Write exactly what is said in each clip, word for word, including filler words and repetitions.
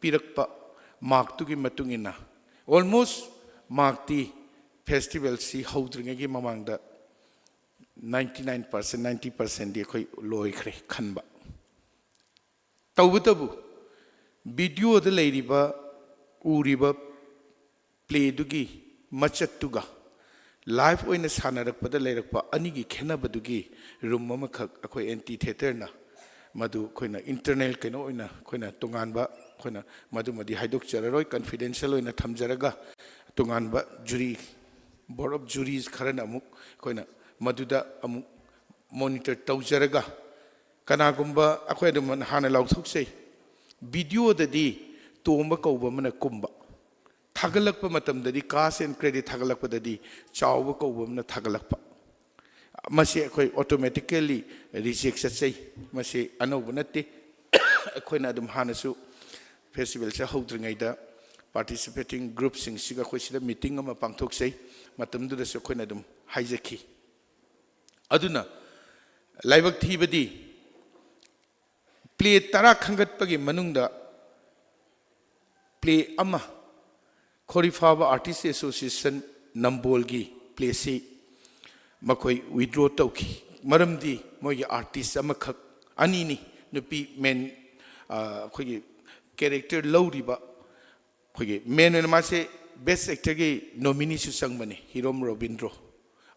ꯄꯤꯔꯛꯄ ꯃꯥꯔꯛꯇꯨꯒꯤ ꯃꯇꯨꯡ ꯏꯟꯅ almost ꯃꯥꯔꯛꯇꯤ ꯐꯦꯁꯇꯤꯚꯦꯜꯁꯤ ꯍꯧꯗ꯭ꯔꯤꯉꯩꯒꯤ ꯃꯃꯥꯡꯗ ninety nine percent, ninety percentꯗꯤ ꯑꯩꯈꯣꯏ ꯂꯣꯏꯈ꯭ꯔꯦ ꯈꯟꯕ꯫ ꯇꯧꯕꯇꯕꯨ ꯚꯤꯗꯤꯑꯣꯗ ꯂꯩꯔꯤꯕ, ꯎꯔꯤꯕ ꯄ꯭ꯂꯦꯗꯨꯒꯤ ꯃꯆꯠꯇꯨꯒ ꯂꯥꯏꯚ ꯑꯣꯏꯅ ꯁꯥꯟꯅꯔꯛꯄꯗ ꯂꯩꯔꯛꯄ ꯑꯅꯤꯒꯤ ꯈꯦꯠꯅꯕꯗꯨꯒꯤ ꯔꯨꯝ ꯑꯃꯈꯛ ꯑꯩꯈꯣꯏ ꯑꯦꯟꯇꯤ ꯊꯤꯌꯦꯇꯔꯅ ꯃꯗꯨ ꯑꯩꯈꯣꯏꯅ ꯏꯟꯇꯔꯅꯦꯜ ꯀꯩꯅꯣ ꯑꯣꯏꯅ ꯑꯩꯈꯣꯏꯅ ꯇꯣꯉꯥꯟꯕ ꯑꯩꯈꯣꯏꯅ ꯃꯗꯨꯃꯗꯤ ꯍꯥꯏꯗꯣꯛꯆꯔꯔꯣꯏ, ꯀꯟꯐꯤꯗꯦꯟꯁꯤꯌꯦꯜ ꯑꯣꯏꯅ ꯊꯝꯖꯔꯒ ꯇꯣꯉꯥꯟꯕ ꯖꯨꯔꯤ, ꯕꯣꯔꯗ ꯑꯣꯐ ꯖꯨꯔꯤꯁ ꯈꯔꯅ ꯑꯃꯨꯛ ꯑꯩꯈꯣꯏꯅ ꯃꯗꯨꯗ ꯑꯃꯨꯛ ꯃꯣꯅꯤꯇꯔ ꯇꯧꯖꯔꯒ ꯀꯅꯥꯒꯨꯝꯕ ꯑꯩꯈꯣꯏ ꯑꯗꯨꯝ ꯍꯥꯟꯅ ꯂꯥꯎꯊꯣꯛꯆꯩ, ꯚꯤꯗꯤꯑꯣꯗꯗꯤ ꯇꯣꯝꯕ ꯀꯧꯕ ꯑꯃꯅ ꯀꯨꯝꯕ, ꯊꯥꯒꯠꯂꯛꯄ ꯃꯇꯝꯗꯗꯤ cast and credit ꯊꯥꯒꯠꯂꯛꯄꯗꯗꯤ ꯆꯥꯎꯕ ꯀꯧꯕ ꯑꯃꯅ ꯊꯥꯒꯠꯂꯛꯄ, ꯃꯁꯤ ꯑꯩꯈꯣꯏ ꯑꯣꯇꯣꯃꯦꯇꯤꯀꯦꯜꯂꯤ ꯔꯤꯖꯦꯛ ꯆꯠꯆꯩ꯫ ꯃꯁꯤ ꯑꯅꯧꯕ ꯅꯠꯇꯦ꯫ ꯑꯩꯈꯣꯏꯅ ꯑꯗꯨꯝ ꯍꯥꯟꯅꯁꯨ ꯐꯦꯁꯇꯤꯚꯦꯜꯁꯦ ꯍꯧꯗ꯭ꯔꯤꯉꯩꯗ ꯄꯥꯔꯇꯤꯁꯤꯄꯦꯇꯤꯡ ꯒ꯭ꯔꯨꯞꯁꯤꯡꯁꯤꯒ ꯑꯩꯈꯣꯏ ꯁꯤꯗ ꯃꯤꯇꯤꯡ ꯑꯃ ꯄꯥꯡꯊꯣꯛꯆꯩ꯫ ꯃꯇꯝꯗꯨꯗꯁꯨ ꯑꯩꯈꯣꯏꯅ ꯑꯗꯨꯝ ꯍꯥꯏꯖꯈꯤ꯫ ꯑꯗꯨꯅ ꯂꯥꯏꯕꯛ ꯊꯤꯕꯗꯤ ꯄ꯭ꯂꯦ ꯇꯔꯥ ꯈꯟꯒꯠꯄꯒꯤ ꯃꯅꯨꯡꯗ ꯄ꯭ꯂꯦ ꯑꯃ ꯈꯣꯔꯤꯐꯥꯕ ꯑꯥꯔꯇꯤꯁ ꯑꯦꯁꯣꯁꯤꯌꯦꯁꯟ ꯅꯝꯕꯣꯜꯒꯤ ꯄ꯭ꯂꯦꯁꯤ ꯃꯈꯣꯏ ꯋꯤꯗ꯭ꯔꯣ ꯇꯧꯈꯤ꯫ ꯃꯔꯝꯗꯤ ꯃꯣꯏꯒꯤ ꯑꯥꯔꯇꯤꯁ ꯑꯃꯈꯛ, ꯑꯅꯤꯅꯤ, ꯅꯨꯄꯤ ꯃꯦꯟ, ꯑ, ꯑꯩꯈꯣꯏꯒꯤ ꯀꯦꯔꯦꯛꯇꯔ ꯂꯧꯔꯤꯕ, ꯑꯩꯈꯣꯏꯒꯤ ꯃꯦꯟ ꯑꯣꯏꯅ ꯃꯥꯁꯦ ꯕꯦꯁ ꯑꯦꯛꯇꯔꯒꯤ ꯅꯣꯃꯤꯅꯤꯁꯨ ꯆꯪꯕꯅꯤ, ꯍꯤꯔꯣꯝ ꯔꯣꯕꯤꯟꯗ꯭ꯔꯣ,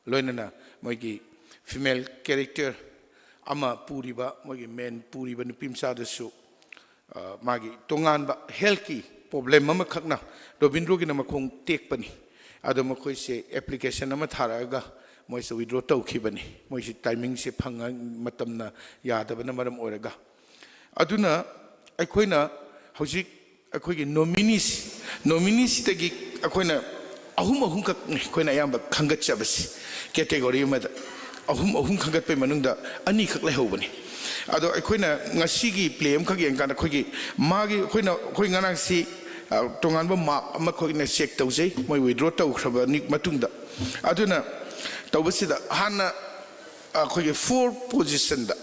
ꯂꯣꯏꯅꯅ ꯃꯣꯏꯒꯤ ꯐꯤꯃꯦꯜ ꯀꯦꯔꯦꯛꯇꯔ ꯑꯃ ꯄꯨꯔꯤꯕ, ꯃꯣꯏꯒꯤ ꯃꯦꯟ ꯄꯨꯔꯤꯕ ꯅꯨꯄꯤ ꯃꯆꯥꯗꯨꯁꯨ, ꯑ, ꯃꯥꯒꯤ ꯇꯣꯉꯥꯟꯕ ꯍꯦꯜꯊꯀꯤ ꯄ꯭ꯔꯣꯕ꯭ꯂꯦꯝ ꯑꯃꯈꯛꯅ ꯔꯣꯕꯤꯟꯗ꯭ꯔꯣꯒꯤꯅ ꯃꯈꯣꯡ ꯇꯦꯛꯄꯅꯤ꯫ ꯑꯗꯣ ꯃꯈꯣꯏꯁꯦ ꯑꯦꯄ꯭ꯂꯤꯀꯦꯁꯟ ꯑꯃ ꯊꯥꯔꯛꯑꯒ ꯃꯣꯏꯁꯦ ꯋꯤꯗ꯭ꯔꯣ ꯇꯧꯈꯤꯕꯅꯤ, ꯃꯣꯏꯁꯤ ꯇꯥꯏꯃꯤꯡꯁꯦ ꯐꯪꯉ-, ꯃꯇꯝꯅ ꯌꯥꯗꯕꯅ ꯃꯔꯝ ꯑꯣꯏꯔꯒ꯫ ꯑꯗꯨꯅ ꯑꯩꯈꯣꯏꯅ ꯍꯧꯖꯤꯛ ꯑꯩꯈꯣꯏꯒꯤ ꯅꯣꯃꯤꯅꯤꯁ, ꯅꯣꯃꯤꯅꯤꯁꯤꯗꯒꯤ ꯑꯩꯈꯣꯏꯅ ꯑꯍꯨꯝ ꯑꯍꯨꯝꯈꯛꯅꯤ ꯑꯩꯈꯣꯏꯅ ꯑꯌꯥꯝꯕ ꯈꯟꯒꯠꯆꯕꯁꯤ꯫ ꯀꯦꯇꯦꯒꯣꯔꯤ ꯑꯃꯗ ꯑꯍꯨꯝ ꯑꯍꯨꯝ ꯈꯟꯒꯠꯄꯒꯤ ꯃꯅꯨꯡꯗ ꯑꯅꯤꯈꯛ ꯂꯩꯍꯧꯕꯅꯤ꯫ ꯑꯗꯣ ꯑꯩꯈꯣꯏꯅ ꯉꯁꯤꯒꯤ ꯄ꯭ꯂꯦ ꯑꯃꯈꯛ ꯌꯦꯡꯀꯥꯟꯗ ꯑꯩꯈꯣꯏꯒꯤ ꯃꯥꯒꯤ ꯑꯩꯈꯣꯏꯅ, ꯑꯩꯈꯣꯏ ꯉꯔꯥꯡꯁꯤ, ꯑ, ꯇꯣꯉꯥꯟꯕ ꯃꯥꯔꯛ ꯑꯃ ꯑꯩꯈꯣꯏꯅ ꯆꯦꯛ ꯇꯧꯖꯩ, ꯃꯣꯏ ꯋꯤꯗ꯭ꯔꯣ ꯇꯧꯈ꯭ꯔꯕ ꯃꯇꯨꯡꯗ꯫ ꯑꯗꯨꯅ ꯇꯧꯕꯁꯤꯗ ꯍꯥꯟꯅ ꯑꯩꯈꯣꯏꯒꯤ ꯐꯣꯔ ꯄꯣꯖꯤꯁꯟꯗ,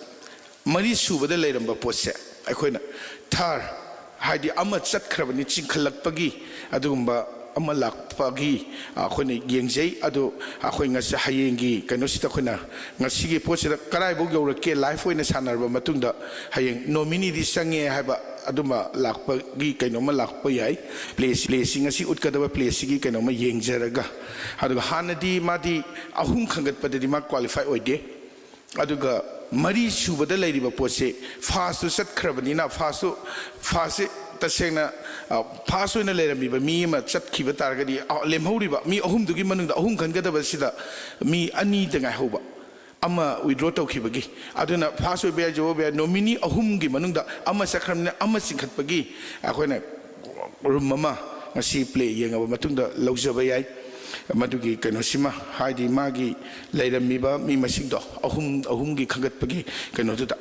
ꯃꯔꯤ ꯁꯨꯕꯗ ꯂꯩꯔꯝꯕ ꯄꯣꯠꯁꯦ ꯑꯩꯈꯣꯏꯅ ꯊꯥꯔ ꯍꯥꯏꯗꯤ ꯑꯃ ꯆꯠꯈ꯭ꯔꯕꯅꯤ ꯆꯤꯡꯈꯠꯂꯛꯄꯒꯤ ꯑꯗꯨꯒꯨꯝꯕ ꯑꯃ ꯂꯥꯛꯄꯒꯤ ꯑꯩꯈꯣꯏꯅ ꯌꯦꯡꯖꯩ꯫ ꯑꯗꯨ ꯑꯩꯈꯣꯏ ꯉꯁꯤ ꯍꯌꯦꯡꯒꯤ ꯀꯩꯅꯣꯁꯤꯗ ꯑꯩꯈꯣꯏꯅ ꯉꯁꯤꯒꯤ ꯄꯣꯠꯁꯤꯗ ꯀꯗꯥꯏꯐꯥꯎ ꯌꯧꯔꯛꯀꯦ, ꯂꯥꯏꯐ ꯑꯣꯏꯅ ꯁꯥꯟꯅꯔꯕ ꯃꯇꯨꯡꯗ ꯍꯌꯦꯡ ꯅꯣꯃꯤꯅꯤꯗꯤ ꯆꯪꯉꯦ ꯍꯥꯏꯕ ꯑꯗꯨꯝꯕ ꯂꯥꯛꯄꯒꯤ ꯀꯩꯅꯣꯝꯃ ꯂꯥꯛꯄ ꯌꯥꯏ꯫ ꯄ꯭ꯂꯦꯁꯤ, ꯄ꯭ꯂꯦꯁꯤ ꯉꯁꯤ ꯎꯠꯀꯗꯕ ꯄ꯭ꯂꯦꯁꯤꯒꯤ ꯀꯩꯅꯣꯝꯃ ꯌꯦꯡꯖꯔꯒ, ꯑꯗꯨꯒ ꯍꯥꯟꯅꯗꯤ ꯃꯥꯗꯤ ꯑꯍꯨꯝ ꯈꯟꯒꯠꯄꯗꯗꯤ ꯃꯥ ꯀ꯭ꯋꯥꯂꯤꯐꯥꯏ ꯑꯣꯏꯗꯦ꯫ ꯑꯗꯨꯒ ꯃꯔꯤ ꯁꯨꯕꯗ ꯂꯩꯔꯤꯕ ꯄꯣꯠꯁꯦ ꯐꯥꯁꯇꯨ ꯆꯠꯈ꯭ꯔꯕꯅꯤꯅ, ꯐꯥꯁꯇꯨ, ꯐꯥꯁꯁꯦ ꯇꯁꯦꯡꯅ, ꯑ, ꯐꯥꯁ ꯑꯣꯏꯅ ꯂꯩꯔꯝꯃꯤꯕ ꯃꯤ ꯑꯃ ꯆꯠꯈꯤꯕ ꯇꯥꯔꯒꯗꯤ, ꯑ, ꯂꯦꯝꯍꯧꯔꯤꯕ ꯃꯤ ꯑꯍꯨꯝꯗꯨꯒꯤ ꯃꯅꯨꯡꯗ ꯑꯍꯨꯝ ꯈꯟꯒꯗꯕꯁꯤꯗ ꯃꯤ ꯑꯅꯤꯗ ꯉꯥꯏꯍꯧꯕ, ꯑꯃ ꯋꯤꯗ꯭ꯔꯣ ꯇꯧꯈꯤꯕꯒꯤ꯫ ꯑꯗꯨꯅ ꯐꯥꯁ ꯑꯣꯏꯕ ꯌꯥꯏ, ꯖꯣ ꯑꯣꯏꯕ ꯌꯥꯏ, ꯅꯣꯃꯤꯅꯤ ꯑꯍꯨꯝꯒꯤ ꯃꯅꯨꯡꯗ ꯑꯃ ꯆꯠꯈ꯭ꯔꯕꯅꯤꯅ ꯑꯃ ꯆꯤꯡꯈꯠꯄꯒꯤ ꯑꯩꯈꯣꯏꯅ ꯔꯨꯝ ꯑꯃ ꯉꯁꯤ ꯄ꯭ꯂꯦ ꯌꯦꯡꯉꯕ ꯃꯇꯨꯡꯗ ꯂꯧꯖꯕ ꯌꯥꯏ꯫ ꯃꯗꯨꯒꯤ ꯀꯩꯅꯣꯁꯤꯃ, ꯍꯥꯏꯗꯤ ꯃꯥꯒꯤ ꯂꯩꯔꯝꯃꯤꯕ ꯃꯤ ꯃꯁꯤꯡꯗꯣ ꯑꯍꯨꯝ, ꯑꯍꯨꯝꯒꯤ ꯈꯟꯒꯠꯄꯒꯤ ꯀꯩꯅꯣꯗꯨꯗ꯫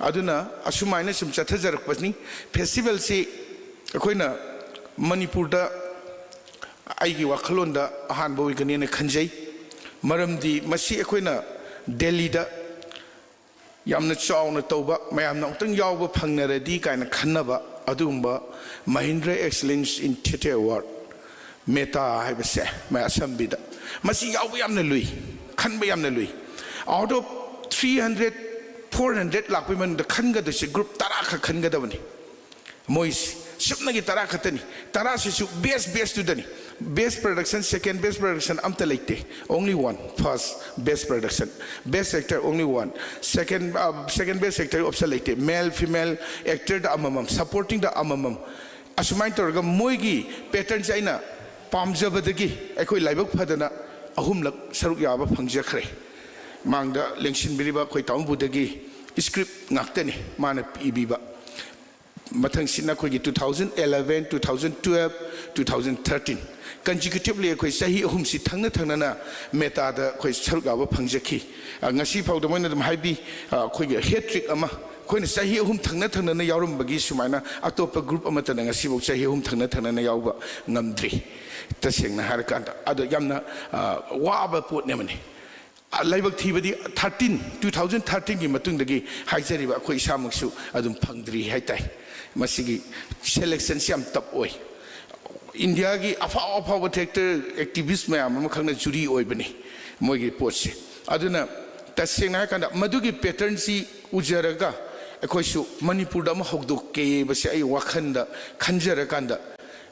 ꯑꯗꯨꯅ ꯑꯁꯨꯃꯥꯏꯅ ꯁꯨꯝ ꯆꯠꯊꯖꯔꯛꯄꯅꯤ꯫ ꯐꯦꯁꯇꯤꯚꯦꯜꯁꯤ ꯑꯩꯈꯣꯏꯅ ꯃꯅꯤꯄꯨꯔꯗ ꯑꯩꯒꯤ ꯋꯥꯈꯜꯂꯣꯟꯗ ꯑꯍꯥꯟꯕ ꯑꯣꯏꯒꯅꯦꯅ ꯈꯟꯖꯩ꯫ ꯃꯔꯝꯗꯤ ꯃꯁꯤ ꯑꯩꯈꯣꯏꯅ ꯗꯦꯜꯂꯤꯗ ꯌꯥꯝꯅ ꯆꯥꯎꯅ ꯇꯧꯕ, ꯃꯌꯥꯝꯅ ꯑꯃꯨꯛꯇꯪ ꯌꯥꯎꯕ ꯐꯪꯅꯔꯗꯤ ꯀꯥꯏꯅ ꯈꯟꯅꯕ ꯑꯗꯨꯒꯨꯝꯕ Mahindra Excellence in Theatre Award, meta ꯍꯥꯏꯕꯁꯦ, ꯃꯌꯥꯝ ꯑꯁꯝꯕꯤꯗ ꯃꯁꯤ ꯌꯥꯎꯕ ꯌꯥꯝꯅ ꯂꯨꯏ, ꯈꯟꯕ ꯌꯥꯝꯅ ꯂꯨꯏ꯫ Out of three hundred, four hundred ꯂꯥꯛꯄꯒꯤ ꯃꯅꯨꯡꯗ ꯈꯟꯒꯗꯣꯏꯁꯦ ꯒ꯭ꯔꯨꯞ ꯇꯔꯥ ꯈꯛ ꯈꯟꯒꯗꯕꯅꯤ꯫ ꯃꯣꯏ ꯁꯨꯞꯅꯒꯤ ꯇꯔꯥ ꯈꯛꯇꯅꯤ꯫ ꯇꯔꯥꯁꯤꯁꯨ best, best ꯇꯨꯗꯅꯤ꯫ Best production, second best production ꯑꯝꯇ ꯂꯩꯇꯦ꯫ Only one, first best production, best actor only one, second, uh, second best actor option ꯂꯩꯇꯦ꯫ Male, female actorꯗ ꯑꯃꯃꯝ, supportingꯗ ꯑꯃꯃꯝ, ꯑꯁꯨꯃꯥꯏꯅ ꯇꯧꯔꯒ ꯃꯣꯏꯒꯤ patternꯁꯦ ꯑꯩꯅ ꯄꯥꯝꯖꯕꯗꯒꯤ ꯑꯩꯈꯣꯏ ꯂꯥꯏꯕꯛ ꯐꯗꯅ ꯑꯍꯨꯝꯂꯛ ꯁꯔꯨꯛ ꯌꯥꯕ ꯐꯪꯖꯈ꯭ꯔꯦ꯫ ꯃꯥꯡꯗ ꯂꯦꯡꯁꯤꯟꯕꯤꯔꯤꯕ ꯑꯩꯈꯣꯏ ꯇꯥꯃꯣꯕꯨꯗꯒꯤ script ꯉꯥꯛꯇꯅꯤ ꯃꯥꯅ ꯏꯕꯤꯕ꯫ ꯃꯊꯪꯁꯤꯅ ꯑꯩꯈꯣꯏꯒꯤ two thousand eleven, two thousand twelve, two thousand thirteen, consecutively ꯑꯩꯈꯣꯏ ꯆꯍꯤ ꯑꯍꯨꯝꯁꯤ ꯊꯪꯅ ꯊꯪꯅꯅ ꯃꯦꯇꯥꯗ ꯑꯩꯈꯣꯏ ꯁꯔꯨꯛ ꯌꯥꯕ ꯐꯪꯖꯈꯤ꯫ ꯑ, ꯉꯁꯤ ꯐꯥꯎꯗ ꯃꯣꯏꯅ ꯑꯗꯨꯝ ꯍꯥꯏꯕꯤ, ꯑ, ꯑꯩꯈꯣꯏꯒꯤ hat trick ꯑꯃ, ꯑꯩꯈꯣꯏꯅ ꯆꯍꯤ ꯑꯍꯨꯝ ꯊꯪꯅ ꯊꯪꯅꯅ ꯌꯥꯎꯔꯝꯕꯒꯤ ꯁꯨꯃꯥꯏꯅ ꯑꯇꯣꯞꯄ ꯒ꯭ꯔꯨꯞ ꯑꯃꯠꯇꯅ ꯉꯁꯤꯐꯥꯎ ꯆꯍꯤ ꯑꯍꯨꯝ ꯊꯪꯅ ꯊꯪꯅꯅ ꯌꯥꯎꯕ ꯉꯝꯗ꯭ꯔꯤ, ꯇꯁꯦꯡꯅ ꯍꯥꯏꯔꯀꯥꯟꯗ꯫ ꯑꯗꯣ ꯌꯥꯝꯅ, ꯑ, ꯋꯥꯕ ꯄꯣꯠꯅꯦꯕꯅꯤ꯫ ꯂꯥꯏꯕꯛ ꯊꯤꯕꯗꯤ thirteen, two thousand thirteenꯒꯤ ꯃꯇꯨꯡꯗꯒꯤ ꯍꯥꯏꯖꯔꯤꯕ ꯑꯩꯈꯣꯏ ꯏꯁꯥꯃꯛꯁꯨ ꯑꯗꯨꯝ ꯐꯪꯗ꯭ꯔꯤ ꯍꯥꯏꯇꯥꯏ꯫ ꯃꯁꯤꯒꯤ ꯁꯦꯂꯦꯛꯁꯟꯁꯤ ꯌꯥꯝ ꯇꯞ ꯑꯣꯏ꯫ ꯏꯟꯗꯤꯌꯥꯒꯤ ꯑꯐꯥꯎ ꯑꯐꯥꯎꯕ ꯊꯤꯌꯦꯇꯔ ꯑꯦꯛꯇꯤꯚꯤꯁ ꯃꯌꯥꯝ ꯑꯃꯈꯛꯅ ꯖꯨꯔꯤ ꯑꯣꯏꯕꯅꯤ ꯃꯣꯏꯒꯤ ꯄꯣꯠꯁꯦ꯫ ꯑꯗꯨꯅ ꯇꯁꯦꯡꯅ ꯍꯥꯏꯔꯀꯥꯟꯗ ꯃꯗꯨꯒꯤ ꯄꯦꯇꯔꯟꯁꯤ ꯎꯖꯔꯒ ꯑꯩꯈꯣꯏꯁꯨ ꯃꯅꯤꯄꯨꯔꯗ ꯑꯃ ꯍꯧꯗꯣꯛꯀꯦꯕꯁꯦ ꯑꯩ ꯋꯥꯈꯜꯗ ꯈꯟꯖꯔꯀꯥꯟꯗ,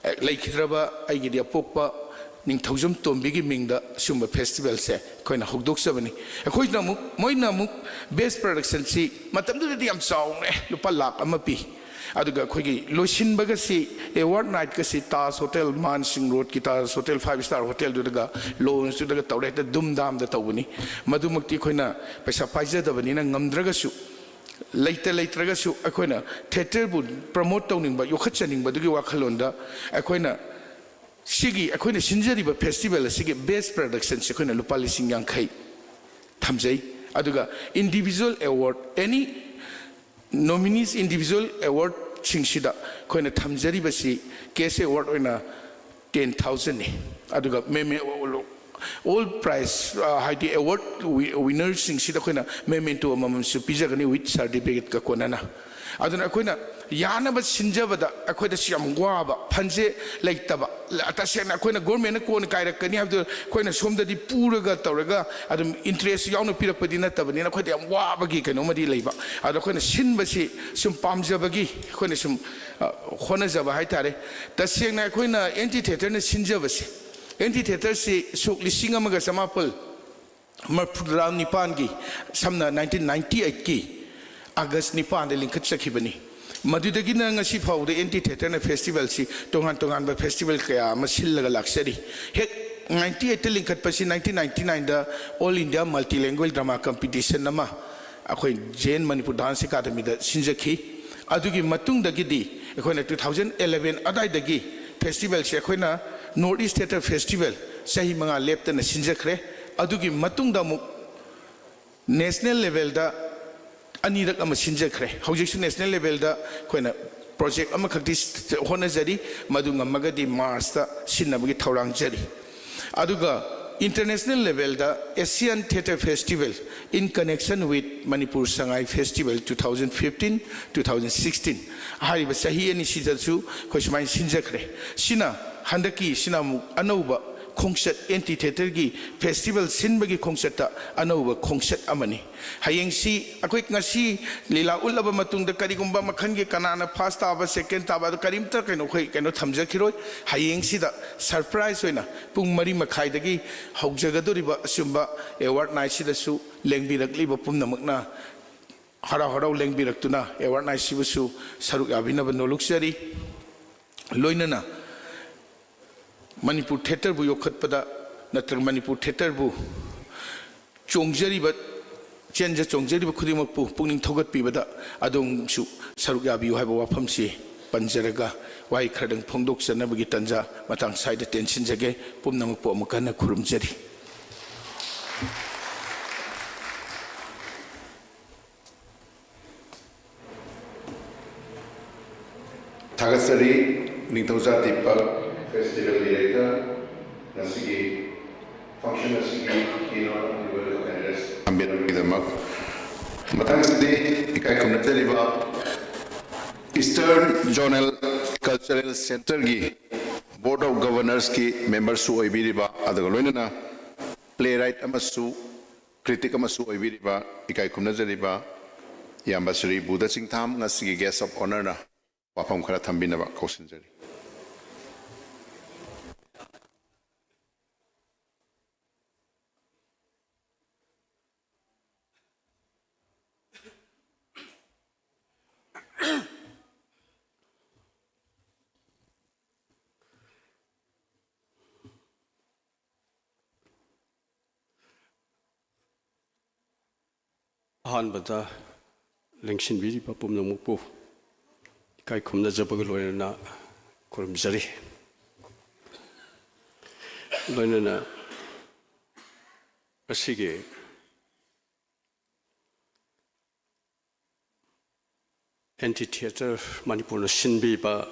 ꯑꯦ, ꯂꯩꯈꯤꯗ꯭ꯔꯕ ꯑꯩꯒꯤꯗꯤ ꯑꯄꯣꯛꯄ ꯅꯤꯡꯊꯧꯖꯝ ꯇꯣꯝꯕꯤꯒꯤ ꯃꯤꯡꯗ ꯁꯤꯒꯨꯝꯕ ꯐꯦꯁꯇꯤꯚꯦꯜꯁꯦ ꯑꯩꯈꯣꯏꯅ ꯍꯧꯗꯣꯛꯆꯕꯅꯤ꯫ ꯑꯩꯈꯣꯏꯅ ꯑꯃꯨꯛ, ꯃꯣꯏꯅ ꯑꯃꯨꯛ ꯕꯦꯁ ꯄ꯭ꯔꯗꯛꯁꯟꯁꯤ ꯃꯇꯝꯗꯨꯗꯗꯤ ꯌꯥꯝ ꯆꯥꯎꯔꯦ, ꯂꯨꯄꯥ ꯂꯥꯛ ꯑꯃ ꯄꯤ꯫ ꯑꯗꯨꯒ ꯑꯩꯈꯣꯏꯒꯤ ꯂꯣꯏꯁꯤꯟꯕꯒꯁꯤ, ꯑꯦꯋꯥꯔꯗ ꯅꯥꯏꯠꯀꯁꯤ ꯇꯥꯖ ꯍꯣꯇꯦꯜ, ꯃꯥꯟ ꯁꯤꯡ ꯔꯣꯗꯀꯤ ꯇꯥꯖ ꯍꯣꯇꯦꯜ, ꯐꯥꯏꯚ ꯁ꯭ꯇꯥꯔ ꯍꯣꯇꯦꯜꯗꯨꯗꯒ ꯂꯣꯟꯁꯇꯨꯗꯒ ꯇꯧꯔꯦ, ꯍꯦꯛꯇ ꯗꯨꯝꯗꯥꯝꯗ ꯇꯧꯕꯅꯤ꯫ ꯃꯗꯨꯃꯛꯇꯤ ꯑꯩꯈꯣꯏꯅ ꯄꯩꯁꯥ ꯄꯥꯏꯖꯗꯕꯅꯤꯅ ꯉꯝꯗ꯭ꯔꯒꯁꯨ, ꯂꯩꯇ ꯂꯩꯇ꯭ꯔꯒꯁꯨ ꯑꯩꯈꯣꯏꯅ ꯊꯤꯌꯦꯇꯔꯕꯨ ꯄ꯭ꯔꯃꯣꯠ ꯇꯧꯅꯤꯡꯕ, ꯌꯣꯛꯈꯠꯆꯅꯤꯡꯕꯗꯨꯒꯤ ꯋꯥꯈꯜꯂꯣꯟꯗ ꯑꯩꯈꯣꯏꯅ ꯁꯤꯒꯤ ꯑꯩꯈꯣꯏꯅ ꯁꯤꯟꯖꯔꯤꯕ ꯐꯦꯁꯇꯤꯚꯦꯜ ꯑꯁꯤꯒꯤ ꯕꯦꯁ ꯄ꯭ꯔꯗꯛꯁꯟꯁꯤ ꯑꯩꯈꯣꯏꯅ ꯂꯨꯄꯥ ꯂꯤꯁꯤꯡ ꯌꯥꯡꯈꯩ ꯊꯝꯖꯩ꯫ ꯑꯗꯨꯒ ꯏꯟꯗꯤꯚꯤꯖꯨꯋꯦꯜ ꯑꯦꯋꯥꯔꯗ, ꯑꯦꯅꯤ ꯅꯣꯃꯤꯅꯤꯁ ꯏꯟꯗꯤꯚꯤꯖꯨꯋꯦꯜ ꯑꯦꯋꯥꯔꯗꯁꯤꯡꯁꯤꯗ ꯑꯩꯈꯣꯏꯅ ꯊꯝꯖꯔꯤꯕꯁꯤ ꯀꯦꯁ ꯑꯦꯋꯥꯔꯗ ꯑꯣꯏꯅ ꯇꯦꯟ ꯊꯥꯎꯖꯟꯅꯤ꯫ ꯑꯗꯨꯒ ꯃꯦꯃꯦ ꯑꯣꯜ ꯄ꯭ꯔꯥꯏꯖ, ꯍꯥꯏꯗꯤ ꯑꯦꯋꯥꯔꯗ ꯋꯤꯅꯔꯁꯤꯡꯁꯤꯗ ꯑꯩꯈꯣꯏꯅ ꯃꯦꯃꯦꯟꯇꯣ ꯑꯃꯃꯝꯁꯨ ꯄꯤꯖꯒꯅꯤ with ꯁꯥꯔꯇꯤꯐꯤꯀꯦꯠꯀ ꯀꯣꯟꯅꯅ꯫ ꯑꯗꯨꯅ ꯑꯩꯈꯣꯏꯅ ꯌꯥꯅꯕ ꯁꯤꯟꯖꯕꯗ ꯑꯩꯈꯣꯏꯗꯁꯨ ꯌꯥꯝ ꯋꯥꯕ, ꯐꯟꯁꯦ ꯂꯩꯇꯕ, ꯇꯁꯦꯡꯅ ꯑꯩꯈꯣꯏꯅ ꯒꯣꯔꯃꯦꯟꯅ ꯀꯣꯟꯅ ꯀꯥꯏꯔꯛꯀꯅꯤ ꯍꯥꯏꯕꯗꯨ ꯑꯩꯈꯣꯏꯅ ꯁꯣꯝꯗꯗꯤ ꯄꯨꯔꯒ ꯇꯧꯔꯒ ꯑꯗꯨꯝ ꯏꯟꯇꯔꯦꯁ ꯌꯥꯎꯅ ꯄꯤꯔꯛꯄꯗꯤ ꯅꯠꯇꯕꯅꯤꯅ ꯑꯩꯈꯣꯏꯗ ꯌꯥꯝ ꯋꯥꯕꯒꯤ ꯀꯩꯅꯣꯝꯃꯗꯤ ꯂꯩꯕ꯫ ꯑꯗꯣ ꯑꯩꯈꯣꯏꯅ ꯁꯤꯟꯕꯁꯤ ꯁꯨꯝ ꯄꯥꯝꯖꯕꯒꯤ ꯑꯩꯈꯣꯏꯅ ꯁꯨꯝ, ꯑ, ꯍꯣꯠꯅꯖꯕ ꯍꯥꯏꯇꯥꯔꯦ꯫ ꯇꯁꯦꯡꯅ ꯑꯩꯈꯣꯏꯅ ꯑꯦꯝ ꯇꯤ ꯊꯤꯌꯦꯇꯔꯅ ꯁꯤꯟꯖꯕꯁꯦ, ꯑꯦꯝ ꯇꯤ ꯊꯤꯌꯦꯇꯔꯁꯤ ꯁꯣꯛ ꯂꯤꯁꯤꯡ ꯑꯃꯒ ꯆꯃꯥꯄꯜ ꯃꯔꯤꯐꯨꯇꯔꯥ ꯅꯤꯄꯥꯟꯒꯤ ꯁꯝꯅ ꯅꯥꯏꯟꯇꯤꯟ ꯅꯥꯏꯟꯇꯤ ꯑꯩꯠꯀꯤ ꯑꯥꯒꯁ ꯅꯤꯄꯥꯟꯗ ꯂꯤꯡꯈꯠꯆꯈꯤꯕꯅꯤ꯫ ꯃꯗꯨꯗꯒꯤꯅ ꯉꯁꯤ ꯐꯥꯎꯕꯗ ꯑꯦꯝ ꯇꯤ ꯊꯤꯌꯦꯇꯔꯅ ꯐꯦꯁꯇꯤꯚꯦꯜꯁꯤ ꯇꯣꯉꯥꯟ ꯇꯣꯉꯥꯟꯕ ꯐꯦꯁꯇꯤꯚꯦꯜ ꯀꯌꯥ ꯑꯃ ꯁꯤꯜꯂꯒ ꯂꯥꯛꯆꯔꯤ꯫ ꯍꯦꯛ ꯅꯥꯏꯟꯇꯤ ꯑꯩꯠꯇ ꯂꯤꯡꯈꯠꯄꯁꯤ ꯅꯥꯏꯟꯇꯤꯟ ꯅꯥꯏꯟꯇꯤ ꯅꯥꯏꯟꯗ All India Multilingual Drama Competition ꯑꯃ ꯑꯩꯈꯣꯏ ꯖꯦ ꯑꯦꯟ ꯃꯅꯤꯄꯨꯔ ꯗꯥꯟꯁ ꯑꯦꯀꯥꯗꯃꯤꯗ ꯁꯤꯟꯖꯈꯤ꯫ ꯑꯗꯨꯒꯤ ꯃꯇꯨꯡꯗꯒꯤꯗꯤ ꯑꯩꯈꯣꯏꯅ ꯇꯨ ꯊꯥꯎꯖꯟ ꯑꯦꯂꯚꯦꯟ ꯑꯗꯥꯏꯗꯒꯤ ꯐꯦꯁꯇꯤꯚꯦꯜꯁꯦ ꯑꯩꯈꯣꯏꯅ ꯅꯣꯔꯠ ꯏꯁ ꯊꯤꯌꯦꯇꯔ ꯐꯦꯁꯇꯤꯚꯦꯜ ꯆꯍꯤ ꯃꯉꯥ ꯂꯦꯞꯇꯅ ꯁꯤꯟꯖꯈ꯭ꯔꯦ꯫ ꯑꯗꯨꯒꯤ ꯃꯇꯨꯡꯗ ꯑꯃꯨꯛ ꯅꯦꯁꯅꯦꯜ ꯂꯦꯚꯦꯜꯗ ꯑꯅꯤꯔꯛ ꯑꯃ ꯁꯤꯟꯖꯈ꯭ꯔꯦ꯫ ꯍꯧꯖꯤꯛꯁꯨ ꯅꯦꯁꯅꯦꯜ ꯂꯦꯚꯦꯜꯗ ꯑꯩꯈꯣꯏꯅ ꯄ꯭ꯔꯣꯖꯦꯛ ꯑꯃꯈꯛꯇꯤ ꯍꯣꯠꯅꯖꯔꯤ, ꯃꯗꯨ ꯉꯝꯃꯒꯗꯤ ꯃꯥꯔꯁꯇ ꯁꯤꯟꯅꯕꯒꯤ ꯊꯧꯔꯥꯡꯖꯔꯤ꯫ ꯑꯗꯨꯒ International levelꯗ Asian Theatre Festival in connection with Manipur Sangai Festival two thousand fifteen, two thousand sixteen ꯍꯥꯏꯔꯤꯕ ꯆꯍꯤ ꯑꯅꯤꯁꯤꯗꯁꯨ ꯑꯩꯈꯣꯏ ꯁꯨꯃꯥꯏꯅ ꯁꯤꯟꯖꯈ꯭ꯔꯦ꯫ ꯁꯤꯅ ꯍꯟꯗꯛꯀꯤ ꯁꯤꯅ ꯑꯃꯨꯛ ꯑꯅꯧꯕ ꯈꯣꯡꯆꯠ, amphitheatreꯒꯤ festival ꯁꯤꯟꯕꯒꯤ ꯈꯣꯡꯆꯠꯇ ꯑꯅꯧꯕ ꯈꯣꯡꯆꯠ ꯑꯃꯅꯤ꯫ ꯍꯌꯦꯡꯁꯤ ꯑꯩꯈꯣꯏ ꯉꯁꯤ ꯂꯤꯂꯥ ꯎꯠꯂꯕ ꯃꯇꯨꯡꯗ ꯀꯔꯤꯒꯨꯝꯕ ꯃꯈꯜꯒꯤ ꯀꯅꯥꯅ first ꯇꯥꯕ, second ꯇꯥꯕ ꯑꯗꯨ ꯀꯔꯤꯝꯇ ꯀꯩꯅꯣ ꯑꯩꯈꯣꯏ ꯀꯩꯅꯣ ꯊꯝꯖꯈꯤꯔꯣꯏ꯫ ꯍꯌꯦꯡꯁꯤꯗ surprise ꯑꯣꯏꯅ ꯄꯨꯡ ꯃꯔꯤ ꯃꯈꯥꯏꯗꯒꯤ ꯍꯧꯖꯒꯗꯧꯔꯤꯕ ꯑꯁꯤꯒꯨꯝꯕ award nightꯁꯤꯗꯁꯨ ꯂꯦꯡꯕꯤꯔꯛꯂꯤꯕ ꯄꯨꯝꯅꯃꯛꯅ ꯍꯔꯥꯎ ꯍꯔꯥꯎ ꯂꯦꯡꯕꯤꯔꯛꯇꯨꯅ award nightꯁꯤꯕꯨꯁꯨ ꯁꯔꯨꯛ ꯌꯥꯕꯤꯅꯕ ꯅꯣꯂꯨꯛꯆꯔꯤ꯫ ꯂꯣꯏꯅꯅ ꯃꯅꯤꯄꯨꯔ theatreꯕꯨ ꯌꯣꯛꯈꯠꯄꯗ ꯅꯠꯇ꯭ꯔꯒ ꯃꯅꯤꯄꯨꯔ theatreꯕꯨ ꯆꯣꯡꯖꯔꯤꯕ, ꯆꯦꯟꯖ ꯆꯣꯡꯖꯔꯤꯕ ꯈꯨꯗꯤꯡꯃꯛꯄꯨ ꯄꯨꯛꯅꯤꯡ ꯊꯧꯒꯠꯄꯤꯕꯗ ꯑꯗꯣꯝꯁꯨ ꯁꯔꯨꯛ ꯌꯥꯕꯤꯌꯨ ꯍꯥꯏꯕ ꯋꯥꯐꯝꯁꯤ ꯄꯟꯖꯔꯒ ꯋꯥꯍꯩ ꯈꯔꯗꯪ ꯐꯣꯡꯗꯣꯛꯆꯅꯕꯒꯤ ꯇꯥꯟꯖꯥ ꯃꯇꯥꯡ ꯁ꯭ꯋꯥꯏꯗ ꯇꯦꯟꯁꯤꯟꯖꯒꯦ꯫ ꯄꯨꯝꯅꯃꯛꯄꯨ ꯑꯃꯨꯛ ꯍꯟꯅ ꯈꯨꯔꯨꯝꯖꯔꯤ꯫ ꯊꯥꯒꯠꯆꯔꯤ, ꯅꯤꯡꯊꯧꯖꯥ ꯗꯤꯄꯛ festival director, ꯉꯁꯤꯒꯤ function ꯑꯁꯤꯒꯤ keynote ꯑꯃꯗꯤ welcome address ꯊꯝꯕꯤꯔꯝꯕꯒꯤꯗꯃꯛ꯫ ꯃꯊꯪꯁꯤꯗꯤ ꯏꯀꯥꯏ ꯈꯨꯝꯅꯖꯔꯤꯕ Eastern Zonal Cultural Centreꯒꯤ Board of Governorsꯀꯤ memberꯁꯨ ꯑꯣꯏꯕꯤꯔꯤꯕ, ꯑꯗꯨꯒ ꯂꯣꯏꯅꯅ playwright ꯑꯃꯁꯨ critic ꯑꯃꯁꯨ ꯑꯣꯏꯕꯤꯔꯤꯕ ꯏꯀꯥꯏ ꯈꯨꯝꯅꯖꯔꯤꯕ ꯏꯌꯥꯝꯕ ꯁ꯭ꯔꯤ ꯕꯨꯙ ꯆꯤꯡꯊꯥꯝ, ꯉꯁꯤꯒꯤ guest of honourꯅ ꯋꯥꯐꯝ ꯈꯔ ꯊꯝꯕꯤꯅꯕ ꯀꯧꯁꯤꯟꯖꯔꯤ꯫ ꯑꯍꯥꯟꯕꯗ ꯂꯦꯡꯁꯤꯟꯕꯤꯔꯤꯕ ꯄꯨꯝꯅꯃꯛꯄꯨ ꯏꯀꯥꯏ ꯈꯨꯝꯅꯖꯕꯒ ꯂꯣꯏꯅꯅ ꯈꯨꯔꯨꯝꯖꯔꯤ꯫ ꯂꯣꯏꯅꯅ ꯉꯁꯤꯒꯤ amphitheatre ꯃꯅꯤꯄꯨꯔꯅ ꯁꯤꯟꯕꯤꯕ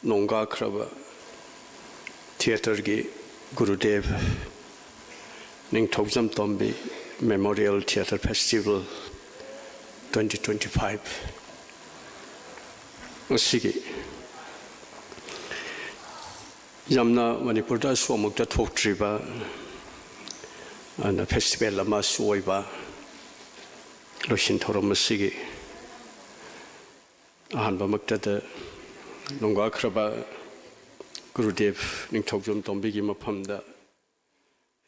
ꯅꯣꯡꯒꯥꯈ꯭ꯔꯕ theatreꯒꯤ ꯒꯨꯔꯨꯗꯦꯕ ꯅꯤꯡꯊꯧꯖꯝ ꯇꯣꯝꯕꯤ Memorial Theatre Festival twenty twenty-five ꯑꯁꯤꯒꯤ ꯌꯥꯝꯅ ꯃꯅꯤꯄꯨꯔꯗ ꯑꯁꯨꯛ ꯑꯃꯨꯛꯇ ꯊꯣꯛꯇ꯭ꯔꯤꯕ ꯑꯗꯨꯅ ꯐꯦꯁꯇꯤꯚꯦꯜ ꯑꯃꯁꯨ ꯑꯣꯏꯕ ꯂꯣꯏꯁꯤꯟ ꯊꯧꯔꯝ ꯑꯁꯤꯒꯤ ꯑꯍꯥꯟꯕꯃꯛꯇꯗ ꯅꯣꯡꯗꯥꯈ꯭ꯔꯕ ꯒꯨꯔꯨꯗꯦꯕ ꯅꯤꯡꯊꯧꯖꯝ ꯇꯣꯝꯕꯤꯒꯤ ꯃꯐꯝꯗ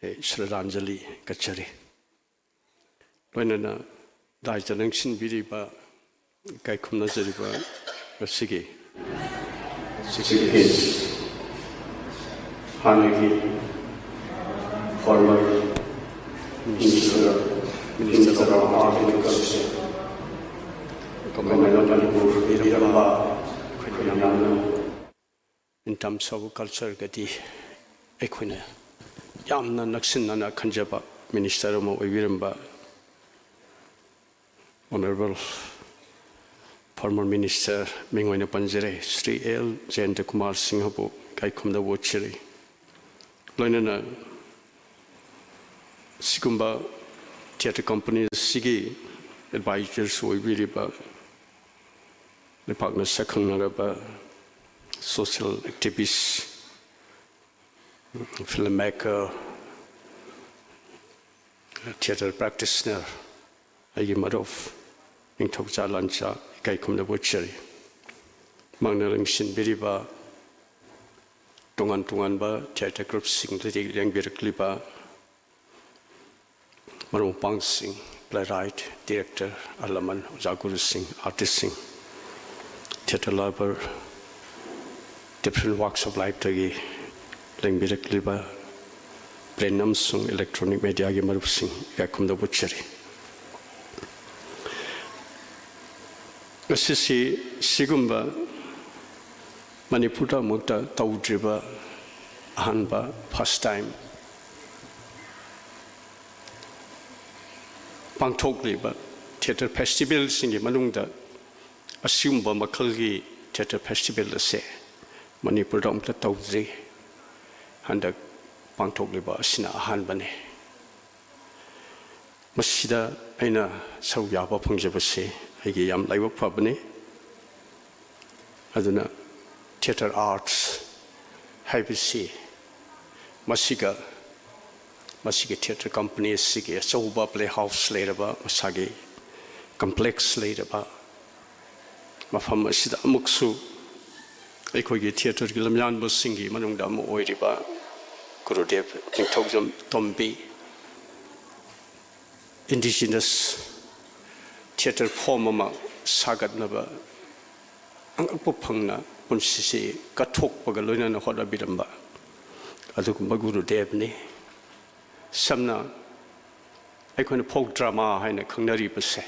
ꯑꯩ ꯁ꯭ꯔꯗꯥꯟꯖꯂꯤ ꯀꯠꯆꯔꯤ꯫ ꯂꯣꯏꯅꯅ ꯗꯥꯏꯗ ꯂꯦꯡꯁꯤꯟꯕꯤꯔꯤꯕ, ꯏꯀꯥꯏ ꯈꯨꯝꯅꯖꯔꯤꯕ ꯉꯁꯤꯒꯤ Chief Guest, ꯍꯥꯟꯅꯒꯤ former Minister, Minister of Art and Culture, Government of Manipur ꯑꯣꯏꯕꯤꯔꯝꯕ ꯑꯩꯈꯣꯏ ꯃꯌꯥꯝꯅ in terms of culture ꯒꯗꯤ ꯑꯩꯈꯣꯏꯅ ꯌꯥꯝꯅ ꯅꯛꯁꯤꯟꯅꯅ ꯈꯟꯖꯕ Minister ꯑꯃ ꯑꯣꯏꯕꯤꯔꯝꯕ Honourable former Minister ꯃꯤꯡ ꯑꯣꯏꯅ ꯄꯟꯖꯔꯦ, ꯁ꯭ꯔꯤ ꯑꯦꯜ ꯖꯌꯟꯇ ꯀꯨꯃꯥꯔ ꯁꯤꯡꯍꯕꯨ ꯏꯀꯥꯏ ꯈꯨꯝꯅꯕ ꯎꯠꯆꯔꯤ꯫ ꯂꯣꯏꯅꯅ ꯁꯤꯒꯨꯝꯕ theatre company ꯑꯁꯤꯒꯤ advisors ꯑꯣꯏꯕꯤꯔꯤꯕ ꯂꯩꯄꯥꯛꯅ ꯁꯛꯈꯪꯅꯔꯕ social activist, film maker, theatre practitioner, ꯑꯩꯒꯤ ꯃꯔꯨꯞ ꯅꯤꯡꯊꯧꯖꯥ ꯂꯥꯟꯆꯥ ꯏꯀꯥꯏ ꯈꯨꯝꯅꯕ ꯎꯠꯆꯔꯤ꯫ ꯃꯍꯥꯛꯅ ꯂꯦꯡꯁꯤꯟꯕꯤꯔꯤꯕ ꯇꯣꯉꯥꯟ ꯇꯣꯉꯥꯟꯕ theatre group ꯁꯤꯡꯗꯒꯤ ꯂꯦꯡꯕꯤꯔꯛꯂꯤꯕ ꯃꯔꯨꯞ ꯃꯄꯥꯡꯁꯤꯡ, playwright, director, ꯑꯍꯜ ꯂꯃꯟ, ꯑꯣꯖꯥ ꯒꯨꯔꯨꯁꯤꯡ, artist ꯁꯤꯡ, theatre lover, different walks of life ꯇꯒꯤ ꯂꯦꯡꯕꯤꯔꯛꯂꯤꯕ print ꯑꯃꯁꯨꯡ electronic media ꯒꯤ ꯃꯔꯨꯞꯁꯤꯡ ꯏꯀꯥꯏ ꯈꯨꯝꯅꯕ ꯎꯠꯆꯔꯤ꯫ ꯉꯁꯤꯁꯤ ꯁꯤꯒꯨꯝꯕ ꯃꯅꯤꯄꯨꯔꯗ ꯑꯃꯨꯛꯇ ꯇꯧꯗ꯭ꯔꯤꯕ ꯑꯍꯥꯟꯕ, first time ꯄꯥꯡꯊꯣꯛꯂꯤꯕ theatre festival ꯁꯤꯡꯒꯤ ꯃꯅꯨꯡꯗ ꯑꯁꯤꯒꯨꯝꯕ ꯃꯈꯜꯒꯤ theatre festival ꯑꯁꯦ ꯃꯅꯤꯄꯨꯔꯗ ꯑꯃꯨꯛꯇ ꯇꯧꯗ꯭ꯔꯤ꯫ ꯍꯟꯗꯛ ꯄꯥꯡꯊꯣꯛꯂꯤꯕ ꯑꯁꯤꯅ ꯑꯍꯥꯟꯕꯅꯤ꯫ ꯃꯁꯤꯗ ꯑꯩꯅ ꯁꯔꯨꯛ ꯌꯥꯕ ꯐꯪꯖꯕꯁꯤ ꯑꯩꯒꯤ ꯌꯥꯝ ꯂꯥꯏꯕꯛ ꯐꯕꯅꯤ꯫ ꯑꯗꯨꯅ theatre arts ꯍꯥꯏꯕꯁꯤ ꯃꯁꯤꯒ, ꯃꯁꯤꯒꯤ theatre company ꯑꯁꯤꯒꯤ ꯑꯆꯧꯕ playhouse ꯂꯩꯔꯕ, ꯃꯁꯥꯒꯤ complex ꯂꯩꯔꯕ ꯃꯐꯝ ꯑꯁꯤꯗ ꯑꯃꯨꯛꯁꯨ ꯑꯩꯈꯣꯏꯒꯤ theatreꯒꯤ ꯂꯝꯌꯥꯟꯕꯁꯤꯡꯒꯤ ꯃꯅꯨꯡꯗ ꯑꯃ ꯑꯣꯏꯔꯤꯕ ꯒꯨꯔꯨꯗꯦꯕ ꯅꯤꯡꯊꯧꯖꯝ ꯇꯣꯝꯕꯤ indigenous theatre form ꯑꯃ ꯁꯥꯒꯠꯅꯕ ꯑꯉꯛꯄ ꯐꯪꯅ ꯄꯨꯟꯁꯤꯁꯤ ꯀꯠꯊꯣꯛꯄꯒ ꯂꯣꯏꯅꯅ ꯍꯣꯠꯅꯕꯤꯔꯝꯕ ꯑꯗꯨꯒꯨꯝꯕ ꯒꯨꯔꯨꯗꯦꯕꯅꯤ꯫ ꯁꯝꯅ ꯑꯩꯈꯣꯏꯅ folk drama ꯍꯥꯏꯅ ꯈꯪꯅꯔꯤꯕꯁꯦ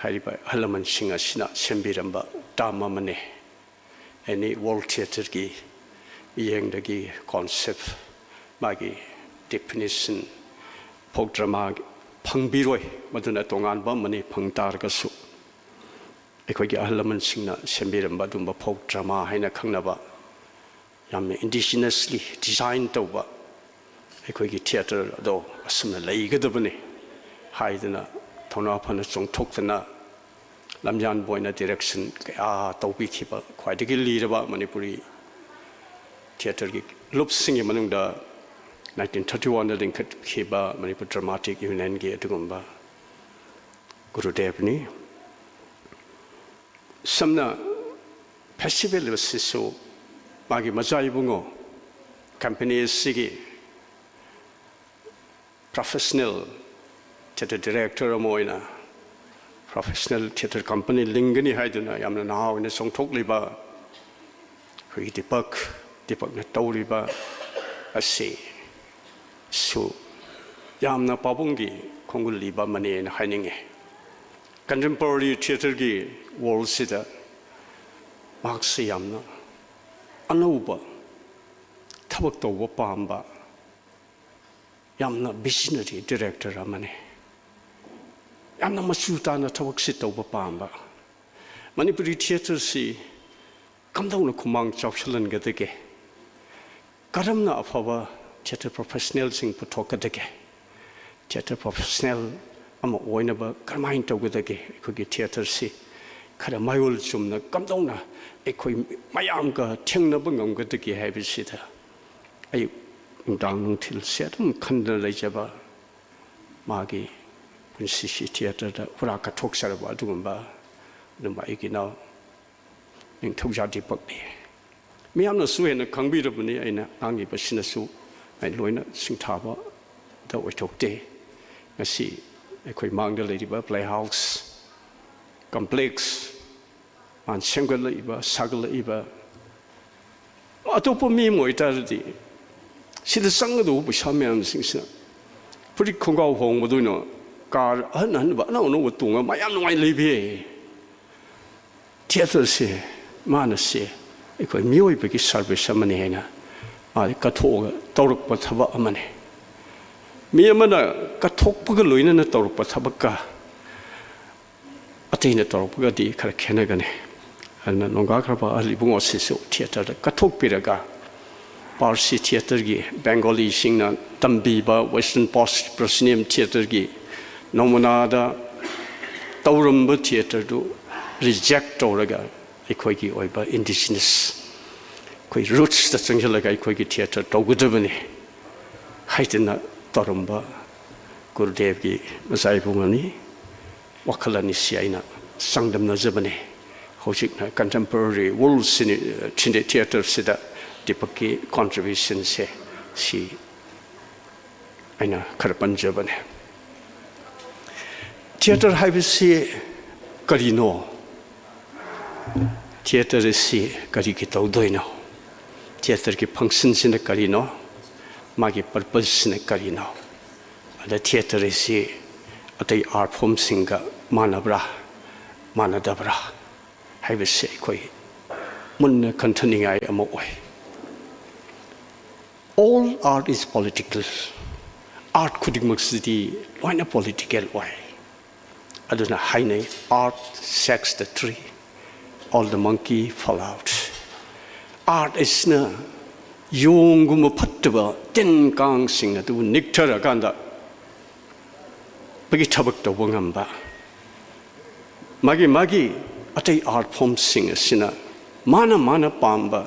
ꯍꯥꯏꯔꯤꯕ ꯑꯍꯜ ꯂꯃꯟꯁꯤꯡ ꯑꯁꯤꯅ ꯁꯦꯝꯕꯤꯔꯝꯕ term ꯑꯃꯅꯤ꯫ Any world theatreꯒꯤ ꯃꯤꯠꯌꯦꯡꯗꯒꯤ concept, ꯃꯥꯒꯤ definition, folk drama ꯐꯪꯕꯤꯔꯣꯏ, ꯃꯗꯨꯅ ꯇꯣꯉꯥꯟꯕ ꯑꯃꯅꯤ꯫ ꯐꯪ ꯇꯥꯔꯒꯁꯨ ꯑꯩꯈꯣꯏꯒꯤ ꯑꯍꯜ ꯂꯃꯟꯁꯤꯡꯅ ꯁꯦꯝꯕꯤꯔꯝꯕ ꯑꯗꯨꯝꯕ folk drama ꯍꯥꯏꯅ ꯈꯪꯅꯕ ꯌꯥꯝꯅ indigenously design ꯇꯧꯕ ꯑꯩꯈꯣꯏꯒꯤ theatre ꯑꯗꯣ ꯑꯁꯨꯝꯅ ꯂꯩꯒꯗꯕꯅꯤ ꯍꯥꯏꯗꯅ ꯊꯧꯅꯥ ꯐꯅ ꯆꯣꯡꯊꯣꯛꯇꯅ ꯂꯝꯌꯥꯟꯕ ꯑꯣꯏꯅ direction ꯀꯌꯥ ꯇꯧꯕꯤꯈꯤꯕ ꯈ꯭ꯋꯥꯏꯗꯒꯤ ꯂꯤꯔꯕ ꯃꯅꯤꯄꯨꯔꯤ theatreꯒꯤ ꯂꯨꯞꯁꯤꯡꯒꯤ ꯃꯅꯨꯡꯗ nineteen thirty oneꯗ ꯂꯤꯡꯈꯠꯈꯤꯕ Manipur Dramatic Unionꯒꯤ ꯑꯗꯨꯒꯨꯝꯕ ꯒꯨꯔꯨꯗꯦꯕꯅꯤ꯫ ꯁꯝꯅ festival ꯑꯁꯤꯁꯨ ꯃꯥꯒꯤ ꯃꯆꯥ ꯏꯕꯨꯡꯉꯣ company ꯑꯁꯤꯒꯤ professional theatre director ꯑꯃ ꯑꯣꯏꯅ professional theatre company ꯂꯤꯡꯒꯅꯤ ꯍꯥꯏꯗꯨꯅ ꯌꯥꯝꯅ ꯅꯍꯥ ꯑꯣꯏꯅ ꯆꯣꯡꯊꯣꯛꯂꯤꯕ ꯑꯩꯈꯣꯏꯒꯤ ꯗꯤꯄꯛ, ꯗꯤꯄꯛꯅ ꯇꯧꯔꯤꯕ ꯑꯁꯤꯁꯨ ꯌꯥꯝꯅ ꯄꯥꯕꯨꯡꯒꯤ ꯈꯣꯡꯒꯨꯜ ꯂꯤꯕ ꯑꯃꯅꯦꯅ ꯍꯥꯏꯅꯤꯡꯉꯤ꯫ Contemporary theatreꯒꯤ worldꯁꯤꯗ ꯃꯍꯥꯛꯁꯤ ꯌꯥꯝꯅ ꯑꯅꯧꯕ ꯊꯕꯛ ꯇꯧꯕ ꯄꯥꯝꯕ ꯌꯥꯝꯅ visionary director ꯑꯃꯅꯤ꯫ ꯌꯥꯝꯅ ꯃꯆꯨ ꯇꯥꯅ ꯊꯕꯛꯁꯤ ꯇꯧꯕ ꯄꯥꯝꯕ꯫ ꯃꯅꯤꯄꯨꯔꯤ theatreꯁꯤ ꯀꯝꯗꯧꯅ ꯈꯨꯃꯥꯡ ꯆꯥꯎꯁꯤꯜꯍꯟꯒꯗꯒꯦ? ꯀꯔꯝꯅ ꯑꯐꯕ ꯊꯤꯌꯦꯇꯔ ꯄ꯭ꯔꯣꯐꯦꯁꯅꯦꯜꯁꯤꯡ ꯄꯨꯊꯣꯛꯀꯗꯒꯦ? ꯊꯤꯌꯦꯇꯔ ꯄ꯭ꯔꯣꯐꯦꯁꯅꯦꯜ ꯑꯃ ꯑꯣꯏꯅꯕ ꯀꯔꯝꯍꯥꯏꯅ ꯇꯧꯒꯗꯒꯦ? ꯑꯩꯈꯣꯏꯒꯤ ꯊꯤꯌꯦꯇꯔꯁꯤ ꯈꯔ ꯃꯌꯣꯜ ꯆꯨꯝꯅ ꯀꯝꯗꯧꯅ ꯑꯩꯈꯣꯏ ꯃꯌꯥꯝꯒ ꯊꯦꯡꯅꯕ ꯉꯝꯒꯗꯒꯦ ꯍꯥꯏꯕꯁꯤꯗ ꯑꯌꯨꯛ ꯅꯨꯡꯗꯥꯡ ꯅꯨꯡꯊꯤꯜꯁꯦ ꯑꯗꯨꯝ ꯈꯟꯗꯨꯅ ꯂꯩꯖꯕ, ꯃꯥꯒꯤ ꯄꯨꯟꯁꯤꯁꯤ ꯊꯤꯌꯦꯇꯔꯗ ꯍꯨꯔꯥ ꯀꯠꯊꯣꯛꯆꯔꯕ ꯑꯗꯨꯒꯨꯝꯕ ꯑꯗꯨꯝꯕ ꯑꯩꯒꯤ ꯏꯅꯥꯎ ꯅꯤꯡꯊꯧꯖꯥ ꯗꯤꯄꯛꯅꯤ꯫ ꯃꯤꯌꯥꯝꯅꯁꯨ ꯍꯦꯟꯅ ꯈꯪꯕꯤꯔꯕꯅꯤ ꯑꯩꯅ ꯉꯥꯡꯉꯤꯕꯁꯤꯅꯁꯨ꯫ ꯑꯩ ꯂꯣꯏꯅ ꯁꯤꯡꯊꯥꯕꯗ ꯑꯣꯏꯊꯣꯛꯇꯦ꯫ ꯉꯁꯤ ꯑꯩꯈꯣꯏ ꯃꯥꯡꯗ ꯂꯩꯔꯤꯕ ꯄ꯭ꯂꯦ ꯍꯥꯎꯁ ꯀꯝꯄ꯭ꯂꯦꯛꯁ, ꯃꯥꯅ ꯁꯦꯝꯒꯠꯂꯛꯏꯕ, ꯁꯥꯒꯠꯂꯛꯏꯕ, ꯑꯇꯣꯞꯄ ꯃꯤ ꯑꯃ ꯑꯣꯏꯇꯥꯔꯗꯤ ꯁꯤꯗ ꯆꯪꯒꯗꯧꯕ ꯄꯩꯁꯥ ꯃꯌꯥꯝꯁꯤꯡꯁꯤꯅ ꯐꯨꯔꯤꯠ ꯈꯣꯡꯒ꯭ꯔꯥꯎ ꯍꯣꯡꯕꯗ ꯑꯣꯏꯅ ꯀꯥꯔ ꯑꯍꯟ ꯑꯍꯟꯕ ꯑꯅꯧ ꯑꯅꯧꯕ ꯇꯣꯡꯉꯒ ꯃꯌꯥꯝ ꯅꯨꯡꯉꯥꯏ ꯂꯩꯕ ꯌꯥꯏ꯫ ꯊꯤꯌꯦꯇꯔꯁꯦ ꯃꯥꯅ ꯁꯦ ꯑꯩꯈꯣꯏ ꯃꯤꯑꯣꯏꯕꯒꯤ ꯁꯥꯔꯚꯤꯁ ꯑꯃꯅꯤ ꯍꯥꯏꯅ ꯃꯥꯗꯤ ꯀꯠꯊꯣꯛꯑꯒ ꯇꯧꯔꯛꯄ ꯊꯕꯛ ꯑꯃꯅꯤ꯫ ꯃꯤ ꯑꯃꯅ ꯀꯠꯊꯣꯛꯄꯒ ꯂꯣꯏꯅꯅ ꯇꯧꯔꯛꯄ ꯊꯕꯛꯀ ꯑꯇꯩꯅ ꯇꯧꯔꯛꯄꯒꯗꯤ ꯈꯔ ꯈꯦꯠꯅꯒꯅꯤ꯫ ꯑꯗꯨꯅ ꯅꯣꯡꯒꯥꯈ꯭ꯔꯕ ꯑꯍꯜ ꯏꯕꯨꯡꯉꯣꯁꯤꯁꯨ ꯊꯤꯌꯦꯇꯔꯗ ꯀꯠꯊꯣꯛꯄꯤꯔꯒ ꯄꯥꯔꯁꯤ ꯊꯤꯌꯦꯇꯔꯒꯤ, ꯕꯦꯡꯒꯣꯂꯤꯁꯤꯡꯅ ꯇꯝꯕꯤꯕ ꯋꯦꯁꯇꯔꯟ ꯄ꯭ꯔꯣꯁꯅꯤꯌꯝ ꯊꯤꯌꯦꯇꯔꯒꯤ ꯅꯃꯨꯅꯥꯗ ꯇꯧꯔꯝꯕ ꯊꯤꯌꯦꯇꯔꯗꯨ ꯔꯤꯖꯦꯛ ꯇꯧꯔꯒ ꯑꯩꯈꯣꯏꯒꯤ ꯑꯣꯏꯕ ꯏꯟꯗꯤꯖꯤꯅꯁ, ꯑꯩꯈꯣꯏ ꯔꯨꯠꯁꯇ ꯆꯪꯁꯤꯜꯂꯒ ꯑꯩꯈꯣꯏꯒꯤ ꯊꯤꯌꯦꯇꯔ ꯇꯧꯒꯗꯕꯅꯤ ꯍꯥꯏꯗꯅ ꯇꯧꯔꯝꯕ ꯒꯨꯔꯨꯗꯦꯕꯒꯤ ꯃꯆꯥ ꯏꯕꯨꯡ ꯑꯅꯤ ꯋꯥꯈꯜ ꯑꯅꯤꯁꯤ ꯑꯩꯅ ꯆꯥꯡꯗꯝꯅꯖꯕꯅꯤ꯫ ꯍꯧꯖꯤꯛꯅ ꯀꯟꯇꯦꯝꯄꯣꯔꯔꯤ ꯋꯥꯔꯜ ꯁꯤꯅꯤ-, ꯊꯤꯌꯦꯇꯔꯁꯤꯗ ꯗꯤꯄꯛꯀꯤ ꯀꯣꯟꯇ꯭ꯔꯤꯕ꯭ꯌꯨꯁꯟꯁꯦ ꯁꯤ ꯑꯩꯅ ꯈꯔ ꯄꯟꯖꯕꯅꯤ꯫ ꯊꯤꯌꯦꯇꯔ ꯍꯥꯏꯕꯁꯤ ꯀꯔꯤꯅꯣ? ꯊꯤꯌꯦꯇꯔ ꯑꯁꯤ ꯀꯔꯤꯒꯤ ꯇꯧꯗꯣꯏꯅꯣ? ꯊꯤꯌꯦꯇꯔꯒꯤ ꯐꯪꯁꯟꯁꯤꯅ ꯀꯔꯤꯅꯣ? ꯃꯥꯒꯤ ꯄꯔꯄꯁꯁꯤꯅ ꯀꯔꯤꯅꯣ? ꯑꯗ ꯊꯤꯌꯦꯇꯔ ꯑꯁꯤ ꯑꯇꯩ ꯑꯥꯔꯠ ꯐꯣꯝꯁꯤꯡꯒ ꯃꯥꯟꯅꯕ꯭ꯔꯥ, ꯃꯥꯟꯅꯗꯕ꯭ꯔꯥ ꯍꯥꯏꯕꯁꯤ ꯑꯩꯈꯣꯏ ꯃꯨꯟꯅ ꯈꯟꯊꯅꯤꯡꯉꯥꯏ ꯑꯃ ꯑꯣꯏ꯫ All art is political. Art ꯈꯨꯗꯤꯡꯃꯛꯁꯤꯗꯤ ꯂꯣꯏꯅ ꯄꯣꯂꯤꯇꯤꯀꯦꯜ ꯑꯣꯏ꯫ ꯑꯗꯨꯅ ꯍꯥꯏꯅꯩ, "Art shakes the tree, all the monkey fall out." Art ꯑꯁꯤꯅ ꯌꯣꯡꯒꯨꯝꯕ ꯐꯠꯇꯕ ꯇꯤꯟ ꯀꯥꯡꯁꯤꯡ ꯑꯗꯨꯕꯨ ꯅꯤꯛꯊꯔꯀꯥꯟꯗ ꯄꯒꯤ ꯊꯕꯛ ꯇꯧꯕ ꯉꯝꯕ, ꯃꯥꯒꯤ ꯃꯥꯒꯤ ꯑꯇꯩ art form ꯁꯤꯡ ꯑꯁꯤꯅ ꯃꯥꯅ ꯃꯥꯅ ꯄꯥꯝꯕ,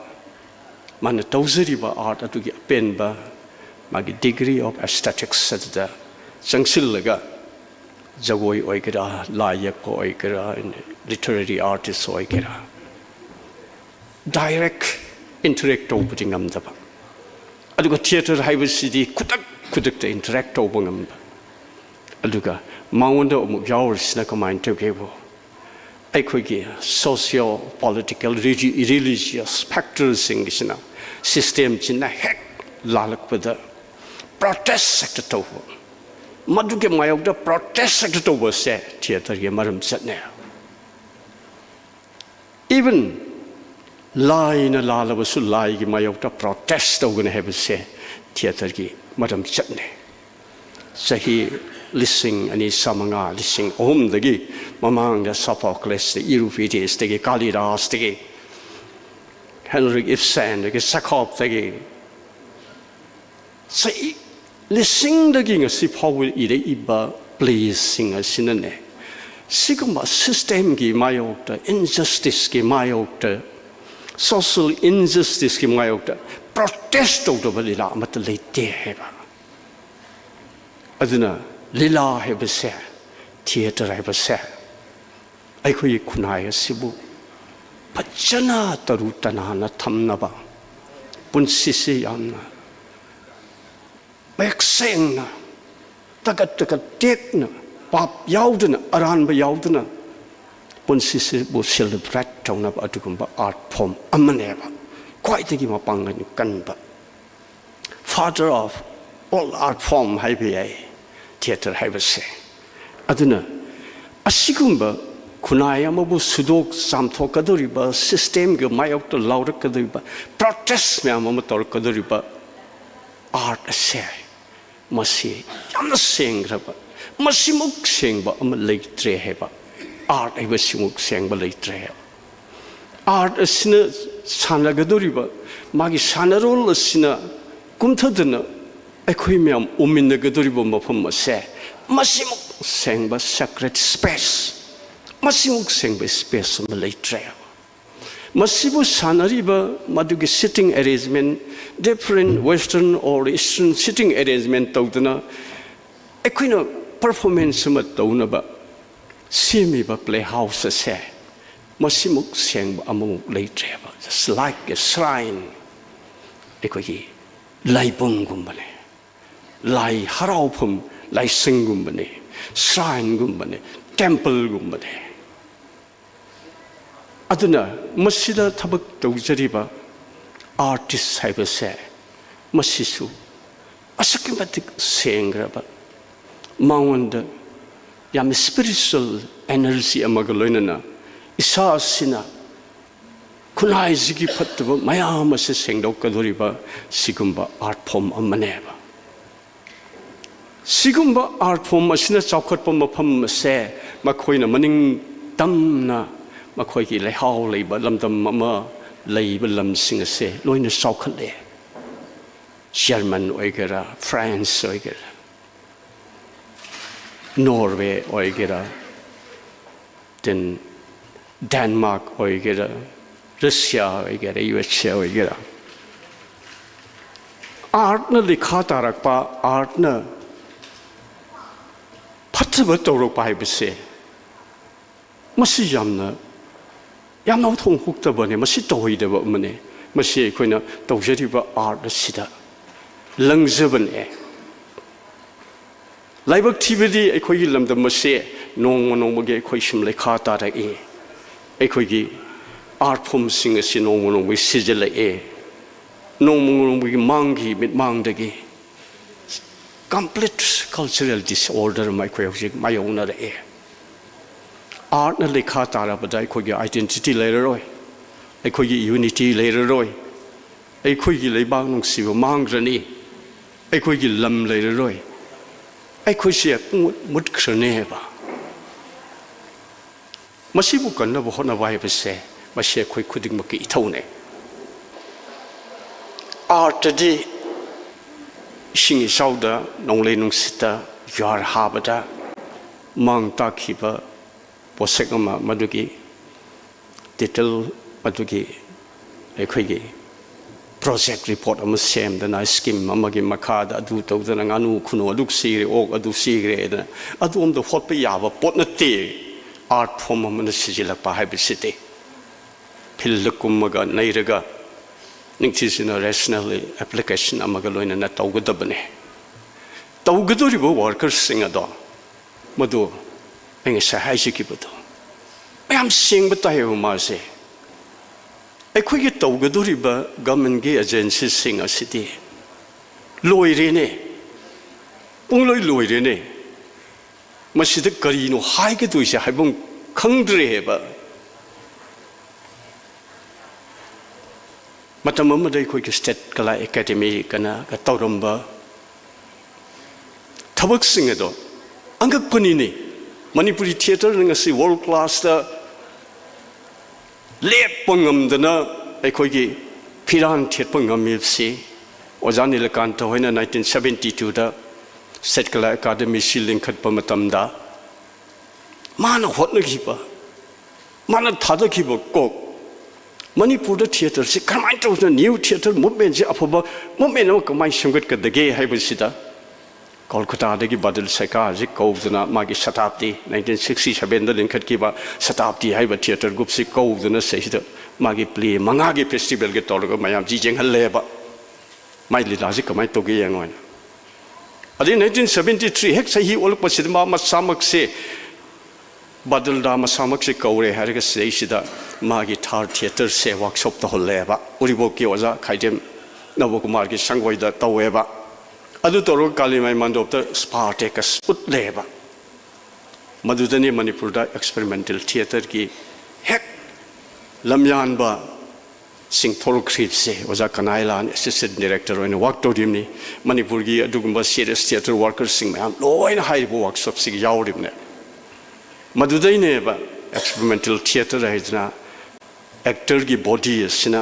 ꯃꯥꯅ ꯇꯧꯖꯔꯤꯕ art ꯑꯗꯨꯒꯤ ꯑꯄꯦꯟꯕ, ꯃꯥꯒꯤ degree of aesthetics ꯑꯗꯨꯗ ꯆꯪꯁꯤꯜꯂꯒ, ꯖꯒꯣꯏ ꯑꯣꯏꯒꯦꯔꯥ, ꯂꯥꯏ ꯌꯦꯛꯄ ꯑꯣꯏꯒꯦꯔꯥ, literary artist ꯑꯣꯏꯒꯦꯔꯥ, direct interact ꯇꯧꯕꯗꯤ ꯉꯝꯗꯕ꯫ ꯑꯗꯨꯒ theatre ꯍꯥꯏꯕꯁꯤꯗꯤ ꯈꯨꯗꯛ ꯈꯨꯗꯛꯇ interact ꯇꯧꯕ ꯉꯝꯕ꯫ ꯑꯗꯨꯒ ꯃꯉꯣꯟꯗ ꯑꯃꯨꯛ ꯌꯥꯎꯔꯤꯁꯤꯅ ꯀꯃꯥꯏꯅ ꯇꯧꯒꯦꯕꯨ, ꯑꯩꯈꯣꯏꯒꯤ socio political, religious factor ꯁꯤꯡꯒꯤꯁꯤꯅ system ꯁꯤꯅ ꯍꯦꯛ ꯂꯥꯜꯂꯛꯄꯗ protest ꯍꯦꯛꯇ ꯇꯧꯕ꯫ ꯃꯗꯨꯒꯤ ꯃꯥꯌꯣꯛꯇ protest ꯍꯦꯛꯇ ꯇꯧꯕꯁꯦ theatre ꯒꯤ ꯃꯔꯝ ꯆꯠꯅꯩ꯫ Even ꯂꯥꯏꯅ ꯂꯥꯜꯂꯕꯁꯨ ꯂꯥꯏꯒꯤ ꯃꯥꯌꯣꯛꯇ protest ꯇꯧꯒꯅꯤ ꯍꯥꯏꯕꯁꯦ theatre ꯒꯤ ꯃꯔꯝ ꯆꯠꯅꯩ꯫ ꯆꯍꯤ ꯂꯤꯁꯤꯡ ꯑꯅꯤ ꯆꯥꯃꯉꯥ, ꯂꯤꯁꯤꯡ ꯑꯍꯨꯝꯗꯒꯤ ꯃꯃꯥꯡꯗ Sophocles ꯇꯒꯤ Euripides ꯇꯒꯤ Kalidas ꯇꯒꯤ Henrik Ibsen ꯗꯒꯤ Chekhov ꯇꯒꯤ ꯆꯍꯤ ꯂꯤꯁꯤꯡꯗꯒꯤ ꯉꯁꯤ ꯐꯥꯎꯕ ꯏꯔꯛꯏꯕ play ꯁꯤꯡ ꯑꯁꯤꯅꯅꯦ, ꯁꯤꯒꯨꯝꯕ system ꯒꯤ ꯃꯥꯌꯣꯛꯇ, injustice ꯀꯤ ꯃꯥꯌꯣꯛꯇ, social injustice ꯀꯤ ꯃꯥꯌꯣꯛꯇ protest ꯇꯧꯗꯕ ꯂꯤꯂꯥ ꯑꯃꯠꯇ ꯂꯩꯇꯦ ꯍꯥꯏꯕ꯫ ꯑꯗꯨꯅ ꯂꯤꯂꯥ ꯍꯥꯏꯕꯁꯦ, theatre ꯍꯥꯏꯕꯁꯦ, ꯑꯩꯈꯣꯏꯒꯤ ꯈꯨꯟꯅꯥꯏ ꯑꯁꯤꯕꯨ ꯐꯖꯅ ꯇꯔꯨ ꯇꯅꯥꯟꯅ ꯊꯝꯅꯕ, ꯄꯨꯟꯁꯤꯁꯤ ꯌꯥꯝꯅ ꯃꯌꯦꯛ ꯁꯦꯡꯅ, ꯇꯀꯠ ꯇꯀꯠ ꯇꯦꯛꯅ, ꯄꯥꯞ ꯌꯥꯎꯗꯅ, ꯑꯔꯥꯟꯕ ꯌꯥꯎꯗꯅ ꯄꯨꯟꯁꯤꯁꯤꯕꯨ celebrate ꯇꯧꯅꯕ ꯑꯗꯨꯒꯨꯝꯕ art form ꯑꯃꯅꯦꯕ, ꯈ꯭ꯋꯥꯏꯗꯒꯤ ꯃꯄꯥꯡꯒꯜ ꯀꯟꯕ, father of all art form ꯍꯥꯏꯕ ꯌꯥꯏ theatre ꯍꯥꯏꯕꯁꯦ꯫ ꯑꯗꯨꯅ ꯑꯁꯤꯒꯨꯝꯕ ꯈꯨꯟꯅꯥꯏ ꯑꯃꯕꯨ ꯁꯨꯗꯣꯛ ꯆꯥꯝꯊꯣꯛꯀꯗꯧꯔꯤꯕ, system ꯒꯤ ꯃꯥꯌꯣꯛꯇ ꯂꯥꯎꯔꯛꯀꯗꯧꯔꯤꯕ, protest ꯃꯌꯥꯝ ꯑꯃ ꯇꯧꯔꯛꯀꯗꯧꯔꯤꯕ art ꯑꯁꯦ, ꯃꯁꯤ ꯌꯥꯝꯅ ꯁꯦꯡꯈ꯭ꯔꯕ, ꯃꯁꯤꯃꯨꯛ ꯁꯦꯡꯕ ꯑꯃ ꯂꯩꯇ꯭ꯔꯦ ꯍꯥꯏꯕ, art ꯍꯥꯏꯕꯁꯤꯃꯨꯛ ꯁꯦꯡꯕ ꯂꯩꯇ꯭ꯔꯦ ꯍꯥꯏꯕ꯫ ꯑꯥꯔꯠ ꯑꯁꯤꯅ ꯁꯥꯟꯅꯒꯗꯧꯔꯤꯕ ꯃꯥꯒꯤ ꯁꯥꯟꯅꯔꯣꯜ ꯑꯁꯤꯅ ꯀꯨꯝꯊꯗꯅ ꯑꯩꯈꯣꯏ ꯃꯌꯥꯝ ꯎꯃꯤꯟꯅꯒꯗꯧꯔꯤꯕ ꯃꯐꯝ ꯑꯁꯦ ꯃꯁꯤꯃꯨꯛ ꯁꯦꯡꯕ sacred space, ꯃꯁꯤꯃꯨꯛ ꯁꯦꯡꯕ space ꯑꯃ ꯂꯩꯇ꯭ꯔꯦ꯫ ꯃꯁꯤꯕꯨ ꯁꯥꯟꯅꯔꯤꯕ ꯃꯗꯨꯒꯤ seating arrangement, different western or eastern seating arrangement ꯇꯧꯗꯅ ꯑꯩꯈꯣꯏꯅ performance ꯑꯃ ꯇꯧꯅꯕ ꯁꯦꯝꯃꯤꯕ playhouse ꯑꯁꯦ ꯃꯁꯤꯃꯨꯛ ꯁꯦꯡꯕ ꯑꯃꯃꯨꯛ ꯂꯩꯇ꯭ꯔꯦꯕ꯫ Just like a shrine, ꯑꯩꯈꯣꯏꯒꯤ ꯂꯥꯏꯕꯨꯡꯒꯨꯝꯕꯅꯦ, ꯂꯥꯏ ꯍꯔꯥꯎꯐꯝ ꯂꯥꯏꯁꯪꯒꯨꯝꯕꯅꯦ, shrineꯒꯨꯝꯕꯅꯦ, templeꯒꯨꯝꯕꯅꯦ꯫ ꯑꯗꯨꯅ ꯃꯁꯤꯗ ꯊꯕꯛ ꯇꯧꯖꯔꯤꯕ artist ꯍꯥꯏꯕꯁꯦ ꯃꯁꯤꯁꯨ ꯑꯁꯨꯛꯀꯤ ꯃꯇꯤꯛ ꯁꯦꯡꯈ꯭ꯔꯕ, ꯃꯉꯣꯟꯗ ꯌꯥꯝ spiritual energy ꯑꯃꯒ ꯂꯣꯏꯅꯅ ꯏꯁꯥ ꯑꯁꯤꯅ ꯈꯨꯟꯅꯥꯏꯁꯤꯒꯤ ꯐꯠꯇꯕ ꯃꯌꯥꯝ ꯑꯁꯤ ꯁꯦꯡꯗꯣꯛꯀꯗꯧꯔꯤꯕ ꯁꯤꯒꯨꯝꯕ art form ꯑꯃꯅꯦꯕ꯫ ꯁꯤꯒꯨꯝꯕ art form ꯑꯁꯤꯅ ꯆꯥꯎꯈꯠꯄ ꯃꯐꯝ ꯑꯁꯦ ꯃꯈꯣꯏꯅ ꯃꯅꯤꯡ ꯇꯝꯅ ꯃꯈꯣꯏꯒꯤ ꯂꯩꯍꯥꯎ ꯂꯩꯕ ꯂꯝꯗꯝ ꯑꯃ ꯂꯩꯕ ꯂꯝꯁꯤꯡ ꯑꯁꯦ ꯂꯣꯏꯅ ꯆꯥꯎꯈꯠꯂꯦ꯫ ꯖꯔꯃꯟ ꯑꯣꯏꯒꯦꯔꯥ, ꯐ꯭ꯔꯥꯟꯁ ꯑꯣꯏꯒꯦꯔꯥ, ꯅꯣꯔꯋꯦ ꯑꯣꯏꯒꯦꯔꯥ, then ꯗꯦꯟꯃꯥꯔꯛ ꯑꯣꯏꯒꯦꯔꯥ, ꯔꯁꯤꯌꯥ ꯑꯣꯏꯒꯦꯔꯥ, ꯌꯨ ꯑꯦꯁ ꯑꯦ ꯑꯣꯏꯒꯦꯔꯥ, artꯅ ꯂꯩꯈꯥ ꯇꯥꯔꯛꯄ, artꯅ ꯐꯠꯇꯕ ꯇꯧꯔꯛꯄ ꯍꯥꯏꯕꯁꯦ ꯃꯁꯤ ꯌꯥꯝꯅ, ꯌꯥꯝꯅ ꯃꯊꯣꯡ ꯍꯨꯛꯇꯕꯅꯦ, ꯃꯁꯤ ꯇꯧꯍꯩꯗꯕ ꯑꯃꯅꯦ꯫ ꯃꯁꯤ ꯑꯩꯈꯣꯏꯅ ꯇꯧꯖꯔꯤꯕ art ꯑꯁꯤꯗ ꯂꯪꯖꯕꯅꯦ꯫ ꯂꯥꯏꯕꯛ ꯊꯤꯕꯗꯤ ꯑꯩꯈꯣꯏꯒꯤ ꯂꯝꯗꯝ ꯑꯁꯦ ꯅꯣꯡꯃ ꯅꯣꯡꯃꯒꯤ ꯑꯩꯈꯣꯏ ꯁꯨꯝ ꯂꯩꯈꯥ ꯇꯥꯔꯛꯏ꯫ ꯑꯩꯈꯣꯏꯒꯤ art formꯁꯤꯡ ꯑꯁꯤ ꯅꯣꯡꯃ ꯅꯣꯡꯃꯒꯤ ꯁꯤꯖꯤꯜꯂꯛꯑꯦ꯫ ꯅꯣꯡꯃ ꯅꯣꯡꯃꯒꯤ ꯃꯥꯡꯈꯤ ꯃꯤꯠꯃꯥꯡꯗꯒꯤ꯫ Complete cultural disorder ꯑꯃ ꯑꯩꯈꯣꯏ ꯍꯧꯖꯤꯛ ꯃꯥꯌꯣꯛꯅꯔꯛꯑꯦ꯫ Artꯅ ꯂꯩꯈꯥ ꯇꯥꯔꯕꯗ ꯑꯩꯈꯣꯏꯒꯤ identity ꯂꯩꯔꯔꯣꯏ, ꯑꯩꯈꯣꯏꯒꯤ unity ꯂꯩꯔꯔꯣꯏ, ꯑꯩꯈꯣꯏꯒꯤ ꯂꯩꯕꯥꯛ ꯅꯨꯡꯁꯤꯕ ꯃꯥꯡꯈ꯭ꯔꯅꯤ, ꯑꯩꯈꯣꯏꯒꯤ ꯂꯝ ꯂꯩꯔꯔꯣꯏ, ꯑꯩꯈꯣꯏꯁꯦ ꯄꯨꯡꯃꯨꯠ ꯃꯨꯠꯈ꯭ꯔꯅꯦꯕ꯫ ꯃꯁꯤꯕꯨ ꯀꯟꯅꯕ ꯍꯣꯠꯅꯕ ꯍꯥꯏꯕꯁꯦ ꯃꯁꯤ ꯑꯩꯈꯣꯏ ꯈꯨꯗꯤꯡꯃꯛꯀꯤ ꯏꯊꯧꯅꯦ꯫ ꯑꯥꯔꯠꯇꯗꯤ ꯏꯁꯤꯡ ꯏꯆꯥꯎꯗ, ꯅꯣꯡꯂꯩ ꯅꯨꯡꯁꯤꯠꯇ, ꯖ꯭ꯋꯥꯔ ꯍꯥꯕꯗ ꯃꯥꯡ ꯇꯥꯛꯈꯤꯕ ꯄꯣꯠꯁꯛ ꯑꯃ, ꯃꯗꯨꯒꯤ ꯇꯤꯇꯜ, ꯃꯗꯨꯒꯤ ꯑꯩꯈꯣꯏꯒꯤ ꯄ꯭ꯔꯣꯖꯦꯛ ꯔꯤꯄꯣꯔꯠ ꯑꯃ ꯁꯦꯝꯗꯅ, ꯁ꯭ꯀꯤꯝ ꯑꯃꯒꯤ ꯃꯈꯥꯗ ꯑꯗꯨ ꯇꯧꯗꯅ, ꯉꯥꯅꯨ ꯈꯨꯅꯨ ꯑꯗꯨ ꯁꯤꯈ꯭ꯔꯦ, ꯑꯣꯛ ꯑꯗꯨ ꯁꯤꯈ꯭ꯔꯦ ꯍꯥꯏꯗꯅ, ꯑꯗꯨ ꯑꯝꯇ ꯍꯣꯠꯄ ꯌꯥꯕ ꯄꯣꯠ ꯅꯠꯇꯦ꯫ ꯑꯥꯔꯠ ꯐꯣꯝ ꯑꯃꯅ ꯁꯤꯖꯤꯜꯂꯛꯄ ꯍꯥꯏꯕꯁꯤꯗꯤ ꯐꯤꯜꯗ ꯀꯨꯝꯃꯒ ꯅꯩꯔꯒ ꯅꯤꯡꯊꯤꯖꯅ ꯔꯦꯁꯅꯦꯜꯂꯤ ꯑꯦꯄ꯭ꯂꯤꯀꯦꯁꯟ ꯑꯃꯒ ꯂꯣꯏꯅꯅ ꯇꯧꯒꯗꯕꯅꯤ꯫ ꯇꯧꯒꯗꯧꯔꯤꯕ ꯋꯥꯔꯀꯔꯁꯤꯡ ꯑꯗꯣ, ꯃꯗꯨ ꯑꯩ ꯉꯁꯥꯏ ꯍꯥꯏꯖꯈꯤꯕꯗꯣ ꯃꯌꯥꯝ ꯁꯦꯡꯕ ꯇꯥꯏꯌꯦꯕ꯫ ꯃꯥꯁꯦ ꯑꯩꯈꯣꯏꯒꯤ ꯇꯧꯒꯗꯧꯔꯤꯕ ꯒꯃꯦꯟꯒꯤ ꯑꯦꯖꯦꯟꯁꯤꯁꯤꯡ ꯑꯁꯤꯗꯤ ꯂꯣꯏꯔꯦꯅꯦ, ꯄꯨꯡꯂꯣꯏ ꯂꯣꯏꯔꯦꯅꯦ꯫ ꯃꯁꯤꯗ ꯀꯔꯤꯅꯣ ꯍꯥꯏꯒꯗꯣꯏꯁꯦ ꯍꯥꯏꯐꯝ ꯈꯪꯗ꯭ꯔꯦꯕ꯫ ꯃꯇꯝ ꯑꯃꯗ ꯑꯩꯈꯣꯏꯒꯤ ꯁ꯭ꯇꯦꯠ ꯀꯂꯥ ꯑꯦꯀꯥꯗꯦꯃꯤ ꯀꯅꯥꯒ ꯇꯧꯔꯝꯕ ꯊꯕꯛꯁꯤꯡ ꯑꯗꯣ ꯑꯉꯛꯄꯅꯤꯅꯦ꯫ ꯃꯅꯤꯄꯨꯔꯤ ꯊꯤꯌꯦꯇꯔꯅ ꯉꯁꯤ ꯋꯥꯔꯜ ꯀ꯭ꯂꯥꯁꯇ ꯂꯦꯞꯄ ꯉꯝꯗꯅ ꯑꯩꯈꯣꯏꯒꯤ ꯐꯤꯔꯥꯟ ꯊꯦꯠꯄ ꯉꯝꯃꯤꯕꯁꯤ ꯑꯣꯖꯥ ꯅꯤꯂꯀꯥꯟꯇ ꯍꯣꯏꯅ ꯅꯥꯏꯟꯇꯤꯟ ꯁꯕꯦꯟꯇꯤ ꯇꯨꯗ ꯁ꯭ꯇꯦꯠ ꯀꯂꯥ ꯑꯦꯀꯥꯗꯦꯃꯤꯁꯤ ꯂꯤꯡꯈꯠꯄ ꯃꯇꯝꯗ ꯃꯥꯅ ꯍꯣꯠꯅꯈꯤꯕ, ꯃꯥꯅ ꯊꯥꯗꯈꯤꯕ ꯀꯣꯛ, ꯃꯅꯤꯄꯨꯔꯗ ꯊꯤꯌꯦꯇꯔꯁꯤ ꯀꯔꯝꯍꯥꯏꯅ ꯇꯧꯗꯅ ꯅ꯭ꯌꯨ ꯊꯤꯌꯦꯇꯔ ꯃꯨꯚꯃꯦꯟꯁꯤ ꯑꯐꯕ ꯃꯨꯚꯃꯦꯟ ꯑꯃ ꯀꯃꯥꯏꯅ ꯁꯦꯝꯒꯠꯀꯗꯒꯦ ꯍꯥꯏꯕꯁꯤꯗ ꯀꯣꯜꯀꯇꯥꯗꯒꯤ ꯕꯥꯗꯜ ꯁꯔꯀꯥꯔꯁꯤ ꯀꯧꯗꯨꯅ ꯃꯥꯒꯤ ꯁꯇꯥꯕꯗꯤ, ꯅꯥꯏꯟꯇꯤꯟ ꯁꯤꯛꯁꯇꯤ ꯁꯕꯦꯟꯗ ꯂꯤꯡꯈꯠꯈꯤꯕ ꯁꯇꯥꯕꯗꯤ ꯍꯥꯏꯕ ꯊꯤꯌꯦꯇꯔ ꯒ꯭ꯔꯨꯞꯁꯤ ꯀꯧꯗꯨꯅ ꯁꯤꯗꯩꯁꯤꯗ ꯃꯥꯒꯤ ꯄ꯭ꯂꯦ ꯃꯉꯥꯒꯤ ꯐꯦꯁꯇꯤꯚꯦꯜꯒ ꯇꯧꯔꯒ ꯃꯌꯥꯝꯁꯤ ꯌꯦꯡꯍꯜꯂꯦꯕ꯫ ꯃꯥꯏ ꯂꯤꯂꯥꯁꯤ ꯀꯃꯥꯏꯅ ꯇꯧꯒꯦ ꯌꯦꯡꯉꯣ ꯍꯥꯏꯅ꯫ ꯑꯗꯩ ꯅꯥꯏꯟꯇꯤꯟ ꯁꯕꯦꯟꯇꯤ ꯊ꯭ꯔꯤ ꯍꯦꯛ ꯆꯍꯤ ꯑꯣꯜꯂꯛꯄꯁꯤꯗ ꯃꯥ ꯃꯁꯥꯃꯛꯁꯦ ꯕꯥꯗꯜꯗꯥ ꯃꯁꯥꯃꯛꯁꯦ ꯀꯧꯔꯦ ꯍꯥꯏꯔꯒ ꯁꯤꯗꯩꯁꯤꯗ ꯃꯥꯒꯤ ꯊꯥꯔ ꯊꯤꯌꯦꯇꯔꯁꯦ ꯋꯥꯔꯛꯁꯣꯞ ꯇꯧꯍꯜꯂꯦꯕ꯫ ꯎꯔꯤꯄꯣꯛꯀꯤ ꯑꯣꯖꯥ ꯈꯥꯏꯗꯦꯝ ꯅꯕꯀꯨꯃꯥꯔꯒꯤ ꯁꯪꯒꯣꯏꯗ ꯇꯧꯋꯦꯕ꯫ ꯑꯗꯨ ꯇꯧꯔꯒ ꯀꯥꯂꯤꯃꯥꯏ ꯃꯥꯟꯗꯣꯞꯇ ꯁ꯭ꯄꯥꯔꯇꯦꯀꯁ ꯎꯠꯂꯦꯕ꯫ ꯃꯗꯨꯗꯅꯤ ꯃꯅꯤꯄꯨꯔꯗ ꯑꯦꯛꯁꯄꯦꯔꯤꯃꯦꯟꯇꯦꯜ ꯊꯤꯌꯦꯇꯔꯒꯤ ꯍꯦꯛ ꯂꯝꯌꯥꯟꯕ ꯁꯤꯡ ꯊꯣꯛꯂꯛꯈ꯭ꯔꯤꯕꯁꯦ꯫ ꯑꯣꯖꯥ ꯀꯅꯥꯏꯂꯥꯟ ꯑꯦꯁꯤꯁꯇꯦꯟ ꯗꯥꯏꯔꯦꯛꯇꯔ ꯑꯣꯏꯅ ꯋꯥꯔꯛ ꯇꯧꯔꯤꯕꯅꯤ꯫ ꯃꯅꯤꯄꯨꯔꯒꯤ ꯑꯗꯨꯒꯨꯝꯕ ꯁꯤꯔꯤꯌꯁ ꯊꯤꯌꯦꯇꯔ ꯋꯥꯔꯀꯔꯁꯤꯡ ꯃꯌꯥꯝ ꯂꯣꯏꯅ ꯍꯥꯏꯔꯤꯕ ꯋꯥꯔꯛꯁꯣꯞꯁꯤꯒꯤ ꯌꯥꯎꯔꯤꯕꯅꯦ꯫ ꯃꯗꯨꯗꯩꯅꯦꯕ ꯑꯦꯛꯁꯄꯦꯔꯤꯃꯦꯟꯇꯦꯜ ꯊꯤꯌꯦꯇꯔ ꯍꯥꯏꯗꯅ ꯑꯦꯛꯇꯔꯒꯤ ꯕꯣꯗꯤ ꯑꯁꯤꯅ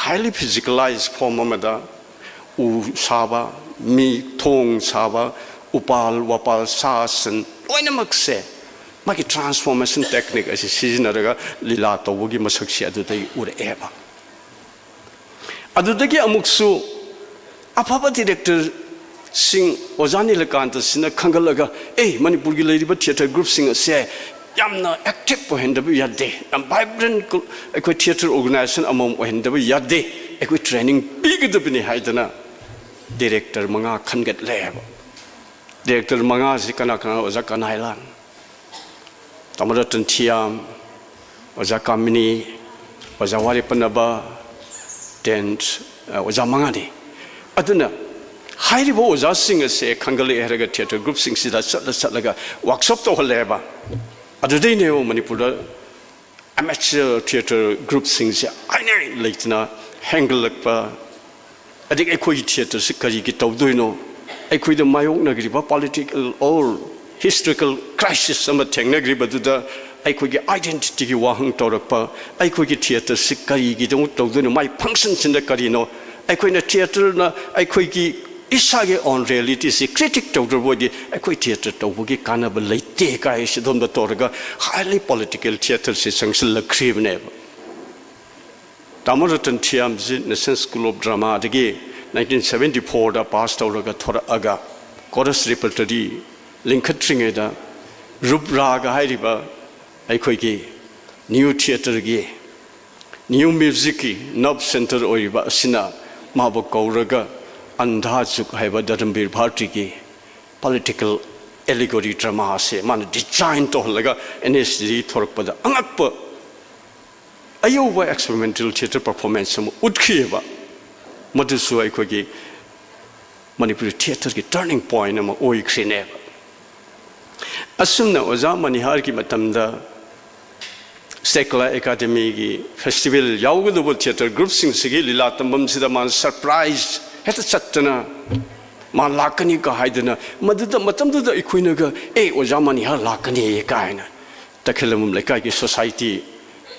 ꯍꯥꯏꯂꯤ ꯐꯤꯖꯤꯀꯦꯂꯥꯏꯖ ꯐꯣꯝ ꯑꯃꯗ ꯎ ꯁꯥꯕ, ꯃꯤ ꯊꯣꯡ ꯁꯥꯕ, ꯎꯄꯥꯜ ꯋꯥꯄꯥꯜ, ꯁꯥ ꯁꯟ ꯂꯣꯏꯅꯃꯛꯁꯦ ꯃꯥꯒꯤ ꯇ꯭ꯔꯥꯟꯁꯐꯣꯔꯃꯦꯁꯟ ꯇꯦꯛꯅꯤꯛ ꯑꯁꯤ ꯁꯤꯖꯤꯟꯅꯔꯒ ꯂꯤꯂꯥ ꯇꯧꯕꯒꯤ ꯃꯁꯛꯁꯤ ꯑꯗꯨꯗꯒꯤ ꯎꯔꯛꯑꯦꯕ꯫ ꯑꯗꯨꯗꯒꯤ ꯑꯃꯨꯛꯁꯨ ꯑꯐꯕ ꯗꯤꯔꯦꯛꯇꯔꯁꯤꯡ ꯑꯣꯖꯥ ꯅꯤꯂꯀꯥꯟꯇꯁꯤꯅ ꯈꯪꯒꯠꯂꯒ, ꯑꯦ, ꯃꯅꯤꯄꯨꯔꯒꯤ ꯂꯩꯔꯤꯕ ꯊꯤꯌꯦꯇꯔ ꯒ꯭ꯔꯨꯞꯁꯤꯡ ꯑꯁꯦ ꯌꯥꯝꯅ ꯑꯦꯛꯇꯤꯚ ꯑꯣꯏꯍꯟꯗꯕ ꯌꯥꯗꯦ, ꯌꯥꯝ ꯚꯥꯏꯕ꯭ꯔꯦꯟ ꯑꯩꯈꯣꯏ ꯊꯤꯌꯦꯇꯔ ꯑꯣꯔꯒꯅꯥꯏꯖꯦꯁꯟ ꯑꯃꯃꯝ ꯑꯣꯏꯍꯟꯗꯕ ꯌꯥꯗꯦ, ꯑꯩꯈꯣꯏ ꯇ꯭ꯔꯦꯅꯤꯡ ꯄꯤꯒꯗꯕꯅꯤ ꯍꯥꯏꯗꯅ ꯗꯤꯔꯦꯛꯇꯔ ꯃꯉꯥ ꯈꯟꯒꯠꯂꯦꯕ꯫ ꯗꯤꯔꯦꯛꯇꯔ ꯃꯉꯥꯁꯤ ꯀꯅꯥ ꯀꯅꯥ? ꯑꯣꯖꯥ ꯀꯅꯥꯏꯂꯥꯜ, ꯇꯥꯃꯣ ꯔꯇꯟ ꯊꯤꯌꯥꯝ, ꯑꯣꯖꯥ ꯀꯥꯃꯤꯅꯤ, ꯑꯣꯖꯥ ꯋꯥꯔꯦꯄꯅꯕ, ꯇꯦꯟ, ꯑ, ꯑꯣꯖꯥ ꯃꯉꯥꯅꯤ꯫ ꯑꯗꯨꯅ ꯍꯥꯏꯔꯤꯕ ꯑꯣꯖꯥꯁꯤꯡ ꯑꯁꯦ ꯈꯟꯒꯠꯂꯛꯑꯦ ꯍꯥꯏꯔꯒ ꯊꯤꯌꯦꯇꯔ ꯒ꯭ꯔꯨꯞꯁꯤꯡꯁꯤꯗ ꯆꯠꯂ ꯆꯠꯂꯒ ꯋꯥꯔꯛꯁꯣꯞ ꯇꯧꯍꯜꯂꯦꯕ꯫ ꯑꯗꯨꯗꯩꯅꯦꯕ ꯃꯅꯤꯄꯨꯔꯗ ꯑꯦꯃꯦꯆꯔ ꯊꯤꯌꯦꯇꯔ ꯒ꯭ꯔꯨꯞꯁꯤꯡꯁꯦ ꯍꯥꯏꯅꯤꯡꯉꯥꯏ ꯂꯩꯇꯅ ꯍꯦꯟꯒꯠꯂꯛꯄ꯫ ꯑꯗꯒꯤ ꯑꯩꯈꯣꯏꯒꯤ ꯊꯤꯌꯦꯇꯔꯁꯤ ꯀꯔꯤꯒꯤ ꯇꯧꯗꯣꯏꯅꯣ? ꯑꯩꯈꯣꯏꯗ ꯃꯥꯌꯣꯛꯅꯔꯤꯕ political or historical crisis ꯑꯃ ꯊꯦꯡꯅꯈ꯭ꯔꯤꯕꯗꯨꯗ ꯑꯩꯈꯣꯏꯒꯤ ꯑꯥꯏꯗꯦꯟꯇꯤꯇꯤꯒꯤ ꯋꯥꯍꯪ ꯇꯧꯔꯛꯄ, ꯑꯩꯈꯣꯏꯒꯤ ꯊꯤꯌꯦꯇꯔꯁꯤ ꯀꯔꯤꯒꯤꯗꯃꯛ ꯇꯧꯗꯣꯏꯅꯣ? ꯃꯥꯏ ꯐꯪꯁꯟꯁꯤꯅ ꯀꯔꯤꯅꯣ? ꯑꯩꯈꯣꯏꯅ ꯊꯤꯌꯦꯇꯔꯅ ꯑꯩꯈꯣꯏꯒꯤ ꯏꯁꯥꯒꯤ ꯑꯣꯟ ꯔꯤꯌꯦꯂꯤꯇꯤꯁꯤ ꯀ꯭ꯔꯤꯇꯤꯛ ꯇꯧꯗ꯭ꯔꯕ ꯑꯣꯏꯗꯤ ꯑꯩꯈꯣꯏ ꯊꯤꯌꯦꯇꯔ ꯇꯧꯕꯒꯤ ꯀꯥꯟꯅꯕ ꯂꯩꯇꯦ ꯀꯥꯏ ꯁꯤꯗꯣꯝꯗ ꯇꯧꯔꯒ ꯍꯥꯏꯂꯤ ꯄꯣꯂꯤꯇꯤꯀꯦꯜ ꯊꯤꯌꯦꯇꯔꯁꯤ ꯆꯪꯁꯤꯜꯂꯛꯈ꯭ꯔꯤꯕꯅꯦꯕ꯫ ꯇꯥꯃꯣ ꯔꯇꯟ ꯊꯤꯌꯥꯝꯁꯤ National School of Dramaꯗꯒꯤ nineteen seventy fourꯗ ꯄꯥꯁ ꯇꯧꯔꯒ ꯊꯣꯔꯛꯑꯒ ꯀꯣꯔꯁ ꯔꯤꯄꯔꯇꯔꯤ ꯂꯤꯡꯈꯠꯇ꯭ꯔꯤꯉꯩꯗ ꯔꯨꯞ ꯔꯥꯒ ꯍꯥꯏꯔꯤꯕ ꯑꯩꯈꯣꯏꯒꯤ ꯅ꯭ꯌꯨ ꯊꯤꯌꯦꯇꯔꯒꯤ, ꯅ꯭ꯌꯨ ꯃ꯭ꯌꯨꯖꯤꯛꯀꯤ ꯅꯔꯚ ꯁꯦꯟꯇꯔ ꯑꯣꯏꯔꯤꯕ ꯑꯁꯤꯅ ꯃꯥꯕꯨ ꯀꯧꯔꯒ ꯑꯟꯙꯥ ꯖꯨꯛ ꯍꯥꯏꯕ ꯙꯔꯝꯕꯤꯔ ꯚꯥꯔꯇꯤꯒꯤ ꯄꯣꯂꯤꯇꯤꯀꯦꯜ ꯑꯦꯂꯤꯒꯣꯔꯤ ꯗ꯭ꯔꯃꯥ ꯑꯁꯦ ꯃꯥꯅ ꯗꯤꯖꯥꯏꯟ ꯇꯧꯍꯜꯂꯒ NSD ꯊꯣꯔꯛꯄꯗ ꯑꯉꯛꯄ ꯑꯌꯧꯕ ꯑꯦꯛꯁꯄꯦꯔꯤꯃꯦꯟꯇꯦꯜ ꯊꯤꯌꯦꯇꯔ ꯄꯔꯐꯣꯔꯃꯦꯟꯁ ꯑꯃ ꯎꯠꯈꯤꯑꯕ꯫ ꯃꯗꯨꯁꯨ ꯑꯩꯈꯣꯏꯒꯤ ꯃꯅꯤꯄꯨꯔꯤ ꯊꯤꯌꯦꯇꯔꯒꯤ ꯇꯔꯅꯤꯡ ꯄꯣꯏꯟ ꯑꯃ ꯑꯣꯏꯈ꯭ꯔꯤꯅꯦꯕ꯫ ꯑꯁꯨꯝꯅ ꯑꯣꯖꯥ ꯃꯅꯤꯍꯥꯔꯒꯤ ꯃꯇꯝꯗ ꯁ꯭ꯇꯦꯠ ꯀꯂꯥ ꯑꯦꯀꯥꯗꯃꯤꯒꯤ ꯐꯦꯁꯇꯤꯚꯦꯜ ꯌꯥꯎꯒꯗꯧꯕ ꯊꯤꯌꯦꯇꯔ ꯒ꯭ꯔꯨꯞꯁꯤꯡꯁꯤꯒꯤ ꯂꯤꯂꯥ ꯇꯝꯐꯝꯁꯤꯗ ꯃꯥꯅ ꯁꯔꯄ꯭ꯔꯥꯏꯖ ꯍꯦꯛꯇ ꯆꯠꯇꯅ, "ꯃꯥ ꯂꯥꯛꯀꯅꯤꯒ" ꯍꯥꯏꯗꯅ, ꯃꯗꯨꯗ, ꯃꯇꯝꯗꯨꯗ ꯑꯩꯈꯣꯏꯅꯒ, "ꯑꯦ, ꯑꯣꯖꯥ ꯃꯅꯤꯍꯥꯔ ꯂꯥꯛꯀꯅꯤ" ꯀꯥꯏꯅ ꯇꯈꯦꯂꯝꯕꯝ ꯂꯩꯀꯥꯏꯒꯤ ꯁꯣꯁꯥꯏꯇꯤ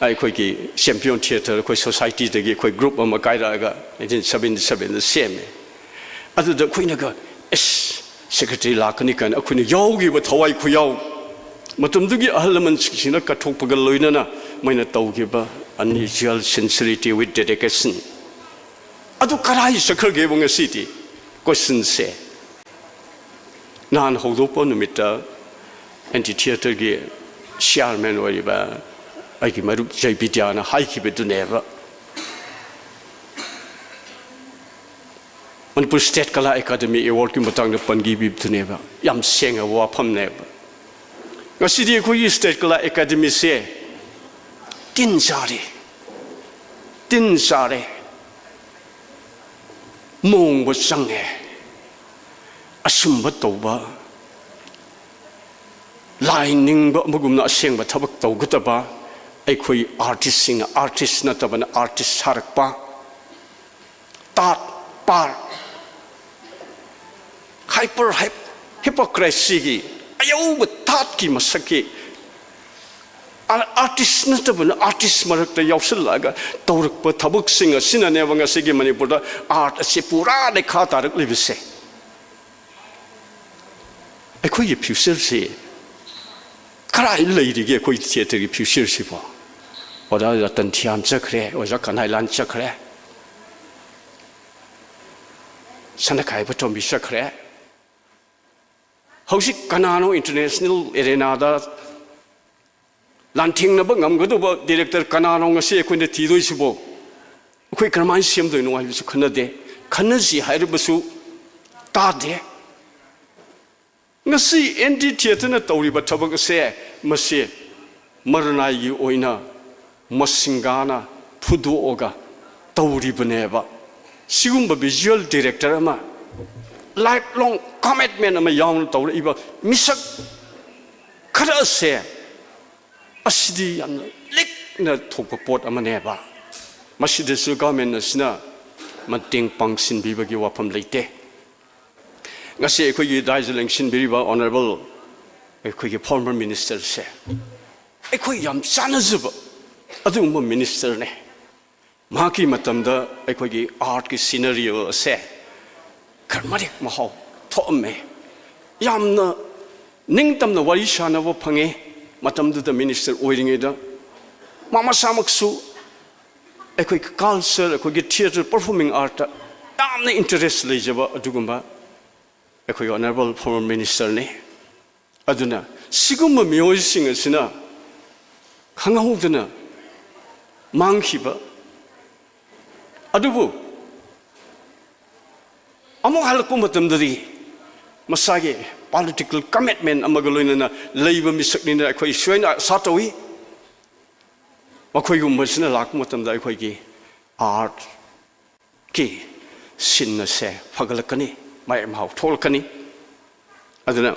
ꯑꯩꯈꯣꯏꯒꯤ ꯆꯦꯝꯄꯤꯌꯟ ꯊꯤꯌꯦꯇꯔ ꯑꯩꯈꯣꯏ ꯁꯣꯁꯥꯏꯇꯤꯗꯒꯤ ꯑꯩꯈꯣꯏ ꯒ꯭ꯔꯨꯞ ꯑꯃ ꯀꯥꯏꯔꯛꯑꯒ ꯅꯥꯏꯟꯇꯤꯟ ꯁꯕꯦꯟꯇꯤ ꯁꯕꯦꯟꯗ ꯁꯦꯝꯃꯦ꯫ ꯑꯗꯨꯗ ꯑꯩꯈꯣꯏꯅꯒ ꯑꯦꯁ ꯁꯦꯀ꯭ꯔꯦꯇꯔꯤ ꯂꯥꯛꯀꯅꯤ ꯀꯥꯏꯅ ꯑꯩꯈꯣꯏꯅ ꯌꯥꯎꯈꯤꯕ ꯊꯋꯥꯏ ꯈꯨꯌꯥꯎ, ꯃꯇꯝꯗꯨꯒꯤ ꯑꯍꯜ ꯂꯃꯟꯁꯤꯡꯁꯤꯅ ꯀꯠꯊꯣꯛꯄꯒ ꯂꯣꯏꯅꯅ ꯃꯣꯏꯅ ꯇꯧꯈꯤꯕ unusual sincerity with dedication ꯑꯗꯨ ꯀꯔꯥꯏ ꯆꯠꯈ꯭ꯔꯒꯦꯕ ꯉꯁꯤꯗꯤ? ꯀꯣꯏꯁꯟꯁꯦ ꯅꯍꯥꯟ ꯍꯧꯗꯣꯛꯄ ꯅꯨꯃꯤꯠꯇ ꯑꯦꯟꯇꯤ ꯊꯤꯌꯦꯇꯔꯒꯤ ꯆꯤꯌꯥꯔꯃꯦꯟ ꯑꯣꯏꯔꯤꯕ ꯑꯩꯒꯤ ꯃꯔꯨꯞ ꯖꯩꯕꯤꯗ꯭ꯌꯥꯅ ꯍꯥꯏꯈꯤꯕꯗꯨꯅꯦꯕ꯫ ꯃꯅꯤꯄꯨꯔ ꯁ꯭ꯇꯦꯠ ꯀꯂꯥ ꯑꯦꯀꯥꯗꯃꯤ ꯑꯦꯋꯥꯔꯗꯀꯤ ꯃꯇꯥꯡꯗ ꯄꯟꯈꯤꯕꯗꯨꯅꯦꯕ꯫ ꯌꯥꯝ ꯁꯦꯡꯉꯕ ꯋꯥꯐꯝꯅꯦꯕ꯫ ꯉꯁꯤꯗꯤ ꯑꯩꯈꯣꯏꯒꯤ ꯁ꯭ꯇꯦꯠ ꯀꯂꯥ ꯑꯦꯀꯥꯗꯃꯤꯁꯦ ꯇꯤꯟ ꯆꯥꯔꯦ, ꯇꯤꯟ ꯆꯥꯔꯦ, ꯃꯣꯡꯕ ꯆꯪꯉꯦ꯫ ꯑꯁꯨꯝꯕ ꯇꯧꯕ, ꯂꯥꯏ ꯅꯤꯡꯕ ꯑꯃꯒꯨꯝꯅ ꯑꯁꯦꯡꯕ ꯊꯕꯛ ꯇꯧꯒꯗꯕ ꯑꯩꯈꯣꯏ ꯑꯥꯔꯇꯤꯁꯁꯤꯡꯅ ꯑꯥꯔꯇꯤꯁ ꯅꯠꯇꯕꯅ ꯑꯥꯔꯇꯤꯁ ꯁꯥꯔꯛꯄ, ꯇꯥꯠ ꯄꯥꯔ ꯍꯥꯏꯄꯔ ꯍꯤꯄꯣꯀ꯭ꯔꯦꯁꯤꯒꯤ ꯑꯌꯧꯕ ꯊꯥꯠꯀꯤ ꯃꯁꯛꯀꯤ ꯑꯥꯔꯇꯤꯁ ꯅꯠꯇꯕꯅ ꯑꯥꯔꯇꯤꯁ ꯃꯔꯛꯇ ꯌꯥꯎꯁꯜꯂꯛꯑꯒ ꯇꯧꯔꯛꯄ ꯊꯕꯛꯁꯤꯡ ꯑꯁꯤꯅꯅꯦꯕ ꯉꯁꯤꯒꯤ ꯃꯅꯤꯄꯨꯔꯗ ꯑꯥꯔꯠ ꯑꯁꯤ ꯄꯨꯔꯥ ꯂꯩꯈꯥ ꯇꯥꯔꯛꯂꯤꯕꯁꯦ꯫ ꯑꯩꯈꯣꯏꯒꯤ ꯐ꯭ꯌꯨꯆꯔꯁꯤ ꯀꯔꯥꯏ ꯂꯩꯔꯤꯒꯦ? ꯑꯩꯈꯣꯏ ꯊꯤꯌꯦꯇꯔꯒꯤ ꯐ꯭ꯌꯨꯆꯔꯁꯤꯕꯣ? ꯑꯣꯖꯥ ꯔꯇꯟ ꯊꯤꯌꯥꯝ ꯆꯠꯈ꯭ꯔꯦ, ꯑꯣꯖꯥ ꯀꯅꯥꯏꯂꯥꯟ ꯆꯠꯈ꯭ꯔꯦ, ꯁꯅꯥꯈꯥꯏꯕ ꯇꯣꯝꯕꯤ ꯆꯠꯈ꯭ꯔꯦ꯫ ꯍꯧꯖꯤꯛ ꯀꯅꯥꯅꯣ ꯏꯟꯇꯔꯅꯦꯁꯅꯦꯜ ꯑꯦꯔꯦꯅꯥꯗ ꯂꯥꯟꯊꯦꯡꯅꯕ ꯉꯝꯒꯗꯧꯕ ꯗꯤꯔꯦꯛꯇꯔ ꯀꯅꯥꯅꯣ ꯉꯁꯤ ꯑꯩꯈꯣꯏꯅ ꯊꯤꯗꯣꯏꯁꯤꯕꯣ? ꯑꯩꯈꯣꯏ ꯀꯔꯝꯍꯥꯏꯅ ꯁꯦꯝꯗꯣꯏꯅꯣ ꯍꯥꯏꯕꯁꯨ ꯈꯟꯅꯗꯦ꯫ ꯈꯟꯅꯁꯤ ꯍꯥꯏꯔꯕꯁꯨ ꯇꯥꯗꯦ꯫ ꯉꯁꯤ ꯑꯦꯟꯇꯤ ꯊꯤꯌꯦꯇꯔꯅ ꯇꯧꯔꯤꯕ ꯊꯕꯛ ꯑꯁꯦ, ꯃꯁꯤ ꯃꯔꯅꯥꯏꯒꯤ ꯑꯣꯏꯅ ꯃꯁꯤꯡꯒꯥꯅ ꯐꯨꯗꯣꯛꯑꯒ ꯇꯧꯔꯤꯕꯅꯦꯕ꯫ ꯁꯤꯒꯨꯝꯕ ꯚꯤꯖꯨꯋꯦꯜ ꯗꯤꯔꯦꯛꯇꯔ ꯑꯃ, ꯂꯥꯏꯐ ꯂꯣꯡ ꯀꯃꯤꯠꯃꯦꯟ ꯑꯃ ꯌꯥꯎꯅ ꯇꯧꯔꯛꯏꯕ ꯃꯤꯁꯛ ꯈꯔ ꯑꯁꯦ, ꯑꯁꯤꯗꯤ ꯌꯥꯝꯅ ꯂꯤꯛꯅ ꯊꯣꯛꯄ ꯄꯣꯠ ꯑꯃꯅꯦꯕ꯫ ꯃꯁꯤꯗꯁꯨ ꯒꯚꯔꯟꯃꯦꯟ ꯑꯁꯤꯅ ꯃꯇꯦꯡ ꯄꯥꯡꯁꯤꯟꯕꯤꯕꯒꯤ ꯋꯥꯐꯝ ꯂꯩꯇꯦ꯫ ꯉꯁꯤ ꯑꯩꯈꯣꯏꯒꯤ ꯗꯥꯏꯁꯇ ꯂꯦꯡꯁꯤꯟꯕꯤꯔꯤꯕ ꯑꯣꯅꯔꯦꯕꯜ ꯑꯩꯈꯣꯏꯒꯤ ꯐꯣꯔꯃꯔ ꯃꯤꯅꯤꯁꯇꯔꯁꯦ, ꯑꯩꯈꯣꯏ ꯌꯥꯝ ꯆꯥꯟꯅꯖꯕ, ꯑꯗꯨꯒꯨꯝꯕ ꯃꯤꯅꯤꯁꯇꯔꯅꯦ꯫ ꯃꯍꯥꯛꯀꯤ ꯃꯇꯝꯗ ꯑꯩꯈꯣꯏꯒꯤ ꯑꯥꯔꯠꯀꯤ ꯁꯤꯅꯔꯤ ꯑꯁꯦ ꯈꯔ ꯃꯔꯦꯛ ꯃꯍꯥꯎ ꯊꯣꯛꯑꯝꯃꯦ꯫ ꯌꯥꯝꯅ ꯅꯤꯡꯇꯝꯅ ꯋꯥꯔꯤ ꯁꯥꯟꯅꯕ ꯐꯪꯉꯦ꯫ ꯃꯇꯝꯗꯨꯗ ꯃꯤꯅꯤꯁꯇꯔ ꯑꯣꯏꯔꯤꯉꯩꯗ ꯃꯥ ꯃꯁꯥꯃꯛꯁꯨ ꯑꯩꯈꯣꯏꯒꯤ ꯀꯜꯆꯔ, ꯑꯩꯈꯣꯏꯒꯤ ꯊꯤꯌꯦꯇꯔ, ꯄꯔꯐꯣꯔꯃꯤꯡ ꯑꯥꯔꯠꯇ ꯌꯥꯝꯅ ꯏꯟꯇꯔꯦꯁ ꯂꯩꯖꯕ ꯑꯗꯨꯒꯨꯝꯕ ꯑꯩꯈꯣꯏꯒꯤ ꯑꯣꯅꯔꯦꯕꯜ ꯐꯣꯔꯃꯔ ꯃꯤꯅꯤꯁꯇꯔꯅꯤ꯫ ꯑꯗꯨꯅ ꯁꯤꯒꯨꯝꯕ ꯃꯤꯑꯣꯏꯁꯤꯡ ꯑꯁꯤꯅ ꯈꯪꯍꯧꯗꯅ ꯃꯥꯡꯈꯤꯕ ꯑꯗꯨꯕꯨ ꯑꯃꯨꯛ ꯍꯜꯂꯛꯄ ꯃꯇꯝꯗꯗꯤ ꯃꯁꯥꯒꯤ ꯄꯣꯂꯤꯇꯤꯀꯦꯜ ꯀꯃꯤꯠꯃꯦꯟ ꯑꯃꯒ ꯂꯣꯏꯅꯅ ꯂꯩꯕ ꯃꯤꯁꯛꯅꯤꯅ ꯑꯩꯈꯣꯏ ꯁꯣꯏꯅ ꯑꯥꯁꯥ ꯇꯧꯏ꯫ ꯃꯈꯣꯏꯒꯨꯝꯕꯁꯤꯅ ꯂꯥꯛꯄ ꯃꯇꯝꯗ ꯑꯩꯈꯣꯏꯒꯤ ꯑꯥꯔꯠꯀꯤ ꯁꯤꯟ ꯑꯁꯦ ꯐꯒꯠꯂꯛꯀꯅꯤ, ꯃꯍꯩ ꯃꯍꯥꯎ ꯊꯣꯛꯂꯛꯀꯅꯤ꯫ ꯑꯗꯨꯅ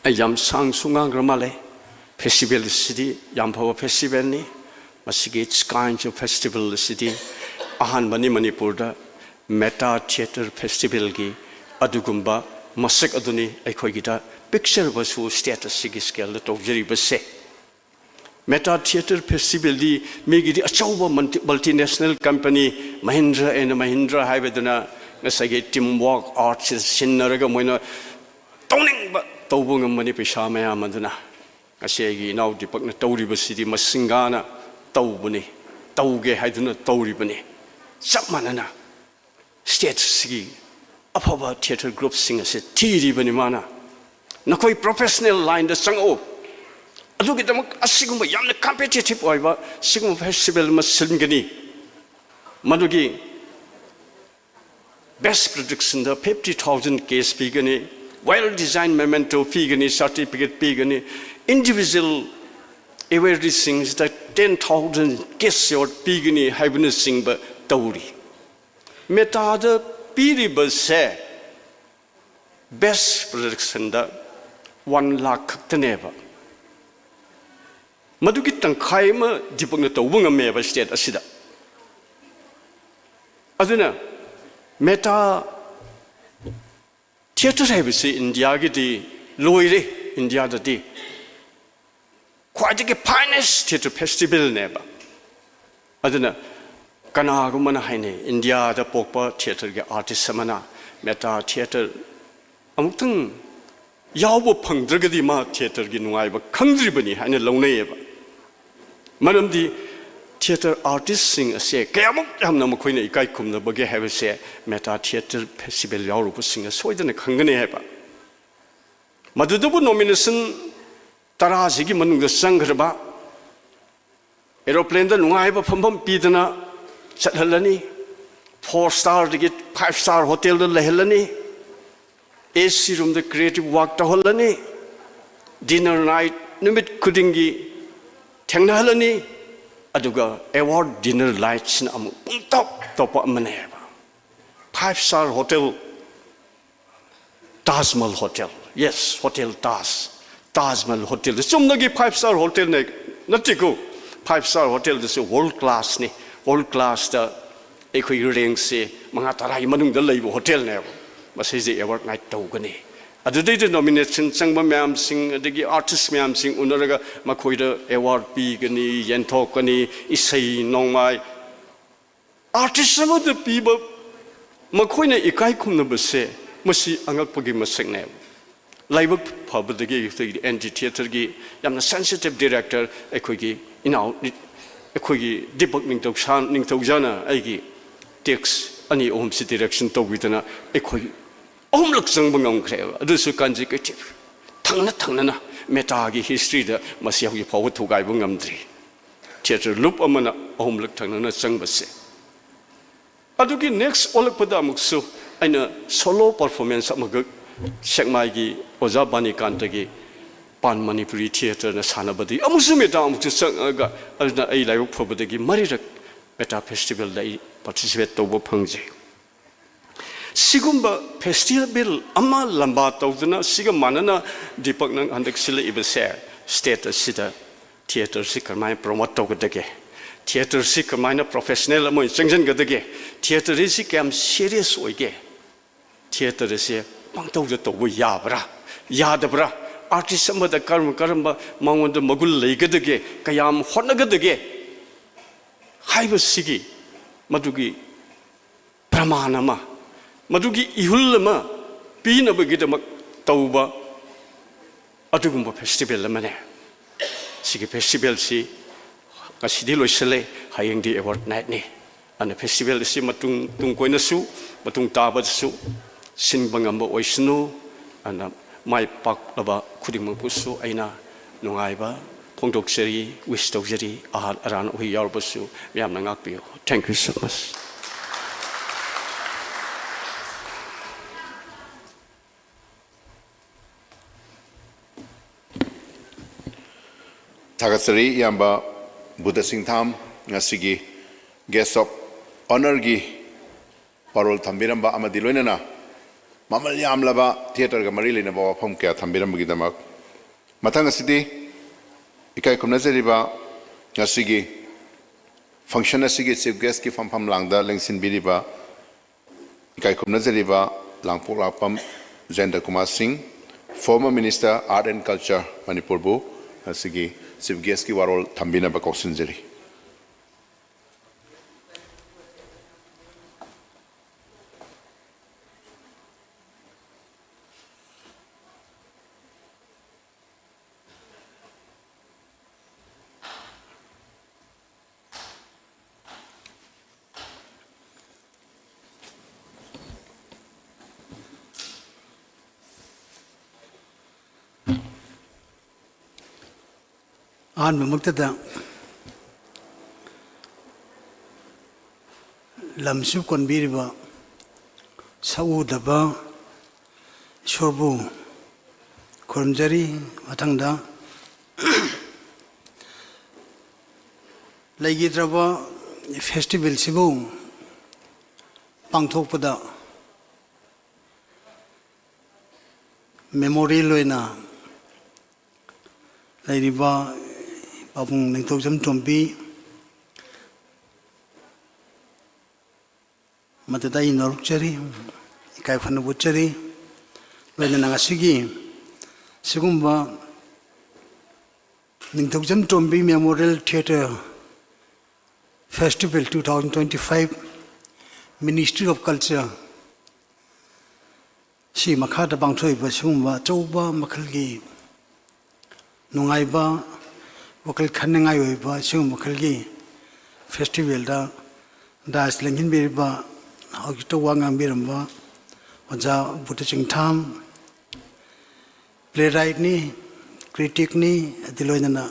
ꯑꯩ ꯌꯥꯝ ꯁꯥꯡꯁꯨ ꯉꯥꯡꯈ꯭ꯔ ꯃꯥꯜꯂꯦ꯫ ꯐꯦꯁꯇꯤꯚꯦꯜꯁꯤꯗꯤ ꯌꯥꯝ ꯐꯕ ꯐꯦꯁꯇꯤꯚꯦꯜꯅꯤ꯫ ꯃꯁꯤꯒꯤ ꯁ꯭ꯀꯥꯏꯟꯁ ꯐꯦꯁꯇꯤꯚꯦꯜ ꯑꯁꯤꯗꯤ ꯑꯍꯥꯟꯕꯅꯤ ꯃꯅꯤꯄꯨꯔꯗ꯫ ꯃꯦꯇꯥ ꯊꯤꯌꯦꯇꯔ ꯐꯦꯁꯇꯤꯚꯦꯜꯒꯤ ꯑꯗꯨꯒꯨꯝꯕ ꯃꯁꯛ ꯑꯗꯨꯅꯤ ꯑꯩꯈꯣꯏꯒꯤꯗ ꯄꯤꯛꯆꯔꯕꯁꯨ ꯁ꯭ꯇꯦꯠ ꯑꯁꯤꯒꯤ ꯁ꯭ꯀꯦꯜꯗ ꯇꯧꯖꯔꯤꯕꯁꯦ꯫ ꯃꯦꯇꯥ ꯊꯤꯌꯦꯇꯔ ꯐꯦꯁꯇꯤꯚꯦꯜꯗꯤ ꯃꯤꯒꯤꯗꯤ ꯑꯆꯧꯕ multi-, multinational company Mahindra and Mahindra ꯍꯥꯏꯕꯗꯨꯅ ꯉꯁꯥꯏꯒꯤ ꯇꯤꯝ ꯋꯥꯔꯛ ꯑꯥꯔꯠꯁꯤ ꯁꯤꯟꯅꯔꯒ ꯃꯣꯏꯅ ꯇꯧꯅꯤꯡꯕ ꯇꯧꯕ ꯉꯝꯕꯅꯤ ꯄꯩꯁꯥ ꯃꯌꯥꯝ ꯑꯗꯨꯅ꯫ ꯉꯁꯤ ꯑꯩꯒꯤ ꯏꯅꯥꯎ ꯗꯤꯄꯛꯅ ꯇꯧꯔꯤꯕꯁꯤꯗꯤ ꯃꯁꯤꯡꯒꯥꯅ ꯇꯧꯕꯅꯤ, ꯇꯧꯒꯦ ꯍꯥꯏꯗꯨꯅ ꯇꯧꯔꯤꯕꯅꯤ꯫ ꯆꯞ ꯃꯥꯟꯅꯅ ꯁ꯭ꯇꯦꯠꯁꯤꯒꯤ ꯑꯐꯕ ꯊꯤꯌꯦꯇꯔ ꯒ꯭ꯔꯨꯞꯁꯤꯡ ꯑꯁꯤ ꯊꯤꯔꯤꯕꯅꯤ ꯃꯥꯅ꯫ ꯅꯈꯣꯏ ꯄ꯭ꯔꯣꯐꯦꯁꯅꯦꯜ ꯂꯥꯏꯟꯗ ꯆꯪꯉꯛꯎ꯫ ꯑꯗꯨꯒꯤꯗꯃꯛ ꯑꯁꯤꯒꯨꯝꯕ ꯌꯥꯝꯅ ꯀꯝꯄꯤꯇꯤꯇꯤꯞ ꯑꯣꯏꯕ ꯁꯤꯒꯨꯝꯕ ꯐꯦꯁꯇꯤꯚꯦꯜ ꯑꯃ ꯁꯤꯟꯒꯅꯤ꯫ ꯃꯗꯨꯒꯤ ꯕꯦꯁ ꯄ꯭ꯔꯣꯗꯛꯁꯟꯗ ꯐꯤꯐꯇꯤ ꯊꯥꯎꯖꯟ ꯀꯦꯁ ꯄꯤꯒꯅꯤ, ꯋꯦꯜ ꯗꯤꯖꯥꯏꯟ ꯃꯦꯃꯦꯟꯇꯣ ꯄꯤꯒꯅꯤ, ꯁꯥꯔꯇꯤꯐꯤꯀꯦꯠ ꯄꯤꯒꯅꯤ, individual ꯑꯦꯋꯥꯔꯗꯤꯁꯤꯡꯁꯤꯗ ten thousand case award ꯄꯤꯒꯅꯤ ꯍꯥꯏꯕꯅꯆꯤꯡꯕ ꯇꯧꯔꯤ꯫ ꯃꯦꯇꯥꯗ ꯄꯤꯔꯤꯕꯁꯦ ꯕꯦꯁ ꯄ꯭ꯔꯣꯗꯛꯁꯟꯗ ꯋꯥꯟ ꯂꯥꯈ ꯈꯛꯇꯅꯦꯕ꯫ ꯃꯗꯨꯒꯤ ꯇꯪꯈꯥꯏ ꯑꯃ ꯗꯤꯄꯛꯅ ꯇꯧꯕ ꯉꯝꯃꯦꯕ ꯁ꯭ꯇꯦꯠ ꯑꯁꯤꯗ꯫ ꯑꯗꯨꯅ ꯃꯦꯇꯥ ꯊꯤꯌꯦꯇꯔ ꯍꯥꯏꯕꯁꯤ ꯏꯟꯗꯤꯌꯥꯒꯤꯗꯤ ꯂꯣꯏꯔꯦ꯫ ꯏꯟꯗꯤꯌꯥꯗꯗꯤ ꯈ꯭ꯋꯥꯏꯗꯒꯤ finest theatre festivalꯅꯦꯕ꯫ ꯑꯗꯨꯅ ꯀꯅꯥꯒꯨꯝꯕꯅ ꯍꯥꯏꯅꯩ, ꯏꯟꯗꯤꯌꯥꯗ ꯄꯣꯛꯄ theatreꯒꯤ artist ꯑꯃꯅ ꯃꯦꯇꯥ theatre ꯑꯃꯨꯛꯇꯪ ꯌꯥꯎꯕ ꯐꯪꯗ꯭ꯔꯒꯗꯤ ꯃꯥ theatreꯒꯤ ꯅꯨꯡꯉꯥꯏꯕ ꯈꯪꯗ꯭ꯔꯤꯕꯅꯤ ꯍꯥꯏꯅ ꯂꯧꯅꯩꯌꯦꯕ꯫ ꯃꯔꯝꯗꯤ theatre artistꯁꯤꯡ ꯑꯁꯦ ꯀꯌꯥꯃꯨꯛ ꯌꯥꯝꯅ ꯃꯈꯣꯏꯅ ꯏꯀꯥꯏ ꯈꯨꯝꯅꯕꯒꯦ ꯍꯥꯏꯕꯁꯦ ꯃꯦꯇꯥ theatre festival ꯌꯥꯎꯔꯨꯕꯁꯤꯡꯅ ꯁꯣꯏꯗꯅ ꯈꯪꯒꯅꯤ ꯍꯥꯏꯕ꯫ ꯃꯗꯨꯗꯕꯨ nomination ꯇꯔꯥꯁꯤꯒꯤ ꯃꯅꯨꯡꯗ ꯆꯪꯈ꯭ꯔꯕ, aeroplaneꯗ ꯅꯨꯡꯉꯥꯏꯕ ꯐꯝꯐꯝ ꯄꯤꯗꯅ ꯆꯠꯍꯜꯂꯅꯤ, four starꯗꯒꯤ five star hotelꯗ ꯂꯩꯍꯜꯂꯅꯤ, AC roomꯗ creative work ꯇꯧꯍꯜꯂꯅꯤ, dinner night ꯅꯨꯃꯤꯠ ꯈꯨꯗꯤꯡꯒꯤ ꯊꯦꯡꯅꯍꯜꯂꯅꯤ, ꯑꯗꯨꯒ award dinner nightꯁꯤꯅ ꯑꯃꯨꯛ ꯄꯨꯡꯇꯣꯞ ꯇꯣꯞꯄ ꯑꯃꯅꯦꯕ꯫ Five star hotel, Taj Mahal Hotel, yes, Hotel Taj, Taj Mahal Hotel, ꯆꯨꯝꯅꯒꯤ five star hotelꯅꯦ ꯅꯠꯇꯦꯀꯣ, five star hotelꯗꯁꯨ world classꯅꯤ, world classꯇ ꯑꯩꯈꯣꯏꯒꯤ rankꯁꯦ ꯃꯉꯥ ꯇꯔꯥꯒꯤ ꯃꯅꯨꯡꯗ ꯂꯩꯕ hotelꯅꯦꯕ꯫ ꯃꯁꯤꯁꯦ award night ꯇꯧꯒꯅꯤ꯫ ꯑꯗꯨꯗꯩꯗ nomination ꯆꯪꯕ ꯃꯌꯥꯝꯁꯤꯡ, ꯑꯗꯒꯤ artist ꯃꯌꯥꯝꯁꯤꯡ ꯎꯅꯔꯒ ꯃꯈꯣꯏꯗ award ꯄꯤꯒꯅꯤ, ꯌꯦꯟꯊꯣꯛꯀꯅꯤ, ꯏꯁꯩ ꯅꯣꯡꯃꯥꯏ꯫ Artist ꯑꯃꯗ ꯄꯤꯕ, ꯃꯈꯣꯏꯅ ꯏꯀꯥꯏ ꯈꯨꯝꯅꯕꯁꯦ, ꯃꯁꯤ ꯑꯉꯛꯄꯒꯤ ꯃꯁꯛꯅꯦꯕ꯫ ꯂꯥꯏꯕꯛ ꯐꯕꯗꯒꯤ ꯑꯩꯈꯣꯏꯒꯤ N T Theatreꯒꯤ ꯌꯥꯝꯅ sensitive director ꯑꯩꯈꯣꯏꯒꯤ ꯏꯅꯥꯎ, ꯑꯩꯈꯣꯏꯒꯤ ꯗꯤꯄꯛ ꯅꯤꯡꯊꯧꯁꯥ-, ꯅꯤꯡꯊꯧꯖꯥꯅ ꯑꯩꯒꯤ takes ꯑꯅꯤ ꯑꯍꯨꯝꯁꯤ direction ꯇꯧꯕꯤꯗꯅ ꯑꯩꯈꯣꯏ ꯑꯍꯨꯝꯂꯛ ꯆꯪꯕ ꯉꯝꯈ꯭ꯔꯦꯕ꯫ ꯑꯗꯨꯁꯨ consecutive, ꯊꯪꯅ ꯊꯪꯅꯅ꯫ ꯃꯦꯇꯥꯒꯤ historyꯗ ꯃꯁꯤ ꯍꯧꯖꯤꯛ ꯐꯥꯎꯕ ꯊꯨꯒꯥꯏꯕ ꯉꯝꯗ꯭ꯔꯤ꯫ Theatre loop ꯑꯃꯅ ꯑꯍꯨꯝꯂꯛ ꯊꯪꯅꯅ ꯆꯪꯕꯁꯦ꯫ ꯑꯗꯨꯒꯤ next ꯑꯣꯜꯂꯛꯄꯗ ꯑꯃꯨꯛꯁꯨ ꯑꯩꯅ solo performance ꯑꯃꯈꯛ ꯁꯦꯛꯃꯥꯏꯒꯤ ꯑꯣꯖꯥ ꯕꯥꯅꯤꯀꯥꯟꯇꯒꯤ Pan Manipuri Theatreꯅ ꯁꯥꯟꯅꯕꯗꯒꯤ ꯑꯃꯨꯛꯁꯨ ꯃꯦꯇꯥ ꯑꯃꯨꯛꯁꯨ ꯆꯪꯉꯒ, ꯑꯗꯨꯅ ꯑꯩ ꯂꯥꯏꯕꯛ ꯐꯕꯗꯒꯤ ꯃꯔꯤꯔꯛ ꯃꯦꯇꯥ festivalꯗ ꯑꯩ participate ꯇꯧꯕ ꯐꯪꯖꯩ꯫ ꯁꯤꯒꯨꯝꯕ festival ꯑꯃ ꯂꯝꯕꯥ ꯇꯧꯗꯨꯅ, ꯁꯤꯒ ꯃꯥꯟꯅꯅ ꯗꯤꯄꯛ, ꯅꯪ ꯍꯟꯗꯛ ꯁꯤꯜꯂꯛꯏꯕꯁꯦ, state ꯑꯁꯤꯗ theatreꯁꯤ ꯀꯔꯝꯍꯥꯏꯅ promote ꯇꯧꯒꯗꯒꯦ, theatreꯁꯤ ꯀꯔꯝꯍꯥꯏꯅ professional ꯑꯃ ꯑꯣꯏꯅ ꯆꯪꯁꯤꯟꯒꯗꯒꯦ, theatreꯁꯤ ꯀꯌꯥꯝ serious ꯑꯣꯏꯒꯦ, theatreꯁꯦ ꯄꯪꯇꯧꯗ ꯇꯧꯕ ꯌꯥꯕ꯭ꯔꯥ ꯌꯥꯗꯕ꯭ꯔꯥ, ꯑꯥꯔꯇꯤꯁ ꯑꯃꯗ ꯀꯔꯝ ꯀꯔꯝꯕ ꯃꯉꯣꯟꯗ ꯃꯒꯨꯟ ꯂꯩꯒꯗꯒꯦ, ꯀꯌꯥꯝ ꯍꯣꯠꯅꯒꯗꯒꯦ ꯍꯥꯏꯕꯁꯤꯒꯤ ꯃꯗꯨꯒꯤ ꯄ꯭ꯔꯃꯥꯟ ꯑꯃ, ꯃꯗꯨꯒꯤ ꯏꯍꯨꯜ ꯑꯃ ꯄꯤꯅꯕꯒꯤꯗꯃꯛ ꯇꯧꯕ ꯑꯗꯨꯒꯨꯝꯕ ꯐꯦꯁꯇꯤꯚꯦꯜ ꯑꯃꯅꯦ꯫ ꯁꯤꯒꯤ ꯐꯦꯁꯇꯤꯚꯦꯜꯁꯤ ꯉꯁꯤꯗꯤ ꯂꯣꯏꯁꯤꯜꯂꯦ, ꯍꯌꯦꯡꯗꯤ ꯑꯦꯋꯥꯔꯗ ꯅꯥꯏꯠꯅꯤ꯫ ꯑꯗꯨꯅ ꯐꯦꯁꯇꯤꯚꯦꯜ ꯑꯁꯤ ꯃꯇꯨꯡ, ꯇꯨꯡ ꯀꯣꯏꯅꯁꯨ, ꯃꯇꯨꯡ ꯇꯥꯕꯗꯁꯨ ꯁꯤꯟꯕ ꯉꯝꯕ ꯑꯣꯏꯁꯅꯨ꯫ ꯑꯗꯨꯅ ꯃꯥꯏ ꯄꯥꯛꯂꯕ ꯈꯨꯗꯤꯡꯃꯛꯄꯨꯁꯨ ꯑꯩꯅ ꯅꯨꯡꯉꯥꯏꯕ ꯐꯣꯡꯗꯣꯛꯆꯔꯤ, ꯋꯤꯁ ꯇꯧꯖꯔꯤ꯫ ꯑꯍꯜ ꯑꯔꯥꯟ ꯑꯣꯏ ꯌꯥꯎꯔꯕꯁꯨ ꯃꯌꯥꯝꯅ ꯉꯥꯛꯄꯤꯌꯨ꯫ Thank you so much꯫ ꯊꯥꯒꯠꯆꯔꯤ ꯏꯌꯥꯝꯕ ꯕꯨꯙ ꯁꯤꯡꯊꯥꯝ, ꯉꯁꯤꯒꯤ Guest of Honourꯒꯤ ꯋꯥꯔꯣꯜ ꯊꯝꯕꯤꯔꯝꯕ ꯑꯃꯗꯤ ꯂꯣꯏꯅꯅ ꯃꯃꯜ ꯌꯥꯝꯂꯕ ꯊꯤꯌꯦꯇꯔꯒ ꯃꯔꯤ ꯂꯩꯅꯕ ꯋꯥꯐꯝ ꯀꯌꯥ ꯊꯝꯕꯤꯔꯝꯕꯒꯤꯗꯃꯛ꯫ ꯃꯊꯪ ꯑꯁꯤꯗꯤ ꯏꯀꯥꯏ ꯈꯨꯝꯅꯖꯔꯤꯕ ꯉꯁꯤꯒꯤ function ꯑꯁꯤꯒꯤ chief guestꯀꯤ ꯐꯝꯐꯝ ꯂꯥꯡꯗ ꯂꯦꯡꯁꯤꯟꯕꯤꯔꯤꯕ ꯏꯀꯥꯏ ꯈꯨꯝꯅꯖꯔꯤꯕ ꯂꯥꯡꯄꯣꯛꯂꯥꯛꯄꯝ ꯖꯌꯟꯇ ꯀꯨꯃꯥꯔ ꯁꯤꯡ, former Minister Art and Culture ꯃꯅꯤꯄꯨꯔꯕꯨ ꯉꯁꯤꯒꯤ chief guestꯀꯤ ꯋꯥꯔꯣꯜ ꯊꯝꯕꯤꯅꯕ ꯀꯧꯁꯤꯟꯖꯔꯤ꯫ ꯑꯍꯥꯟꯕꯃꯛꯇꯗ ꯂꯝꯁꯨ ꯀꯣꯟꯕꯤꯔꯤꯕ ꯁꯛꯎꯗꯕ ꯏꯁꯣꯔꯕꯨ ꯈꯨꯔꯨꯝꯖꯔꯤ꯫ ꯃꯊꯪꯗ ꯂꯩꯈꯤꯗ꯭ꯔꯕ ꯐꯦꯁꯇꯤꯚꯦꯜꯁꯤꯕꯨ ꯄꯥꯡꯊꯣꯛꯄꯗ ꯃꯦꯃꯣꯔꯤꯌꯦꯜ ꯑꯣꯏꯅ ꯂꯩꯔꯤꯕ ꯄꯥꯕꯨꯡ ꯅꯤꯡꯊꯧꯖꯝ ꯇꯣꯝꯕꯤ, ꯃꯗꯨꯗ ꯑꯩ ꯅꯣꯂꯨꯛꯆꯔꯤ, ꯏꯀꯥꯏ ꯈꯨꯝꯅꯕ ꯎꯠꯆꯔꯤ꯫ ꯂꯣꯏꯅꯅ ꯉꯁꯤꯒꯤ ꯁꯤꯒꯨꯝꯕ ꯅꯤꯡꯊꯧꯖꯝ ꯇꯣꯝꯕꯤ Memorial Theatre Festival two thousand twenty five, Ministry of Culture ꯁꯤ ꯃꯈꯥꯗ ꯄꯥꯡꯊꯣꯛꯏꯕ ꯁꯤꯒꯨꯝꯕ ꯑꯆꯧꯕ ꯃꯈꯜꯒꯤ ꯅꯨꯡꯉꯥꯏꯕ, ꯋꯥꯈꯜ ꯈꯟꯅꯤꯡꯉꯥꯏ ꯑꯣꯏꯕ ꯁꯤꯒꯨꯝꯕ ꯃꯈꯜꯒꯤ festivalꯗ dais ꯂꯦꯡꯁꯤꯟꯕꯤꯔꯤꯕ, ꯍꯧꯖꯤꯛꯇ ꯋꯥ ꯉꯥꯡꯕꯤꯔꯝꯕ ꯑꯣꯖꯥ ꯕꯨꯙ ꯆꯤꯡꯊꯥꯝ, playwrightꯅꯤ, criticꯅꯤ, ꯑꯗꯨ ꯂꯣꯏꯅꯅ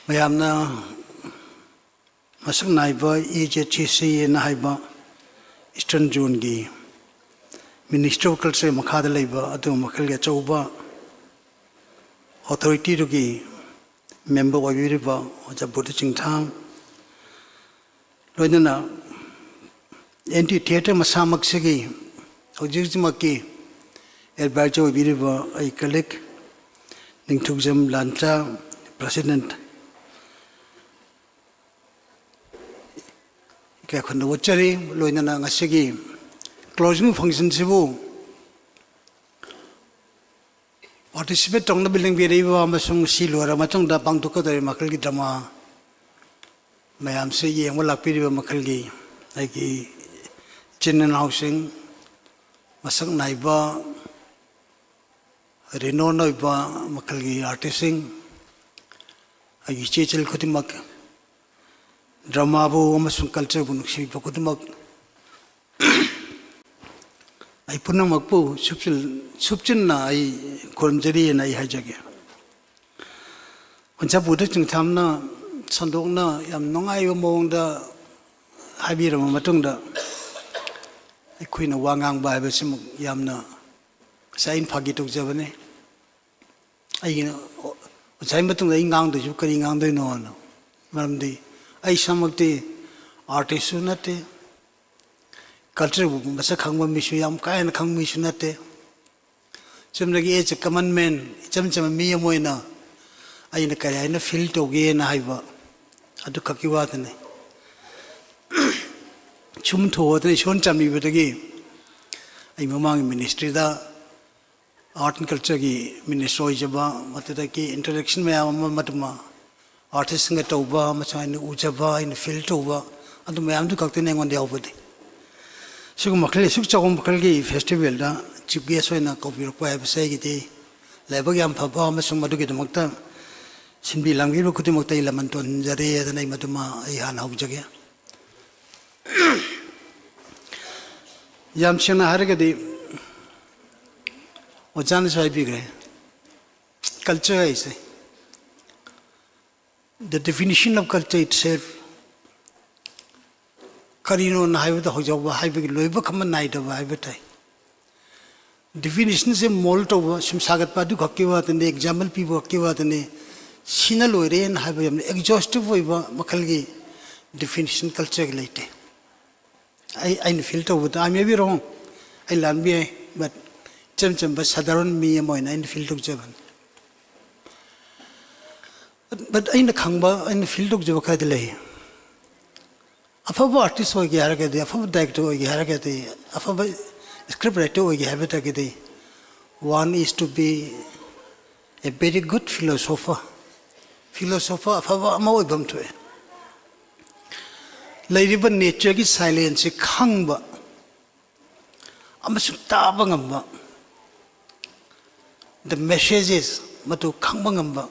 ꯃꯌꯥꯝꯅ ꯃꯁꯛ ꯅꯥꯏꯕ E Z C C ꯍꯥꯏꯅ ꯍꯥꯏꯕ Eastern Zoneꯒꯤ Ministry of Culture ꯃꯈꯥꯗ ꯂꯩꯕ ꯑꯗꯨꯒꯨꯝꯕ ꯃꯈꯜꯒꯤ ꯑꯆꯧꯕ authorityꯗꯨꯒꯤ member ꯑꯣꯏꯕꯤꯔꯤꯕ ꯑꯣꯖꯥ ꯕꯨꯙ ꯆꯤꯡꯊꯥꯝ, ꯂꯣꯏꯅꯅ N T Theatre ꯃꯁꯥꯃꯛꯁꯤꯒꯤ ꯍꯧꯖꯤꯛ ꯍꯧꯖꯤꯛꯃꯛꯀꯤ advisor ꯑꯣꯏꯕꯤꯔꯤꯕ ꯑꯩ colleague ꯅꯤꯡꯊꯧꯖꯝ ꯂꯥꯟꯆꯥ, president, ꯏꯀꯥꯏ ꯈꯨꯝꯅꯕ ꯎꯠꯆꯔꯤ꯫ ꯂꯣꯏꯅꯅ ꯉꯁꯤꯒꯤ closing functionꯁꯤꯕꯨ participate ꯇꯧꯅꯕ ꯂꯦꯡꯕꯤꯔꯛꯏꯕ ꯑꯃꯁꯨꯡ ꯁꯤ ꯂꯣꯏꯔꯕ ꯃꯇꯨꯡꯗ ꯄꯥꯡꯊꯣꯛꯀꯗꯧꯔꯤꯕ ꯃꯈꯜꯒꯤ drama ꯃꯌꯥꯝꯁꯤ ꯌꯦꯡꯕ ꯂꯥꯛꯄꯤꯔꯤꯕ ꯃꯈꯜꯒꯤ ꯑꯩꯒꯤ ꯏꯆꯤꯟ ꯏꯅꯥꯎꯁꯤꯡ, ꯃꯁꯛ ꯅꯥꯏꯕ, renowned ꯑꯣꯏꯕ ꯃꯈꯜꯒꯤ artistꯁꯤꯡ, ꯑꯩꯒꯤ ꯏꯆꯦ ꯏꯆꯜ ꯈꯨꯗꯤꯡꯃꯛ, dramaꯕꯨ ꯑꯃꯁꯨꯡ cultureꯕꯨ ꯅꯨꯡꯁꯤꯕꯤꯕ ꯈꯨꯗꯤꯡꯃꯛ, ꯑꯩ ꯄꯨꯝꯅꯃꯛꯄꯨ ꯁꯨꯞꯆꯤꯜ-, ꯁꯨꯞꯆꯤꯟꯅ ꯑꯩ ꯈꯨꯔꯨꯝꯖꯔꯤꯑꯅ ꯑꯩ ꯍꯥꯏꯖꯒꯦ꯫ ꯑꯣꯖꯥ ꯕꯨꯙ ꯆꯤꯡꯊꯥꯝꯅ ꯁꯟꯗꯣꯛꯅ ꯌꯥꯝ ꯅꯨꯡꯉꯥꯏꯕ ꯃꯑꯣꯡꯗ ꯍꯥꯏꯕꯤꯔꯕ ꯃꯇꯨꯡꯗ, ꯑꯩꯈꯣꯏꯅ ꯋꯥ ꯉꯥꯡꯕ ꯍꯥꯏꯕꯁꯤꯃꯛ ꯌꯥꯝꯅ ꯉꯁꯥꯏ ꯑꯩꯅ ꯐꯥꯒꯤ ꯇꯧꯖꯕꯅꯤ꯫ ꯑꯩꯒꯤꯅ ꯉꯁꯥꯏ ꯃꯇꯨꯡꯗ ꯑꯩ ꯉꯥꯡꯗꯣꯏꯁꯤꯕꯨ ꯀꯔꯤ ꯉꯥꯡꯗꯣꯏꯅꯣꯅ꯫ ꯃꯔꯝꯗꯤ ꯑꯩ ꯏꯁꯥꯃꯛꯇꯤ artistꯁꯨ ꯅꯠꯇꯦ, cultureꯕꯨ ꯃꯁꯛ ꯈꯪꯕ ꯃꯤꯁꯨ ꯌꯥꯝ ꯀꯥ ꯍꯦꯟꯅ ꯈꯪꯕ ꯃꯤꯁꯨ ꯅꯠꯇꯦ꯫ ꯆꯨꯝꯅꯒꯤ as a common man, ꯏꯆꯝ ꯆꯝꯕ ꯃꯤ ꯑꯃ ꯑꯣꯏꯅ ꯑꯩꯅ ꯀꯔꯤ ꯍꯥꯏꯅ feel ꯇꯧꯒꯦꯅ ꯍꯥꯏꯕ ꯑꯗꯨꯈꯛꯀꯤ ꯋꯥꯗꯅꯤ꯫ ꯁꯨꯝ ꯊꯣꯛꯑꯗꯅ ꯏꯁꯣꯔꯅ ꯆꯥꯟꯕꯤꯕꯗꯒꯤ ꯑꯩ ꯃꯃꯥꯡꯒꯤ ministryꯗ ꯑꯥꯔꯠ ꯑꯦꯟ ꯀꯜꯆꯔꯒꯤ ꯃꯤꯅꯤꯁꯇꯔ ꯑꯣꯏꯖꯕ, ꯃꯗꯨꯗꯒꯤ ꯏꯟꯇꯔꯦꯛꯁꯟ ꯃꯌꯥꯝ ꯑꯃ ꯃꯗꯨꯃ ꯑꯥꯔꯇꯤꯁꯁꯤꯡꯒ ꯇꯧꯕ ꯑꯃꯁꯨꯡ ꯑꯩꯅ ꯎꯖꯕ, ꯑꯩꯅ ꯐꯤꯜ ꯇꯧꯕ, ꯑꯗꯨ ꯃꯌꯥꯝꯗꯨ ꯈꯛꯇꯅꯤ ꯑꯩꯉꯣꯟꯗ ꯌꯥꯎꯕꯗꯤ꯫ ꯁꯤꯒꯨꯝꯕ ꯃꯈꯜ, ꯑꯁꯨꯛ ꯆꯥꯎꯕ ꯃꯈꯜꯒꯤ ꯐꯦꯁꯇꯤꯚꯦꯜꯗ ꯆꯤꯐ ꯒꯦꯁ ꯑꯣꯏꯅ ꯀꯧꯕꯤꯔꯛꯄ ꯍꯥꯏꯕꯁꯦ ꯑꯩꯒꯤꯗꯤ ꯂꯥꯏꯕꯛ ꯌꯥꯝ ꯐꯕ ꯑꯃꯁꯨꯡ ꯃꯗꯨꯒꯤꯗꯃꯛꯇ ꯁꯤꯟꯕꯤ ꯂꯥꯡꯕꯤꯕ ꯈꯨꯗꯤꯡꯃꯛꯇ ꯑꯩ ꯂꯃꯟ ꯇꯣꯟꯖꯔꯤ꯫ ꯑꯗꯨꯅ ꯑꯩ ꯃꯗꯨꯃ ꯑꯩ ꯍꯥꯟꯅ ꯍꯧꯖꯒꯦ꯫ ꯌꯥꯝ ꯁꯦꯡꯅ ꯍꯥꯏꯔꯒꯗꯤ ꯑꯣꯖꯥꯅꯁꯨ ꯍꯥꯏꯕꯤꯈ꯭ꯔꯦ, ꯀꯜꯆꯔ ꯍꯥꯏꯁꯦ, the definition of culture itself ꯀꯔꯤꯅꯣꯅ ꯍꯥꯏꯕꯗ ꯍꯧꯖꯤꯛ ꯐꯥꯎꯕ ꯍꯥꯏꯕꯒꯤ ꯂꯣꯏꯕ ꯈꯝꯕ ꯅꯥꯏꯗꯕ ꯍꯥꯏꯕ ꯇꯥꯏ꯫ ꯗꯤꯐꯤꯅꯤꯁꯟꯁꯦ ꯃꯣꯜ ꯇꯧꯕ, ꯁꯨꯝ ꯁꯥꯒꯠꯄ ꯑꯗꯨ ꯈꯛꯀꯤ ꯋꯥꯗꯅꯤ, ꯑꯦꯛꯖꯥꯝꯄꯜ ꯄꯤꯕ ꯈꯛꯀꯤ ꯋꯥꯗꯅꯤ, ꯁꯤꯅ ꯂꯣꯏꯔꯦꯅ ꯍꯥꯏꯕ ꯌꯥꯝꯅ ꯑꯦꯛꯖꯣꯁꯇꯤꯞ ꯑꯣꯏꯕ ꯃꯈꯜꯒꯤ ꯗꯤꯐꯤꯅꯤꯁꯟ ꯀꯜꯆꯔꯒꯤ ꯂꯩꯇꯦ꯫ ꯑꯩ, ꯑꯩꯅ ꯐꯤꯜ ꯇꯧꯕꯗ, I may be wrong, ꯑꯩ ꯂꯥꯟꯕ ꯌꯥꯏ, but ꯏꯆꯝ ꯆꯝꯕ ꯁꯥꯙꯥꯔꯟ ꯃꯤ ꯑꯃ ꯑꯣꯏꯅ ꯑꯩꯅ ꯐꯤꯜ ꯇꯧꯖꯕꯅꯤ꯫ But ꯑꯩꯅ ꯈꯪꯕ, ꯑꯩꯅ ꯐꯤꯜ ꯇꯧꯖꯕ ꯈꯔꯗꯤ ꯂꯩ꯫ ꯑꯐꯕ ꯑꯥꯔꯇꯤꯁ ꯑꯣꯏꯒꯦ ꯍꯥꯏꯔꯒꯗꯤ, ꯑꯐꯕ ꯗꯥꯏꯔꯦꯛꯇꯔ ꯑꯣꯏꯒꯦ ꯍꯥꯏꯔꯒꯗꯤ, ꯑꯐꯕ ꯁ꯭ꯀ꯭ꯔꯤꯞ ꯔꯥꯏꯇꯔ ꯑꯣꯏꯒꯦ ꯍꯥꯏꯕ ꯇꯥꯔꯒꯗꯤ, one is to be a very good philosopher. Philosopher ꯑꯐꯕ ꯑꯃ ꯑꯣꯏꯐꯝ ꯊꯣꯛꯑꯦ꯫ ꯂꯩꯔꯤꯕ ꯅꯦꯆꯔꯒꯤ ꯁꯥꯏꯂꯦꯟꯁꯁꯤ ꯈꯪꯕ ꯑꯃꯁꯨꯡ ꯇꯥꯕ ꯉꯝꯕ, the messages ꯃꯗꯨ ꯈꯪꯕ ꯉꯝꯕ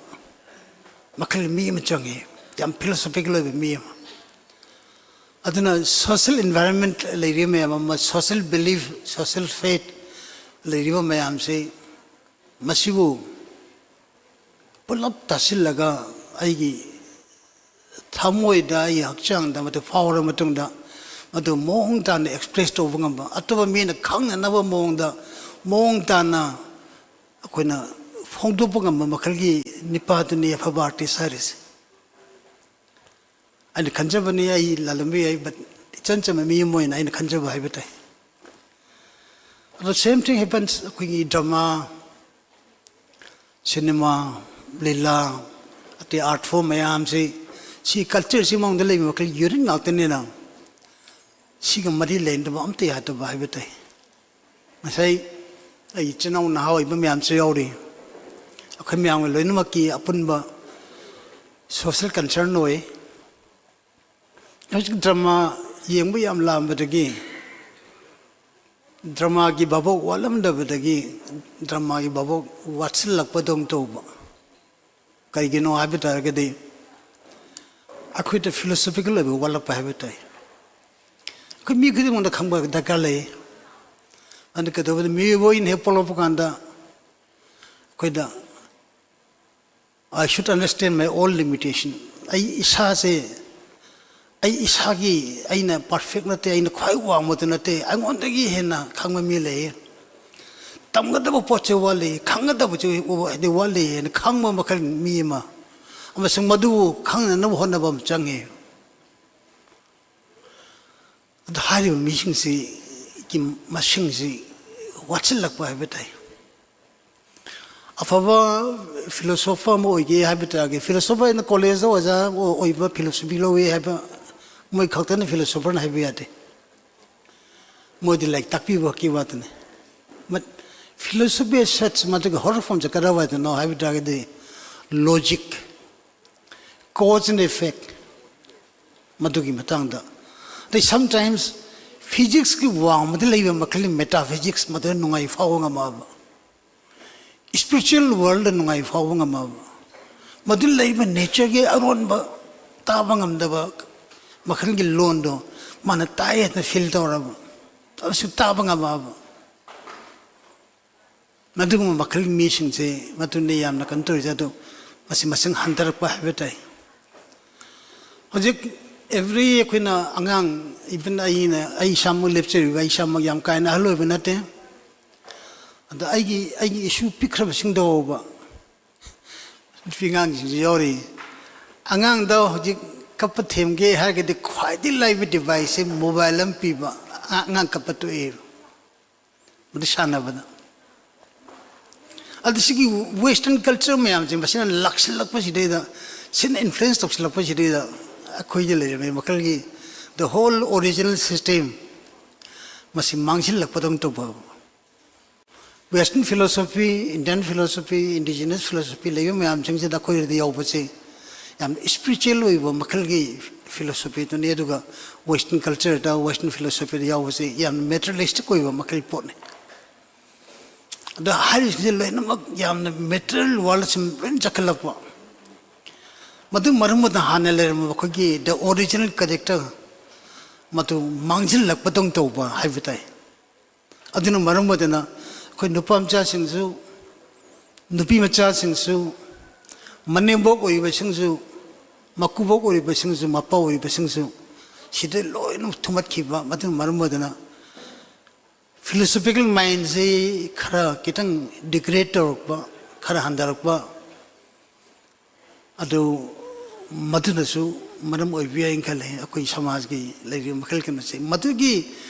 ꯃꯈꯜ ꯃꯤ ꯑꯃ ꯆꯪꯉꯤ, ꯌꯥꯝ ꯐꯤꯂꯣꯁꯣꯐꯤꯀꯦꯜ ꯑꯣꯏꯕ ꯃꯤ ꯑꯃ꯫ ꯑꯗꯨꯅ ꯁꯣꯁꯦꯜ ꯏꯟꯚꯥꯏꯔꯟꯃꯦꯟ ꯂꯩꯔꯤꯕ ꯃꯌꯥꯝ ꯑꯃ, ꯁꯣꯁꯦꯜ ꯕꯤꯂꯤꯐ, ꯁꯣꯁꯦꯜ ꯐꯦꯠ ꯂꯩꯔꯤꯕ ꯃꯌꯥꯝꯁꯤ, ꯃꯁꯤꯕꯨ ꯄꯨꯂꯞ ꯇꯥꯁꯤꯜꯂꯒ ꯑꯩꯒꯤ ꯊꯃꯣꯏꯗ, ꯑꯩꯒꯤ ꯍꯛꯆꯥꯡꯗ ꯃꯗꯨ ꯐꯥꯎꯔꯕ ꯃꯇꯨꯡꯗ, ꯃꯗꯨ ꯃꯑꯣꯡ ꯇꯥꯅ ꯑꯦꯛꯁꯄ꯭ꯔꯦꯁ ꯇꯧꯕ ꯉꯝꯕ, ꯑꯇꯣꯞꯄ ꯃꯤꯅ ꯈꯪꯅꯅꯕ ꯃꯑꯣꯡꯗ, ꯃꯑꯣꯡ ꯇꯥꯅ ꯑꯩꯈꯣꯏꯅ ꯐꯣꯡꯗꯣꯛꯄ ꯉꯝꯕ ꯃꯈꯜꯒꯤ ꯅꯤꯄꯥꯗꯨꯅꯤ ꯑꯐꯕ ꯑꯥꯔꯇꯤꯁ ꯍꯥꯏꯔꯤꯁꯦ꯫ ꯑꯩꯅ ꯈꯟꯖꯕꯅꯤ, ꯑꯩ ꯂꯥꯜꯂꯝꯕ ꯌꯥꯏ, but ꯏꯆꯝ ꯆꯝꯕ ꯃꯤ ꯑꯃ ꯑꯣꯏꯅ ꯑꯩꯅ ꯈꯟꯖꯕ ꯍꯥꯏꯕ ꯇꯥꯏ꯫ ꯑꯗꯣ same thing happens ꯑꯩꯈꯣꯏꯒꯤ ꯗ꯭ꯔꯃꯥ, ꯁꯤꯅꯦꯃꯥ, ꯂꯤꯂꯥ, ꯑꯇꯩ ꯑꯥꯔꯠ ꯐꯣꯝ ꯃꯌꯥꯝꯁꯤ, ꯁꯤ ꯀꯜꯆꯔꯁꯤ ꯃꯅꯨꯡꯗ ꯂꯩꯕ ꯃꯈꯩ ꯌꯨꯅꯤꯠ ꯉꯥꯛꯇꯅꯤꯅ, ꯁꯤꯒ ꯃꯔꯤ ꯂꯩꯅꯗꯕ ꯑꯝꯇ ꯌꯥꯗꯕ ꯍꯥꯏꯕ ꯇꯥꯏ꯫ ꯉꯁꯥꯏ ꯑꯩ ꯏꯆꯤꯟ ꯏꯅꯥꯎ ꯅꯍꯥ ꯑꯣꯏꯕ ꯃꯌꯥꯝꯁꯨ ꯌꯥꯎꯔꯤ꯫ ꯑꯩꯈꯣꯏ ꯃꯌꯥꯝꯒꯤ ꯂꯣꯏꯅꯃꯛꯀꯤ ꯑꯄꯨꯟꯕ ꯁꯣꯁꯦꯜ ꯀꯟꯁꯔꯟ ꯑꯣꯏ꯫ ꯍꯧꯖꯤꯛ ꯗ꯭ꯔꯃꯥ ꯌꯦꯡꯕ ꯌꯥꯝ ꯂꯥꯝꯕꯗꯒꯤ, ꯗ꯭ꯔꯃꯥꯒꯤ ꯚꯥꯕꯣꯛ ꯋꯥꯠꯂꯝꯗꯕꯗꯒꯤ ꯗ꯭ꯔꯃꯥꯒꯤ ꯚꯥꯕꯣꯛ ꯋꯥꯠꯁꯤꯜꯂꯛꯄꯗꯧꯅ ꯇꯧꯕ꯫ ꯀꯩꯒꯤꯅꯣ ꯍꯥꯏꯕ ꯇꯥꯔꯒꯗꯤ, ꯑꯩꯈꯣꯏꯗ ꯐꯤꯂꯣꯁꯣꯐꯤꯀꯦꯜ ꯑꯣꯏꯕ ꯋꯥꯠꯂꯛꯄ ꯍꯥꯏꯕ ꯇꯥꯏ꯫ ꯑꯩꯈꯣꯏ ꯃꯤ ꯈꯨꯗꯤꯡꯃꯛꯅ ꯈꯪꯕ ꯗꯔꯀꯥꯔ ꯂꯩ꯫ ꯑꯗꯨ ꯀꯩꯗꯧꯕꯗ ꯃꯤꯑꯣꯏꯕ ꯑꯣꯏꯅ ꯍꯦꯛ ꯄꯣꯛꯂꯛꯄ ꯀꯥꯟꯗ ꯑꯩꯈꯣꯏꯗ "I should understand my own limitation"꯫ ꯑꯩ ꯏꯁꯥꯁꯦ, ꯑꯩ ꯏꯁꯥꯒꯤ, ꯑꯩꯅ ꯄꯔꯐꯦꯛ ꯅꯠꯇꯦ, ꯑꯩꯅ ꯈ꯭ꯋꯥꯏ ꯋꯥꯡꯕꯗꯨ ꯅꯠꯇꯦ, ꯑꯩꯉꯣꯟꯗꯒꯤ ꯍꯦꯟꯅ ꯈꯪꯕ ꯃꯤ ꯂꯩ꯫ ꯇꯝꯒꯗꯕ ꯄꯣꯠꯁꯦ ꯋꯥꯠꯂꯤ, ꯈꯪꯒꯗꯕꯁꯦ ꯍꯥꯏꯗꯤ ꯋꯥꯠꯂꯤ ꯍꯥꯏꯅ ꯈꯪꯕ ꯃꯈꯜ ꯃꯤ ꯑꯃ, ꯑꯃꯁꯨꯡ ꯃꯗꯨꯕꯨ ꯈꯪꯅꯅꯕ ꯍꯣꯠꯅꯕ ꯑꯃ ꯆꯪꯉꯤ꯫ ꯑꯗꯨ ꯍꯥꯏꯔꯤꯕ ꯃꯤꯁꯤꯡꯁꯤꯒꯤ ꯃꯁꯤꯡꯁꯤ ꯋꯥꯠꯁꯤꯜꯂꯛꯄ ꯍꯥꯏꯕ ꯇꯥꯏ꯫ ꯑꯐꯕ ꯐꯤꯂꯣꯁꯣꯐꯔ ꯑꯃ ꯑꯣꯏꯒꯦ ꯍꯥꯏꯕ ꯇꯥꯔꯒꯗꯤ, ꯐꯤꯂꯣꯁꯣꯐꯔ ꯑꯩꯅ ꯀꯣꯂꯦꯖꯇ ꯑꯣꯖꯥ ꯑꯣꯏꯕ ꯐꯤꯂꯣꯁꯣꯐꯤ ꯂꯧꯏ ꯍꯥꯏꯕ, ꯃꯣꯏ ꯈꯛꯇꯅ ꯐꯤꯂꯣꯁꯣꯐꯔꯅ ꯍꯥꯏꯕ ꯌꯥꯗꯦ꯫ ꯃꯣꯏꯗꯤ ꯂꯥꯏꯔꯤꯛ ꯇꯥꯛꯄꯤꯕ ꯈꯛꯀꯤ ꯋꯥꯇꯅꯤ꯫ But philosophy as such, ꯃꯗꯨꯒꯤ ꯍꯧꯔꯛꯐꯝꯁꯦ ꯀꯗꯥꯏꯋꯥꯏꯗꯅꯣ ꯍꯥꯏꯕ ꯇꯥꯔꯒꯗꯤ, logic, cause and effect, ꯃꯗꯨꯒꯤ ꯃꯇꯥꯡꯗ꯫ ꯑꯗꯩ sometimes physicsꯀꯤ ꯋꯥꯡꯃꯗ ꯂꯩꯕ ꯃꯈꯜꯒꯤ metaphysics, ꯃꯗꯨꯗ ꯅꯨꯡꯉꯥꯏ ꯐꯥꯎꯕ ꯉꯝꯃꯛꯑꯕ, spiritual worldꯗ ꯅꯨꯡꯉꯥꯏ ꯐꯥꯎꯕ ꯉꯝꯃꯛꯑꯕ, ꯃꯗꯨ ꯂꯩꯕ natureꯒꯤ ꯑꯔꯣꯟꯕ ꯇꯥꯕ ꯉꯝꯗꯕ ꯃꯈꯜꯒꯤ ꯂꯣꯟꯗꯣ ꯃꯥꯅ ꯇꯥꯏ ꯍꯥꯏꯅ feel ꯇꯧꯔꯕ, ꯑꯗꯨꯁꯨ ꯇꯥꯕ ꯉꯝꯃꯛꯑꯕ꯫ ꯃꯗꯨꯒꯨꯝꯕ ꯃꯈꯜꯒꯤ ꯃꯤꯁꯤꯡꯁꯦ ꯃꯗꯨꯅ ꯌꯥꯝꯅ ꯀꯩꯅꯣ ꯇꯧꯔꯤꯁꯦ꯫ ꯑꯗꯨ ꯃꯁꯤ ꯃꯁꯤꯡ ꯍꯟꯊꯔꯛꯄ ꯍꯥꯏꯕ ꯇꯥꯏ꯫ ꯍꯧꯖꯤꯛ every ꯑꯩꯈꯣꯏꯅ ꯑꯉꯥꯡ, even ꯑꯩꯅ, ꯑꯩ ꯏꯁꯥꯃꯛ ꯂꯦꯞꯆꯔꯤꯕ, ꯑꯩ ꯏꯁꯥꯃꯛ ꯌꯥꯝ ꯀꯥ ꯍꯦꯟꯅ ꯑꯍꯜ ꯑꯣꯏꯕ ꯅꯠꯇꯦ꯫ ꯑꯗ ꯑꯩꯒꯤ, ꯑꯩꯒꯤ ꯏꯁꯨ ꯄꯤꯛꯈ꯭ꯔꯕꯁꯤꯡꯗ ꯐꯥꯎꯕ ꯅꯨꯄꯤ ꯑꯉꯥꯡꯁꯤꯡꯁꯨ ꯌꯥꯎꯔꯤ꯫ ꯑꯉꯥꯡꯗ ꯍꯧꯖꯤꯛ ꯀꯞꯄ ꯊꯦꯝꯒꯦ ꯍꯥꯏꯔꯒꯗꯤ ꯈ꯭ꯋꯥꯏꯗꯒꯤ ꯂꯥꯏꯕ deviceꯁꯦ mobile ꯑꯃ ꯄꯤꯕ, ꯑ-, ꯑꯉꯥꯡ ꯀꯞꯄ ꯇꯣꯛꯑꯦ꯫ ꯃꯗꯨ ꯁꯥꯟꯅꯕꯗ꯫ ꯑꯗꯨ ꯁꯤꯒꯤ western culture ꯃꯌꯥꯝꯁꯦ ꯃꯁꯤꯅ ꯂꯥꯛꯁꯤꯜꯂꯛꯄꯁꯤꯗꯩꯗ, ꯁꯤꯅ influence ꯇꯧꯁꯤꯜꯂꯛꯄꯁꯤꯗꯩꯗ ꯑꯩꯈꯣꯏꯗ ꯂꯩꯔꯝꯃꯤ ꯃꯈꯜꯒꯤ the whole original system ꯃꯁꯤ ꯃꯥꯡꯁꯤꯜꯂꯛꯄꯗꯧꯅ ꯇꯧꯕ꯫ Western philosophy, Indian philosophy, indigenous philosophy ꯂꯩꯕ ꯃꯌꯥꯝꯁꯤꯡꯁꯤꯗ ꯑꯩꯈꯣꯏꯗ ꯌꯥꯎꯕꯁꯦ ꯌꯥꯝ spiritual ꯑꯣꯏꯕ ꯃꯈꯜꯒꯤ philosophyꯗꯨꯅꯤ, ꯑꯗꯨꯒ Western cultureꯗ, Western philosophyꯗ ꯌꯥꯎꯕꯁꯦ ꯌꯥꯝ materialistic ꯑꯣꯏꯕ ꯃꯈꯜ ꯄꯣꯠꯅꯤ꯫ ꯑꯗꯣ ꯍꯥꯏꯔꯤꯁꯤꯡꯁꯦ ꯂꯣꯏꯅꯃꯛ ꯌꯥꯝꯅ material worldꯁꯤ ꯂꯣꯏꯅ ꯆꯠꯈꯠꯂꯛꯄ꯫ ꯃꯗꯨ ꯃꯔꯝ ꯑꯣꯏꯗꯅ ꯍꯥꯟꯅ ꯂꯩꯔꯝꯕ ꯑꯩꯈꯣꯏꯒꯤ the original character ꯃꯗꯨ ꯃꯥꯡꯁꯤꯜꯂꯛꯄꯗꯧꯅ ꯇꯧꯕ ꯍꯥꯏꯕ ꯇꯥꯏ꯫ ꯑꯗꯨꯅ ꯃꯔꯝ ꯑꯣꯏꯗꯅ ꯑꯩꯈꯣꯏ ꯅꯨꯄꯥ ꯃꯆꯥꯁꯤꯡꯁꯨ, ꯅꯨꯄꯤ ꯃꯆꯥꯁꯤꯡꯁꯨ, ꯃꯅꯦꯝꯕꯣꯛ ꯑꯣꯏꯔꯤꯕꯁꯤꯡꯁꯨ, ꯃꯀꯨꯕꯣꯛ ꯑꯣꯏꯔꯤꯕꯁꯤꯡꯁꯨ, ꯃꯄꯥ ꯑꯣꯏꯔꯤꯕꯁꯤꯡꯁꯨ ꯁꯤꯗ ꯂꯣꯏꯅ ꯊꯨꯝꯃꯠꯈꯤꯕ꯫ ꯃꯗꯨꯅ ꯃꯔꯝ ꯑꯣꯏꯗꯅ philosophical mindꯁꯤ ꯈꯔ ꯈꯤꯇꯪ degrade ꯇꯧꯔꯛꯄ, ꯈꯔ ꯍꯟꯊꯔꯛꯄ, ꯑꯗꯨ ꯃꯗꯨꯅꯁꯨ ꯃꯔꯝ ꯑꯣꯏꯕ ꯌꯥꯏꯅ ꯈꯜꯂꯤ꯫ ꯑꯩꯈꯣꯏ ꯁꯃꯥꯖꯒꯤ ꯂꯩꯔꯤꯕ ꯃꯈꯜ ꯀꯩꯅꯣꯁꯦ, ꯃꯗꯨꯒꯤ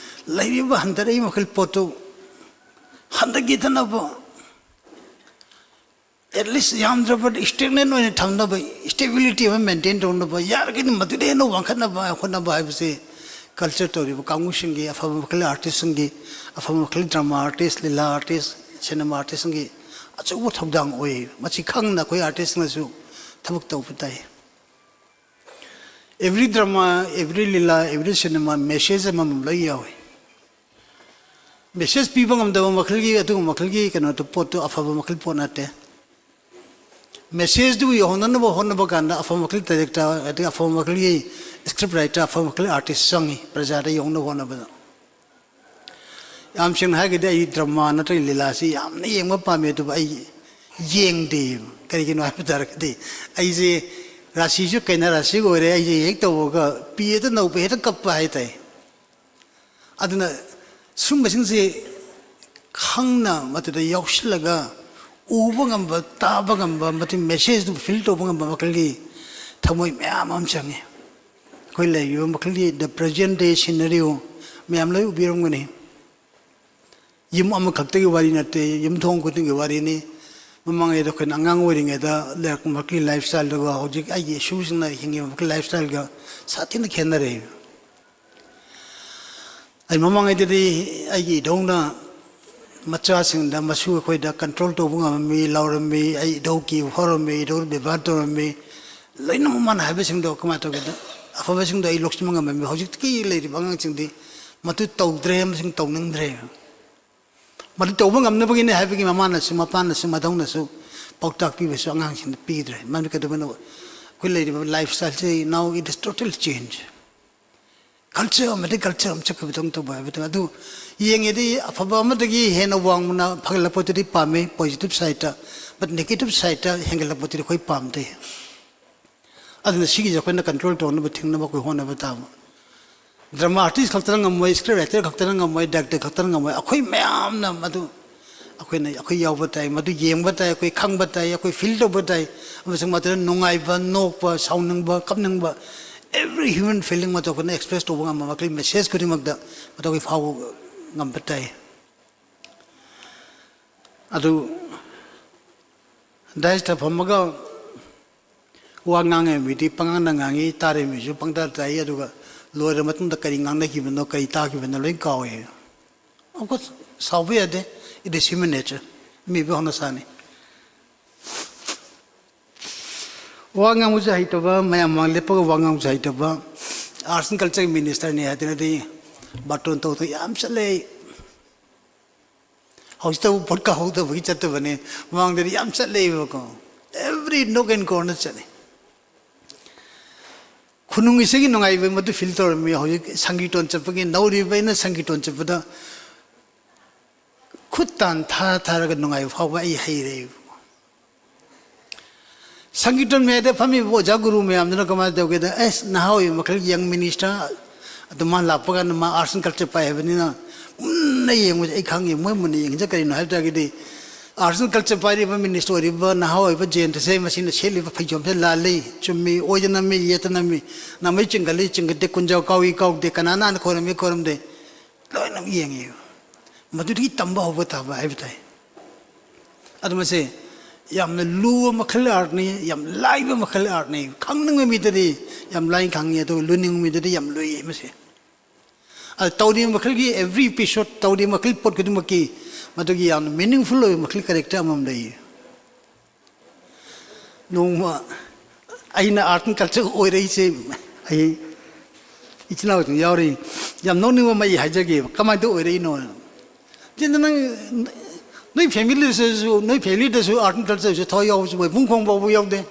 ꯂꯩꯔꯤꯕ ꯍꯟꯊꯔꯛꯏ ꯃꯈꯜ ꯄꯣꯠꯇꯨ ꯍꯟꯊꯈꯤꯗꯅꯕ, at least ꯌꯥꯝꯗ꯭ꯔꯕꯗ stagnant ꯑꯣꯏꯅ ꯊꯝꯅꯕ, stability ꯑꯃ maintain ꯇꯧꯅꯕ, ꯌꯥꯔꯒꯗꯤ ꯃꯗꯨꯗ ꯍꯦꯟꯅ ꯋꯥꯡꯈꯠꯅꯕ ꯍꯣꯠꯅꯕ ꯍꯥꯏꯕꯁꯦ culture ꯇꯧꯔꯤꯕ ꯀꯥꯡꯕꯨꯁꯤꯡꯒꯤ, ꯑꯐꯕ ꯃꯈꯜ artistꯁꯤꯡꯒꯤ, ꯑꯐꯕ ꯃꯈꯜ drama artist, ꯂꯤꯂꯥ artist, cinema artistꯁꯤꯡꯒꯤ ꯑꯆꯧꯕ ꯊꯧꯗꯥꯡ ꯑꯣꯏ꯫ ꯃꯁꯤ ꯈꯪꯅ ꯑꯩꯈꯣꯏ artistꯅꯁꯨ ꯊꯕꯛ ꯇꯧꯕ ꯇꯥꯏ꯫ Every drama, every ꯂꯤꯂꯥ, every cinema message ꯑꯃꯃꯝ ꯂꯣꯏ ꯌꯥꯎꯏ꯫ Message ꯄꯤꯕ ꯉꯝꯗꯕ ꯃꯈꯜꯒꯤ, ꯑꯗꯨꯒꯨꯝꯕ ꯃꯈꯜꯒꯤ ꯀꯩꯅꯣꯗꯨ, ꯄꯣꯠꯇꯨ ꯑꯐꯕ ꯃꯈꯜ ꯄꯣꯠ ꯅꯠꯇꯦ꯫ Messageꯗꯨ ꯌꯧꯍꯟꯅꯅꯕ ꯍꯣꯠꯅꯕ ꯀꯥꯟꯗ ꯑꯐꯕ ꯃꯈꯜ director, ꯑꯗꯒꯤ ꯑꯐꯕ ꯃꯈꯜꯒꯤ script writer, ꯑꯐꯕ ꯃꯈꯜ artist ꯆꯪꯉꯤ ꯄ꯭ꯔꯖꯥꯗ ꯌꯧꯅꯕ ꯍꯣꯠꯅꯕꯗ꯫ ꯌꯥꯝ ꯁꯦꯡꯅ ꯍꯥꯏꯔꯒꯗꯤ ꯑꯩ drama ꯅꯠꯇ꯭ꯔꯒ ꯂꯤꯂꯥꯁꯤ ꯌꯥꯝꯅ ꯌꯦꯡꯕ ꯄꯥꯝꯃꯤ, ꯑꯗꯨꯕꯨ ꯑꯩ ꯌꯦꯡꯗꯦ꯫ ꯀꯔꯤꯒꯤꯅꯣ ꯍꯥꯏꯕ ꯇꯥꯔꯒꯗꯤ ꯑꯩꯁꯦ ꯔꯥꯁꯤꯁꯨ ꯀꯩꯅꯥ ꯔꯥꯁꯤꯒ ꯑꯣꯏꯔꯦ꯫ ꯑꯩꯁꯦ ꯍꯦꯛ ꯇꯧꯕꯒ ꯄꯤ ꯍꯦꯛꯇ ꯅꯧꯕ ꯍꯦꯛꯇ ꯀꯞꯄ ꯍꯥꯏꯇꯥꯏ꯫ ꯑꯗꯨꯅ ꯁꯨꯝꯕꯁꯤꯡꯁꯦ ꯈꯪꯅ ꯃꯗꯨꯗ ꯌꯥꯎꯁꯤꯜꯂꯒ ꯎꯕ ꯉꯝꯕ, ꯇꯥꯕ ꯉꯝꯕ, ꯃꯗꯨꯒꯤ messageꯗꯨ feel ꯇꯧꯕ ꯉꯝꯕ ꯃꯈꯜꯒꯤ ꯊꯃꯣꯏ ꯃꯌꯥꯝ ꯑꯃ ꯆꯪꯉꯤ꯫ ꯑꯩꯈꯣꯏ ꯂꯩꯔꯤꯕ ꯃꯈꯜꯒꯤ the present day scenario ꯃꯌꯥꯝ ꯂꯣꯏ ꯎꯕꯤꯔꯝꯒꯅꯤ꯫ ꯌꯨꯝ ꯑꯃꯈꯛꯇꯒꯤ ꯋꯥꯔꯤ ꯅꯠꯇꯦ, ꯌꯨꯝꯊꯣꯡ ꯈꯨꯗꯤꯡꯒꯤ ꯋꯥꯔꯤꯅꯤ꯫ ꯃꯃꯥꯡꯉꯩꯗ ꯑꯩꯈꯣꯏꯅ ꯑꯉꯥꯡ ꯑꯣꯏꯔꯤꯉꯩꯗ ꯂꯩꯔꯛꯄ ꯃꯈꯜꯒꯤ lifestyleꯗꯨꯒ ꯍꯧꯖꯤꯛ ꯑꯩꯒꯤ ꯏꯁꯨꯁꯤꯡꯅ ꯍꯤꯡꯉꯤꯕ ꯃꯈꯜ lifestyleꯒ ꯁꯥꯊꯤꯅ ꯈꯦꯠꯅꯔꯦ꯫ ꯑꯩ ꯃꯃꯥꯡꯉꯩꯗꯗꯤ ꯑꯩꯒꯤ ꯏꯙꯧꯅ ꯃꯆꯥꯁꯤꯡꯗ ꯃꯁꯨ ꯑꯩꯈꯣꯏꯗ ꯀꯟꯇ꯭ꯔꯣꯜ ꯇꯧꯕ ꯉꯝꯃꯝꯃꯤ, ꯂꯥꯎꯔꯝꯃꯤ, ꯑꯩ ꯏꯙꯧ ꯀꯤꯕ ꯐꯥꯎꯔꯝꯃꯤ, ꯏꯙꯧ ꯕꯦꯕꯥꯔ ꯇꯧꯔꯝꯃꯤ꯫ ꯂꯣꯏꯅꯃꯛ ꯃꯥꯅ ꯍꯥꯏꯕꯁꯤꯡꯗꯣ ꯀꯃꯥꯏꯅ ꯇꯧꯒꯦꯗ, ꯑꯐꯕꯁꯤꯡꯗꯣ ꯑꯩ ꯂꯧꯁꯤꯟꯕ ꯉꯝꯃꯝꯃꯤ꯫ ꯍꯧꯖꯤꯛꯀꯤ ꯂꯩꯔꯤꯕ ꯑꯉꯥꯡꯁꯤꯡꯗꯤ ꯃꯗꯨ ꯇꯧꯗ꯭ꯔꯦ ꯑꯃꯁꯨꯡ ꯇꯧꯅꯤꯡꯗ꯭ꯔꯦ꯫ ꯃꯗꯨ ꯇꯧꯕ ꯉꯝꯅꯕꯒꯤꯅꯦ ꯍꯥꯏꯕꯒꯤ ꯃꯃꯥꯅꯁꯨ ꯃꯄꯥꯅꯁꯨ ꯃꯙꯧꯅꯁꯨ ꯄꯥꯎꯇꯥꯛ ꯄꯤꯕꯁꯨ ꯑꯉꯥꯡꯁꯤꯡꯗ ꯄꯤꯗ꯭ꯔꯦ꯫ ꯃꯔꯝꯗꯤ ꯀꯩꯗꯧꯕꯅꯣ? ꯑꯩꯈꯣꯏ ꯂꯩꯔꯤꯕ ꯂꯥꯏꯐ ꯁ꯭ꯇꯥꯏꯜꯁꯤ now it is total change꯫ Culture ꯑꯃꯗꯒꯤ ꯀꯜꯆꯔ ꯑꯃ ꯆꯠꯈꯤꯕꯗꯧꯅ ꯇꯧꯕ ꯍꯥꯏꯕꯗꯣ꯫ ꯑꯗꯨ ꯌꯦꯡꯉꯦꯗꯤ ꯑꯐꯕ ꯑꯃꯗꯒꯤ ꯍꯦꯟꯅ ꯋꯥꯡꯅ ꯐꯒꯠꯂꯛꯄꯗꯨꯗꯤ ꯄꯥꯝꯃꯤ, ꯄꯣꯖꯤꯇꯤꯚ ꯁꯥꯏꯠꯇ, ꯕꯠ ꯅꯦꯒꯦꯇꯤꯚ ꯁꯥꯏꯠꯇ ꯍꯦꯟꯒꯠꯂꯛꯄꯗꯨꯗꯤ ꯑꯩꯈꯣꯏ ꯄꯥꯝꯗꯦ꯫ ꯑꯗꯨꯅ ꯁꯤꯒꯤꯁꯦ ꯑꯩꯈꯣꯏꯅ ꯀꯟꯇ꯭ꯔꯣꯜ ꯇꯧꯅꯕ, ꯊꯤꯡꯅꯕ ꯑꯩꯈꯣꯏ ꯍꯣꯠꯅꯕ ꯇꯥꯕ꯫ ꯗ꯭ꯔꯃꯥ ꯑꯥꯔꯇꯤꯁ ꯈꯛꯇꯅ ꯉꯝꯃꯣꯏ, ꯁ꯭ꯀ꯭ꯔꯤꯞ ꯔꯥꯏꯇꯔ ꯈꯛꯇꯅ ꯉꯝꯃꯣꯏ, ꯗꯥꯏꯔꯦꯛꯇꯔ ꯈꯛꯇꯅ ꯉꯝꯃꯣꯏ꯫ ꯑꯩꯈꯣꯏ ꯃꯌꯥꯝꯅ ꯃꯗꯨ ꯑꯩꯈꯣꯏꯅ, ꯑꯩꯈꯣꯏ ꯌꯥꯎꯕ ꯇꯥꯏ, ꯃꯗꯨ ꯌꯦꯡꯕ ꯇꯥꯏ, ꯑꯩꯈꯣꯏ ꯈꯪꯕ ꯇꯥꯏ, ꯑꯩꯈꯣꯏ ꯐꯤꯜ ꯇꯧꯕ ꯇꯥꯏ, ꯑꯃꯁꯨꯡ ꯃꯗꯨꯗ ꯅꯨꯡꯉꯥꯏꯕ, ꯅꯣꯛꯄ, ꯁꯥꯎꯅꯤꯡꯕ, ꯀꯞꯅꯤꯡꯕ, every human feeling ꯃꯗꯨ ꯑꯩꯈꯣꯏꯅ ꯑꯦꯛꯁꯄ꯭ꯔꯦꯁ ꯇꯧꯕ ꯉꯝꯕ, ꯃꯈꯜ ꯃꯦꯁꯦꯖ ꯈꯨꯗꯤꯡꯃꯛꯇ ꯃꯗꯨ ꯑꯩꯈꯣꯏ ꯐꯥꯎꯕ ꯉꯝꯕ ꯇꯥꯏ꯫ ꯑꯗꯨ ꯗꯥꯏꯁꯇ ꯐꯝꯃꯒ ꯋꯥ ꯉꯥꯡꯉꯦ ꯃꯤꯗꯤ ꯄꯉꯥꯡꯗ ꯉꯥꯡꯉꯤ, ꯇꯥꯔꯦ ꯃꯤꯁꯨ ꯄꯪꯇꯥ ꯇꯥꯏ, ꯑꯗꯨꯒ ꯂꯣꯏꯔ ꯃꯇꯨꯡꯗ ꯀꯔꯤ ꯉꯥꯡꯅꯈꯤꯕꯅꯣ, ꯀꯔꯤ ꯇꯥꯈꯤꯕꯅꯣ ꯂꯣꯏ ꯀꯥꯎꯋꯦ꯫ Of course, ꯁꯥꯎꯕ ꯌꯥꯗꯦ, it is human nature, ꯃꯤꯑꯣꯏꯕ ꯍꯧꯅꯁꯥꯅꯤ꯫ ꯋꯥ ꯉꯥꯡꯕꯁꯨ ꯍꯩꯇꯕ, ꯃꯌꯥꯝ ꯃꯃꯥꯡ ꯂꯦꯞꯄꯒ ꯋꯥ ꯉꯥꯡꯕꯁꯨ ꯍꯩꯇꯕ, ꯑꯥꯔꯠꯁ ꯑꯦꯟ ꯀꯜꯆꯔꯒꯤ ꯃꯤꯅꯤꯁꯇꯔꯅꯤ ꯍꯥꯏꯗꯅꯗꯤ ꯕꯥꯔꯇꯣꯟ ꯇꯧꯗꯅ ꯌꯥꯝ ꯆꯠꯂꯦ꯫ ꯍꯧꯖꯤꯛꯇꯕꯨ ꯚꯣꯠ ꯀꯥꯍꯧꯗꯕꯒꯤ ꯆꯠꯇꯕꯅꯦ, ꯃꯃꯥꯡꯗꯗꯤ ꯌꯥꯝ ꯆꯠꯂꯦꯕꯀꯣ, every nook and corner ꯆꯠꯂꯦ꯫ ꯈꯨꯅꯨꯡ ꯏꯁꯩꯒꯤ ꯅꯨꯡꯉꯥꯏꯕ ꯃꯗꯨ ꯐꯤꯜ ꯇꯧꯔꯝꯃꯤ꯫ ꯍꯧꯖꯤꯛ ꯁꯪꯀꯤꯔꯇꯣꯟ ꯆꯠꯄꯒꯤ, ꯅꯧꯔꯤꯕ ꯑꯩꯅ ꯁꯪꯀꯤꯔꯇꯣꯟ ꯆꯠꯄꯗ ꯈꯨꯠ ꯇꯥꯟ ꯊꯥ ꯊꯥꯔꯒ ꯅꯨꯡꯉꯥꯏꯕ ꯐꯥꯎꯕ ꯑꯩ ꯍꯩꯔꯦꯕꯀꯣ꯫ ꯁꯪꯒꯤꯇꯟ ꯃꯌꯥꯏꯗ ꯐꯝꯃꯤꯕ ꯑꯣꯖꯥ ꯒꯨꯔꯨ ꯃꯌꯥꯝꯗꯨꯅ ꯀꯃꯥꯏꯅ ꯇꯧꯒꯦꯗ, ꯑꯁ, ꯅꯍꯥ ꯑꯣꯏꯕ ꯃꯈꯜꯒꯤ ꯌꯪ ꯃꯤꯅꯤꯁꯇꯔ ꯑꯗꯨ ꯃꯥ ꯂꯥꯛꯄ ꯀꯥꯟꯗ ꯃꯥ ꯑꯥꯔꯠꯁ ꯑꯦꯟ ꯀꯜꯆꯔ ꯄꯥꯏ ꯍꯥꯏꯕꯅꯤꯅ ꯃꯨꯟꯅ ꯌꯦꯡꯕꯁꯦ ꯑꯩ ꯈꯪꯉꯤ, ꯃꯣꯏ ꯃꯨꯟꯅ ꯌꯦꯡꯉꯤꯁꯦ ꯀꯔꯤꯅꯣ ꯍꯥꯏꯕ ꯇꯥꯔꯒꯗꯤ, ꯑꯥꯔꯠꯁ ꯑꯦꯟ ꯀꯜꯆꯔ ꯄꯥꯏꯔꯤꯕ ꯃꯤꯅꯤꯁꯇꯔ ꯑꯣꯏꯔꯤꯕ ꯅꯍꯥ ꯑꯣꯏꯕ ꯖꯌꯟꯇꯁꯦ ꯃꯁꯤꯅ ꯁꯦꯠꯂꯤꯕ ꯐꯩꯖꯣꯝꯁꯦ ꯂꯥꯜꯂꯤ, ꯆꯨꯝꯃꯤ, ꯑꯣꯏꯗ ꯅꯝꯃꯤ, ꯌꯦꯠꯇ ꯅꯝꯃꯤ, ꯅꯥꯃꯩ ꯆꯤꯡꯒꯠꯂꯤ, ꯆꯤꯡꯒꯠꯇꯦ, ꯀꯨꯟꯖꯥꯎ ꯀꯥꯎꯏ, ꯀꯥꯎꯗꯦ, ꯀꯅꯥꯅ ꯍꯥꯟꯅ ꯈꯣꯏꯔꯝꯃꯤ, ꯈꯣꯏꯔꯝꯗꯦ, ꯂꯣꯏꯅꯃꯛ ꯌꯦꯡꯉꯤ꯫ ꯃꯗꯨꯗꯒꯤ ꯇꯝꯕ ꯍꯧꯕ ꯇꯥꯕ ꯍꯥꯏꯕ ꯇꯥꯏ꯫ ꯑꯗꯨ ꯃꯁꯦ ꯌꯥꯝꯅ ꯂꯨꯕ ꯃꯈꯜ ꯑꯥꯔꯠꯅꯤ, ꯌꯥꯝ ꯂꯥꯏꯕ ꯃꯈꯜ ꯑꯥꯔꯠꯅꯤ꯫ ꯈꯪꯅꯤꯡꯕ ꯃꯤꯗꯗꯤ ꯌꯥꯝ ꯂꯥꯏꯅ ꯈꯪꯉꯤ, ꯑꯗꯨꯒ ꯂꯨꯅꯤꯡꯕ ꯃꯤꯗꯗꯤ ꯌꯥꯝ ꯂꯨꯏ ꯃꯁꯦ꯫ ꯑ, ꯇꯧꯔꯤꯕ ꯃꯈꯜꯒꯤ every episode, ꯇꯧꯔꯤꯕ ꯃꯈꯜ ꯄꯣꯠ ꯈꯨꯗꯤꯡꯃꯛꯀꯤ ꯃꯗꯨꯒꯤ ꯌꯥꯝꯅ meaningful ꯑꯣꯏꯕ ꯃꯈꯜ character ꯑꯃꯃꯝ ꯂꯩ꯫ ꯅꯣꯡꯃ ꯑꯩꯅ art and culture ꯑꯣꯏꯔꯛꯏꯁꯦ, ꯑꯩ ꯏꯆꯤꯟ ꯏꯅꯥꯎꯁꯤꯡ ꯌꯥꯎꯔꯤ, ꯌꯥꯝ ꯅꯣꯛꯅꯤꯡꯕ ꯑꯃ ꯑꯩ ꯍꯥꯏꯖꯒꯦꯕ, ꯀꯃꯥꯏꯅ ꯇꯧ ꯑꯣꯏꯔꯛꯏꯅꯣ? ꯏꯆꯤꯟꯗ ꯅꯪ, ꯅꯣꯏ family ꯗꯁꯨ, ꯅꯣꯏ family ꯗꯁꯨ art and culture ꯁꯦ ꯊꯋꯥꯏ ꯌꯥꯎꯕꯁꯨ ꯃꯣꯏ ꯄꯨꯡ ꯈꯣꯡ ꯐꯥꯎꯕ ꯌꯥꯎꯗꯦ꯫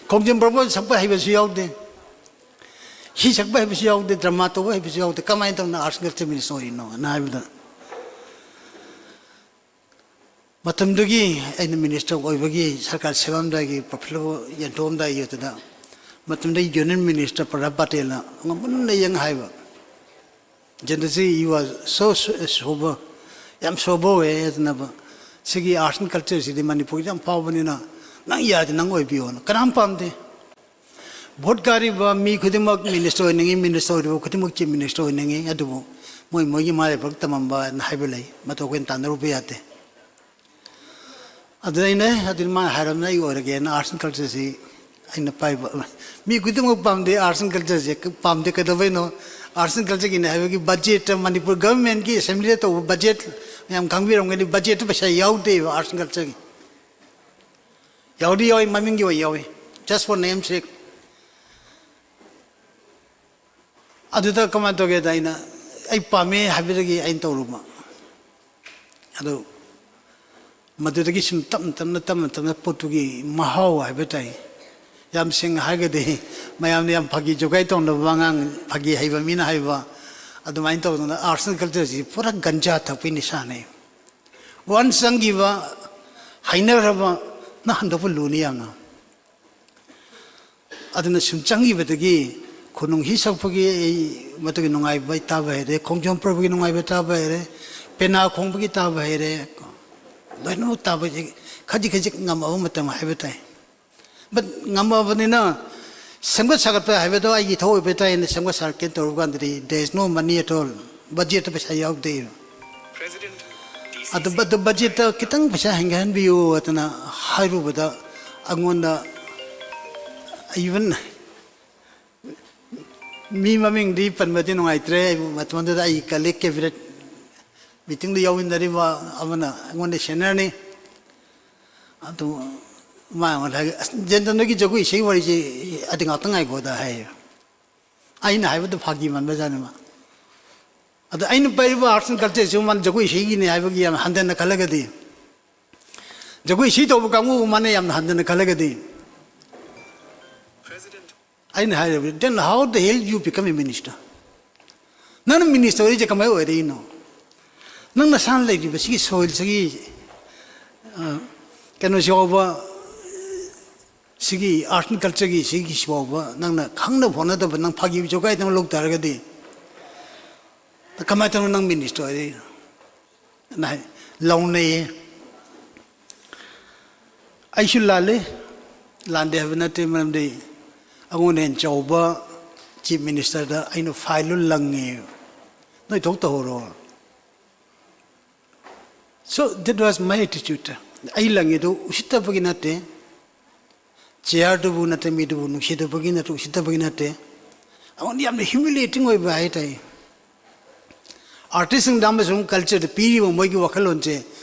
ꯈꯣꯡꯖꯣꯝ ꯄꯔꯕ ꯁꯛꯄ ꯍꯩꯕꯁꯨ ꯌꯥꯎꯗꯦ꯫ ꯍꯤ ꯁꯛꯄ ꯍꯩꯕꯁꯨ ꯌꯥꯎꯗꯦ, drama ꯇꯧꯕ ꯍꯩꯕꯁꯨ ꯌꯥꯎꯗꯦ, ꯀꯃꯥꯏꯅ ꯇꯧꯅ arts and culture minister ꯑꯣꯏꯔꯤꯅꯣꯅ ꯍꯥꯏꯕꯗ, ꯃꯇꯝꯗꯨꯒꯤ ꯑꯩꯅ minister ꯑꯣꯏꯕꯒꯤ ꯁꯔꯀꯥꯔ ꯁꯦꯝꯃꯝꯗꯥꯏꯒꯤ ꯄ꯭ꯔꯐꯨꯜꯂꯕꯨ ꯌꯦꯟꯊꯣꯛꯑꯝꯗꯥꯏꯒꯤ ꯑꯗꯨꯗ ꯃꯇꯝꯗ union minister ꯄ꯭ꯔꯚꯥ ꯄꯇꯦꯜꯅ ꯃꯨꯟꯅ ꯌꯦꯡ ꯍꯥꯏꯕ, "ꯖꯦꯟꯗꯁꯤ, you are so sober, ꯌꯥꯝ sober ꯑꯣꯏꯌꯦ" ꯑꯗꯨꯅꯕ, "ꯁꯤꯒꯤ arts and culture ꯁꯤꯗꯤ ꯃꯅꯤꯄꯨꯔꯒꯤ ꯌꯥꯝ ꯐꯥꯎꯕꯅꯤꯅ ꯅꯪ ꯌꯥꯔꯗꯤ ꯅꯪ ꯑꯣꯏꯕꯤꯌꯣꯅ"꯫ ꯀꯅꯥꯝ ꯄꯥꯝꯗꯦ꯫ Vote ꯀꯥꯔꯤꯕ ꯃꯤ ꯈꯨꯗꯤꯡꯃꯛ minister ꯑꯣꯏꯅꯤꯡꯉꯤ, minister ꯑꯣꯏꯔꯤꯕ ꯈꯨꯗꯤꯡꯃꯛ chief minister ꯑꯣꯏꯅꯤꯡꯉꯤ, ꯑꯗꯨꯕꯨ ꯃꯣꯏ ꯃꯣꯏꯒꯤ ꯃꯔꯥꯏꯕꯛ ꯇꯝꯃꯝꯕ ꯍꯥꯏꯅ ꯍꯥꯏꯕ ꯂꯩ, ꯃꯗꯨ ꯑꯩꯈꯣꯏꯅ ꯇꯥꯟꯅꯔꯨꯕ ꯌꯥꯗꯦ꯫ ꯑꯗꯨꯗ ꯑꯩꯅ, ꯑꯗꯨꯗꯤ ꯃꯥꯅ ꯍꯥꯏꯔꯕꯅꯤꯅ ꯑꯩ ꯑꯣꯏꯔꯒꯦꯅ arts and culture ꯁꯤ ꯑꯩꯅ ꯄꯥꯏꯕ꯫ ꯃꯤ ꯈꯨꯗꯤꯡꯃꯛ ꯄꯥꯝꯗꯦ arts and culture ꯁꯦ, ꯄꯥꯝꯗꯦ꯫ ꯀꯩꯗꯧꯕꯩꯅꯣ? Arts and culture ꯒꯤꯅꯦ ꯍꯥꯏꯕꯒꯤ budget, ꯃꯅꯤꯄꯨꯔ government ꯀꯤ assembly ꯗ ꯇꯧꯕ budget ꯃꯌꯥꯝ ꯈꯪꯕꯤꯔꯝꯒꯅꯤ, budget ꯇ ꯄꯩꯁꯥ ꯌꯥꯎꯗꯦꯕ arts and culture ꯒꯤ꯫ ꯌꯥꯎꯗꯤ ꯌꯥꯎꯏ, ꯃꯃꯤꯡꯒꯤ ꯑꯣꯏ ꯌꯥꯎꯏ, just for name sake꯫ ꯑꯗꯨꯗ ꯀꯃꯥꯏꯅ ꯇꯧꯒꯦꯗ, ꯑꯩꯅ, ꯑꯩ ꯄꯥꯝꯃꯦ ꯍꯥꯏꯕꯗꯒꯤ ꯑꯩꯅ ꯇꯧꯔꯨꯕ꯫ ꯑꯗꯨ ꯃꯗꯨꯗꯒꯤ ꯁꯨꯝ ꯇꯞꯅ ꯇꯞꯅ, ꯇꯞꯅ ꯇꯞꯅ ꯄꯣꯠꯇꯨꯒꯤ ꯃꯍꯥꯎ ꯍꯥꯏꯕ ꯇꯥꯏ꯫ ꯌꯥꯝ ꯁꯦꯡꯅ ꯍꯥꯏꯔꯒꯗꯤ, ꯃꯌꯥꯝꯅ ꯌꯥꯝ ꯐꯥꯒꯤ ꯖꯣꯒꯥꯏ ꯇꯧꯅꯕ, ꯑꯉꯥꯡ ꯐꯥꯒꯤ ꯍꯩꯕ ꯃꯤꯅ ꯍꯥꯏꯕ, ꯑꯗꯨꯃꯥꯏꯅ ꯇꯧꯗꯅ arts and culture ꯁꯤ ꯄꯨꯔꯥ ꯒꯟꯖꯥ ꯊꯛꯄꯒꯤ ꯅꯤꯁꯥꯅꯦ꯫ Once ꯆꯪꯈꯤꯕ, ꯍꯩꯅꯈ꯭ꯔꯕ, ꯅꯪ ꯍꯟꯗꯣꯛꯄ ꯂꯨꯅꯤ ꯌꯥꯝꯅ꯫ ꯑꯗꯨꯅ ꯁꯨꯝ ꯆꯪꯈꯤꯕꯗꯒꯤ ꯈꯨꯅꯨꯡ ꯍꯤ ꯁꯛꯄꯒꯤ ꯑꯩ ꯃꯗꯨꯒꯤ ꯅꯨꯡꯉꯥꯏꯕ ꯑꯩ ꯇꯥꯕ ꯍꯩꯔꯦ, ꯈꯣꯡꯖꯣꯝ ꯄꯔꯕꯒꯤ ꯅꯨꯡꯉꯥꯏꯕ ꯇꯥꯕ ꯍꯩꯔꯦ, ꯄꯦꯅꯥ ꯈꯣꯡꯕꯒꯤ ꯇꯥꯕ ꯍꯩꯔꯦ, ꯂꯣꯏꯅꯃꯛ ꯇꯥꯕꯁꯦ ꯈꯖꯤꯛ ꯈꯖꯤꯛ ꯉꯝꯃꯕ ꯃꯇꯝ ꯍꯥꯏꯕ ꯇꯥꯏ꯫ But ꯉꯝꯃꯕꯅꯤꯅ ꯁꯦꯝꯒꯠ ꯁꯥꯒꯠꯄ ꯍꯥꯏꯕꯗꯣ ꯑꯩꯒꯤ ꯏꯊꯧ ꯑꯣꯏꯕ ꯇꯥꯏꯅ ꯁꯦꯝꯒꯠ ꯁꯥꯒꯠꯀꯦꯅ ꯇꯧꯔꯨ ꯀꯥꯟꯗꯗꯤ there is no money at all, budget ꯇ ꯄꯩꯁꯥ ꯌꯥꯎꯗꯦ꯫ ꯑꯗꯨ, ꯑꯗꯨ budget ꯇ ꯈꯤꯇꯪ ꯄꯩꯁꯥ ꯍꯦꯟꯒꯠꯍꯟꯕꯤꯌꯨ ꯑꯗꯨꯅ ꯍꯥꯏꯔꯨꯕꯗ ꯑꯩꯉꯣꯟꯗ even ꯃꯤ ꯃꯃꯤꯡꯗꯤ ꯄꯟꯕꯗꯤ ꯅꯨꯡꯉꯥꯏꯇ꯭ꯔꯦ꯫ ꯑꯩꯕꯨ ꯃꯇꯝꯗꯨꯗ ꯑꯩ ꯀꯂꯤꯛ ꯀꯦꯕꯤꯅꯦꯠ ꯃꯤꯇꯤꯡꯗ ꯌꯥꯎꯃꯤꯟꯅꯔꯤꯕ ꯑꯃꯅ ꯑꯩꯉꯣꯟꯗ ꯁꯦꯅꯤꯌꯔꯅꯤ꯫ ꯑꯗꯨ ꯃꯥ ꯑꯩꯉꯣꯟꯗ ꯍꯥꯏ, "ꯑꯁ, ꯖꯦꯟꯗꯟꯗꯒꯤ ꯖꯒꯣꯏ ꯏꯁꯩ ꯋꯥꯔꯤꯁꯦ ꯑꯗꯤ ꯉꯥꯛꯇ ꯉꯥꯏꯈꯣꯗ" ꯍꯥꯏꯌꯦ꯫ ꯑꯩꯅ ꯍꯥꯏꯕꯗ ꯐꯥꯒꯤ ꯃꯥꯟꯕꯖꯥꯠꯅꯤ ꯃꯥ꯫ ꯑꯗ ꯑꯩꯅ ꯄꯥꯏꯔꯤꯕ ꯑꯥꯔꯠꯁ ꯑꯦꯟ ꯀꯜꯆꯔꯁꯤ ꯃꯥꯅ ꯖꯒꯣꯏ ꯏꯁꯩꯒꯤꯅꯤ ꯍꯥꯏꯕꯒꯤ ꯌꯥꯝ ꯍꯟꯊꯅ ꯈꯜꯂꯒꯗꯤ, ꯖꯒꯣꯏ ꯏꯁꯩ ꯇꯧꯕ ꯀꯥꯡꯕꯨ ꯃꯥꯅ ꯌꯥꯝꯅ ꯍꯟꯊꯅ ꯈꯜꯂꯒꯗꯤ, ꯑꯩꯅ ꯍꯥꯏꯔꯕꯗꯤ, "Then how the hell you become a minister?" ꯅꯪꯅ ꯃꯤꯅꯤꯁꯇꯔ ꯑꯣꯏꯔꯤꯁꯦ ꯀꯃꯥꯏꯅ ꯑꯣꯏꯔꯛꯏꯅꯣ? ꯅꯪ ꯅꯁꯥꯅ ꯂꯩꯔꯤꯕ ꯁꯤꯒꯤ ꯁꯣꯏꯜꯁꯤꯒꯤ, ꯑ, ꯀꯩꯅꯣꯁꯤ ꯐꯥꯎꯕ, ꯁꯤꯒꯤ ꯑꯥꯔꯠ ꯑꯦꯟ ꯀꯜꯆꯔꯒꯤ ꯁꯤꯒꯤꯁꯤ ꯐꯥꯎꯕ ꯅꯪꯅ ꯈꯪꯅꯕ ꯍꯣꯠꯅꯗꯕ, ꯅꯪ ꯐꯥꯒꯤ ꯖꯣꯒꯥꯏꯗꯪ ꯂꯧ ꯇꯥꯔꯒꯗꯤ ꯀꯃꯥꯏꯅ ꯇꯧꯅ ꯅꯪ ꯃꯤꯅꯤꯁꯇꯔ ꯑꯣꯏꯔꯛꯏꯅꯣ? ꯑꯅ ꯍꯥꯏ, ꯂꯥꯎꯅꯩꯌꯦ꯫ ꯑꯩꯁꯨ ꯂꯥꯜꯂꯤ, ꯂꯥꯟꯗꯦ ꯍꯥꯏꯕ ꯅꯠꯇꯦ, ꯃꯔꯝꯗꯤ ꯑꯩꯉꯣꯟꯗ ꯍꯦꯟꯅ ꯆꯥꯎꯕ ꯆꯤꯐ ꯃꯤꯅꯤꯁꯇꯔꯗ ꯑꯩꯅ ꯐꯥꯏꯜꯗꯨ ꯂꯪꯉꯦ, "ꯅꯣꯏ ꯊꯣꯛ ꯇꯧꯍꯧꯔꯣ"꯫ So that was my attitude. ꯑꯩ ꯂꯪꯉꯤꯗꯨ ꯎꯁꯤꯠꯇꯕꯒꯤ ꯅꯠꯇꯦ, ꯆꯤꯌꯥꯔꯗꯨꯕꯨ ꯅꯠꯇꯦ, ꯃꯤꯗꯨꯕꯨ ꯅꯨꯡꯁꯤꯗꯕꯒꯤ ꯅꯠꯇꯦ, ꯎꯁꯤꯠꯇꯕꯒꯤ ꯅꯠꯇꯦ꯫ ꯑꯩꯉꯣꯟꯗ ꯌꯥꯝꯅ ꯍ꯭ꯌꯨꯃꯤꯂꯤꯌꯦꯇꯤꯡ ꯑꯣꯏꯕ ꯍꯥꯏ ꯇꯥꯏ꯫ ꯑꯥꯔꯇꯤꯁꯁꯤꯡꯗ ꯑꯃꯁꯨꯡ ꯀꯜꯆꯔꯗ ꯄꯤꯔꯤꯕ ꯃꯣꯏꯒꯤ ꯋꯥꯈꯜꯂꯣꯟꯁꯦ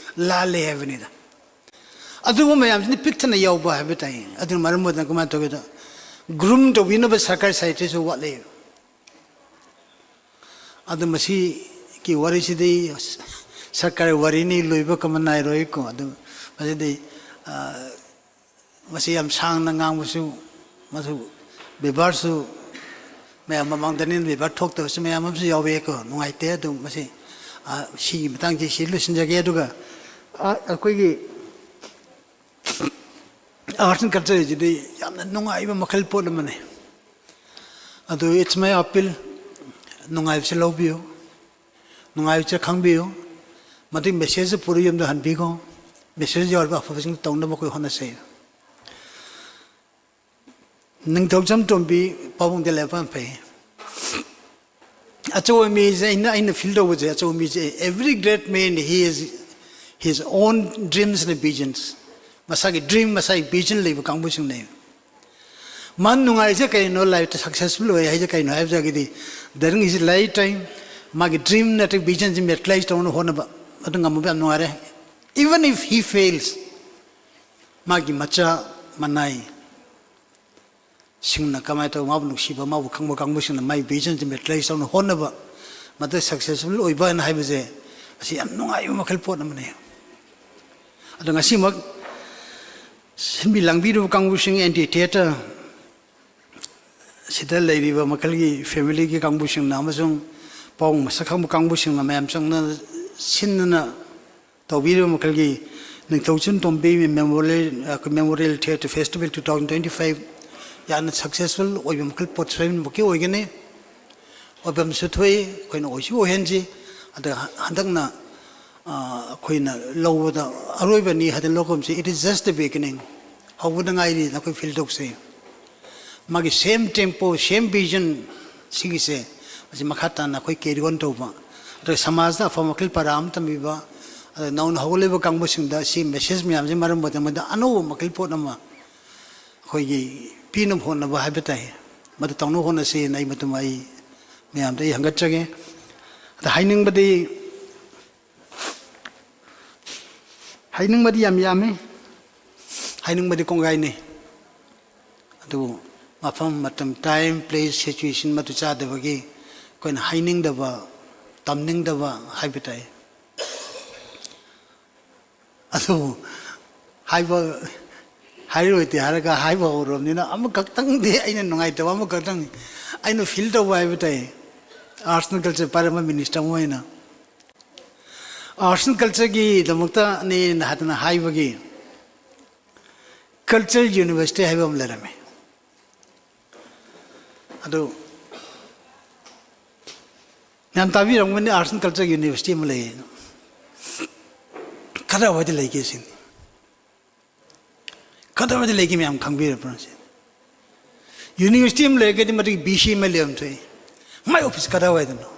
ꯂꯥꯜꯂꯦ ꯍꯥꯏꯕꯅꯤꯗ꯫ ꯑꯗꯨꯒꯨꯝꯕ ꯃꯌꯥꯝꯁꯤꯅ ꯄꯤꯛ ꯊꯟꯅ ꯌꯥꯎꯕ ꯍꯥꯏꯕ ꯇꯥꯏ꯫ ꯑꯗꯨꯅ ꯃꯔꯝ ꯑꯣꯏꯗꯅ ꯀꯃꯥꯏꯅ ꯇꯧꯒꯦꯗ, ꯒ꯭ꯔꯨꯝ ꯇꯧꯕꯤꯅꯕ ꯁꯔꯀꯥꯔ ꯁꯥꯏꯠꯇꯁꯨ ꯋꯥꯠꯂꯦ꯫ ꯑꯗꯨ ꯃꯁꯤꯒꯤ ꯋꯥꯔꯤꯁꯤꯗꯤ ꯁꯔꯀꯥꯔꯒꯤ ꯋꯥꯔꯤꯅꯤ, ꯂꯣꯏꯕ ꯀꯃ ꯅꯥꯏꯔꯣꯏꯀꯣ꯫ ꯑꯗꯨ ꯃꯁꯤꯗꯤ, ꯑ, ꯃꯁꯤ ꯌꯥꯝ ꯁꯥꯡꯅ ꯉꯥꯡꯕꯁꯨ, ꯃꯁꯨ ꯕꯦꯕꯥꯔꯁꯨ ꯃꯌꯥꯝ ꯃꯃꯥꯡꯗꯅꯤ, ꯕꯦꯕꯥꯔ ꯊꯣꯛꯇꯕꯁꯨ ꯃꯌꯥꯝ ꯑꯃꯁꯨ ꯌꯥꯎꯋꯦꯀꯣ꯫ ꯅꯨꯡꯉꯥꯏꯇꯦ꯫ ꯑꯗꯨ ꯃꯁꯤ, ꯑ, ꯁꯤꯒꯤ ꯃꯇꯥꯡꯁꯤ ꯁꯤ ꯂꯣꯏꯁꯤꯟꯖꯒꯦ꯫ ꯑꯗꯨꯒ, ꯑ, ꯑꯩꯈꯣꯏꯒꯤ ꯑꯥꯔꯠ ꯑꯦꯟ ꯀꯜꯆꯔꯁꯤꯗꯤ ꯌꯥꯝꯅ ꯅꯨꯡꯉꯥꯏꯕ ꯃꯈꯜ ꯄꯣꯠ ꯑꯃꯅꯤ꯫ ꯑꯗꯨ it's my appeal, ꯅꯨꯡꯉꯥꯏꯕꯁꯦ ꯂꯧꯕꯤꯌꯨ, ꯅꯨꯡꯉꯥꯏꯕꯁꯦ ꯈꯪꯕꯤꯌꯨ, ꯃꯗꯨꯒꯤ ꯃꯦꯁꯦꯖꯁꯦ ꯄꯨꯔ ꯌꯨꯝꯗ ꯍꯟꯕꯤꯈꯣ꯫ ꯃꯦꯁꯦꯖ ꯌꯧꯔꯕ ꯑꯐꯕꯁꯤꯡ ꯇꯧꯅꯕ ꯑꯩꯈꯣꯏ ꯍꯣꯠꯅꯁꯦ꯫ ꯅꯤꯡꯊꯧꯖꯝ ꯇꯣꯝꯕꯤ ꯄꯥꯕꯨꯡꯗ ꯂꯩꯕ ꯌꯥꯝ ꯐꯩ꯫ ꯑꯆꯧꯕ ꯃꯤꯁꯦ ꯑꯩꯅ, ꯑꯩꯅ ꯐꯤꯜ ꯇꯧꯕꯁꯦ, ꯑꯆꯧꯕ ꯃꯤꯁꯦ, every great man he is his own dreams and visions. ꯃꯁꯥꯒꯤ ꯗ꯭ꯔꯤꯝ, ꯃꯁꯥꯒꯤ ꯚꯤꯖꯟ ꯂꯩꯕ ꯀꯥꯡꯕꯨꯁꯤꯡꯅꯦ꯫ ꯃꯥ ꯅꯨꯡꯉꯥꯏꯁꯦ ꯀꯩꯅꯣ, ꯂꯥꯏꯐꯇ ꯁꯛꯁꯦꯁꯐꯨꯜ ꯑꯣꯏ ꯍꯥꯏꯁꯦ ꯀꯩꯅꯣ ꯍꯥꯏꯕꯗꯒꯤꯗꯤ, during his lifetime ꯃꯥꯒꯤ ꯗ꯭ꯔꯤꯝ ꯅꯠꯇ꯭ꯔꯒ ꯚꯤꯖꯟꯁꯦ ꯃꯦꯇꯔꯤꯌꯦꯂꯥꯏꯁ ꯇꯧꯅ ꯍꯣꯠꯅꯕ, ꯑꯗꯨ ꯉꯝꯃꯕ ꯌꯥꯝ ꯅꯨꯡꯉꯥꯏꯔꯦ꯫ Even if he fails, ꯃꯥꯒꯤ ꯃꯆꯥ ꯃꯅꯥꯏ ꯁꯤꯡꯅ ꯀꯃꯥꯏꯅ ꯇꯧꯕ, ꯃꯥꯕꯨ ꯅꯨꯡꯁꯤꯕ, ꯃꯥꯕꯨ ꯈꯪꯕ ꯀꯥꯡꯕꯨꯁꯤꯡꯅ ꯃꯥꯒꯤ ꯚꯤꯖꯟꯁꯦ ꯃꯦꯇꯔꯤꯌꯦꯂꯥꯏꯁ ꯇꯧꯅ ꯍꯣꯠꯅꯕ, ꯃꯗꯨ ꯁꯛꯁꯦꯁꯐꯨꯜ ꯑꯣꯏꯕ ꯍꯥꯏꯅ ꯍꯥꯏꯕꯁꯦ, ꯑꯁꯤ ꯌꯥꯝ ꯅꯨꯡꯉꯥꯏꯕ ꯃꯈꯜ ꯄꯣꯠ ꯑꯃꯅꯤ꯫ ꯑꯗꯣ ꯉꯁꯤꯃꯛ ꯁꯤꯟꯕꯤ ꯂꯥꯡꯕꯤꯔꯤꯕ ꯀꯥꯡꯕꯨꯁꯤꯡ, ꯑꯦꯟꯇꯤ ꯊꯤꯌꯦꯇꯔ ꯁꯤꯗ ꯂꯩꯔꯤꯕ ꯃꯈꯜꯒꯤ ꯐꯦꯃꯤꯂꯤꯒꯤ ꯀꯥꯡꯕꯨꯁꯤꯡꯅ ꯑꯃꯁꯨꯡ ꯄꯥꯕꯨꯡ ꯃꯁꯛ ꯈꯪꯕ ꯀꯥꯡꯕꯨꯁꯤꯡꯅ ꯃꯌꯥꯝ ꯆꯪꯅ ꯁꯤꯟꯗꯨꯅ ꯇꯧꯕꯤꯔꯤꯕ ꯃꯈꯜꯒꯤ ꯅꯤꯡꯊꯧ ꯆꯤꯡꯇꯣꯝꯕꯤ Memorial, ꯑ, Memorial Theatre Festival two thousand twenty five ꯌꯥꯝꯅ ꯁꯛꯁꯦꯁꯐꯨꯜ ꯑꯣꯏꯕ ꯃꯈꯜ ꯄꯣꯠ ꯁꯣꯏꯗꯅꯃꯛꯀꯤ ꯑꯣꯏꯒꯅꯤ꯫ ꯑꯣꯏꯐꯝꯁꯨ ꯊꯣꯛꯏ, ꯑꯩꯈꯣꯏꯅ ꯑꯣꯏꯁꯨ ꯑꯣꯏꯍꯟꯁꯤ꯫ ꯑꯗꯨꯒ ꯍꯟꯗꯛꯅ, ꯑ, ꯑꯩꯈꯣꯏꯅ ꯂꯧꯕꯗ ꯑꯔꯣꯏꯕꯅꯤ ꯍꯥꯏꯗꯅ ꯂꯧꯐꯝꯁꯤ, it is just the beginning, ꯍꯧꯕꯗ ꯉꯥꯏꯔꯤ, ꯅꯈꯣꯏ ꯐꯤꯜ ꯇꯧꯁꯤ꯫ ꯃꯥꯒꯤ same tempo, same vision ꯁꯤꯒꯤꯁꯦ, ꯃꯁꯤ ꯃꯈꯥ ꯇꯥꯅ ꯑꯩꯈꯣꯏ carry on ꯇꯧꯕ, ꯑꯗꯨꯒ ꯁꯃꯥꯖꯗ ꯑꯐꯕ ꯃꯈꯜ ꯄꯔꯥ ꯑꯃ ꯇꯝꯕꯤꯕ, ꯑꯗꯨꯒ ꯅꯧꯅ ꯍꯧꯒꯠꯂꯛꯂꯤꯕ ꯀꯥꯡꯕꯨꯁꯤꯡꯗ ꯁꯤ ꯃꯦꯁꯦꯖ ꯃꯌꯥꯝꯁꯤꯅ ꯃꯔꯝ ꯑꯣꯏꯗꯅ ꯃꯗ ꯑꯅꯧꯕ ꯃꯈꯜ ꯄꯣꯠ ꯑꯃ ꯑꯩꯈꯣꯏꯒꯤ ꯄꯤꯅꯕ ꯍꯣꯠꯅꯕ ꯍꯥꯏꯕ ꯇꯥꯏ꯫ ꯃꯗꯨ ꯇꯧꯅꯕ ꯍꯣꯠꯅꯁꯦꯅ ꯑꯩ ꯃꯇꯨꯡ ꯑꯩ ꯃꯌꯥꯝꯗ ꯑꯩ ꯍꯪꯒꯠꯆꯒꯦ꯫ ꯑꯗ ꯍꯥꯏꯅꯤꯡꯕꯗꯤ, ꯍꯥꯏꯅꯤꯡꯕꯗꯤ ꯌꯥꯝ ꯌꯥꯝꯃꯤ, ꯍꯥꯏꯅꯤꯡꯕꯗꯤ ꯀꯣꯡꯒꯥꯏꯅꯤ꯫ ꯑꯗꯨꯕꯨ ꯃꯐꯝ, ꯃꯇꯝ, time, place, situation ꯃꯗꯨ ꯆꯥꯗꯕꯒꯤ ꯑꯩꯈꯣꯏꯅ ꯍꯥꯏꯅꯤꯡꯗꯕ, ꯇꯝꯅꯤꯡꯗꯕ ꯍꯥꯏꯕ ꯇꯥꯏ꯫ ꯑꯗꯨꯕꯨ ꯍꯥꯏꯕ, ꯍꯥꯏꯔꯣꯏꯗꯤ ꯍꯥꯏꯔꯒ ꯍꯥꯏꯕ ꯍꯧꯔꯕꯅꯤꯅ, ꯑꯃꯈꯛꯇꯪꯗꯤ ꯑꯩꯅ ꯅꯨꯡꯉꯥꯏꯇꯕ ꯑꯃꯈꯛꯇꯪ ꯑꯩꯅ ꯐꯤꯜ ꯇꯧꯕ ꯍꯥꯏꯕ ꯇꯥꯏ, ꯑꯥꯔꯠꯁ ꯑꯦꯟ ꯀꯜꯆꯔ ꯄꯥꯏꯔꯝꯕ ꯃꯤꯅꯤꯁꯇꯔ ꯑꯃ ꯑꯣꯏꯅ꯫ ꯑꯥꯔꯠꯁ ꯑꯦꯟ ꯀꯜꯆꯔꯒꯤꯗꯃꯛꯇꯅꯦꯅ ꯍꯥꯏꯗꯅ ꯍꯥꯏꯕꯒꯤ ꯀꯜꯆꯔꯦꯜ ꯌꯨꯅꯤꯚꯔꯁꯤꯇꯤ ꯍꯥꯏꯕ ꯑꯃ ꯂꯩꯔꯝꯃꯤ꯫ ꯑꯗꯨ ꯃꯌꯥꯝ ꯇꯥꯕꯤꯔꯝꯒꯅꯤ, ꯑꯥꯔꯠꯁ ꯑꯦꯟ ꯀꯜꯆꯔ ꯌꯨꯅꯤꯚꯔꯁꯤꯇꯤ ꯑꯃ ꯂꯩꯌꯦꯅ꯫ ꯀꯗꯥꯏꯋꯥꯏꯗ ꯂꯩꯒꯦ ꯁꯤꯅꯤ? ꯀꯗꯥꯏꯋꯥꯏꯗ ꯂꯩꯒꯦ ꯃꯌꯥꯝ ꯈꯪꯕꯤꯔꯕ꯭ꯔꯥ ꯁꯤ? ꯌꯨꯅꯤꯚꯔꯁꯤꯇꯤ ꯑꯃ ꯂꯩꯔꯒꯗꯤ ꯃꯗꯨꯒꯤ ꯚꯤ ꯁꯤ ꯑꯃ ꯂꯩꯔꯝ ꯊꯣꯛꯏ꯫ ꯃꯥꯏ ꯑꯣꯐꯤꯁ ꯀꯗꯥꯏꯋꯥꯏꯗꯅꯣ?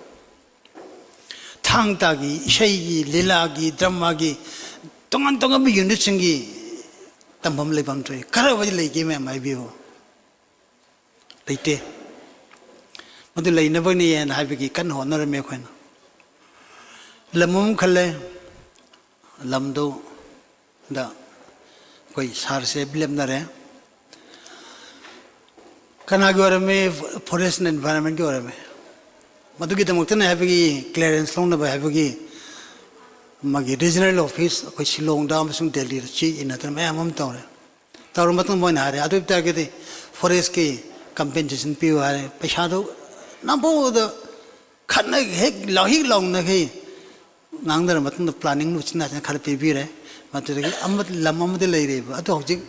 ꯊꯥꯡ ꯇꯥꯒꯤ, ꯏꯁꯩꯒꯤ, ꯂꯤꯂꯥꯒꯤ, ꯗ꯭ꯔꯃꯥꯒꯤ, ꯇꯣꯉꯥꯟ ꯇꯣꯉꯥꯟꯕ ꯌꯨꯅꯤꯠꯁꯤꯡꯒꯤ ꯇꯝꯐꯝ ꯂꯩꯐꯝ ꯊꯣꯛꯏ꯫ ꯀꯗꯥꯏꯋꯥꯏꯗ ꯂꯩꯒꯦ ꯃꯌꯥꯝ ꯍꯥꯏꯕꯤꯌꯨ꯫ ꯂꯩꯇꯦ꯫ ꯃꯗꯨ ꯂꯩꯅꯕꯅꯤ ꯍꯥꯏꯅ ꯍꯥꯏꯕꯒꯤ ꯀꯟꯅ ꯍꯣꯠꯅꯔꯝꯃꯤ ꯑꯩꯈꯣꯏꯅ꯫ ꯂꯝ ꯑꯃ ꯈꯜꯂꯦ, ꯂꯝꯗꯨ ꯗ ꯑꯩꯈꯣꯏ ꯁꯥꯔꯁꯦ ꯂꯦꯞꯅꯔꯦ꯫ ꯀꯅꯥꯒꯤ ꯑꯣꯏꯔꯝꯃꯤ? Forest and Environment ꯀꯤ ꯑꯣꯏꯔꯝꯃꯤ꯫ ꯃꯗꯨꯒꯤꯗꯃꯛꯇꯅꯦ ꯍꯥꯏꯕꯒꯤ clearance ꯂꯧꯅꯕ ꯍꯥꯏꯕꯒꯤ ꯃꯥꯒꯤ regional office ꯑꯩꯈꯣꯏ ꯁꯤꯂꯣꯡꯗ ꯑꯃꯁꯨꯡ ꯗꯦꯜꯂꯤꯗ ꯆꯦ ꯏꯟꯅꯗꯅ ꯃꯌꯥꯝ ꯑꯃ ꯇꯧꯔꯦ꯫ ꯇꯧꯔꯕ ꯃꯇꯨꯡꯗ ꯃꯣꯏꯅ ꯍꯥꯏꯔꯦ, "ꯑꯗꯨ ꯑꯣꯏꯕ ꯇꯥꯔꯒꯗꯤ forest ꯀꯤ compensation ꯄꯤꯌꯨ" ꯍꯥꯏꯔꯦ꯫ ꯄꯩꯁꯥꯗꯨ ꯅꯝꯐꯨꯗ ꯈꯠꯅ ꯍꯦꯛ ꯂꯥꯎ-, ꯍꯦꯛ ꯂꯥꯎꯅꯈꯩ ꯉꯥꯡꯅꯔ ꯃꯇꯨꯡꯗ planning ꯎꯆꯤꯟ ꯅꯥꯆꯤꯟꯅ ꯈꯔ ꯄꯤꯕꯤꯔꯦ꯫ ꯃꯗꯨꯗꯒꯤ ꯑꯃ, ꯂꯝ ꯑꯃꯗ ꯂꯩꯔꯦꯕ꯫ ꯑꯗꯣ ꯍꯧꯖꯤꯛ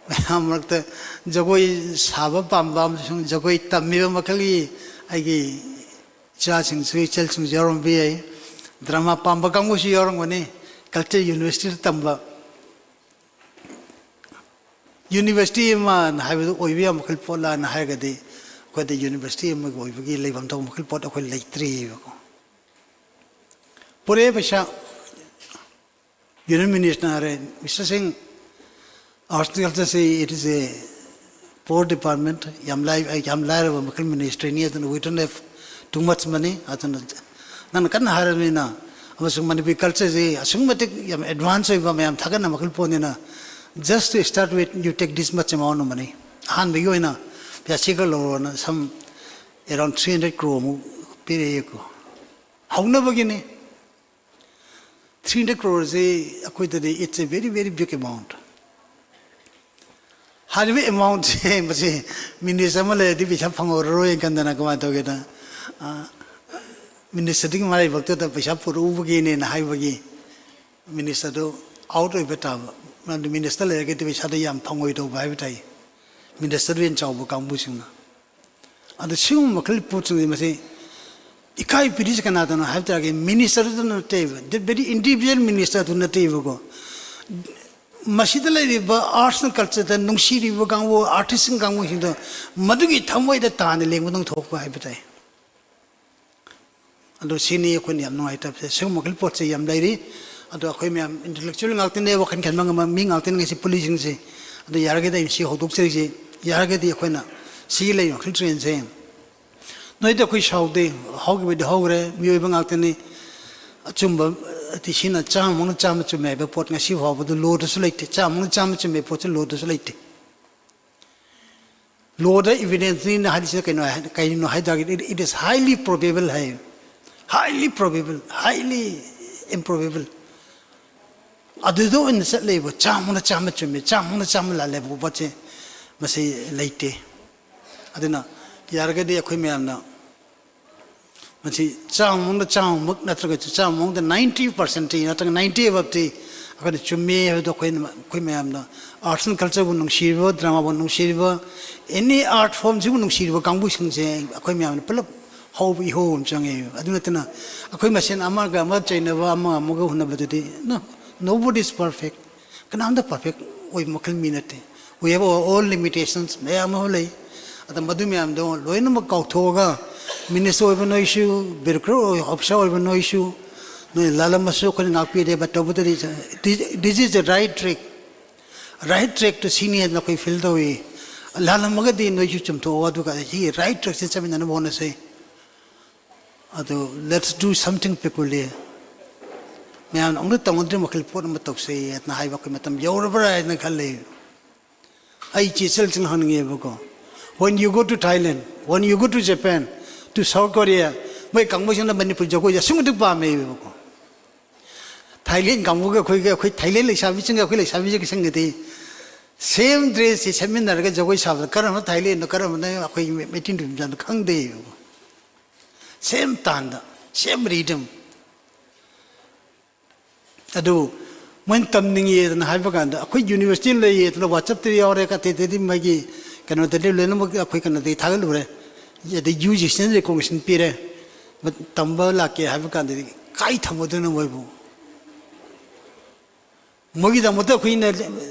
ꯃꯌꯥꯝ ꯃꯔꯛꯇ ꯖꯒꯣꯏ ꯁꯥꯕ ꯄꯥꯝꯕ ꯑꯃꯁꯨꯡ ꯖꯒꯣꯏ ꯇꯝꯃꯤꯕ ꯃꯈꯜꯒꯤ ꯑꯩꯒꯤ ꯏꯆꯥꯁꯤꯡꯁꯨ, ꯏꯆꯜꯁꯤꯡꯁꯨ ꯌꯥꯎꯔꯝꯕ ꯌꯥꯏ꯫ Drama ꯄꯥꯝꯕ ꯀꯥꯡꯕꯨꯁꯨ ꯌꯥꯎꯔꯝꯒꯅꯤ꯫ Culture University ꯗ ꯇꯝꯕ꯫ University ꯑꯃ ꯍꯥꯏꯕꯗꯨ ꯑꯣꯏꯕ ꯌꯥꯕ ꯃꯈꯜ ꯄꯣꯠꯂꯥꯅ ꯍꯥꯏꯔꯒꯗꯤ, ꯑꯩꯈꯣꯏꯗ university ꯑꯃꯒꯤ ꯑꯣꯏꯕꯒꯤ ꯂꯩꯐꯝ ꯊꯣꯛꯄ ꯃꯈꯜ ꯄꯣꯠ ꯑꯩꯈꯣꯏ ꯂꯩꯇ꯭ꯔꯤꯑꯕꯀꯣ꯫ ꯄꯨꯔꯛꯑꯦ ꯄꯩꯁꯥ꯫ Union Minister ꯅ ꯍꯥꯏꯔꯦ, "Mister Singh, Arts and Culture ꯁꯤ it is a poor department, ꯌꯥꯝ ꯂꯥꯏ-, ꯌꯥꯝ ꯂꯥꯏꯔꯕ ꯃꯈꯜ ministry ꯅꯤ, ꯑꯗꯨꯅ we don't have too much money, ꯑꯗꯨꯅ ꯅꯪꯅ ꯀꯟꯅ ꯍꯥꯏꯔꯕꯅꯤꯅ, ꯑꯃꯁꯨꯡ ꯃꯅꯤꯄꯨꯔꯤ culture ꯁꯤ ꯑꯁꯨꯛꯀꯤ ꯃꯇꯤꯛ ꯌꯥꯝ advance ꯑꯣꯏꯕ, ꯃꯌꯥꯝ ꯊꯥꯒꯠꯅ ꯃꯈꯜ ꯄꯣꯠꯅꯤꯅ, just to start with, you take this much amount of money." ꯑꯍꯥꯟꯕꯒꯤ ꯑꯣꯏꯅ ꯄꯩꯁꯥ ꯁꯤ ꯈꯔ ꯂꯧꯔꯣꯅ some around three hundred crore ꯃꯨꯛ ꯄꯤꯔꯛꯑꯦꯀꯣ꯫ ꯍꯧꯅꯕꯒꯤꯅꯤ꯫ Three hundred crore ꯁꯤ ꯑꯩꯈꯣꯏꯗꯗꯤ it's a very, very big amount꯫ ꯍꯥꯏꯔꯤꯕ amount ꯁꯦ ꯃꯁꯤ minister ꯑꯃ ꯂꯩꯔꯗꯤ ꯄꯩꯁꯥ ꯐꯪꯍꯧꯔꯔꯣꯏꯅ ꯈꯟꯗꯅ ꯀꯃꯥꯏꯅ ꯇꯧꯒꯦꯗ, ꯑ, minister ꯗꯨꯒꯤ ꯃꯔꯥꯏꯕꯛꯇꯨꯗ ꯄꯩꯁꯥ ꯄꯨꯔꯛꯎꯕꯒꯤꯅꯦꯅ ꯍꯥꯏꯕꯒꯤ minister ꯗꯨ out ꯑꯣꯏꯕ ꯇꯥꯕ꯫ ꯃꯔꯝꯗꯤ minister ꯂꯩꯔꯒꯗꯤ ꯄꯩꯁꯥꯗꯣ ꯌꯥꯝ ꯐꯪꯉꯣꯏꯗꯧꯕ ꯍꯥꯏꯕ ꯇꯥꯏ꯫ Minister ꯗꯨ ꯍꯦꯟꯅ ꯆꯥꯎꯕ ꯀꯥꯡꯕꯨꯁꯤꯡꯅ꯫ ꯑꯗꯣ ꯁꯤꯒꯨꯝꯕ ꯃꯈꯜꯒꯤ ꯄꯣꯠꯁꯤꯡꯁꯦ ꯃꯁꯤ ꯏꯀꯥꯏ ꯄꯤꯔꯤꯁꯤ ꯀꯅꯥꯗꯅꯣ ꯍꯥꯏꯕ ꯇꯥꯔꯒꯗꯤ minister ꯗꯨ ꯅꯠꯇꯦꯕ, the very individual minister ꯗꯨ ꯅꯠꯇꯦꯕꯀꯣ꯫ ꯃꯁꯤꯗ ꯂꯩꯔꯤꯕ arts and culture ꯗ ꯅꯨꯡꯁꯤꯔꯤꯕ ꯀꯥꯡꯕꯨ, artist ꯁꯤꯡ ꯀꯥꯡꯕꯨꯁꯤꯡꯗꯣ ꯃꯗꯨꯒꯤ ꯊꯃꯣꯏꯗ ꯇꯥꯅ ꯂꯦꯡꯕꯗꯪ ꯊꯣꯛꯄ ꯍꯥꯏꯕ ꯇꯥꯏ꯫ ꯑꯗꯣ ꯁꯤꯅꯤ ꯑꯩꯈꯣꯏꯅ ꯌꯥꯝ ꯅꯨꯡꯉꯥꯏꯇꯕꯁꯦ꯫ ꯁꯤꯒꯨꯝꯕ ꯃꯈꯜ ꯄꯣꯠꯁꯦ ꯌꯥꯝ ꯂꯩꯔꯤ꯫ ꯑꯗꯣ ꯑꯩꯈꯣꯏ ꯃꯌꯥꯝ intellectual ꯉꯥꯛꯇꯅꯦ, ꯋꯥꯈꯜ ꯈꯟꯕ ꯉꯝꯕ ꯃꯤ ꯉꯥꯛꯇꯅꯤ ꯉꯁꯤ ꯄꯨꯜꯂꯤꯁꯤꯡꯁꯦ꯫ ꯑꯗꯣ ꯌꯥꯔꯒꯗꯤ ꯑꯩꯅ ꯁꯤ ꯍꯧꯗꯣꯛꯆꯔꯤꯁꯦ, ꯌꯥꯔꯒꯗꯤ ꯑꯩꯈꯣꯏꯅ ꯁꯤꯒꯤ ꯂꯩ ꯃꯈꯜ ꯇ꯭ꯔꯦꯟꯁꯦ꯫ ꯅꯣꯏꯗ ꯑꯩꯈꯣꯏ ꯁꯥꯎꯗꯦ꯫ ꯍꯧꯈꯤꯕꯗꯤ ꯍꯧꯈ꯭ꯔꯦ, ꯃꯤꯑꯣꯏꯕ ꯉꯥꯛꯇꯅꯤ꯫ ꯑꯆꯨꯝꯕ ꯇꯤꯁꯤꯅ ꯆꯥꯝꯃ ꯃꯅꯨꯡꯗ ꯆꯥꯝꯃ ꯆꯨꯝꯃꯦ ꯍꯥꯏꯕ ꯄꯣꯠ ꯉꯁꯤ ꯐꯥꯎꯕꯗ ꯂꯣꯗꯁꯨ ꯂꯩꯇꯦ꯫ ꯆꯥꯝꯃ ꯃꯅꯨꯡꯗ ꯆꯥꯝꯃ ꯆꯨꯝꯃꯦ ꯄꯣꯠꯁꯦ ꯂꯣꯗꯁꯨ ꯂꯩꯇꯦ꯫ ꯂꯣꯗ ꯏꯕꯤꯗꯦꯟꯁꯅꯤꯅ ꯍꯥꯏꯔꯤꯁꯤꯅ ꯀꯩꯅꯣ ꯍꯥꯏ-, ꯀꯩꯅꯣ ꯍꯥꯏ ꯇꯥꯔꯒꯗꯤ, it is highly probable high. Highly probable, highly improbable꯫ ꯑꯗꯨꯗ ꯑꯣꯏꯅ ꯆꯠꯂꯦꯕ꯫ ꯆꯥꯝꯃꯅ ꯆꯥꯝꯃ ꯆꯨꯝꯃꯦ, ꯆꯥꯝꯃꯅ ꯆꯥꯝꯃ ꯂꯥꯜꯂꯦꯕ ꯄꯣꯠꯁꯦ ꯃꯁꯤ ꯂꯩꯇꯦ꯫ ꯑꯗꯨꯅ ꯌꯥꯔꯒꯗꯤ ꯑꯩꯈꯣꯏ ꯃꯌꯥꯝꯅ ꯃꯁꯤ ꯆꯥꯝꯃ ꯃꯅꯨꯡꯗ ꯆꯥꯝꯃꯃꯛ ꯅꯠꯇ꯭ꯔꯒꯁꯨ ꯆꯥꯝꯃ ꯃꯅꯨꯡꯗ ninety percent ꯅꯠꯇ꯭ꯔꯒ ninety above ꯑꯩꯈꯣꯏꯅ ꯆꯨꯝꯃꯦ ꯍꯥꯏꯕꯗꯣ ꯑꯩꯈꯣꯏꯅ, ꯑꯩꯈꯣꯏ ꯃꯌꯥꯝꯅ arts and cultureꯕꯨ ꯅꯨꯡꯁꯤꯔꯤꯕ, dramaꯕꯨ ꯅꯨꯡꯁꯤꯔꯤꯕ, any art formꯁꯤꯕꯨ ꯅꯨꯡꯁꯤꯔꯤꯕ ꯀꯥꯡꯕꯨꯁꯤꯡꯁꯦ ꯑꯩꯈꯣꯏ ꯃꯌꯥꯝꯅ ꯄꯨꯂꯞ ꯍꯧꯕ ꯏꯍꯧ ꯑꯃ ꯆꯪꯉꯦ꯫ ꯑꯗꯨ ꯅꯠꯇꯅ ꯑꯩꯈꯣꯏ ꯃꯁꯦꯟ ꯑꯃꯒ ꯑꯃ ꯆꯩꯅꯕ, ꯑꯃ ꯑꯃꯒ ꯍꯨꯟꯅꯕꯗꯨꯗꯤ, no, nobody is perfect꯫ ꯀꯅꯥꯝꯇ perfect ꯑꯣꯏꯕ ꯃꯈꯜ ꯃꯤ ꯅꯠꯇꯦ꯫ We have our own limitations ꯃꯌꯥꯝ ꯑꯃ ꯂꯩ꯫ ꯑꯗ ꯃꯗꯨ ꯃꯌꯥꯝꯗꯣ ꯂꯣꯏꯅꯃꯛ ꯀꯥꯎꯊꯣꯛꯑꯒ, minister ꯑꯣꯏꯕ ꯅꯣꯏꯁꯨ, bureaucrat ꯑꯣꯏ-, officer ꯑꯣꯏꯕ ꯅꯣꯏꯁꯨ, ꯅꯣꯏ ꯂꯥꯜꯂꯝꯃꯁꯨ ꯑꯩꯈꯣꯏꯅ ꯉꯥꯛꯄꯤꯔꯦ, but ꯇꯧꯕꯇꯗꯤ this, this is the right track, right track two ꯁꯤꯅꯤ ꯍꯥꯏꯅ ꯑꯩꯈꯣꯏ feel ꯇꯧꯏ꯫ ꯂꯥꯜꯂꯝꯃꯒꯗꯤ ꯅꯣꯏꯁꯨ ꯆꯨꯝꯊꯣꯛꯑꯣ, ꯑꯗꯨꯒ ꯁꯤꯒꯤ right trackꯁꯤ ꯆꯠꯃꯤꯟꯅꯅꯕ ꯍꯣꯠꯅꯁꯤ꯫ ꯑꯗꯨ let's do something peculiar꯫ ꯃꯌꯥꯝꯅ ꯑꯃꯨꯛꯇ ꯇꯧꯅꯗ꯭ꯔꯤꯕ ꯃꯈꯜ ꯄꯣꯠ ꯑꯃ ꯇꯧꯁꯦ ꯍꯥꯏꯅ ꯍꯥꯏꯕ ꯑꯩꯈꯣꯏ ꯃꯇꯝ ꯌꯧꯔꯕ꯭ꯔꯥ ꯍꯥꯏꯅ ꯈꯜꯂꯦ꯫ ꯑꯩ ꯆꯦ ꯆꯜꯁꯤꯡ ꯍꯪꯅꯤꯡꯉꯦꯕꯀꯣ, when you go to Thailand, when you go to Japan, to South Korea, ꯃꯣꯏ ꯀꯥꯡꯕꯨꯁꯤꯡꯅ ꯃꯅꯤꯄꯨꯔ ꯖꯒꯣꯏꯁꯦ ꯑꯁꯨꯛꯀꯤ ꯃꯇꯤꯛ ꯄꯥꯝꯃꯦꯕꯀꯣ꯫ ꯊꯥꯏꯂꯦꯟ ꯀꯥꯡꯕꯨꯒ ꯑꯩꯈꯣꯏꯒ, ꯑꯩꯈꯣꯏ ꯊꯥꯏꯂꯦꯟ ꯂꯩꯁꯥꯕꯤꯁꯤꯡꯒ ꯑꯩꯈꯣꯏ ꯂꯩꯁꯥꯕꯤꯁꯤꯡꯒ ꯁꯪꯒꯗꯤ same dressꯁꯦ ꯁꯦꯠꯃꯤꯟꯅꯔꯒ ꯖꯒꯣꯏ ꯁꯥꯕꯗ ꯀꯔꯝꯕ ꯊꯥꯏꯂꯦꯟꯅꯣ, ꯀꯔꯝꯕꯅ ꯑꯩꯈꯣꯏꯒꯤ ꯃꯩꯇꯩ ꯅꯨꯄꯤ ꯃꯆꯥꯅꯣ ꯈꯪꯗꯦꯕꯀꯣ꯫ Same ꯇꯥꯟꯗ, same rhythm꯫ ꯑꯗꯨ ꯃꯣꯏꯅ ꯇꯝꯅꯤꯡꯉꯦꯗꯅ ꯍꯥꯏꯕ ꯀꯥꯟꯗ ꯑꯩꯈꯣꯏ university ꯂꯩꯌꯦꯗꯅ WhatsAppꯇ ꯌꯥꯎꯔꯦ, ꯑꯇꯩ ꯑꯇꯩꯗꯤ ꯃꯥꯒꯤ ꯀꯩꯅꯣꯗꯗꯤ ꯂꯣꯏꯅꯃꯛ ꯑꯩꯈꯣꯏ ꯀꯩꯅꯣꯗꯒꯤ ꯊꯥꯒꯠꯂꯨꯔꯦ꯫ ꯑꯗꯩ UGCꯅ recognition ꯄꯤꯔꯦ꯫ ꯃ-, ꯇꯝꯕ ꯂꯥꯛꯀꯦ ꯍꯥꯏꯕ ꯀꯥꯟꯗꯗꯤ ꯀꯥꯏ ꯊꯝꯃꯨꯗꯣꯏꯅꯣ ꯃꯣꯏꯕꯨ? ꯃꯣꯏꯒꯤꯗꯃꯛꯇ ꯑꯩꯈꯣꯏꯅ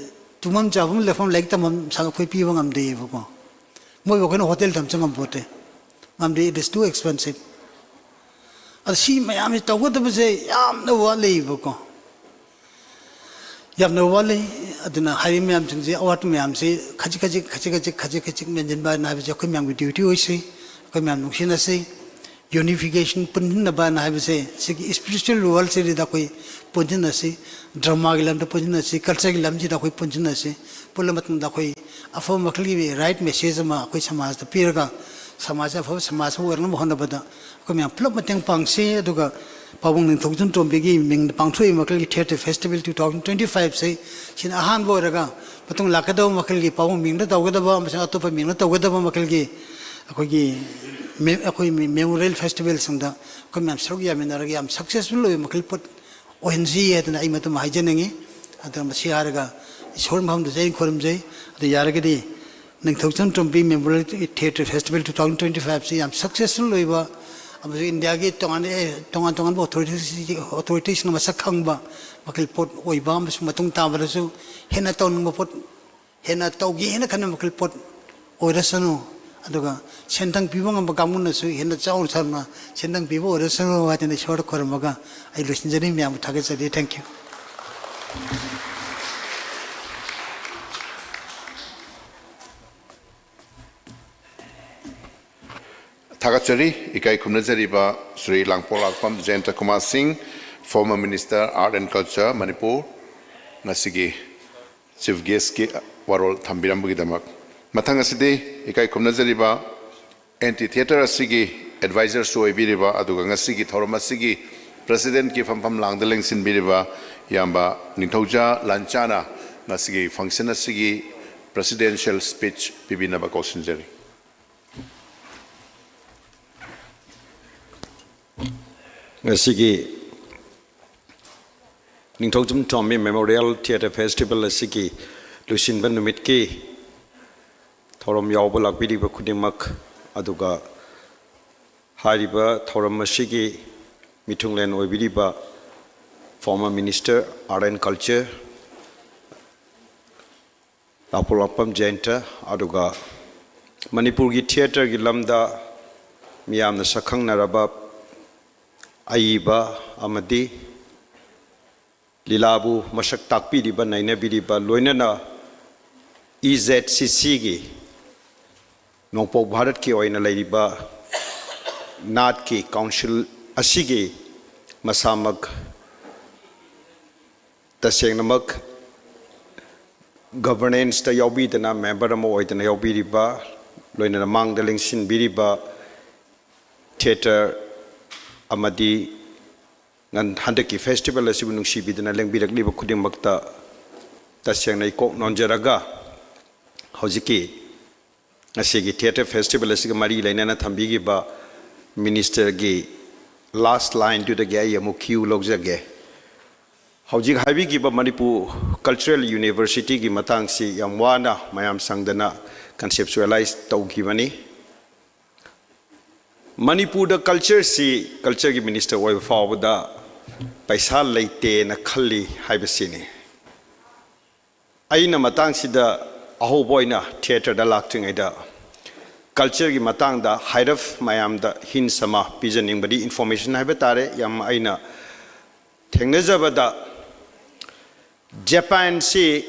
ꯇꯨꯝꯐꯝ ꯆꯥꯐꯝ ꯂꯩꯐꯝ ꯂꯥꯏꯔꯤꯛ ꯇꯝꯐꯝ ꯁꯪ ꯑꯩꯈꯣꯏ ꯄꯤꯕ ꯉꯝꯗꯦꯕꯀꯣ꯫ ꯃꯣꯏꯕꯨ ꯑꯩꯈꯣꯏꯅ ꯍꯣꯇꯦꯜ ꯊꯝ ꯆꯪꯉꯝꯄꯣꯠꯇꯦ꯫ ꯉꯝꯗꯦ, it is too expensive꯫ ꯑꯗ ꯁꯤ ꯃꯌꯥꯝꯁꯤ ꯇꯧꯒꯗꯕꯁꯦ ꯌꯥꯝꯅ ꯋꯥꯠꯂꯤꯕꯀꯣ꯫ ꯌꯥꯝꯅ ꯋꯥꯠꯂꯤ꯫ ꯑꯗꯨꯅ ꯍꯥꯏꯔꯤꯕ ꯃꯌꯥꯝꯁꯤꯡꯁꯤ, ꯑꯋꯥꯠꯄ ꯃꯌꯥꯝꯁꯤ ꯈꯖꯤꯛ ꯈꯖꯤꯛ ꯈꯖꯤꯛ ꯈꯖꯤꯛ ꯈꯖꯤꯛ ꯈꯖꯤꯛ ꯃꯦꯟꯁꯤꯟꯕ ꯍꯥꯏꯅ ꯍꯥꯏꯕꯁꯤ ꯑꯩꯈꯣꯏ ꯃꯌꯥꯝꯒꯤ ꯗ꯭ꯌꯨꯇꯤ ꯑꯣꯏꯁꯤ꯫ ꯑꯩꯈꯣꯏ ꯃꯌꯥꯝ ꯅꯨꯡꯁꯤꯅꯁꯤ꯫ ꯌꯨꯅꯤꯐꯤꯀꯦꯁꯟ, ꯄꯨꯟꯁꯤꯟꯅꯕ ꯍꯥꯏꯅ ꯍꯥꯏꯕꯁꯦ, ꯁꯤꯒꯤ ꯏꯁꯄꯤꯔꯤꯆꯨꯋꯦꯜ ꯋꯥꯔꯜꯁꯤꯗ ꯑꯩꯈꯣꯏ ꯄꯨꯟꯁꯤꯟꯅꯁꯤ꯫ ꯗ꯭ꯔꯃꯥꯒꯤ ꯂꯝꯗ ꯄꯨꯟꯁꯤꯟꯅꯁꯤ, ꯀꯜꯆꯔꯒꯤ ꯂꯝꯁꯤꯗ ꯑꯩꯈꯣꯏ ꯄꯨꯟꯁꯤꯟꯅꯁꯤ꯫ ꯄꯨꯜꯂ ꯃꯇꯨꯡꯗ ꯑꯩꯈꯣꯏ ꯑꯐꯕ ꯃꯈꯜꯒꯤ ꯔꯥꯏꯠ ꯃꯦꯁꯦꯖ ꯑꯃ ꯑꯩꯈꯣꯏ ꯁꯃꯥꯖꯇ ꯄꯤꯔꯒ, ꯁꯃꯥꯖꯁꯦ ꯑꯐꯕ ꯁꯃꯥꯖ ꯑꯃ ꯑꯣꯏꯔꯛꯅꯕ ꯍꯣꯠꯅꯕꯗ ꯑꯩꯈꯣꯏ ꯃꯌꯥꯝ ꯄꯨꯂꯞ ꯃꯇꯦꯡ ꯄꯥꯡꯁꯤ꯫ ꯑꯗꯨꯒ ꯄꯥꯕꯨꯡ ꯅꯤꯡꯊꯧꯖꯝ ꯇꯣꯝꯕꯤꯒꯤ ꯃꯤꯡꯗ ꯄꯥꯡꯊꯣꯛꯏꯕ ꯃꯈꯜꯒꯤ theatre festival two thousand twenty fiveꯁꯦ, ꯁꯤꯅ ꯑꯍꯥꯟꯕ ꯑꯣꯏꯔꯒ, ꯃꯇꯨꯡ ꯂꯥꯛꯀꯗꯕ ꯃꯈꯜꯒꯤ ꯄꯥꯕꯨꯡ ꯃꯤꯡꯗ ꯇꯧꯒꯗꯕ ꯑꯃꯁꯨꯡ ꯑꯇꯣꯞꯄ ꯃꯤꯡꯗ ꯇꯧꯒꯗꯕ ꯃꯈꯜꯒꯤ ꯑꯩꯈꯣꯏꯒꯤ ꯃꯦ-, ꯑꯩꯈꯣꯏ ꯃꯦ-, ꯃꯦꯃꯣꯔꯤꯌꯦꯜ ꯐꯦꯁꯇꯤꯚꯦꯜꯁꯤꯡꯗ ꯑꯩꯈꯣꯏ ꯃꯌꯥꯝ ꯁꯔꯨꯛ ꯌꯥꯃꯤꯟꯅꯔꯒ ꯌꯥꯝ ꯁꯛꯁꯦꯁꯐꯨꯜ ꯑꯣꯏꯕ ꯃꯈꯜ ꯄꯣꯠ ꯑꯣꯏꯍꯟꯁꯤ ꯍꯥꯏꯗꯅ ꯑꯩ ꯃꯇꯝ ꯍꯥꯏꯖꯅꯤꯡꯉꯤ꯫ ꯑꯗꯨꯅ ꯃꯁꯤ ꯍꯥꯏꯔꯒ ꯏꯁꯣꯔ ꯃꯐꯝꯗꯁꯨ ꯑꯩ ꯈꯨꯔꯨꯝꯖꯩ꯫ ꯑꯗꯨ ꯌꯥꯔꯒꯗꯤ Ningthoujam Tombi memorial theatre festival two thousand twenty fiveꯁꯤ ꯌꯥꯝ ꯁꯛꯁꯦꯁꯐꯨꯜ ꯑꯣꯏꯕ ꯑꯃꯁꯨꯡ ꯏꯟꯗꯤꯌꯥꯒꯤ ꯇꯣꯉꯥꯟ, ꯑꯦ, ꯇꯣꯉꯥꯟ ꯇꯣꯉꯥꯟꯕ ꯑꯣꯊꯣꯔꯤꯇꯤꯁ-, ꯑꯣꯊꯣꯔꯤꯇꯤꯁꯅ ꯃꯁꯛ ꯈꯪꯕ ꯃꯈꯜ ꯄꯣꯠ ꯑꯣꯏꯕ ꯑꯃꯁꯨꯡ ꯃꯇꯨꯡ ꯇꯥꯕꯗꯁꯨ ꯍꯦꯟꯅ ꯇꯧꯅꯤꯡꯕ ꯄꯣꯠ, ꯍꯦꯟꯅ ꯇꯧꯒꯦ ꯍꯥꯏꯅ ꯈꯟꯕ ꯃꯈꯜ ꯄꯣꯠ ꯑꯣꯏꯔꯁꯅꯨ꯫ ꯑꯗꯨꯒ ꯁꯦꯟꯊꯪ ꯄꯤꯕ ꯉꯝꯕ ꯀꯥꯡꯕꯨꯅꯁꯨ ꯍꯦꯟꯅ ꯆꯥꯎꯅ ꯆꯥꯎꯅ ꯁꯦꯟꯊꯪ ꯄꯤꯕ ꯑꯣꯏꯔꯁꯅꯨ ꯍꯥꯏꯗꯅ ꯏꯁꯣꯔꯗ ꯈꯣꯏꯔꯝꯃꯒ ꯑꯩ ꯂꯣꯏꯁꯤꯟꯖꯔꯤ꯫ ꯃꯌꯥꯝꯕꯨ ꯊꯥꯒꯠꯆꯔꯤ꯫ Thank you꯫ ꯊꯥꯒꯠꯆꯔꯤ꯫ ꯏꯀꯥꯏ ꯈꯨꯝꯅꯖꯔꯤꯕ ꯁ꯭ꯔꯤ ꯂꯥꯡꯄꯣꯛꯂꯥꯛꯄꯝ ꯖꯌꯟꯇ ꯀꯨꯃꯥꯔ ꯁꯤꯡ, former Minister Art and Culture, Manipur, ꯉꯁꯤꯒꯤ ꯆꯤꯐ ꯒꯦꯁꯀꯤ ꯋꯥꯔꯣꯜ ꯊꯝꯕꯤꯔꯝꯕꯒꯤꯗꯃꯛ꯫ ꯃꯊꯪ ꯑꯁꯤꯗꯤ ꯏꯀꯥꯏ ꯈꯨꯝꯅꯖꯔꯤꯕ ꯑꯦꯟꯇꯤ ꯊꯤꯌꯦꯇꯔ ꯑꯁꯤꯒꯤ ꯑꯦꯗꯚꯥꯏꯖꯔꯁꯨ ꯑꯣꯏꯕꯤꯔꯤꯕ ꯑꯗꯨꯒ ꯉꯁꯤꯒꯤ ꯊꯧꯔꯝ ꯑꯁꯤꯒꯤ ꯄ꯭ꯔꯁꯤꯗꯦꯟꯠꯀꯤ ꯐꯝꯐꯝ ꯂꯥꯡꯗ ꯂꯦꯡꯁꯤꯟꯕꯤꯔꯤꯕ ꯏꯌꯥꯝꯕ ꯅꯤꯡꯊꯧꯖꯥ ꯂꯥꯟꯆꯥꯅ ꯉꯁꯤꯒꯤ ꯐꯪꯁꯟ ꯑꯁꯤꯒꯤ ꯄ꯭ꯔꯁꯤꯗꯦꯟꯁꯤꯌꯦꯜ ꯁ꯭ꯄꯤꯆ ꯄꯤꯕꯤꯅꯕ ꯀꯧꯁꯤꯟꯖꯔꯤ꯫ ꯉꯁꯤꯒꯤ ꯅꯤꯡꯊꯧꯖꯝ ꯇꯣꯝꯕꯤ ꯃꯦꯃꯣꯔꯤꯌꯦꯜ ꯊꯤꯌꯦꯇꯔ ꯐꯦꯁꯇꯤꯚꯦꯜ ꯑꯁꯤꯒꯤ ꯂꯣꯏꯁꯤꯟꯕ ꯅꯨꯃꯤꯠꯀꯤ ꯊꯧꯔꯝ ꯌꯥꯎꯕ ꯂꯥꯛꯄꯤꯔꯤꯕ ꯈꯨꯗꯤꯡꯃꯛ, ꯑꯗꯨꯒ ꯍꯥꯏꯔꯤꯕ ꯊꯧꯔꯝ ꯑꯁꯤꯒꯤ ꯃꯤꯊꯨꯡꯂꯦꯟ ꯑꯣꯏꯕꯤꯔꯤꯕ former Minister Art and Culture, ꯂꯥꯡꯄꯣꯛꯂꯥꯛꯄꯝ ꯖꯌꯟꯇ, ꯑꯗꯨꯒ ꯃꯅꯤꯄꯨꯔꯒꯤ ꯊꯤꯌꯦꯇꯔꯒꯤ ꯂꯝꯗ ꯃꯤꯌꯥꯝꯅ ꯁꯛꯈꯪꯅꯔꯕ ꯑꯏꯕ ꯑꯃꯗꯤ ꯂꯤꯂꯥꯕꯨ ꯃꯁꯛ ꯇꯥꯛꯄꯤꯔꯤꯕ, ꯅꯩꯅꯕꯤꯔꯤꯕ, ꯂꯣꯏꯅꯅ ꯏ ꯖꯦꯠ ꯁꯤ ꯁꯤꯒꯤ, ꯅꯣꯡꯄꯣꯛ ꯚꯥꯔꯠꯀꯤ ꯑꯣꯏꯅ ꯂꯩꯔꯤꯕ ꯅꯥꯠꯀꯤ ꯀꯥꯎꯟꯁꯤꯜ ꯑꯁꯤꯒꯤ ꯃꯁꯥꯃꯛ ꯇꯁꯦꯡꯅꯃꯛ ꯒꯕꯔꯅꯦꯟꯁꯇ ꯌꯥꯎꯕꯤꯗꯅ ꯃꯦꯝꯕꯔ ꯑꯃ ꯑꯣꯏꯗꯅ ꯌꯥꯎꯕꯤꯔꯤꯕ, ꯂꯣꯏꯅꯅ ꯃꯥꯡꯗ ꯂꯦꯡꯁꯤꯟꯕꯤꯔꯤꯕ ꯊꯤꯌꯦꯇꯔ ꯑꯃꯗꯤ ꯉꯟ-, ꯍꯟꯗꯛꯀꯤ ꯐꯦꯁꯇꯤꯚꯦꯜ ꯑꯁꯤꯕꯨ ꯅꯨꯡꯁꯤꯕꯤꯗꯨꯅ ꯂꯦꯡꯕꯤꯔꯛꯂꯤꯕ ꯈꯨꯗꯤꯡꯃꯛꯇ ꯇꯁꯦꯡꯅ ꯏꯀꯣꯛ ꯅꯣꯟꯖꯔꯒ, ꯍꯧꯖꯤꯛꯀꯤ ꯉꯁꯤꯒꯤ ꯊꯤꯌꯦꯇꯔ ꯐꯦꯁꯇꯤꯚꯦꯜ ꯑꯁꯤꯒ ꯃꯔꯤ ꯂꯩꯅꯅ ꯊꯝꯕꯤꯈꯤꯕ ꯃꯤꯅꯤꯁꯇꯔꯒꯤ ꯂꯥꯁ ꯂꯥꯏꯟꯗꯨꯗꯒꯤ ꯑꯩ ꯑꯃꯨꯛ ꯀ꯭ꯌꯨ ꯂꯧꯖꯒꯦ꯫ ꯍꯧꯖꯤꯛ ꯍꯥꯏꯕꯤꯈꯤꯕ ꯃꯅꯤꯄꯨꯔ ꯀꯜꯆꯔꯦꯜ ꯌꯨꯅꯤꯚꯔꯁꯤꯇꯤꯒꯤ ꯃꯇꯥꯡꯁꯤ ꯌꯥꯝ ꯋꯥꯅ ꯃꯌꯥꯝ ꯁꯪꯗꯅ ꯀꯟꯁꯦꯞꯆꯨꯑꯦꯂꯥꯏꯁ ꯇꯧꯈꯤꯕꯅꯤ꯫ ꯃꯅꯤꯄꯨꯔꯗ ꯀꯜꯆꯔꯁꯤ, ꯀꯜꯆꯔꯒꯤ ꯃꯤꯅꯤꯁꯇꯔ ꯑꯣꯏꯕ ꯐꯥꯎꯕꯗ ꯄꯩꯁꯥ ꯂꯩꯇꯦꯅ ꯈꯜꯂꯤ ꯍꯥꯏꯕꯁꯤꯅꯤ꯫ ꯑꯩꯅ ꯃꯇꯥꯡꯁꯤꯗ ꯑꯍꯧꯕ ꯑꯣꯏꯅ ꯊꯤꯌꯦꯇꯔꯗ ꯂꯥꯛꯇ꯭ꯔꯤꯉꯩꯗ ꯀꯜꯆꯔꯒꯤ ꯃꯇꯥꯡꯗ ꯍꯥꯏꯔꯞ ꯃꯌꯥꯝꯗ ꯍꯤꯟꯁ ꯑꯃ ꯄꯤꯖꯅꯤꯡꯕꯗꯤ, ꯏꯟꯐꯣꯔꯃꯦꯁꯟ ꯍꯥꯏꯕ ꯇꯥꯔꯦ, ꯌꯥꯝ ꯑꯩꯅ ꯊꯦꯡꯅꯖꯕꯗ, ꯖꯄꯥꯟꯁꯤ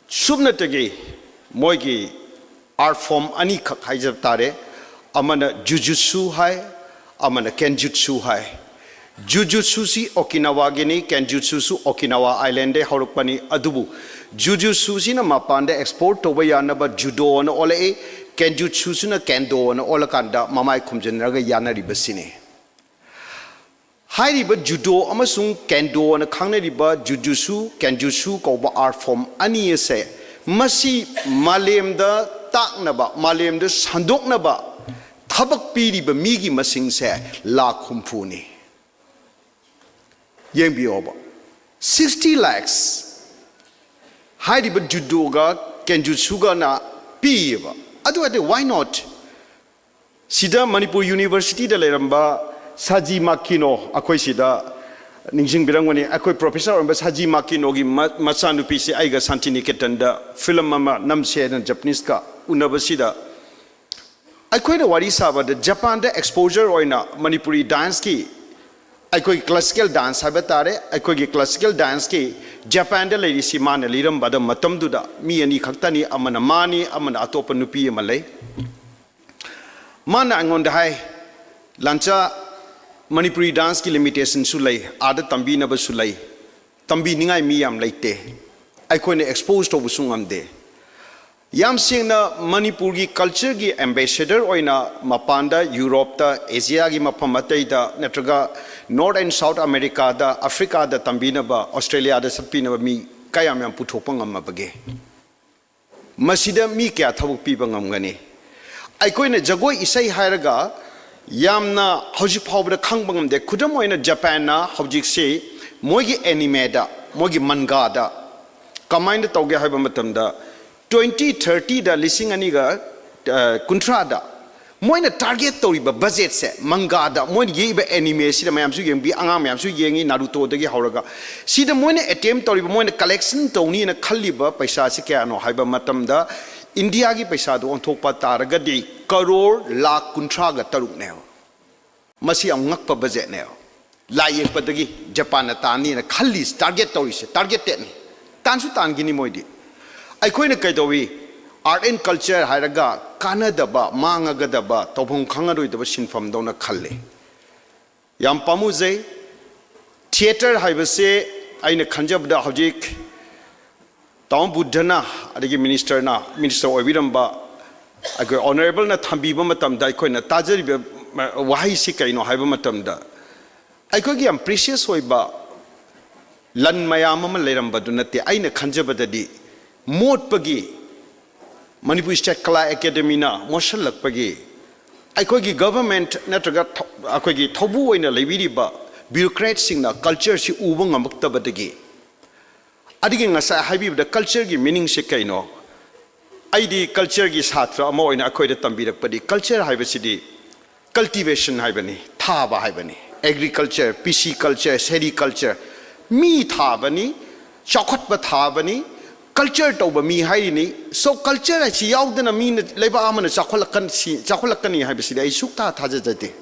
ꯁꯨꯞꯅꯇꯒꯤ ꯃꯣꯏꯒꯤ ꯑꯥꯔꯠ ꯐꯣꯝ ꯑꯅꯤꯈꯛ ꯍꯥꯏꯖꯕ ꯇꯥꯔꯦ, ꯑꯃꯅ ꯖꯨꯖꯨꯠꯁꯨ ꯍꯥꯏ, ꯑꯃꯅ ꯀꯦꯟꯖꯨꯠꯁꯨ ꯍꯥꯏ꯫ ꯖꯨꯖꯨꯠꯁꯨꯁꯤ ꯑꯣꯀꯤꯅꯥꯋꯥꯒꯤꯅꯤ, ꯀꯦꯟꯖꯨꯠꯁꯨꯁꯨ ꯑꯣꯀꯤꯅꯥꯋꯥ ꯑꯥꯏꯂꯦꯟꯗꯩ ꯍꯧꯔꯛꯄꯅꯤ꯫ ꯑꯗꯨꯕꯨ ꯖꯨꯖꯨꯠꯁꯨꯁꯤꯅ ꯃꯄꯥꯟꯗ ꯑꯦꯛꯁꯄꯣꯔꯠ ꯇꯧꯕ ꯌꯥꯅꯕ ꯖꯨꯗꯣ ꯑꯅ ꯑꯣꯜꯂꯛꯏ, ꯀꯦꯟꯖꯨꯠꯁꯨꯁꯤꯅ ꯀꯦꯟꯗꯣ ꯑꯅ ꯑꯣꯜꯂꯀꯥꯟꯗ ꯃꯃꯥꯏ ꯈꯨꯝꯖꯤꯟꯅꯔꯒ ꯌꯥꯅꯔꯤꯕꯁꯤꯅꯤ꯫ ꯍꯥꯏꯔꯤꯕ ꯖꯨꯗꯣ ꯑꯃꯁꯨꯡ ꯀꯦꯟꯗꯣ ꯑꯅ ꯈꯪꯅꯔꯤꯕ ꯖꯨꯖꯨꯠꯁꯨ, ꯀꯦꯟꯖꯨꯠꯁꯨ ꯀꯧꯕ ꯑꯥꯔꯠ ꯐꯣꯝ ꯑꯅꯤ ꯑꯁꯦ, ꯃꯁꯤ ꯃꯥꯂꯦꯝꯗ ꯇꯥꯛꯅꯕ, ꯃꯥꯂꯦꯝꯗ ꯁꯟꯗꯣꯛꯅꯕ ꯊꯕꯛ ꯄꯤꯔꯤꯕ ꯃꯤꯒꯤ ꯃꯁꯤꯡꯁꯦ ꯂꯥꯈ ꯍꯨꯝꯐꯨꯅꯤ꯫ ꯌꯦꯡꯕꯤꯌꯣꯕ, sixty lakhs ꯍꯥꯏꯔꯤꯕ ꯖꯨꯗꯣꯒ ꯀꯦꯟꯖꯨꯠꯁꯨꯒꯅ ꯄꯤꯌꯦꯕ꯫ ꯑꯗꯨ ꯑꯣꯏꯔꯗꯤ why not? ꯁꯤꯗ ꯃꯅꯤꯄꯨꯔ ꯌꯨꯅꯤꯚꯔꯁꯤꯇꯤꯗ ꯂꯩꯔꯝꯕ ꯁꯥꯖꯤ ꯃꯥꯀꯤꯅꯣ, ꯑꯩꯈꯣꯏ ꯁꯤꯗ ꯅꯤꯡꯁꯤꯡꯕꯤꯔꯝꯒꯅꯤ, ꯑꯩꯈꯣꯏ ꯄ꯭ꯔꯣꯐꯦꯁꯔ ꯑꯣꯏꯔꯝꯕ ꯁꯥꯖꯤ ꯃꯥꯀꯤꯅꯣꯒꯤ ꯃ-, ꯃꯆꯥꯅꯨꯄꯤꯁꯤ ꯑꯩꯒ ꯁꯥꯟꯇꯤꯅꯤꯀꯦꯇꯟꯗ ꯐꯤꯂꯝ ꯑꯃ ꯅꯝꯁꯦꯅ ꯖꯄꯅꯤꯁꯀ ꯎꯅꯕꯁꯤꯗ, ꯑꯩꯈꯣꯏꯅ ꯋꯥꯔꯤ ꯁꯥꯕꯗ ꯖꯄꯥꯟꯗ ꯑꯦꯛꯁꯄꯣꯖꯔ ꯑꯣꯏꯅ ꯃꯅꯤꯄꯨꯔꯤ ꯗꯥꯟꯁꯀꯤ ꯑꯩꯈꯣꯏ ꯀ꯭ꯂꯥꯁꯤꯀꯦꯜ ꯗꯥꯟꯁ ꯍꯥꯏꯕ ꯇꯥꯔꯦ, ꯑꯩꯈꯣꯏꯒꯤ ꯀ꯭ꯂꯥꯁꯤꯀꯦꯜ ꯗꯥꯟꯁꯀꯤ ꯖꯄꯥꯟꯗ ꯂꯩꯔꯤꯁꯤ ꯃꯥꯅ ꯂꯤꯔꯝꯕꯗ ꯃꯇꯝꯗꯨꯗ ꯃꯤ ꯑꯅꯤ ꯈꯛꯇꯅꯤ, ꯑꯃꯅ ꯃꯥꯅꯤ, ꯑꯃꯅ ꯑꯇꯣꯞꯄ ꯅꯨꯄꯤ ꯑꯃ ꯂꯩ꯫ ꯃꯥꯅ ꯑꯩꯉꯣꯟꯗ ꯍꯥꯏ, "ꯂꯥꯟꯆꯥ, ꯃꯅꯤꯄꯨꯔꯤ ꯗꯥꯟꯁꯀꯤ ꯂꯤꯃꯤꯇꯦꯁꯟꯁꯨ ꯂꯩ, ꯑꯥꯗ ꯇꯝꯕꯤꯅꯕꯁꯨ ꯂꯩ, ꯇꯝꯕꯤꯅꯤꯡꯉꯥꯏ ꯃꯤ ꯌꯥꯝ ꯂꯩꯇꯦ, ꯑꯩꯈꯣꯏꯅ ꯑꯦꯛꯁꯄꯣꯖ ꯇꯧꯕꯁꯨ ꯉꯝꯗꯦ"꯫ ꯌꯥꯝ ꯁꯦꯡꯅ, ꯃꯅꯤꯄꯨꯔꯒꯤ ꯀꯜꯆꯔꯒꯤ ꯑꯦꯝꯕꯦꯁꯦꯗꯔ ꯑꯣꯏꯅ ꯃꯄꯥꯟꯗ, ꯌꯨꯔꯣꯞꯇ, ꯑꯦꯁꯤꯌꯥꯒꯤ ꯃꯐꯝ ꯑꯇꯩꯗ, ꯅꯠꯇ꯭ꯔꯒ ꯅꯣꯔꯠ ꯑꯦꯟ ꯁꯥꯎꯠ ꯑꯃꯦꯔꯤꯀꯥꯗ, ꯑꯐ꯭ꯔꯤꯀꯥꯗ ꯇꯝꯕꯤꯅꯕ, ꯑꯣꯁꯇ꯭ꯔꯦꯂꯤꯌꯥꯗ ꯆꯠꯄꯤꯅꯕ ꯃꯤ ꯀꯌꯥꯝ ꯌꯥꯝ ꯄꯨꯊꯣꯛꯄ ꯉꯝꯃꯕꯒꯦ? ꯃꯁꯤꯗ ꯃꯤ ꯀꯌꯥ ꯊꯕꯛ ꯄꯤꯕ ꯉꯝꯒꯅꯤ? ꯑꯩꯈꯣꯏꯅ ꯖꯒꯣꯏ ꯏꯁꯩ ꯍꯥꯏꯔꯒ ꯌꯥꯝꯅ ꯍꯧꯖꯤꯛ ꯐꯥꯎꯕꯗ ꯈꯪꯕ ꯉꯝꯗꯦ꯫ ꯈꯨꯗꯝ ꯑꯣꯏꯅ, ꯖꯄꯥꯟꯅ ꯍꯧꯖꯤꯛꯁꯤ ꯃꯣꯏꯒꯤ ꯑꯦꯅꯤꯃꯦꯗ, ꯃꯣꯏꯒꯤ ꯃꯟꯒꯥꯗ ꯀꯃꯥꯏꯅ ꯇꯧꯒꯦ ꯍꯥꯏꯕ ꯃꯇꯝꯗ, ꯇ꯭ꯋꯦꯟꯇꯤ ꯊꯥꯔꯇꯤꯗ, ꯂꯤꯁꯤꯡ ꯑꯅꯤꯒ, ꯑ, ꯀꯨꯟꯊ꯭ꯔꯥꯗ ꯃꯣꯏꯅ ꯇꯥꯔꯒꯦꯠ ꯇꯧꯔꯤꯕ ꯕꯖꯦꯠꯁꯦ, ꯃꯪꯒꯥꯗ ꯃꯣꯏꯅ ꯌꯦꯛꯏꯕ ꯑꯦꯅꯤꯃꯦꯁꯤꯗ ꯃꯌꯥꯝꯁꯨ ꯌꯦꯡꯕꯤ, ꯑꯉꯥꯡ ꯃꯌꯥꯝꯁꯨ ꯌꯦꯡꯉꯤ, ꯅꯥꯔꯨꯇꯣꯗꯒꯤ ꯍꯧꯔꯒ, ꯁꯤꯗ ꯃꯣꯏꯅ ꯑꯦꯇꯦꯝ ꯇꯧꯔꯤꯕ, ꯃꯣꯏꯅ ꯀꯂꯦꯛꯁꯟ ꯇꯧꯅꯤꯅ ꯈꯜꯂꯤꯕ ꯄꯩꯁꯥꯁꯤ ꯀꯌꯥꯅꯣ ꯍꯥꯏꯕ ꯃꯇꯝꯗ, ꯏꯟꯗꯤꯌꯥꯒꯤ ꯄꯩꯁꯥꯗꯣ ꯑꯣꯟꯊꯣꯛꯄ ꯇꯥꯔꯒꯗꯤ ꯀꯔꯣꯔ ꯂꯥꯈ ꯀꯨꯟꯊ꯭ꯔꯥꯒ ꯇꯔꯨꯛꯅꯦꯕ꯫ ꯃꯁꯤ ꯌꯥꯝ ꯉꯛꯄ ꯕꯖꯦꯠꯅꯦꯕ꯫ ꯂꯥꯏ ꯌꯦꯛꯄꯗꯒꯤ ꯖꯄꯥꯟꯅ ꯇꯥꯟꯅꯤꯅ ꯈꯜꯂꯤꯁꯤ, ꯇꯥꯔꯒꯦꯠ ꯇꯧꯔꯤꯁꯦ, ꯇꯥꯔꯒꯦꯠꯇꯦꯠꯅꯤ꯫ ꯇꯥꯟꯁꯨ ꯇꯥꯟꯈꯤꯅꯤ ꯃꯣꯏꯗꯤ꯫ ꯑꯩꯈꯣꯏꯅ ꯀꯩꯗꯧꯏ? ꯑꯥꯔꯠ ꯑꯦꯟ ꯀꯜꯆꯔ ꯍꯥꯏꯔꯒ ꯀꯥꯟꯅꯗꯕ, ꯃꯥꯡꯉꯒꯗꯕ, ꯇꯧꯐꯝ ꯈꯪꯉꯔꯣꯏꯗꯕ ꯁꯤꯟꯐꯝꯗꯧꯅ ꯈꯜꯂꯤ꯫ ꯌꯥꯝ ꯄꯥꯝꯃꯨꯖꯩ꯫ ꯊꯤꯌꯦꯇꯔ ꯍꯥꯏꯕꯁꯦ ꯑꯩꯅ ꯈꯟꯖꯕꯗ ꯍꯧꯖꯤꯛ ꯇꯥꯃꯣ ꯕꯨꯙꯅ, ꯑꯗꯒꯤ ꯃꯤꯅꯤꯁꯇꯔꯅ, ꯃꯤꯅꯤꯁꯇꯔ ꯑꯣꯏꯕꯤꯔꯝꯕ ꯑꯩꯈꯣꯏ ꯑꯣꯅꯔꯦꯕꯜꯅ ꯊꯝꯕꯤꯕ ꯃꯇꯝꯗ, ꯑꯩꯈꯣꯏꯅ ꯇꯥꯖꯔꯤꯕ ꯋꯥꯍꯩꯁꯤ ꯀꯩꯅꯣ ꯍꯥꯏꯕ ꯃꯇꯝꯗ, ꯑꯩꯈꯣꯏꯒꯤ ꯌꯥꯝ ꯄ꯭ꯔꯤꯁꯤꯌꯁ ꯑꯣꯏꯕ ꯂꯟ ꯃꯌꯥꯝ ꯑꯃ ꯂꯩꯔꯝꯕꯗꯨ ꯅꯠꯇꯦ꯫ ꯑꯩꯅ ꯈꯟꯖꯕꯗꯗꯤ, ꯃꯣꯠꯄꯒꯤ, ꯃꯅꯤꯄꯨꯔ ꯁ꯭ꯇꯦꯠ ꯀꯂꯥ ꯑꯦꯀꯥꯗꯦꯃꯤꯅ ꯃꯣꯠꯁꯜꯂꯛꯄꯒꯤ, ꯑꯩꯈꯣꯏꯒꯤ ꯒꯚꯔꯟꯃꯦꯟꯠ ꯅꯠꯇ꯭ꯔꯒ ꯊ-, ꯑꯩꯈꯣꯏꯒꯤ ꯊꯧꯕꯨ ꯑꯣꯏꯅ ꯂꯩꯕꯤꯔꯤꯕ ꯕ꯭ꯌꯨꯔꯣꯀ꯭ꯔꯦꯠꯁꯤꯡꯅ ꯀꯜꯆꯔꯁꯤ ꯎꯕ ꯉꯝꯃꯛꯇꯕꯗꯒꯤ, ꯑꯗꯨꯒꯤ ꯉꯁꯥꯏ ꯍꯥꯏꯕꯤꯕꯗ ꯀꯜꯆꯔꯒꯤ ꯃꯤꯅꯤꯡꯁꯦ ꯀꯩꯅꯣ? ꯑꯩꯗꯤ ꯀꯜꯆꯔꯒꯤ ꯁꯥꯇ꯭ꯔ ꯑꯃ ꯑꯣꯏꯅ ꯑꯩꯈꯣꯏꯗ ꯇꯝꯕꯤꯔꯛꯄꯗꯤ, ꯀꯜꯆꯔ ꯍꯥꯏꯕꯁꯤꯗꯤ ꯀꯜꯇꯤꯚꯦꯁꯟ ꯍꯥꯏꯕꯅꯤ, ꯊꯥꯕ ꯍꯥꯏꯕꯅꯤ꯫ ꯑꯦꯒ꯭ꯔꯤꯀꯜꯆꯔ, ꯄꯤꯁꯤꯀꯜꯆꯔ, ꯁꯦꯔꯤꯀꯜꯆꯔ, ꯃꯤ ꯊꯥꯕꯅꯤ, ꯆꯥꯎꯈꯠꯄ ꯊꯥꯕꯅꯤ, ꯀꯜꯆꯔ ꯇꯧꯕ ꯃꯤ ꯍꯥꯏꯔꯤꯅꯤ꯫ So, ꯀꯜꯆꯔ ꯍꯥꯏꯁꯤ ꯌꯥꯎꯗꯅ ꯃꯤꯅ, ꯂꯩꯕꯥꯛ ꯑꯃꯅ ꯆꯥꯎꯈꯠꯂꯛꯀꯟ-, ꯁꯤ-, ꯆꯥꯎꯈꯠꯂꯛꯀꯅꯤ ꯍꯥꯏꯕꯁꯤꯗꯤ ꯑꯩ ꯁꯨꯛꯊꯥ ꯊꯥꯖꯖꯗꯦ꯫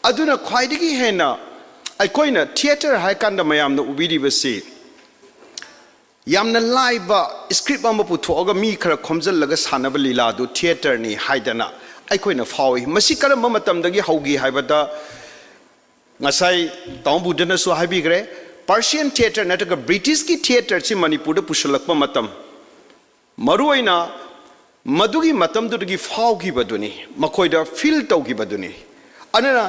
ꯑꯗꯨꯅ ꯈ꯭ꯋꯥꯏꯗꯒꯤ ꯍꯦꯟꯅ ꯑꯩꯈꯣꯏꯅ ꯊꯤꯌꯦꯇꯔ ꯍꯥꯏ ꯀꯥꯟꯗ ꯃꯌꯥꯝꯅ ꯎꯕꯤꯔꯤꯕꯁꯤ ꯌꯥꯝꯅ ꯂꯥꯏꯕ ꯁ꯭ꯀ꯭ꯔꯤꯞ ꯑꯃ ꯄꯨꯊꯣꯛꯑꯒ ꯃꯤ ꯈꯔ ꯈꯣꯝꯖꯤꯜꯂꯒ ꯁꯥꯟꯅꯕ ꯂꯤꯂꯥꯗꯨ ꯊꯤꯌꯦꯇꯔꯅꯤ ꯍꯥꯏꯗꯅ ꯑꯩꯈꯣꯏꯅ ꯐꯥꯎꯏ꯫ ꯃꯁꯤ ꯀꯔꯝꯕ ꯃꯇꯝꯗꯒꯤ ꯍꯧꯈꯤ ꯍꯥꯏꯕꯗ, ꯉꯁꯥꯏ ꯇꯥꯃꯣ ꯕꯨꯙꯅꯁꯨ ꯍꯥꯏꯕꯤꯈ꯭ꯔꯦ, ꯄꯥꯔꯁꯤꯌꯟ ꯊꯤꯌꯦꯇꯔ ꯅꯠꯇ꯭ꯔꯒ ꯕ꯭ꯔꯤꯇꯤꯁꯀꯤ ꯊꯤꯌꯦꯇꯔꯁꯤ ꯃꯅꯤꯄꯨꯔꯗ ꯄꯨꯁꯤꯜꯂꯛꯄ ꯃꯇꯝ, ꯃꯔꯨꯑꯣꯏꯅ ꯃꯗꯨꯒꯤ ꯃꯇꯝꯗꯨꯗꯒꯤ ꯐꯥꯎꯈꯤꯕꯗꯨꯅꯤ, ꯃꯈꯣꯏꯗ ꯐꯤꯜ ꯇꯧꯈꯤꯕꯗꯨꯅꯤ꯫ ꯑꯗꯨꯅ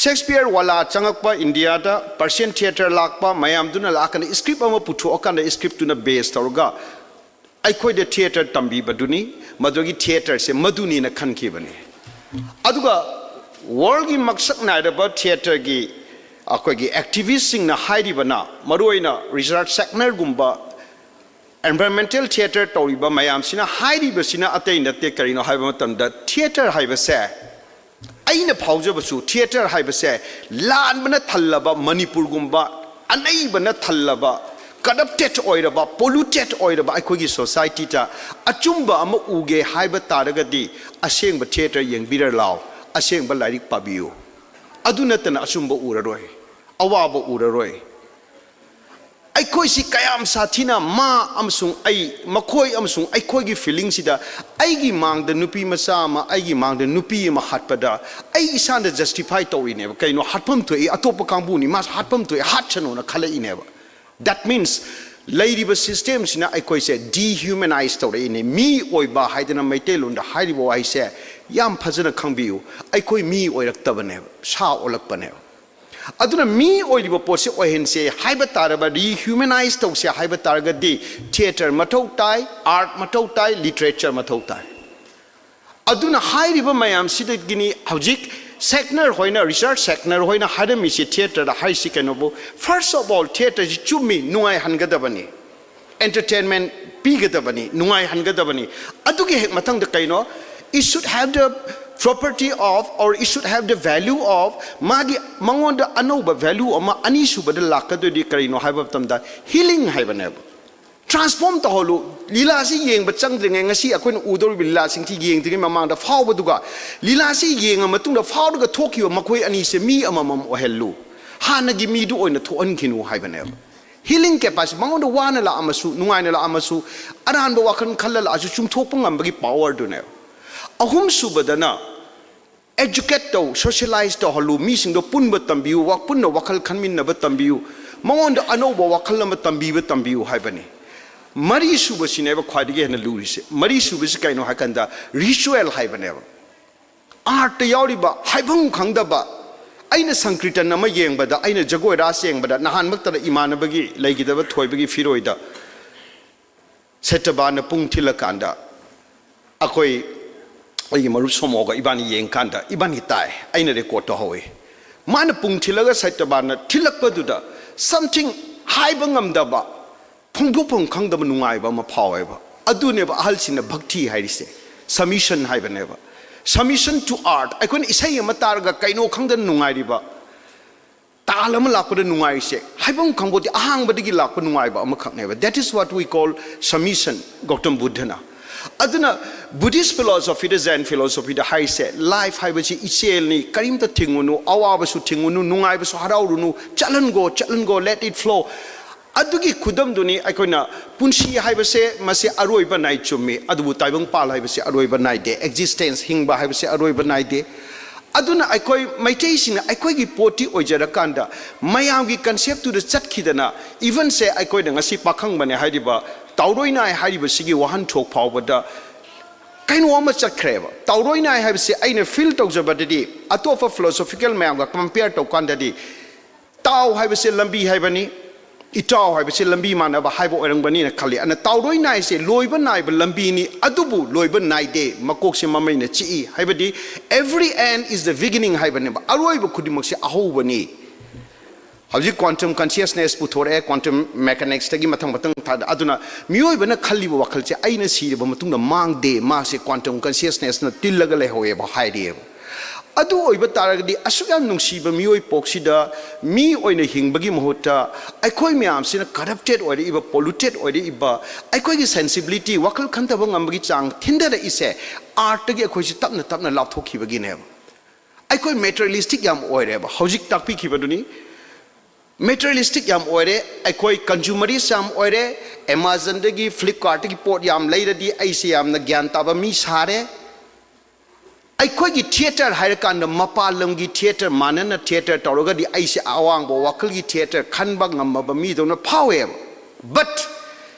ꯁꯦꯛꯁꯄꯤꯌꯔ ꯋꯥꯂꯥ ꯆꯪꯉꯛꯄ ꯏꯟꯗꯤꯌꯥꯗ, ꯄꯥꯔꯁꯤꯌꯟ ꯊꯤꯌꯦꯇꯔ ꯂꯥꯛꯄ, ꯃꯌꯥꯝꯗꯨꯅ ꯂꯥꯛꯀꯥꯟꯗ ꯁ꯭ꯀ꯭ꯔꯤꯞ ꯑꯃ ꯄꯨꯊꯣꯛꯑꯀꯥꯟꯗ ꯁ꯭ꯀ꯭ꯔꯤꯞꯇꯨꯅ ꯕꯦꯁ ꯇꯧꯔꯒ ꯑꯩꯈꯣꯏꯗ ꯊꯤꯌꯦꯇꯔ ꯇꯝꯕꯤꯕꯗꯨꯅꯤ, ꯃꯗꯨꯒꯤ ꯊꯤꯌꯦꯇꯔꯁꯦ ꯃꯗꯨꯅꯤꯅ ꯈꯟꯈꯤꯕꯅꯤ꯫ ꯑꯗꯨꯒ ꯋꯥꯔꯜꯒꯤ ꯃꯁꯛ ꯅꯥꯏꯔꯕ ꯊꯤꯌꯦꯇꯔꯒꯤ ꯑꯩꯈꯣꯏꯒꯤ ꯑꯦꯛꯇꯤꯚꯤꯁꯁꯤꯡꯅ ꯍꯥꯏꯔꯤꯕꯅ, ꯃꯔꯨꯑꯣꯏꯅ ꯔꯤꯆꯥꯔꯗ ꯁꯦꯛꯅꯔꯒꯨꯝꯕ ꯑꯦꯟꯚꯥꯏꯔꯟꯃꯦꯟꯇꯦꯜ ꯊꯤꯌꯦꯇꯔ ꯇꯧꯔꯤꯕ ꯃꯌꯥꯝꯁꯤꯅ ꯍꯥꯏꯔꯤꯕꯁꯤꯅ ꯑꯇꯩ ꯅꯠꯇꯦ꯫ ꯀꯔꯤꯅꯣ ꯍꯥꯏꯕ ꯃꯇꯝꯗ, ꯊꯤꯌꯦꯇꯔ ꯍꯥꯏꯕꯁꯦ, ꯑꯩꯅ ꯐꯥꯎꯖꯕꯁꯨ, ꯊꯤꯌꯦꯇꯔ ꯍꯥꯏꯕꯁꯦ ꯂꯥꯟꯕꯅ ꯊꯜꯂꯕ ꯃꯅꯤꯄꯨꯔꯒꯨꯝꯕ, ꯑꯅꯩꯕꯅ ꯊꯜꯂꯕ, ꯀꯔꯞꯇꯦꯠ ꯑꯣꯏꯔꯕ, ꯄꯣꯂꯨꯇꯦꯠ ꯑꯣꯏꯔꯕ ꯑꯩꯈꯣꯏꯒꯤ ꯁꯣꯁꯥꯏꯇꯤꯗ ꯑꯆꯨꯝꯕ ꯑꯃ ꯎꯒꯦ ꯍꯥꯏꯕ ꯇꯥꯔꯒꯗꯤ, ꯑꯁꯦꯡꯕ ꯊꯤꯌꯦꯇꯔ ꯌꯦꯡꯕꯤꯔ ꯂꯥꯎ, ꯑꯁꯦꯡꯕ ꯂꯥꯏꯔꯤꯛ ꯄꯥꯕꯤꯌꯨ꯫ ꯑꯗꯨ ꯅꯠꯇꯅ ꯑꯆꯨꯝꯕ ꯎꯔꯔꯣꯏ, ꯑꯋꯥꯕ ꯎꯔꯔꯣꯏ꯫ ꯑꯩꯈꯣꯏꯁꯤ ꯀꯌꯥꯝ ꯁꯥꯊꯤꯅ ꯃꯥ ꯑꯃꯁꯨꯡ ꯑꯩ, ꯃꯈꯣꯏ ꯑꯃꯁꯨꯡ ꯑꯩꯈꯣꯏꯒꯤ ꯐꯤꯂꯤꯡꯁꯤꯗ, ꯑꯩꯒꯤ ꯃꯥꯡꯗ ꯅꯨꯄꯤ ꯃꯆꯥ ꯑꯃ, ꯑꯩꯒꯤ ꯃꯥꯡꯗ ꯅꯨꯄꯤ ꯑꯃ ꯍꯥꯠꯄꯗ ꯑꯩ ꯏꯁꯥꯅ ꯖꯁꯇꯤꯐꯥꯏ ꯇꯧꯔꯤꯅꯦꯕ꯫ ꯀꯩꯅꯣ, ꯍꯥꯠꯐꯝ ꯊꯣꯛꯏ, ꯑꯇꯣꯞꯄ ꯀꯥꯡꯕꯨꯅꯤ, ꯃꯥꯁꯨ ꯍꯥꯠꯐꯝ ꯊꯣꯛꯏ, ꯍꯥꯠꯁꯅꯨꯅ ꯈꯜꯂꯛꯏꯅꯦꯕ꯫ That means, ꯂꯩꯔꯤꯕ ꯁꯤꯁꯇꯦꯝꯁꯤꯅ ꯑꯩꯈꯣꯏꯁꯦ ꯗꯤꯍ꯭ꯌꯨꯃꯦꯅꯥꯏꯁ ꯇꯧꯔꯛꯏꯅꯦ, ꯃꯤ ꯑꯣꯏꯕ ꯍꯥꯏꯗꯅ ꯃꯩꯇꯩꯂꯣꯟꯗ ꯍꯥꯏꯔꯤꯕ ꯋꯥꯍꯩꯁꯦ ꯌꯥꯝ ꯐꯖꯅ ꯈꯪꯕꯤꯌꯨ꯫ ꯑꯩꯈꯣꯏ ꯃꯤ ꯑꯣꯏꯔꯛꯇꯕꯅꯦꯕ, ꯁꯥ ꯑꯣꯜꯂꯛꯄꯅꯦꯕ꯫ ꯑꯗꯨꯅ ꯃꯤ ꯑꯣꯏꯔꯤꯕ ꯄꯣꯠꯁꯤ ꯑꯣꯏꯍꯟꯁꯦ ꯍꯥꯏꯕ ꯇꯥꯔꯕ, ꯔꯤꯍ꯭ꯌꯨꯃꯦꯅꯥꯏꯁ ꯇꯧꯁꯦ ꯍꯥꯏꯕ ꯇꯥꯔꯒꯗꯤ, ꯊꯤꯌꯦꯇꯔ ꯃꯊꯧ ꯇꯥꯏ, ꯑꯥꯔꯠ ꯃꯊꯧ ꯇꯥꯏ, ꯂꯤꯇꯔꯦꯆꯔ ꯃꯊꯧ ꯇꯥꯏ꯫ ꯑꯗꯨꯅ ꯍꯥꯏꯔꯤꯕ ꯃꯌꯥꯝꯁꯤꯗꯒꯤꯅꯤ ꯍꯧꯖꯤꯛ ꯁꯦꯛꯅꯔ ꯍꯣꯏꯅ, ꯔꯤꯆꯥꯔꯗ ꯁꯦꯛꯅꯔ ꯍꯣꯏꯅ ꯍꯥꯏꯔꯝꯃꯤꯁꯤ, ꯊꯤꯌꯦꯇꯔꯗ ꯍꯥꯏꯔꯤꯁꯤ ꯀꯩꯅꯣꯕꯨ, first of all, ꯊꯤꯌꯦꯇꯔꯁꯤ ꯆꯨꯝꯃꯤ, ꯅꯨꯡꯉꯥꯏꯍꯟꯒꯗꯕꯅꯤ, ꯑꯦꯟꯇꯔꯇꯦꯟꯃꯦꯟ ꯄꯤꯒꯗꯕꯅꯤ, ꯅꯨꯡꯉꯥꯏꯍꯟꯒꯗꯕꯅꯤ꯫ ꯑꯗꯨꯒꯤ ꯍꯦꯛ ꯃꯊꯪꯗ ꯀꯩꯅꯣ, it should have the property of, or it should have the value of, ꯃꯥꯒꯤ, ꯃꯉꯣꯟꯗ ꯑꯅꯧꯕ ꯚꯦꯂ꯭ꯌꯨ ꯑꯃ ꯑꯅꯤꯁꯨꯕꯗ ꯂꯥꯛꯀꯗꯣꯏꯗꯤ ꯀꯔꯤꯅꯣ ꯍꯥꯏꯕ ꯃꯇꯝꯗ, ꯍꯤꯂꯤꯡ ꯍꯥꯏꯕꯅꯦꯕ꯫ ꯇ꯭ꯔꯥꯟꯁꯐꯣꯔꯝ ꯇꯧꯍꯜꯂꯨ꯫ ꯂꯤꯂꯥꯁꯤ ꯌꯦꯡꯕ ꯆꯪꯗ꯭ꯔꯤꯉꯩ, ꯉꯁꯤ ꯑꯩꯈꯣꯏꯅ ꯎꯗꯧꯔꯤꯕ ꯂꯤꯂꯥꯁꯤꯡꯁꯤ ꯌꯦꯡꯗ꯭ꯔꯤꯉꯩ ꯃꯃꯥꯡꯗ ꯐꯥꯎꯕꯗꯨꯒ, ꯂꯤꯂꯥꯁꯤ ꯌꯦꯡꯉ ꯃꯇꯨꯡꯗ ꯐꯥꯎꯔꯒ ꯊꯣꯛꯈꯤꯕ ꯃꯈꯣꯏ ꯑꯅꯤꯁꯦ ꯃꯤ ꯑꯃꯃꯝ ꯑꯣꯏꯍꯜꯂꯨ꯫ ꯍꯥꯟꯅꯒꯤ ꯃꯤꯗꯨ ꯑꯣꯏꯅ ꯊꯣꯛꯍꯟꯈꯤꯅꯨ ꯍꯥꯏꯕꯅꯦꯕ꯫ ꯍꯤꯂꯤꯡ ꯀꯦꯄꯥꯁꯤꯇꯤ, ꯃꯉꯣꯟꯗ ꯋꯥꯅ ꯂꯥꯛꯑꯃꯁꯨ, ꯅꯨꯡꯉꯥꯏꯅ ꯂꯥꯛꯑꯃꯁꯨ, ꯑꯔꯥꯟꯕ ꯋꯥꯈꯜ ꯈꯜꯂ ꯂꯥꯛꯑꯁꯨ, ꯆꯨꯝꯊꯣꯛꯄ ꯉꯝꯕꯒꯤ ꯄꯥꯋꯔꯗꯨꯅꯦꯕ꯫ ꯑꯍꯨꯝꯁꯨꯕꯗꯅ, ꯑꯦꯖꯨꯀꯦꯠ ꯇꯧ, ꯁꯣꯁꯤꯌꯦꯂꯥꯏꯁ ꯇꯧꯍꯜꯂꯨ, ꯃꯤꯁꯤꯡꯗꯣ ꯄꯨꯟꯕ ꯇꯝꯕꯤꯌꯨ, ꯋꯥ-, ꯄꯨꯟꯅ ꯋꯥꯈꯜ ꯈꯟꯃꯤꯟꯅꯕ ꯇꯝꯕꯤꯌꯨ, ꯃꯉꯣꯟꯗ ꯑꯅꯧꯕ ꯋꯥꯈꯜ ꯑꯃ ꯇꯝꯕꯤꯕ ꯇꯝꯕꯤꯌꯨ ꯍꯥꯏꯕꯅꯤ꯫ ꯃꯔꯤꯁꯨꯕꯁꯤꯅꯦꯕ ꯈ꯭ꯋꯥꯏꯗꯒꯤ ꯍꯦꯟꯅ ꯂꯨꯔꯤꯁꯦ꯫ ꯃꯔꯤꯁꯨꯕꯁꯤ ꯀꯩꯅꯣ ꯍꯥꯏꯀꯥꯟꯗ, ꯔꯤꯆꯨꯋꯦꯜ ꯍꯥꯏꯕꯅꯦꯕ꯫ ꯑꯥꯔꯠꯇ ꯌꯥꯎꯔꯤꯕ ꯍꯥꯏꯐꯝ ꯈꯪꯗꯕ, ꯑꯩꯅ ꯁꯪꯀ꯭ꯔꯤꯇꯟ ꯑꯃ ꯌꯦꯡꯕꯗ, ꯑꯩꯅ ꯖꯒꯣꯏ ꯔꯥꯁ ꯌꯦꯡꯕꯗ, ꯅꯍꯥꯟꯃꯛꯇꯗ ꯏꯃꯥꯟꯅꯕꯒꯤ ꯂꯩꯈꯤꯗꯕ ꯊꯣꯏꯕꯒꯤ ꯐꯤꯔꯣꯏꯗ ꯁꯦꯇꯕꯥꯅ ꯄꯨꯡ ꯊꯤꯜꯂꯀꯥꯟꯗ, ꯑꯩꯈꯣꯏ, ꯑꯩꯒꯤ ꯃꯔꯨꯞ ꯁꯣꯃꯣꯒ ꯏꯕꯥꯅꯤ ꯌꯦꯡꯀꯥꯟꯗ, ꯏꯕꯥꯅꯤ ꯇꯥꯏ, ꯑꯩꯅ ꯔꯦꯀꯣꯔꯠ ꯇꯧꯍꯧꯋꯤ꯫ ꯃꯥꯅ ꯄꯨꯡ ꯊꯤꯜꯂꯒ ꯁꯦꯇꯕꯥꯅ ꯊꯤꯜꯂꯛꯄꯗꯨꯗ, something ꯍꯥꯏꯕ ꯉꯝꯗꯕ, ꯐꯣꯡꯗꯣꯛꯐꯝ ꯈꯪꯗꯕ ꯅꯨꯡꯉꯥꯏꯕ ꯑꯃ ꯐꯥꯎꯋꯦꯕ꯫ ꯑꯗꯨꯅꯦꯕ ꯑꯍꯜꯁꯤꯡꯅ ꯚꯛꯇꯤ ꯍꯥꯏꯔꯤꯁꯦ, submission ꯍꯥꯏꯕꯅꯦꯕ꯫ Submission to art꯫ ꯑꯩꯈꯣꯏꯅ ꯏꯁꯩ ꯑꯃ ꯇꯥꯔꯒ ꯀꯩꯅꯣ ꯈꯪꯗꯅ ꯅꯨꯡꯉꯥꯏꯔꯤꯕ, ꯇꯥꯜ ꯑꯃ ꯂꯥꯛꯄꯗ ꯅꯨꯡꯉꯥꯏꯔꯤꯁꯦ, ꯍꯥꯏꯐꯝ ꯈꯪꯕꯗꯤ ꯑꯍꯥꯡꯕꯗꯒꯤ ꯂꯥꯛꯄ ꯅꯨꯡꯉꯥꯏꯕ ꯑꯃꯈꯛꯅꯦꯕ꯫ That is what we call submission, Gautam ꯕꯨꯗꯙꯅ꯫ ꯑꯗꯨꯅ Buddhist philosophyꯗ, Zen philosophyꯗ ꯍꯥꯏꯔꯤꯁꯦ, life ꯍꯥꯏꯕꯁꯤ ꯏꯆꯦꯜꯅꯤ, ꯀꯔꯤꯝꯇ ꯊꯤꯡꯉꯨꯅꯨ, ꯑꯋꯥꯕꯁꯨ ꯊꯤꯡꯉꯨꯅꯨ, ꯅꯨꯡꯉꯥꯏꯕꯁꯨ ꯍꯔꯥꯎꯔꯨꯅꯨ, ꯆꯠꯍꯟꯒꯣ, ꯆꯠꯍꯟꯒꯣ, let it flow꯫ ꯑꯗꯨꯒꯤ ꯈꯨꯗꯝꯗꯨꯅꯤ ꯑꯩꯈꯣꯏꯅ ꯄꯨꯟꯁꯤ ꯍꯥꯏꯕꯁꯦ, ꯃꯁꯤ ꯑꯔꯣꯏꯕ ꯅꯥꯏ, ꯆꯨꯝꯃꯤ, ꯑꯗꯨꯕꯨ ꯇꯥꯏꯕꯪꯄꯥꯜ ꯍꯥꯏꯕꯁꯤ ꯑꯔꯣꯏꯕ ꯅꯥꯏꯗꯦ, existence, ꯍꯤꯡꯕ ꯍꯥꯏꯕꯁꯤ ꯑꯔꯣꯏꯕ ꯅꯥꯏꯗꯦ꯫ ꯑꯗꯨꯅ ꯑꯩꯈꯣꯏ ꯃꯩꯇꯩꯁꯤꯡꯅ ꯑꯩꯈꯣꯏꯒꯤ ꯄꯣꯠꯇꯤ ꯑꯣꯏꯖꯔꯀꯥꯟꯗ ꯃꯌꯥꯝꯒꯤ conceptꯇꯨꯗ ꯆꯠꯈꯤꯗꯅ, even ꯁꯦ ꯑꯩꯈꯣꯏꯅ ꯉꯁꯤ ꯄꯥꯈꯪꯕꯅꯦ ꯍꯥꯏꯔꯤꯕ ꯇꯥꯎꯔꯣꯏ ꯅꯥꯏ ꯍꯥꯏꯔꯤꯕꯁꯤꯒꯤ ꯋꯥꯍꯟꯊꯣꯛ ꯐꯥꯎꯕꯗ ꯀꯩꯅꯣ ꯑꯃ ꯆꯠꯈ꯭ꯔꯦꯕ꯫ ꯇꯥꯎꯔꯣꯏ ꯅꯥꯏ ꯍꯥꯏꯕꯁꯤ ꯑꯩꯅ feel ꯇꯧꯖꯕꯗꯗꯤ, ꯑꯇꯣꯞꯄ philosophical ꯃꯌꯥꯝꯒ compare ꯇꯧꯀꯥꯟꯗꯗꯤ, ꯇꯥꯎ ꯍꯥꯏꯕꯁꯦ ꯂꯝꯕꯤ ꯍꯥꯏꯕꯅꯤ, ꯏꯇꯥꯎ ꯍꯥꯏꯕꯁꯦ ꯂꯝꯕꯤ ꯃꯥꯟꯅꯕ ꯍꯥꯏꯕ ꯑꯣꯏꯔꯝꯒꯅꯤꯅ ꯈꯜꯂꯤ꯫ ꯑꯗꯨꯅ ꯇꯥꯎꯔꯣꯏ ꯅꯥꯏꯁꯦ ꯂꯣꯏꯕ ꯅꯥꯏꯕ ꯂꯝꯕꯤꯅꯤ, ꯑꯗꯨꯕꯨ ꯂꯣꯏꯕ ꯅꯥꯏꯗꯦ, ꯃꯀꯣꯛꯁꯦ ꯃꯃꯩꯅ ꯆꯤꯛꯏ ꯍꯥꯏꯕꯗꯤ, every end is the beginning ꯍꯥꯏꯕꯅꯦꯕ꯫ ꯑꯔꯣꯏꯕ ꯈꯨꯗꯤꯡꯃꯛꯁꯦ ꯑꯍꯧꯕꯅꯤ꯫ ꯍꯧꯖꯤꯛ quantum consciousness ꯄꯨꯊꯣꯔꯛꯑꯦ, quantum mechanicsꯇꯒꯤ ꯃꯊꯪ ꯃꯊꯪ ꯊꯥꯗ꯫ ꯑꯗꯨꯅ ꯃꯤꯑꯣꯏꯕꯅ ꯈꯜꯂꯤꯕ ꯋꯥꯈꯜꯁꯦ, "ꯑꯩꯅ ꯁꯤꯔꯕ ꯃꯇꯨꯡꯗ ꯃꯥꯡꯗꯦ, ꯃꯥꯁꯦ quantum consciousnessꯅ ꯇꯤꯜꯂꯒ ꯂꯩꯍꯧꯋꯦꯕ" ꯍꯥꯏꯔꯤꯑꯕ꯫ ꯑꯗꯨ ꯑꯣꯏꯕ ꯇꯥꯔꯒꯗꯤ, ꯑꯁꯨꯛ ꯌꯥꯝ ꯅꯨꯡꯁꯤꯕ ꯃꯤꯑꯣꯏ ꯄꯣꯛꯁꯤꯗ ꯃꯤ ꯑꯣꯏꯅ ꯍꯤꯡꯕꯒꯤ ꯃꯍꯨꯠꯇ, ꯑꯩꯈꯣꯏ ꯃꯌꯥꯝꯁꯤꯅ ꯀꯔꯞꯇꯦꯠ ꯑꯣꯏꯔꯛꯏꯕ, ꯄꯣꯂꯨꯇꯦꯠ ꯑꯣꯏꯔꯛꯏꯕ, ꯑꯩꯈꯣꯏꯒꯤ ꯁꯦꯟꯁꯤꯕꯤꯂꯤꯇꯤ, ꯋꯥꯈꯜ ꯈꯟꯊꯕ ꯉꯝꯕꯒꯤ ꯆꯥꯡ ꯊꯤꯟꯊꯔꯛꯏꯁꯦ, ꯑꯥꯔꯠꯇꯒꯤ ꯑꯩꯈꯣꯏꯁꯤ ꯇꯞꯅ ꯇꯞꯅ ꯂꯥꯞꯊꯣꯛꯈꯤꯕꯒꯤꯅꯦꯕ꯫ ꯑꯩꯈꯣꯏ ꯃꯦꯇꯔꯤꯌꯦꯂꯤꯁꯇꯤꯛ ꯌꯥꯝ ꯑꯣꯏꯔꯦꯕ, ꯍꯧꯖꯤꯛ ꯇꯥꯛꯄꯤꯈꯤꯕꯗꯨꯅꯤ꯫ ꯃꯦꯇꯔꯤꯌꯦꯂꯤꯁꯇꯤꯛ ꯌꯥꯝ ꯑꯣꯏꯔꯦ, ꯑꯩꯈꯣꯏ ꯀꯟꯖꯨꯃꯔꯤꯁ ꯌꯥꯝ ꯑꯣꯏꯔꯦ꯫ ꯑꯦꯃꯥꯖꯣꯟꯗꯒꯤ, ꯐ꯭ꯂꯤꯞꯀꯥꯔꯠꯇꯒꯤ ꯄꯣꯠ ꯌꯥꯝ ꯂꯩꯔꯗꯤ ꯑꯩꯁꯦ ꯌꯥꯝꯅ ꯒ꯭ꯌꯥꯟ ꯇꯥꯕ ꯃꯤ ꯁꯥꯔꯦ꯫ ꯑꯩꯈꯣꯏꯒꯤ ꯊꯤꯌꯦꯇꯔ ꯍꯥꯏꯔꯀꯥꯟꯗ, ꯃꯄꯥꯟ ꯂꯝꯒꯤ ꯊꯤꯌꯦꯇꯔ ꯃꯥꯟꯅꯅ ꯊꯤꯌꯦꯇꯔ ꯇꯧꯔꯒꯗꯤ ꯑꯩꯁꯦ ꯑꯋꯥꯡꯕ ꯋꯥꯈꯜꯒꯤ ꯊꯤꯌꯦꯇꯔ ꯈꯟꯕ ꯉꯝꯃꯕ ꯃꯤꯗꯧꯅ ꯐꯥꯎꯋꯦꯕ꯫ ꯕꯠ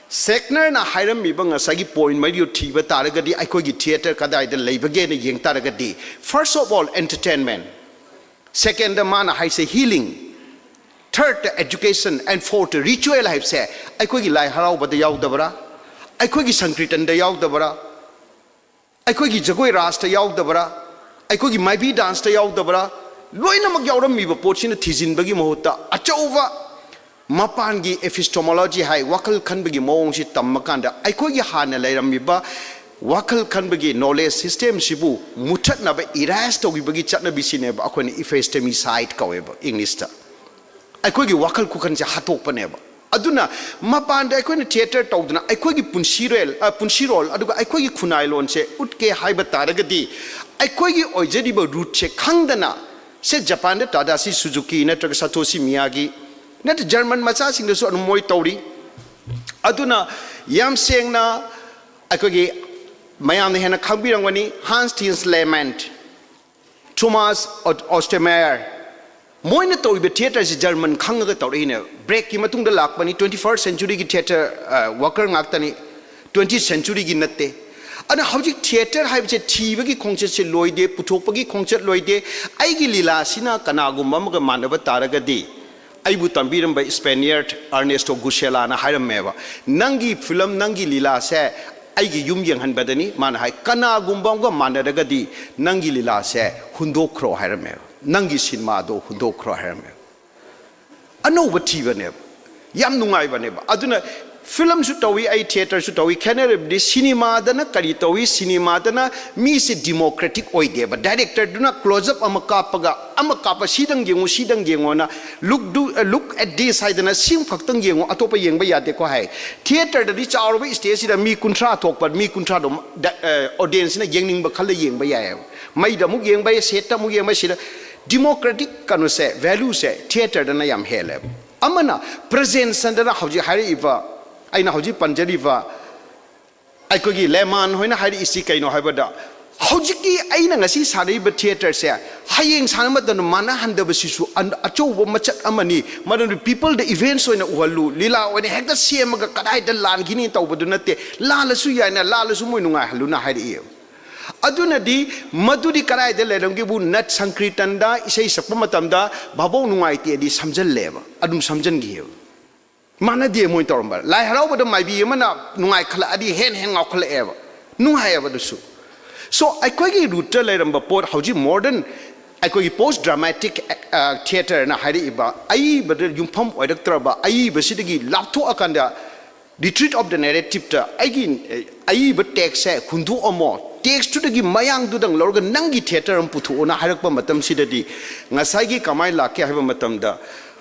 ꯁꯦꯛꯅꯔꯅ ꯍꯥꯏꯔꯝꯃꯤꯕ ꯉꯁꯥꯏꯒꯤ ꯄꯣꯏꯟ ꯃꯔꯤꯗꯨ ꯊꯤꯕ ꯇꯥꯔꯒꯗꯤ, ꯑꯩꯈꯣꯏꯒꯤ ꯊꯤꯌꯦꯇꯔ ꯀꯗꯥꯏꯗ ꯂꯩꯕꯒꯦꯅ ꯌꯦꯡ ꯇꯥꯔꯒꯗꯤ, first of all entertainment, secondꯗ ꯃꯥꯅ ꯍꯥꯏꯁꯦ healing, thirdꯇ education and fourthꯇ ritual ꯍꯥꯏꯕꯁꯦ, ꯑꯩꯈꯣꯏꯒꯤ ꯂꯥꯏ ꯍꯔꯥꯎꯕꯗ ꯌꯥꯎꯗꯕ꯭ꯔꯥ? ꯑꯩꯈꯣꯏꯒꯤ ꯁꯪꯀ꯭ꯔꯤꯇꯟꯗ ꯌꯥꯎꯗꯕ꯭ꯔꯥ? ꯑꯩꯈꯣꯏꯒꯤ ꯖꯒꯣꯏ ꯔꯥꯁꯇ ꯌꯥꯎꯗꯕ꯭ꯔꯥ? ꯑꯩꯈꯣꯏꯒꯤ ꯃꯥꯏꯕꯤ ꯗꯥꯟꯁꯇ ꯌꯥꯎꯗꯕ꯭ꯔꯥ? ꯂꯣꯏꯅꯃꯛ ꯌꯥꯎꯔꯝꯃꯤꯕ ꯄꯣꯠꯁꯤꯅ ꯊꯤꯖꯤꯟꯕꯒꯤ ꯃꯍꯨꯠꯇ, ꯑꯆꯧꯕ ꯃꯄꯥꯟꯒꯤ epistemology ꯍꯥꯏ, ꯋꯥꯈꯜ ꯈꯟꯕꯒꯤ ꯃꯑꯣꯡꯁꯤ ꯇꯝꯃꯀꯥꯟꯗ, ꯑꯩꯈꯣꯏꯒꯤ ꯍꯥꯟꯅ ꯂꯩꯔꯝꯃꯤꯕ ꯋꯥꯈꯜ ꯈꯟꯕꯒꯤ knowledge systemꯁꯤꯕꯨ ꯃꯨꯊꯠꯅꯕ, erase ꯇꯧꯈꯤꯕꯒꯤ ꯆꯠꯅꯕꯤꯁꯤꯅꯦꯕ ꯑꯩꯈꯣꯏꯅ epistemicide ꯀꯧꯋꯦꯕ ꯏꯪꯂꯤꯁꯇ꯫ ꯑꯩꯈꯣꯏꯒꯤ ꯋꯥꯈꯜ ꯈꯨꯈꯟꯁꯦ ꯍꯥꯠꯇꯣꯛꯄꯅꯦꯕ꯫ ꯑꯗꯨꯅ ꯃꯄꯥꯟꯗ ꯑꯩꯈꯣꯏꯅ ꯊꯤꯌꯦꯇꯔ ꯇꯧꯗꯅ ꯑꯩꯈꯣꯏꯒꯤ ꯄꯨꯟꯁꯤꯔꯦꯜ, ꯑ, ꯄꯨꯟꯁꯤꯔꯣꯜ, ꯑꯗꯨꯒ ꯑꯩꯈꯣꯏꯒꯤ ꯈꯨꯟꯅꯥꯏꯂꯣꯟꯁꯦ ꯎꯠꯀꯦ ꯍꯥꯏꯕ ꯇꯥꯔꯒꯗꯤ, ꯑꯩꯈꯣꯏꯒꯤ ꯑꯣꯏꯖꯔꯤꯕ ꯔꯨꯠꯁꯦ ꯈꯪꯗꯅ, ꯁꯦ ꯖꯄꯥꯟꯗ ꯇꯥꯗꯥꯁꯤ ꯁꯨꯖꯨꯀꯤ ꯅꯠꯇ꯭ꯔꯒ ꯁꯥꯇꯣꯁꯤ ꯃꯤꯌꯥꯒꯤ, ꯅꯠꯇ꯭ꯔ ꯖꯔꯃꯟ ꯃꯆꯥꯁꯤꯡꯗꯁꯨ ꯑꯗꯨꯝ ꯃꯣꯏ ꯇꯧꯔꯤ꯫ ꯑꯗꯨꯅ ꯌꯥꯝ ꯁꯦꯡꯅ ꯑꯩꯈꯣꯏꯒꯤ ꯃꯌꯥꯝꯅ ꯍꯦꯟꯅ ꯈꯪꯕꯤꯔꯝꯒꯅꯤ, ꯍꯥꯟꯁ ꯊꯤꯟꯁ ꯂꯦꯃꯦꯟ, ꯊꯣꯃꯥꯁ ꯑꯣ-, ꯑꯣꯁꯇꯦꯃꯦꯌꯔ, ꯃꯣꯏꯅ ꯇꯧꯔꯤꯕ ꯊꯤꯌꯦꯇꯔꯁꯤ ꯖꯔꯃꯟ ꯈꯪꯉꯒ ꯇꯧꯔꯛꯏꯅꯦ꯫ ꯕ꯭ꯔꯦꯛꯀꯤ ꯃꯇꯨꯡꯗ ꯂꯥꯛꯄꯅꯤ, twenty first centuryꯒꯤ ꯊꯤꯌꯦꯇꯔ, ꯑ, ꯋꯥꯀꯔ ꯉꯥꯛꯇꯅꯤ, twenty centuryꯒꯤ ꯅꯠꯇꯦ꯫ ꯑꯗꯨꯅ ꯍꯧꯖꯤꯛ ꯊꯤꯌꯦꯇꯔ ꯍꯥꯏꯕꯁꯦ ꯊꯤꯕꯒꯤ ꯈꯣꯡꯆꯠꯁꯦ ꯂꯣꯏꯗꯦ, ꯄꯨꯊꯣꯛꯄꯒꯤ ꯈꯣꯡꯆꯠ ꯂꯣꯏꯗꯦ꯫ ꯑꯩꯒꯤ ꯂꯤꯂꯥꯁꯤꯅ ꯀꯅꯥꯒꯨꯝꯕ ꯑꯃꯒ ꯃꯥꯟꯅꯕ ꯇꯥꯔꯒꯗꯤ, ꯑꯩꯕꯨ ꯇꯝꯕꯤꯔꯝꯕ ꯁ꯭ꯄꯦꯅꯤꯌꯔꯠ ꯑꯔꯅꯦꯁꯇꯣ ꯒꯨꯁꯦꯂꯥꯅ ꯍꯥꯏꯔꯝꯃꯦꯕ, "ꯅꯪꯒꯤ ꯐꯤꯂꯝ, ꯅꯪꯒꯤ ꯂꯤꯂꯥꯁꯦ ꯑꯩꯒꯤ ꯌꯨꯝ ꯌꯦꯡꯍꯟꯕꯗꯅꯤ"꯫ ꯃꯥꯅ ꯍꯥꯏ, "ꯀꯅꯥꯒꯨꯝꯕ ꯑꯃꯒ ꯃꯥꯟꯅꯔꯒꯗꯤ ꯅꯪꯒꯤ ꯂꯤꯂꯥꯁꯦ ꯍꯨꯟꯗꯣꯛꯈ꯭ꯔꯣ" ꯍꯥꯏꯔꯝꯃꯦꯕ, "ꯅꯪꯒꯤ ꯁꯤꯅꯦꯃꯥꯗꯣ ꯍꯨꯟꯗꯣꯛꯈ꯭ꯔꯣ" ꯍꯥꯏꯔꯝꯃꯦꯕ꯫ ꯑꯅꯧꯕ ꯊꯤꯕꯅꯦꯕ, ꯌꯥꯝ ꯅꯨꯡꯉꯥꯏꯕꯅꯦꯕ꯫ ꯑꯗꯨꯅ ꯐꯤꯂꯝꯁꯨ ꯇꯧꯏ, ꯑꯩ ꯊꯤꯌꯦꯇꯔꯁꯨ ꯇꯧꯏ꯫ ꯈꯦꯠꯅꯔꯤꯕꯗꯤ ꯁꯤꯅꯦꯃꯥꯗꯅ ꯀꯔꯤ ꯇꯧꯏ? ꯁꯤꯅꯦꯃꯥꯗꯅ ꯃꯤꯁꯦ ꯗꯤꯃꯣꯀ꯭ꯔꯦꯇꯤꯛ ꯑꯣꯏꯗꯦꯕ꯫ ꯗꯥꯏꯔꯦꯛꯇꯔꯗꯨꯅ ꯀ꯭ꯂꯣꯖꯞ ꯑꯃ ꯀꯥꯞꯄꯒ, "ꯑꯃ ꯀꯥꯞꯄ, ꯁꯤꯗꯪ ꯌꯦꯡꯉꯨ, ꯁꯤꯗꯪ ꯌꯦꯡꯉꯣꯅ, look do, look at this" ꯍꯥꯏꯗꯅ, "ꯁꯤꯝ ꯈꯛꯇꯪ ꯌꯦꯡꯉꯨ, ꯑꯇꯣꯞꯄ ꯌꯦꯡꯕ ꯌꯥꯗꯦꯀꯣ" ꯍꯥꯏ꯫ ꯊꯤꯌꯦꯇꯔꯗꯗꯤ ꯆꯥꯎꯔꯕ ꯁ꯭ꯇꯦꯖꯁꯤꯗ ꯃꯤ ꯀꯨꯟꯊ꯭ꯔꯥ ꯊꯣꯛꯄ, ꯃꯤ ꯀꯨꯟꯊ꯭ꯔꯥꯗꯣ ꯑꯣꯗꯤꯌꯦꯟꯁꯁꯤꯅ ꯌꯦꯡꯅꯤꯡꯕ ꯈꯜꯂ ꯌꯦꯡꯕ ꯌꯥꯏꯑꯕ꯫ ꯃꯩꯗ ꯑꯃꯨꯛ ꯌꯦꯡꯕ ꯌꯥꯏ, ꯁꯦꯠꯇ ꯑꯃꯨꯛ ꯌꯦꯡꯕ ꯌꯥꯏ꯫ ꯁꯤꯗ ꯗꯤꯃꯣꯀ꯭ꯔꯦꯇꯤꯛ ꯀꯩꯅꯣꯁꯦ, ꯚꯦꯂꯨꯁꯦ ꯊꯤꯌꯦꯇꯔꯗꯅ ꯌꯥꯝ ꯍꯦꯜꯂꯦꯕ꯫ ꯑꯃꯅ ꯄ꯭ꯔꯖꯦꯟꯁꯟꯗꯅ ꯍꯧꯖꯤꯛ ꯍꯥꯏꯔꯛꯏꯕ, ꯑꯩꯅ ꯍꯧꯖꯤꯛ ꯄꯟꯖꯔꯤꯕ ꯑꯩꯈꯣꯏꯒꯤ ꯂꯦꯃꯥꯟ ꯍꯣꯏꯅ ꯍꯥꯏꯔꯛꯏꯁꯤ ꯀꯩꯅꯣ ꯍꯥꯏꯕꯗ, ꯍꯧꯖꯤꯛꯀꯤ ꯑꯩꯅ ꯉꯁꯤ ꯁꯥꯟꯅꯔꯤꯕ ꯊꯤꯌꯦꯇꯔꯁꯦ ꯍꯌꯦꯡ ꯁꯥꯟꯅꯕ ꯃꯇꯝꯗ ꯃꯥꯟꯅꯍꯟꯗꯕꯁꯤꯁꯨ ꯑꯟ-, ꯑꯆꯧꯕ ꯃꯆꯠ ꯑꯃꯅꯤ꯫ ꯃꯔꯝꯗꯤ ꯄꯤꯄꯜꯗ ꯏꯚꯦꯟꯠꯁ ꯑꯣꯏꯅ ꯎꯍꯜꯂꯨ, ꯂꯤꯂꯥ ꯑꯣꯏꯅ ꯍꯦꯛꯇ ꯁꯦꯝꯃꯒ ꯀꯗꯥꯏꯗ ꯂꯥꯟꯈꯤꯅꯤ ꯇꯧꯕꯗꯨ ꯅꯠꯇꯦ꯫ ꯂꯥꯜꯂꯁꯨ ꯌꯥꯏꯅ, ꯂꯥꯜꯂꯁꯨ ꯃꯣꯏ ꯅꯨꯡꯉꯥꯏꯍꯜꯂꯨꯅ ꯍꯥꯏꯔꯛꯏ꯫ ꯑꯗꯨꯅꯗꯤ ꯃꯗꯨꯗꯤ ꯀꯗꯥꯏꯗ ꯂꯩꯔꯝꯒꯦꯕꯨ, ꯅꯠ ꯁꯪꯀ꯭ꯔꯤꯇꯟꯗ ꯏꯁꯩ ꯁꯛꯄ ꯃꯇꯝꯗ ꯚꯥꯕꯣꯛ ꯅꯨꯡꯉꯥꯏꯇꯦꯗꯤ ꯁꯝꯖꯜꯂꯦꯕ, ꯑꯗꯨꯝ ꯁꯝꯖꯟꯈꯤꯑꯕ꯫ ꯃꯥꯟꯅꯗꯦ ꯃꯣꯏ ꯇꯧꯔꯝꯕ꯫ ꯂꯥꯏ ꯍꯔꯥꯎꯕꯗ ꯃꯥꯏꯕꯤ ꯑꯃꯅ ꯅꯨꯡꯉꯥꯏꯈꯠꯂꯛꯑꯗꯤ ꯍꯦꯟ ꯍꯦꯟ ꯉꯥꯎꯈꯠꯂꯛꯑꯦꯕ, ꯅꯨꯡꯉꯥꯏꯑꯕ ꯑꯗꯨꯁꯨ꯫ So ꯑꯩꯈꯣꯏꯒꯤ ꯔꯨꯠꯇ ꯂꯩꯔꯝꯕ ꯄꯣꯠ ꯍꯧꯖꯤꯛ ꯃꯣꯗꯔꯟ, ꯑꯩꯈꯣꯏꯒꯤ ꯄꯣꯁ ꯗ꯭ꯔꯃꯥꯇꯤꯛ ꯊꯤꯌꯦꯇꯔꯅ ꯍꯥꯏꯔꯛꯏꯕ ꯑꯏꯕꯗ ꯌꯨꯝꯐꯝ ꯑꯣꯏꯔꯛꯇ꯭ꯔꯕ, ꯑꯏꯕꯁꯤꯗꯒꯤ ꯂꯥꯞꯊꯣꯛꯑꯀꯥꯟꯗ retreat of the narrativeꯇ ꯑꯩꯒꯤ, ꯑ, ꯑꯏꯕ ꯇꯦꯛꯁꯁꯦ ꯍꯨꯟꯗꯣꯛꯑꯝꯃꯣ, ꯇꯦꯛꯁꯇꯨꯗꯒꯤ ꯃꯌꯥꯡꯗꯨꯗꯪ ꯂꯧꯔꯒ ꯅꯪꯒꯤ ꯊꯤꯌꯦꯇꯔ ꯑꯃ ꯄꯨꯊꯣꯛꯑꯣꯅ ꯍꯥꯏꯔꯛꯄ ꯃꯇꯝꯁꯤꯗꯗꯤ ꯉꯁꯥꯏꯒꯤ ꯀꯃꯥꯏꯅ ꯂꯥꯛꯀꯦ ꯍꯥꯏꯕ ꯃꯇꯝꯗ,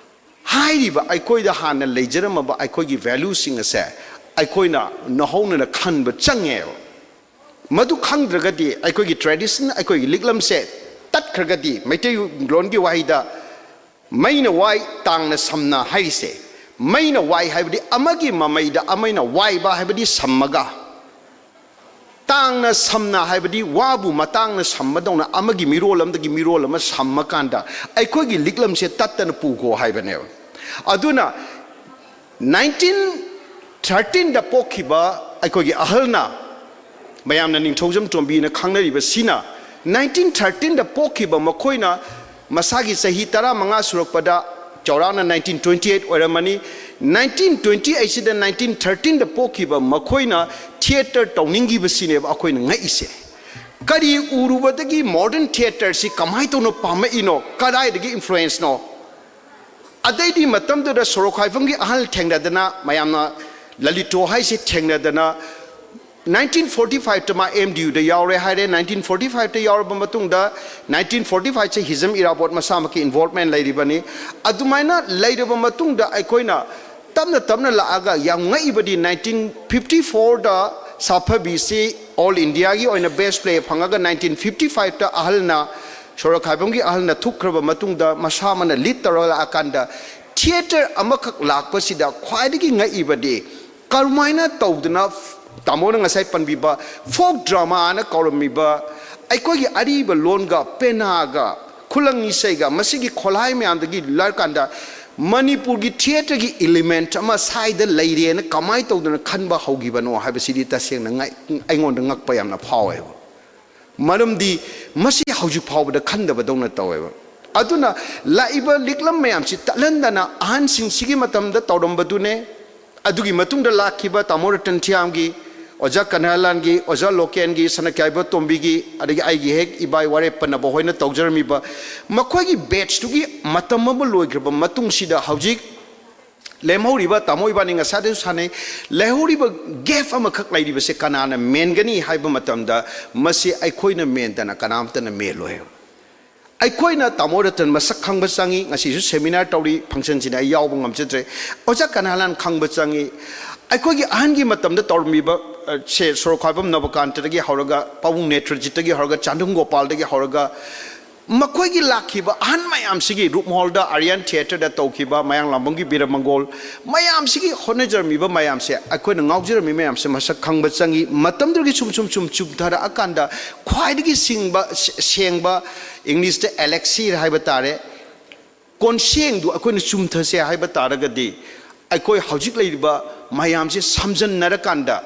ꯍꯥꯏꯔꯤꯕ ꯑꯩꯈꯣꯏꯗ ꯍꯥꯟꯅ ꯂꯩꯖꯔꯝꯃꯕ ꯑꯩꯈꯣꯏꯒꯤ ꯚꯦꯂꯨꯁꯤꯡ ꯑꯁꯦ ꯑꯩꯈꯣꯏꯅ ꯅꯧꯍꯧꯅꯅ ꯈꯟꯕ ꯆꯪꯉꯦꯕ꯫ ꯃꯗꯨ ꯈꯪꯗ꯭ꯔꯒꯗꯤ ꯑꯩꯈꯣꯏꯒꯤ ꯇ꯭ꯔꯦꯗꯤꯁꯟ, ꯑꯩꯈꯣꯏꯒꯤ ꯂꯤꯛꯂꯝꯁꯦ ꯇꯠꯈ꯭ꯔꯒꯗꯤ, ꯃꯩꯇꯩꯂꯣꯟꯒꯤ ꯋꯥꯍꯩꯗ "ꯃꯩꯅ ꯋꯥꯏ, ꯇꯥꯡꯅ ꯁꯝꯅ" ꯍꯥꯏꯔꯤꯁꯦ, ꯃꯩꯅ ꯋꯥꯏ ꯍꯥꯏꯕꯗꯤ ꯑꯃꯒꯤ ꯃꯃꯩꯗ ꯑꯃꯅ ꯋꯥꯏꯕ ꯍꯥꯏꯕꯗꯤ ꯁꯝꯃꯒ, ꯇꯥꯡꯅ ꯁꯝꯅ ꯍꯥꯏꯕꯗꯤ ꯋꯥꯕꯨ ꯃꯇꯥꯡꯅ ꯁꯝꯕꯗꯧꯅ ꯑꯃꯒꯤ ꯃꯤꯔꯣꯜ ꯑꯃꯗꯒꯤ ꯃꯤꯔꯣꯜ ꯑꯃ ꯁꯝꯃꯀꯥꯟꯗ ꯑꯩꯈꯣꯏꯒꯤ ꯂꯤꯛꯂꯝꯁꯦ ꯇꯠꯇꯅ ꯄꯨꯈꯣ ꯍꯥꯏꯕꯅꯦꯕ꯫ ꯑꯗꯨꯅ ꯅꯥꯏꯟꯇꯤꯟ ꯊꯥꯔꯇꯤꯟꯗ ꯄꯣꯛꯈꯤꯕ ꯑꯩꯈꯣꯏꯒꯤ ꯑꯍꯜꯅ, ꯃꯌꯥꯝꯅ ꯅꯤꯡꯊꯧꯖꯝ ꯇꯣꯝꯕꯤꯅ ꯈꯪꯅꯔꯤꯕꯁꯤꯅ, ꯅꯥꯏꯟꯇꯤꯟ ꯊꯥꯔꯇꯤꯟꯗ ꯄꯣꯛꯈꯤꯕ ꯃꯈꯣꯏꯅ ꯃꯁꯥꯒꯤ ꯆꯍꯤ ꯇꯔꯥꯃꯉꯥ ꯁꯨꯔꯛꯄꯗ, ꯆꯥꯎꯔꯥꯛꯅ ꯅꯥꯏꯟꯇꯤꯟ ꯇ꯭ꯋꯦꯟꯇꯤ ꯑꯩꯠ ꯑꯣꯏꯔꯝꯃꯅꯤ, ꯅꯥꯏꯟꯇꯤꯟ ꯇ꯭ꯋꯦꯟꯇꯤ ꯑꯩꯠꯁꯤꯗ ꯅꯥꯏꯟꯇꯤꯟ ꯊꯥꯔꯇꯤꯟꯗ ꯄꯣꯛꯈꯤꯕ ꯃꯈꯣꯏꯅ ꯊꯤꯌꯦꯇꯔ ꯇꯧꯅꯤꯡꯈꯤꯕꯁꯤꯅꯦꯕ ꯑꯩꯈꯣꯏꯅ ꯉꯛꯏꯁꯦ꯫ ꯀꯔꯤ ꯎꯔꯨꯕꯗꯒꯤ ꯃꯣꯗꯔꯟ ꯊꯤꯌꯦꯇꯔꯁꯤ ꯀꯃꯥꯏꯅ ꯇꯧꯅ ꯄꯥꯝꯃꯛꯏꯅꯣ, ꯀꯗꯥꯏꯗꯒꯤ ꯏꯟꯐ꯭ꯂꯨꯌꯦꯟꯁꯅꯣ? ꯑꯗꯩꯗꯤ ꯃꯇꯝꯗꯨꯗ ꯁꯣꯔꯣꯛ ꯈ꯭ꯋꯥꯏꯐꯝꯒꯤ ꯑꯍꯜ ꯊꯦꯡꯅꯗꯅ ꯃꯌꯥꯝꯅ ꯂꯂꯤꯇꯣ ꯍꯥꯏꯁꯦ ꯊꯦꯡꯅꯗꯅ ꯅꯥꯏꯟꯇꯤꯟ ꯐꯣꯔꯇꯤ ꯐꯥꯏꯚꯇ ꯃꯥ ꯑꯦꯝ ꯗꯤ ꯌꯨꯗ ꯌꯥꯎꯔꯦ ꯍꯥꯏꯔꯦ꯫ ꯅꯥꯏꯟꯇꯤꯟ ꯐꯣꯔꯇꯤ ꯐꯥꯏꯚꯇ ꯌꯥꯎꯔꯕ ꯃꯇꯨꯡꯗ ꯅꯥꯏꯟꯇꯤꯟ ꯐꯣꯔꯇꯤ ꯐꯥꯏꯚꯁꯦ ꯍꯤꯖꯝ ꯏꯔꯥꯕꯣꯠ ꯃꯁꯥꯃꯛꯀꯤ ꯏꯟꯚꯣꯜꯚꯃꯦꯟ ꯂꯩꯔꯤꯕꯅꯤ꯫ ꯑꯗꯨꯃꯥꯏꯅ ꯂꯩꯔꯕ ꯃꯇꯨꯡꯗ ꯑꯩꯈꯣꯏꯅ ꯇꯞꯅ ꯇꯞꯅ ꯂꯥꯛꯑꯒ ꯌꯥꯝ ꯉꯛꯏꯕꯗꯤ ꯅꯥꯏꯟꯇꯤꯟ ꯐꯤꯐꯇꯤ ꯐꯣꯔꯗ ꯁꯥꯐꯕꯤꯁꯤ ꯑꯣꯜ ꯏꯟꯗꯤꯌꯥꯒꯤ ꯑꯣꯏꯅ ꯕꯦꯁ ꯄ꯭ꯂꯦ ꯐꯪꯉꯒ ꯅꯥꯏꯟꯇꯤꯟ ꯐꯤꯐꯇꯤ ꯐꯥꯏꯚꯇ ꯑꯍꯜꯅ ꯁꯣꯔꯣꯛꯈꯥꯏꯕꯝꯒꯤ ꯑꯍꯜꯅ ꯊꯨꯞꯈ꯭ꯔꯕ ꯃꯇꯨꯡꯗ ꯃꯁꯥꯃꯛꯅ ꯂꯤꯗ ꯇꯧꯔꯒ ꯂꯥꯛꯑꯀꯥꯟꯗ ꯊꯤꯌꯦꯇꯔ ꯑꯃꯈꯛ ꯂꯥꯛꯄꯁꯤꯗ ꯈ꯭ꯋꯥꯏꯗꯒꯤ ꯉꯛꯏꯕꯗꯤ ꯀꯔꯝꯍꯥꯏꯅ ꯇꯧꯗꯅ ꯇꯥꯃꯣꯅ ꯉꯁꯥꯏ ꯄꯟꯕꯤꯕ ꯐꯣꯛ ꯗ꯭ꯔꯃꯥꯅ ꯀꯧꯔꯝꯃꯤꯕ ꯑꯩꯈꯣꯏꯒꯤ ꯑꯔꯤꯕ ꯂꯣꯟꯒ ꯄꯦꯅꯥꯒ ꯈꯨꯂꯪ ꯏꯁꯩꯒ ꯃꯁꯤꯒꯤ ꯈꯣꯜꯍꯥꯏ ꯃꯌꯥꯝꯗꯒꯤ ꯂꯥꯛꯀꯥꯟꯗ ꯃꯅꯤꯄꯨꯔꯒꯤ ꯊꯤꯌꯦꯇꯔꯒꯤ ꯏꯂꯤꯃꯦꯟꯠ ꯑꯃ ꯁ꯭ꯋꯥꯏꯗ ꯂꯩꯔꯦꯅ ꯀꯃꯥꯏꯅ ꯇꯧꯗꯅ ꯈꯟꯕ ꯍꯧꯈꯤꯕꯅꯣ ꯍꯥꯏꯕꯁꯤꯗꯤ ꯇꯁꯦꯡꯅ ꯉꯛ-, ꯑꯩꯉꯣꯟꯗ ꯉꯛꯄ ꯌꯥꯝꯅ ꯐꯥꯎꯋꯦꯕ꯫ ꯃꯔꯝꯗꯤ ꯃꯁꯤ ꯍꯧꯖꯤꯛ ꯐꯥꯎꯕꯗ ꯈꯟꯗꯕꯗꯧꯅ ꯇꯧꯋꯦꯕ꯫ ꯑꯗꯨꯅ ꯂꯥꯛꯏꯕ ꯂꯤꯛꯂꯝ ꯃꯌꯥꯝꯁꯤ ꯇꯠꯍꯟꯗꯅ ꯑꯍꯟꯁꯤꯡꯁꯤꯒꯤ ꯃꯇꯝꯗ ꯇꯧꯔꯝꯕꯗꯨꯅꯦ, ꯑꯗꯨꯒꯤ ꯃꯇꯨꯡꯗ ꯂꯥꯛꯈꯤꯕ ꯇꯥꯃꯣ ꯔꯇꯟ ꯊꯤꯌꯥꯝꯒꯤ, ꯑꯣꯖꯥ ꯀꯅꯍꯂꯥꯜꯒꯤ, ꯑꯣꯖꯥ ꯂꯣꯀꯦꯟꯒꯤ, ꯁꯅꯥ ꯀ꯭ꯌꯥꯏꯕ ꯇꯣꯝꯕꯤꯒꯤ, ꯑꯗꯒꯤ ꯑꯩꯒꯤ ꯍꯦꯛ ꯏꯕꯥꯏ ꯋꯥꯔꯦꯞ ꯄꯟꯅꯕ ꯍꯣꯏꯅ ꯇꯧꯖꯔꯝꯃꯤꯕ ꯃꯈꯣꯏꯒꯤ ꯕꯦꯠꯁꯇꯨꯒꯤ ꯃꯇꯝ ꯑꯃ ꯂꯣꯏꯈ꯭ꯔꯕ ꯃꯇꯨꯡꯁꯤꯗ ꯍꯧꯖꯤꯛ ꯂꯦꯝꯍꯧꯔꯤꯕ, ꯇꯥꯃꯣ ꯏꯕꯥꯅꯤ ꯉꯁꯥꯏꯗꯁꯨ ꯁꯥꯟꯅꯩ, ꯂꯩꯍꯧꯔꯤꯕ ꯒꯦꯞ ꯑꯃꯈꯛ ꯂꯩꯔꯤꯕꯁꯦ ꯀꯅꯥꯅ ꯃꯦꯟꯒꯅꯤ ꯍꯥꯏꯕ ꯃꯇꯝꯗ ꯃꯁꯤ ꯑꯩꯈꯣꯏꯅ ꯃꯦꯟꯗꯅ ꯀꯅꯥꯝꯇꯅ ꯃꯦꯜꯂꯣꯏ꯫ ꯑꯩꯈꯣꯏꯅ ꯇꯥꯃꯣ ꯔꯇꯟ ꯃꯁꯛ ꯈꯪꯕ ꯆꯪꯉꯤ꯫ ꯉꯁꯤꯁꯨ ꯁꯦꯃꯤꯅꯥꯔ ꯇꯧꯔꯤ, ꯐꯪꯁꯟꯁꯤꯗ ꯑꯩ ꯌꯥꯎꯕ ꯉꯝꯖꯗ꯭ꯔꯦ꯫ ꯑꯣꯖꯥ ꯀꯅꯍꯂꯥꯜ ꯈꯪꯕ ꯆꯪꯉꯤ꯫ ꯑꯩꯈꯣꯏꯒꯤ ꯑꯍꯟꯒꯤ ꯃꯇꯝꯗ ꯇꯧꯔꯝꯃꯤꯕ, ꯑ, ꯁꯦ ꯁꯣꯔꯣꯛꯈꯥꯏꯕꯝ ꯅꯕꯀꯥꯟꯇꯗꯒꯤ ꯍꯧꯔꯒ, ꯄꯥꯕꯨꯡ ꯅꯦꯇ꯭ꯔꯖꯤꯠꯇꯒꯤ ꯍꯧꯔꯒ, ꯆꯥꯟꯗꯝ ꯒꯣꯄꯥꯜꯗꯒꯤ ꯍꯧꯔꯒ, ꯃꯈꯣꯏꯒꯤ ꯂꯥꯛꯈꯤꯕ ꯑꯍꯟ ꯃꯌꯥꯝꯁꯤꯒꯤ, ꯔꯨꯞꯃꯍꯣꯜꯗ ꯑꯥꯔꯤꯌꯥꯟ ꯊꯤꯌꯦꯇꯔꯗ ꯇꯧꯈꯤꯕ ꯃꯌꯥꯡꯂꯥꯡꯕꯝꯒꯤ ꯕꯤꯔꯃꯪꯒꯣꯜ ꯃꯌꯥꯝꯁꯤꯒꯤ ꯍꯣꯠꯅꯖꯔꯝꯃꯤꯕ ꯃꯌꯥꯝꯁꯦ, ꯑꯩꯈꯣꯏꯅ ꯉꯥꯎꯖꯔꯝꯃꯤ ꯃꯌꯥꯝꯁꯦ ꯃꯁꯛ ꯈꯪꯕ ꯆꯪꯉꯤ꯫ ꯃꯇꯝꯗꯨꯗꯒꯤ ꯁꯨꯝ ꯁꯨꯝ ꯁꯨꯝ ꯆꯨꯝꯊꯔꯛꯑꯀꯥꯟꯗ ꯈ꯭ꯋꯥꯏꯗꯒꯤ ꯁꯤꯡꯕ, ꯁꯦ-, ꯁꯦꯡꯕ, ꯏꯪꯂꯤꯁꯇ ꯑꯦꯂꯦꯛꯁꯤꯔ ꯍꯥꯏꯕ ꯇꯥꯔꯦ, ꯀꯣꯟꯁꯦꯡꯗꯨ ꯑꯩꯈꯣꯏꯅ ꯆꯨꯝꯊꯁꯦ ꯍꯥꯏꯕ ꯇꯥꯔꯒꯗꯤ, ꯑꯩꯈꯣꯏ ꯍꯧꯖꯤꯛ ꯂꯩꯔꯤꯕ ꯃꯌꯥꯝꯁꯦ ꯁꯝꯖꯟꯅꯔꯀꯥꯟꯗ,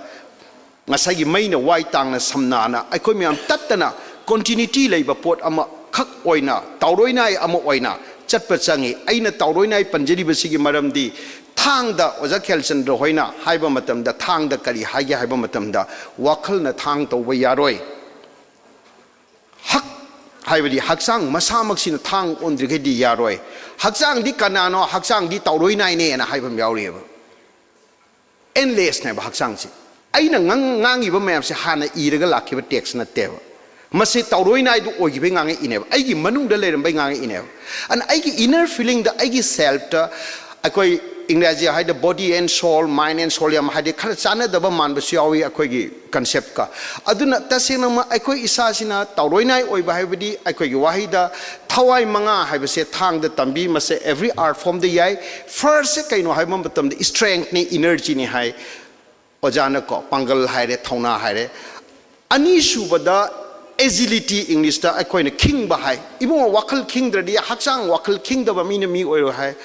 ꯉꯁꯥꯏꯒꯤ ꯃꯩꯅ ꯋꯥꯏ ꯇꯥꯡꯅ ꯁꯝꯅꯥꯅ ꯑꯩꯈꯣꯏ ꯃꯌꯥꯝ ꯇꯠꯇꯅ ꯀꯣꯟꯇꯤꯅ꯭ꯌꯨꯇꯤ ꯂꯩꯕ ꯄꯣꯠ ꯑꯃꯈꯛ ꯑꯣꯏꯅ, ꯇꯥꯎꯔꯣꯏ ꯅꯥꯏ ꯑꯃ ꯑꯣꯏꯅ ꯆꯠꯄ ꯆꯪꯉꯤ꯫ ꯑꯩꯅ ꯇꯥꯎꯔꯣꯏ ꯅꯥꯏ ꯄꯟꯖꯔꯤꯕꯁꯤꯒꯤ ꯃꯔꯝꯗꯤ, ꯊꯥꯡꯗ, ꯑꯣꯖꯥ ꯈꯦꯜꯆꯟꯗ꯭ꯔ ꯍꯣꯏꯅ ꯍꯥꯏꯕ ꯃꯇꯝꯗ, ꯊꯥꯡꯗ ꯀꯔꯤ ꯍꯥꯏꯒꯦ ꯍꯥꯏꯕ ꯃꯇꯝꯗ, ꯋꯥꯈꯜꯅ ꯊꯥꯡ ꯇꯧꯕ ꯌꯥꯔꯣꯏ꯫ ꯍꯛ ꯍꯥꯏꯕꯗꯤ ꯍꯛꯆꯥꯡ ꯃꯁꯥꯃꯛꯁꯤꯅ ꯊꯥꯡ ꯑꯣꯟꯗ꯭ꯔꯤꯈꯩꯗꯤ ꯌꯥꯔꯣꯏ꯫ ꯍꯛꯆꯥꯡꯗꯤ ꯀꯅꯥꯅꯣ? ꯍꯛꯆꯥꯡꯗꯤ ꯇꯥꯎꯔꯣꯏ ꯅꯥꯏꯅꯦꯅ ꯍꯥꯏꯕ ꯑꯃ ꯌꯥꯎꯔꯤꯑꯕ꯫ ꯑꯦꯟꯂꯦꯁꯅꯦꯕ ꯍꯛꯆꯥꯡꯁꯤ꯫ ꯑꯩꯅ ꯉꯥꯡ- ꯉꯥꯡꯉꯤꯕ ꯃꯌꯥꯝꯁꯦ ꯍꯥꯟꯅ ꯏꯔꯒ ꯂꯥꯛꯈꯤꯕ ꯇꯦꯛꯁ ꯅꯠꯇꯦꯕ꯫ ꯃꯁꯤ ꯇꯧꯔꯣꯏ ꯅꯥꯏꯗꯨ ꯑꯣꯏꯈꯤꯕꯩ ꯉꯥꯡꯉꯛꯏꯅꯦꯕ, ꯑꯩꯒꯤ ꯃꯅꯨꯡꯗ ꯂꯩꯔꯝꯕꯩ ꯉꯥꯡꯉꯛꯏꯅꯦꯕ꯫ ꯑꯗꯨꯅ ꯑꯩꯒꯤ ꯏꯟꯅꯔ ꯐꯤꯂꯤꯡꯗ, ꯑꯩꯒꯤ ꯁꯦꯜꯐꯇ, ꯑꯩꯈꯣꯏ ꯏꯪꯒ꯭ꯔꯥꯖꯤ ꯍꯥꯏꯗ body and soul, mind and soul ꯌꯥꯝ ꯍꯥꯏꯗꯤ ꯈꯔ ꯆꯥꯟꯅꯗꯕ ꯃꯥꯟꯕꯁꯨ ꯌꯥꯎꯏ ꯑꯩꯈꯣꯏꯒꯤ ꯀꯟꯁꯦꯞꯀ꯫ ꯑꯗꯨꯅ ꯇꯁꯦꯡꯅꯃꯛ ꯑꯩꯈꯣꯏ ꯏꯁꯥꯁꯤꯅ ꯇꯧꯔꯣꯏ ꯅꯥꯏ ꯑꯣꯏꯕ ꯍꯥꯏꯕꯗꯤ ꯑꯩꯈꯣꯏꯒꯤ ꯋꯥꯍꯩꯗ ꯊꯋꯥꯏ ꯃꯉꯥ ꯍꯥꯏꯕꯁꯦ ꯊꯥꯡꯗ ꯇꯝꯕꯤ꯫ ꯃꯁꯦ every art formꯗ ꯌꯥꯏ꯫ ꯐꯥꯔꯁꯁꯦ ꯀꯩꯅꯣ ꯍꯥꯏꯕ ꯃꯇꯝꯗ ꯏꯁꯇ꯭ꯔꯦꯡꯅꯤ, ꯏꯅꯔꯖꯤꯅꯤ ꯍꯥꯏ꯫ ꯑꯣꯖꯥꯅꯀꯣ ꯄꯥꯡꯒꯜ ꯍꯥꯏꯔꯦ, ꯊꯧꯅꯥ ꯍꯥꯏꯔꯦ꯫ ꯑꯅꯤꯁꯨꯕꯗ ꯑꯦꯖꯤꯂꯤꯇꯤ, ꯏꯪꯂꯤꯁꯇ ꯑꯩꯈꯣꯏꯅ ꯈꯤꯡꯕ ꯍꯥꯏ꯫ ꯏꯕꯨꯡꯉꯣ, ꯋꯥꯈꯜ ꯈꯤꯡꯗ꯭ꯔꯗꯤ, ꯍꯛꯆꯥꯡ ꯋꯥꯈꯜ ꯈꯤꯡꯗꯕ ꯃꯤꯅ ꯃꯤ ꯑꯣꯏꯔꯣꯏ ꯍꯥꯏ꯫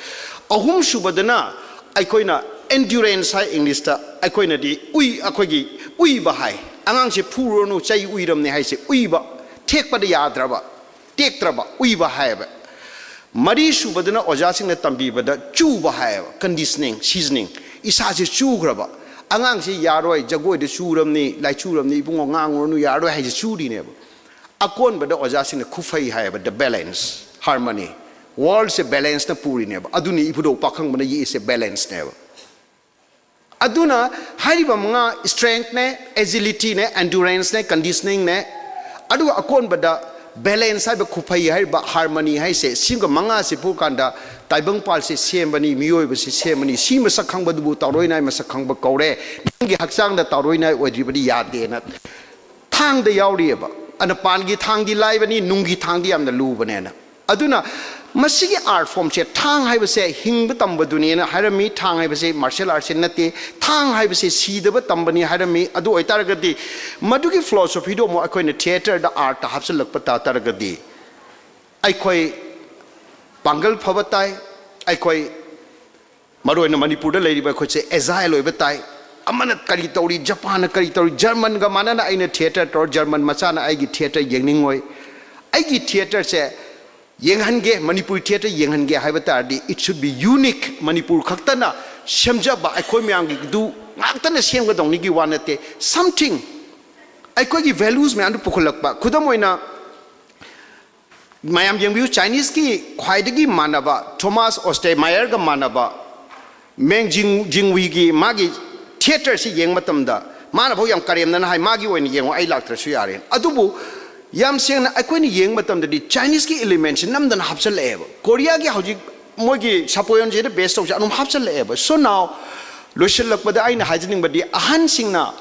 ꯑꯍꯨꯝꯁꯨꯕꯗꯅ ꯑꯩꯈꯣꯏꯅ ꯑꯦꯟꯗ꯭ꯌꯨꯔꯦꯟꯁ ꯍꯥꯏ ꯏꯪꯂꯤꯁꯇ, ꯑꯩꯈꯣꯏꯅꯗꯤ ꯎꯏ, ꯑꯩꯈꯣꯏꯒꯤ ꯎꯏꯕ ꯍꯥꯏ꯫ ꯑꯉꯥꯡꯁꯦ ꯐꯨꯔꯨꯔꯅꯨ, ꯆꯩ ꯎꯏꯔꯝꯅꯦ ꯍꯥꯏꯁꯦ, ꯎꯏꯕ, ꯊꯦꯛꯄꯗ ꯌꯥꯗ꯭ꯔꯕ, ꯇꯦꯛꯇ꯭ꯔꯕ, ꯎꯏꯕ ꯍꯥꯏꯌꯦꯕ꯫ ꯃꯔꯤꯁꯨꯕꯗꯅ ꯑꯣꯖꯥꯁꯤꯡꯅ ꯇꯝꯕꯤꯕꯗ ꯆꯨꯕ ꯍꯥꯏꯌꯦꯕ, ꯀꯟꯗꯤꯁꯅꯤꯡ, ꯁꯤꯖꯅꯤꯡ꯫ ꯏꯁꯥꯁꯦ ꯆꯨꯈ꯭ꯔꯕ, ꯑꯉꯥꯡꯁꯦ ꯌꯥꯔꯣꯏ, ꯖꯒꯣꯏꯗ ꯆꯨꯔꯝꯅꯤ, ꯂꯥꯏꯆꯨꯔꯝꯅꯤ, ꯏꯕꯨꯡꯉꯣ ꯉꯥꯡꯉꯨꯔꯅꯨ, ꯌꯥꯔꯣꯏ ꯍꯥꯏꯁꯦ ꯆꯨꯔꯤꯅꯦꯕ꯫ ꯑꯀꯣꯟꯕꯗ ꯑꯣꯖꯥꯁꯤꯡꯅ ꯈꯨꯐꯩ ꯍꯥꯏꯌꯦꯕ, the balance, harmony꯫ ꯋꯥꯔꯜꯁꯦ ꯕꯦꯂꯦꯟꯁꯅ ꯄꯨꯔꯤꯅꯦꯕ꯫ ꯑꯗꯨꯅꯤ ꯏꯕꯨꯙꯧ ꯄꯥꯈꯪꯕꯅ ꯌꯦꯛꯏꯁꯦ, ꯕꯦꯂꯦꯟꯁꯅꯦꯕ꯫ ꯑꯗꯨꯅ ꯍꯥꯏꯔꯤꯕ ꯃꯉꯥ, ꯏꯁꯇ꯭ꯔꯦꯡꯅꯦ, ꯑꯦꯖꯤꯂꯤꯇꯤꯅꯦ, ꯑꯦꯟꯗꯨꯔꯦꯟꯁꯅꯦ, ꯀꯟꯗꯤꯁꯅꯤꯡꯅꯦ, ꯑꯗꯨꯒ ꯑꯀꯣꯟꯕꯗ ꯕꯦꯂꯦꯟꯁ ꯍꯥꯏꯕ, ꯈꯨꯐꯩ ꯍꯥꯏꯔꯤꯕ, ꯍꯥꯔꯃꯅꯤ ꯍꯥꯏꯁꯦ, ꯁꯤꯒ ꯃꯉꯥꯁꯤ ꯄꯨꯔꯀꯥꯟꯗ ꯇꯥꯏꯕꯪꯄꯥꯜꯁꯤ ꯁꯦꯝꯕꯅꯤ, ꯃꯤꯑꯣꯏꯕꯁꯤ ꯁꯦꯝꯕꯅꯤ꯫ ꯁꯤ ꯃꯁꯛ ꯈꯪꯕꯗꯨꯕꯨ ꯇꯧꯔꯣꯏ ꯅꯥꯏ ꯃꯁꯛ ꯈꯪꯕ ꯀꯧꯔꯦ꯫ ꯅꯪꯒꯤ ꯍꯛꯆꯥꯡꯗ ꯇꯧꯔꯣꯏ ꯅꯥꯏ ꯑꯣꯏꯗ꯭ꯔꯤꯕꯗꯤ ꯌꯥꯗꯦꯅ ꯊꯥꯡꯗ ꯌꯥꯎꯔꯤꯑꯕ꯫ ꯑꯅ ꯄꯥꯟꯒꯤ ꯊꯥꯡꯗꯤ ꯂꯥꯏꯕꯅꯤ, ꯅꯨꯡꯒꯤ ꯊꯥꯡꯗꯤ ꯌꯥꯝꯅ ꯂꯨꯕꯅꯦꯅ꯫ ꯑꯗꯨꯅ ꯃꯁꯤꯒꯤ ꯑꯥꯔꯠ ꯐꯣꯝꯁꯦ, ꯊꯥꯡ ꯍꯥꯏꯕꯁꯦ ꯍꯤꯡꯕ ꯇꯝꯕꯗꯨꯅꯦꯅ ꯍꯥꯏꯔꯝꯃꯤ꯫ ꯊꯥꯡ ꯍꯥꯏꯕꯁꯦ ꯃꯥꯔꯁꯦꯜ ꯑꯥꯔꯠꯁꯦ ꯅꯠꯇꯦ, ꯊꯥꯡ ꯍꯥꯏꯕꯁꯦ ꯁꯤꯗꯕ ꯇꯝꯕꯅꯤ ꯍꯥꯏꯔꯝꯃꯤ꯫ ꯑꯗꯨ ꯑꯣꯏꯇꯥꯔꯒꯗꯤ ꯃꯗꯨꯒꯤ ꯐꯤꯂꯣꯁꯣꯐꯤꯗꯣ ꯑꯃꯨꯛ ꯑꯩꯈꯣꯏꯅ ꯊꯤꯌꯦꯇꯔꯗ, ꯑꯥꯔꯠꯇ ꯍꯥꯞꯆꯤꯜꯂꯛꯄ ꯇꯥ ꯇꯥꯔꯒꯗꯤ ꯑꯩꯈꯣꯏ ꯄꯥꯡꯒꯜ ꯐꯕ ꯇꯥꯏ, ꯑꯩꯈꯣꯏ ꯃꯔꯨꯑꯣꯏꯅ ꯃꯅꯤꯄꯨꯔꯗ ꯂꯩꯔꯤꯕ ꯑꯩꯈꯣꯏꯁꯦ ꯑꯦꯖꯥꯏꯜ ꯑꯣꯏꯕ ꯇꯥꯏ꯫ ꯑꯃꯅ ꯀꯔꯤ ꯇꯧꯔꯤ, ꯖꯄꯥꯟꯅ ꯀꯔꯤ ꯇꯧꯔꯤ, ꯖꯔꯃꯟꯒ ꯃꯥꯟꯅꯅ ꯑꯩꯅ ꯊꯤꯌꯦꯇꯔ ꯇꯧꯔ, ꯖꯔꯃꯟ ꯃꯆꯥꯅ ꯑꯩꯒꯤ ꯊꯤꯌꯦꯇꯔ ꯌꯦꯡꯅꯤꯡꯉꯣꯏ꯫ ꯑꯩꯒꯤ ꯊꯤꯌꯦꯇꯔꯁꯦ ꯌꯦꯡꯍꯟꯒꯦ, ꯃꯅꯤꯄꯨꯔꯤ ꯊꯤꯌꯦꯇꯔ ꯌꯦꯡꯍꯟꯒꯦ ꯍꯥꯏꯕ ꯇꯥꯔꯗꯤ, it should be unique, Manipur ꯈꯛꯇꯅ ꯁꯦꯝꯖꯕ, ꯑꯩꯈꯣꯏ ꯃꯌꯥꯝꯒꯤꯗꯨ ꯉꯥꯛꯇꯅ ꯁꯦꯝꯒꯗꯧꯅꯤꯒꯤ ꯋꯥ ꯅꯠꯇꯦ꯫ Something, ꯑꯩꯈꯣꯏꯒꯤ ꯚꯦꯂꯨꯁ ꯃꯌꯥꯝꯗꯨ ꯄꯨꯈꯠꯂꯛꯄ꯫ ꯈꯨꯗꯝ ꯑꯣꯏꯅ, ꯃꯌꯥꯝ ꯌꯦꯡꯕꯤꯌꯨ, ꯆꯥꯏꯅꯤꯁꯀꯤ ꯈ꯭ꯋꯥꯏꯗꯒꯤ ꯃꯥꯟꯅꯕ, ꯊꯣꯃꯥꯁ ꯑꯣꯁꯇꯦꯃꯥꯌꯔꯒ ꯃꯥꯟꯅꯕ, ꯃꯦꯡ ꯖꯤꯡ-, ꯖꯤꯡꯋꯤꯒꯤ ꯃꯥꯒꯤ ꯊꯤꯌꯦꯇꯔꯁꯤ ꯌꯦꯡꯕ ꯃꯇꯝꯗ ꯃꯥꯅ ꯐꯥꯎ ꯌꯥꯝ ꯀꯔꯦꯝꯅꯅ ꯍꯥꯏ, "ꯃꯥꯒꯤ ꯑꯣꯏꯅ ꯌꯦꯡꯉꯣ, ꯑꯩ ꯂꯥꯛꯇ꯭ꯔꯁꯨ ꯌꯥꯔꯦ"꯫ ꯑꯗꯨꯕꯨ ꯌꯥꯝ ꯁꯦꯡꯅ ꯑꯩꯈꯣꯏꯅ ꯌꯦꯡꯕ ꯃꯇꯝꯗꯗꯤ ꯆꯥꯏꯅꯤꯁꯀꯤ ꯏꯂꯤꯃꯦꯟꯁꯤ ꯅꯝꯗꯅ ꯍꯥꯞꯆꯤꯜꯂꯛꯑꯦꯕ꯫ ꯀꯣꯔꯤꯌꯥꯒꯤ ꯍꯧꯖꯤꯛ ꯃꯣꯏꯒꯤ ꯁꯥꯄꯣꯌꯣꯟꯁꯤꯗ ꯕꯦꯁ ꯇꯧꯁꯦ ꯑꯗꯨꯝ ꯍꯥꯞꯆꯤꯜꯂꯛꯑꯦꯕ꯫ So now, ꯂꯣꯏꯁꯤꯜꯂꯛꯄꯗ ꯑꯩꯅ ꯍꯥꯏꯖꯅꯤꯡꯕꯗꯤ, ꯑꯍꯟꯁꯤꯡꯅ,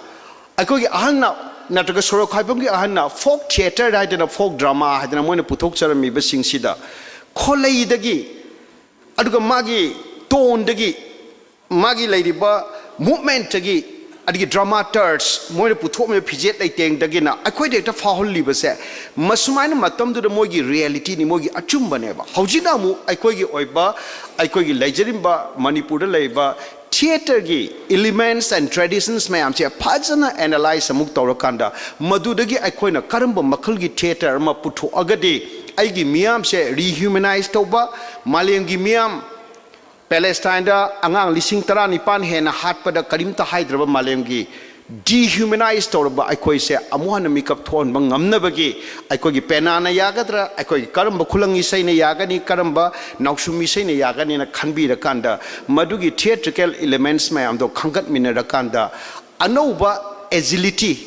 ꯑꯩꯈꯣꯏꯒꯤ ꯑꯍꯜꯅ ꯅꯠꯇ꯭ꯔꯒ ꯁꯣꯔꯣꯛ ꯈꯥꯏꯕꯝꯒꯤ ꯑꯍꯟꯅ ꯐꯣꯛ ꯊꯤꯌꯦꯇꯔ ꯍꯥꯏꯗꯅ, ꯐꯣꯛ ꯗ꯭ꯔꯃꯥ ꯍꯥꯏꯗꯅ ꯃꯣꯏꯅ ꯄꯨꯊꯣꯛꯆꯔꯝꯃꯤꯕꯁꯤꯡꯁꯤꯗ ꯈꯣꯂꯩꯗꯒꯤ, ꯑꯗꯨꯒ ꯃꯥꯒꯤ ꯇꯣꯟꯗꯒꯤ, ꯃꯥꯒꯤ ꯂꯩꯔꯤꯕ ꯃꯨꯞꯃꯦꯟꯠꯇꯒꯤ, ꯑꯗꯒꯤ ꯗ꯭ꯔꯃꯥꯇꯔꯁ ꯃꯣꯏꯅ ꯄꯨꯊꯣꯛꯂꯤꯕ ꯐꯤꯖꯦꯠ ꯂꯩꯇꯦꯡꯗꯒꯤꯅ ꯑꯩꯈꯣꯏꯗ ꯍꯦꯛꯇ ꯐꯥꯎꯍꯜꯂꯤꯕꯁꯦ, ꯃꯁꯨꯃꯥꯏꯅ ꯃꯇꯝꯗꯨꯗ ꯃꯣꯏꯒꯤ ꯔꯤꯌꯦꯂꯤꯇꯤꯅꯤ, ꯃꯣꯏꯒꯤ ꯑꯆꯨꯝꯕꯅꯦꯕ꯫ ꯍꯧꯖꯤꯛꯅ ꯑꯃꯨꯛ ꯑꯩꯈꯣꯏꯒꯤ ꯑꯣꯏꯕ, ꯑꯩꯈꯣꯏꯒꯤ ꯂꯩꯖꯔꯤꯕ ꯃꯅꯤꯄꯨꯔꯗ ꯂꯩꯔꯤꯕ ꯊꯤꯌꯦꯇꯔꯒꯤ elements and traditions ꯃꯌꯥꯝꯁꯦ ꯐꯖꯅ ꯑꯦꯅꯥꯂꯥꯏꯁ ꯑꯃꯨꯛ ꯇꯧꯔꯀꯥꯟꯗ, ꯃꯗꯨꯗꯒꯤ ꯑꯩꯈꯣꯏꯅ ꯀꯔꯝꯕ ꯃꯈꯜꯒꯤ ꯊꯤꯌꯦꯇꯔ ꯑꯃ ꯄꯨꯊꯣꯛꯑꯒꯗꯤ ꯑꯩꯒꯤ ꯃꯤꯌꯥꯝꯁꯦ ꯔꯤꯍ꯭ꯌꯨꯃꯦꯅꯥꯏꯁ ꯇꯧꯕ, ꯃꯥꯂꯦꯝꯒꯤ ꯃꯤꯌꯥꯝ, ꯄꯦꯂꯦꯁꯇꯥꯏꯟꯗ ꯑꯉꯥꯡ ꯂꯤꯁꯤꯡ ꯇꯔꯥꯅꯤꯄꯥꯟ ꯍꯦꯟꯅ ꯍꯥꯠꯄꯗ ꯀꯔꯤꯝꯇ ꯍꯥꯏꯗ꯭ꯔꯕ ꯃꯥꯂꯦꯝꯒꯤ ꯗꯤꯍ꯭ꯌꯨꯃꯦꯅꯥꯏꯁ ꯇꯧꯔꯕ ꯑꯩꯈꯣꯏꯁꯦ ꯑꯃꯨꯛ ꯍꯟꯅ ꯃꯤꯀꯞ ꯊꯣꯛꯍꯟꯕ ꯉꯝꯅꯕꯒꯤ ꯑꯩꯈꯣꯏꯒꯤ ꯄꯦꯅꯥꯅ ꯌꯥꯒꯗ꯭ꯔꯥ, ꯑꯩꯈꯣꯏꯒꯤ ꯀꯔꯝꯕ ꯈꯨꯂꯪ ꯏꯁꯩꯅ ꯌꯥꯒꯅꯤ, ꯀꯔꯝꯕ ꯅꯥꯎꯁꯨꯝ ꯏꯁꯩꯅ ꯌꯥꯒꯅꯤꯅ ꯈꯟꯕꯤꯔꯀꯥꯟꯗ, ꯃꯗꯨꯒꯤ ꯊꯤꯌꯦꯇ꯭ꯔꯤꯀꯦꯜ ꯏꯂꯤꯃꯦꯟꯁ ꯃꯌꯥꯝꯗꯣ ꯈꯟꯒꯠꯃꯤꯟꯅꯔꯀꯥꯟꯗ ꯑꯅꯧꯕ ꯑꯦꯖꯤꯂꯤꯇꯤ,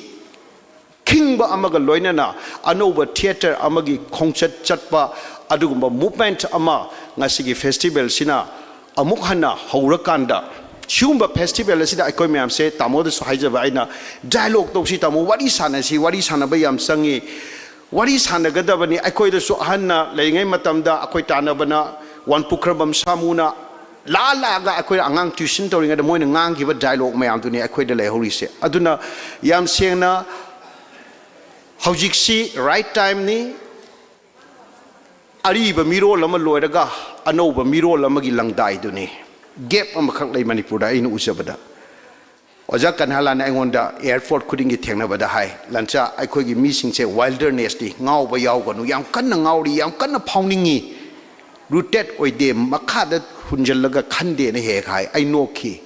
ꯈꯤꯡꯕ ꯑꯃꯒ ꯂꯣꯏꯅꯅ ꯑꯅꯧꯕ ꯊꯤꯌꯦꯇꯔ ꯑꯃꯒꯤ ꯈꯣꯡꯆꯠ ꯆꯠꯄ ꯑꯗꯨꯒꯨꯝꯕ ꯃꯨꯞꯃꯦꯟꯠ ꯑꯃ ꯉꯁꯤꯒꯤ ꯐꯦꯁꯇꯤꯚꯦꯜꯁꯤꯅ ꯑꯃꯨꯛ ꯍꯟꯅ ꯍꯧꯔꯀꯥꯟꯗ, ꯁꯤꯒꯨꯝꯕ ꯐꯦꯁꯇꯤꯚꯦꯜ ꯑꯁꯤꯗ ꯑꯩꯈꯣꯏ ꯃꯌꯥꯝꯁꯦ, ꯇꯥꯃꯣꯗꯁꯨ ꯍꯥꯏꯖꯕ ꯑꯩꯅ, ꯗꯥꯏꯂꯣꯛ ꯇꯧꯁꯤ ꯇꯥꯃꯣ, ꯋꯥꯔꯤ ꯁꯥꯟꯅꯁꯤ, ꯋꯥꯔꯤ ꯁꯥꯟꯅꯕ ꯌꯥꯝ ꯆꯪꯉꯤ, ꯋꯥꯔꯤ ꯁꯥꯟꯅꯒꯗꯕꯅꯤ꯫ ꯑꯩꯈꯣꯏꯗꯁꯨ ꯑꯍꯟꯅ ꯂꯩꯔꯤꯉꯩ ꯃꯇꯝꯗ ꯑꯩꯈꯣꯏ ꯇꯥꯟꯅꯕꯅ ꯋꯥꯟ ꯄꯨꯈ꯭ꯔꯕꯝ ꯁꯥꯃꯨꯅ ꯂꯥꯛꯑ ꯂꯥꯛꯑꯒ ꯑꯩꯈꯣꯏꯅ ꯑꯉꯥꯡ ꯇ꯭ꯌꯨꯁꯟ ꯇꯧꯔꯤꯉꯩꯗ ꯃꯣꯏꯅ ꯉꯥꯡꯈꯤꯕ ꯗꯥꯏꯂꯣꯛ ꯃꯌꯥꯝꯗꯨꯅꯤ ꯑꯩꯈꯣꯏꯗ ꯂꯩꯍꯧꯔꯤꯁꯦ꯫ ꯑꯗꯨꯅ ꯌꯥꯝ ꯁꯦꯡꯅ ꯍꯧꯖꯤꯛꯁꯤ ꯔꯥꯏꯠ ꯇꯥꯏꯝꯅꯤ꯫ ꯑꯔꯤꯕ ꯃꯤꯔꯣꯜ ꯑꯃ ꯂꯣꯏꯔꯒ ꯑꯅꯧꯕ ꯃꯤꯔꯣꯜ ꯑꯃꯒꯤ ꯂꯪꯗꯥꯏꯗꯨꯅꯤ꯫ ꯒꯦꯞ ꯑꯃꯈꯛ ꯂꯩ ꯃꯅꯤꯄꯨꯔꯗ ꯑꯩꯅ ꯎꯖꯕꯗ꯫ ꯑꯣꯖꯥ ꯀꯟꯍꯥꯂꯥꯅ ꯑꯩꯉꯣꯟꯗ ꯑꯦꯌꯥꯔꯄꯣꯔꯠ ꯈꯨꯗꯤꯡꯒꯤ ꯊꯦꯡꯅꯕꯗ ꯍꯥꯏ, "ꯂꯟꯆꯥ, ꯑꯩꯈꯣꯏꯒꯤ ꯃꯤꯁꯤꯡꯁꯦ ꯋꯥꯏꯜꯗꯔꯅꯦꯁꯇꯤ ꯉꯥꯎꯕ ꯌꯥꯎꯒꯅꯨ, ꯌꯥꯝ ꯀꯟꯅ ꯉꯥꯎꯔꯤ, ꯌꯥꯝ ꯀꯟꯅ ꯐꯥꯎꯅꯤꯡꯉꯤ, ꯔꯨꯇꯦꯠ ꯑꯣꯏꯗꯦ, ꯃꯈꯥꯗ ꯍꯨꯟꯖꯜꯂꯒ ꯈꯟꯗꯦꯅ" ꯍꯦꯛ ꯍꯥꯏ꯫ ꯑꯩ ꯅꯣꯛꯈꯤ꯫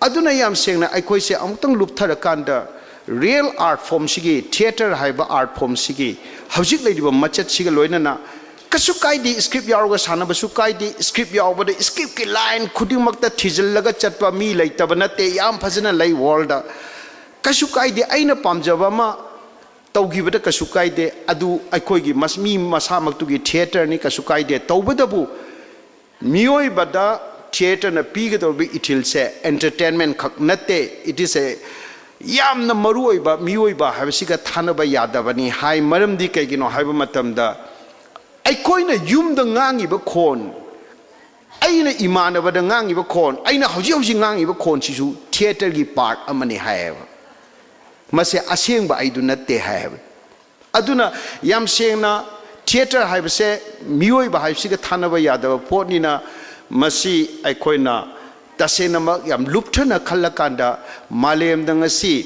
ꯑꯗꯨꯅ ꯌꯥꯝ ꯁꯦꯡꯅ ꯑꯩꯈꯣꯏꯁꯦ ꯑꯃꯨꯛꯇꯪ ꯂꯨꯞꯊꯔꯀꯥꯟꯗ, ꯔꯤꯌꯦꯜ ꯑꯥꯔꯠ ꯐꯣꯝꯁꯤꯒꯤ, ꯊꯤꯌꯦꯇꯔ ꯍꯥꯏꯕ ꯑꯥꯔꯠ ꯐꯣꯝꯁꯤꯒꯤ ꯍꯧꯖꯤꯛ ꯂꯩꯔꯤꯕ ꯃꯆꯠꯁꯤꯒ ꯂꯣꯏꯅꯅ ꯀꯩꯁꯨ ꯀꯥꯏꯗꯦ, script ꯌꯥꯎꯔꯒ ꯁꯥꯟꯅꯕꯁꯨ ꯀꯥꯏꯗꯦ꯫ Script ꯌꯥꯎꯕꯗ scriptꯀꯤ line ꯈꯨꯗꯤꯡꯃꯛꯇ ꯊꯤꯖꯤꯜꯂꯒ ꯆꯠꯄ ꯃꯤ ꯂꯩꯇꯕ ꯅꯠꯇꯦ, ꯌꯥꯝ ꯐꯖꯅ ꯂꯩ worldꯗ꯫ ꯀꯩꯁꯨ ꯀꯥꯏꯗꯦ꯫ ꯑꯩꯅ ꯄꯥꯝꯖꯕ ꯑꯃ ꯇꯧꯈꯤꯕꯗ ꯀꯩꯁꯨ ꯀꯥꯏꯗꯦ꯫ ꯑꯗꯨ ꯑꯩꯈꯣꯏꯒꯤ ꯃꯤ ꯃꯁꯥꯃꯛꯇꯨꯒꯤ theatreꯅꯤ, ꯀꯩꯁꯨ ꯀꯥꯏꯗꯦ꯫ ꯇꯧꯕꯇꯕꯨ ꯃꯤꯑꯣꯏꯕꯗ theatreꯅ ꯄꯤꯒꯗꯧꯔꯤꯕ ꯏꯊꯤꯜꯁꯦ entertainment ꯈꯛ ꯅꯠꯇꯦ, it is a ꯌꯥꯝꯅ ꯃꯔꯨ ꯑꯣꯏꯕ, ꯃꯤꯑꯣꯏꯕ ꯍꯥꯏꯕꯁꯤꯒ ꯊꯥꯅꯕ ꯌꯥꯗꯕꯅꯤ ꯍꯥꯏ꯫ ꯃꯔꯝꯗꯤ ꯀꯩꯒꯤꯅꯣ ꯍꯥꯏꯕ ꯃꯇꯝꯗ, ꯑꯩꯈꯣꯏꯅ ꯌꯨꯝꯗ ꯉꯥꯡꯉꯤꯕ ꯈꯣꯟ, ꯑꯩꯅ ꯏꯃꯥꯟꯅꯕꯗ ꯉꯥꯡꯉꯤꯕ ꯈꯣꯟ, ꯑꯩꯅ ꯍꯧꯖꯤꯛ ꯍꯧꯖꯤꯛ ꯉꯥꯡꯉꯤꯕ ꯈꯣꯟꯁꯤꯁꯨ theatreꯒꯤ part ꯑꯃꯅꯤ ꯍꯥꯏꯌꯦꯕ꯫ ꯃꯁꯦ ꯑꯁꯦꯡꯕ ꯑꯩꯗꯨ ꯅꯠꯇꯦ ꯍꯥꯏꯌꯦꯕ꯫ ꯑꯗꯨꯅ ꯌꯥꯝ ꯁꯦꯡꯅ, theatre ꯍꯥꯏꯕꯁꯦ ꯃꯤꯑꯣꯏꯕ ꯍꯥꯏꯕꯁꯤꯒ ꯊꯥꯅꯕ ꯌꯥꯗꯕ ꯄꯣꯠꯅꯤꯅ, ꯃꯁꯤ ꯑꯩꯈꯣꯏꯅ ꯇꯁꯦꯡꯅꯃꯛ ꯌꯥꯝ ꯂꯨꯞꯊꯅ ꯈꯜꯂꯀꯥꯟꯗ, ꯃꯥꯂꯦꯝꯗ ꯉꯁꯤ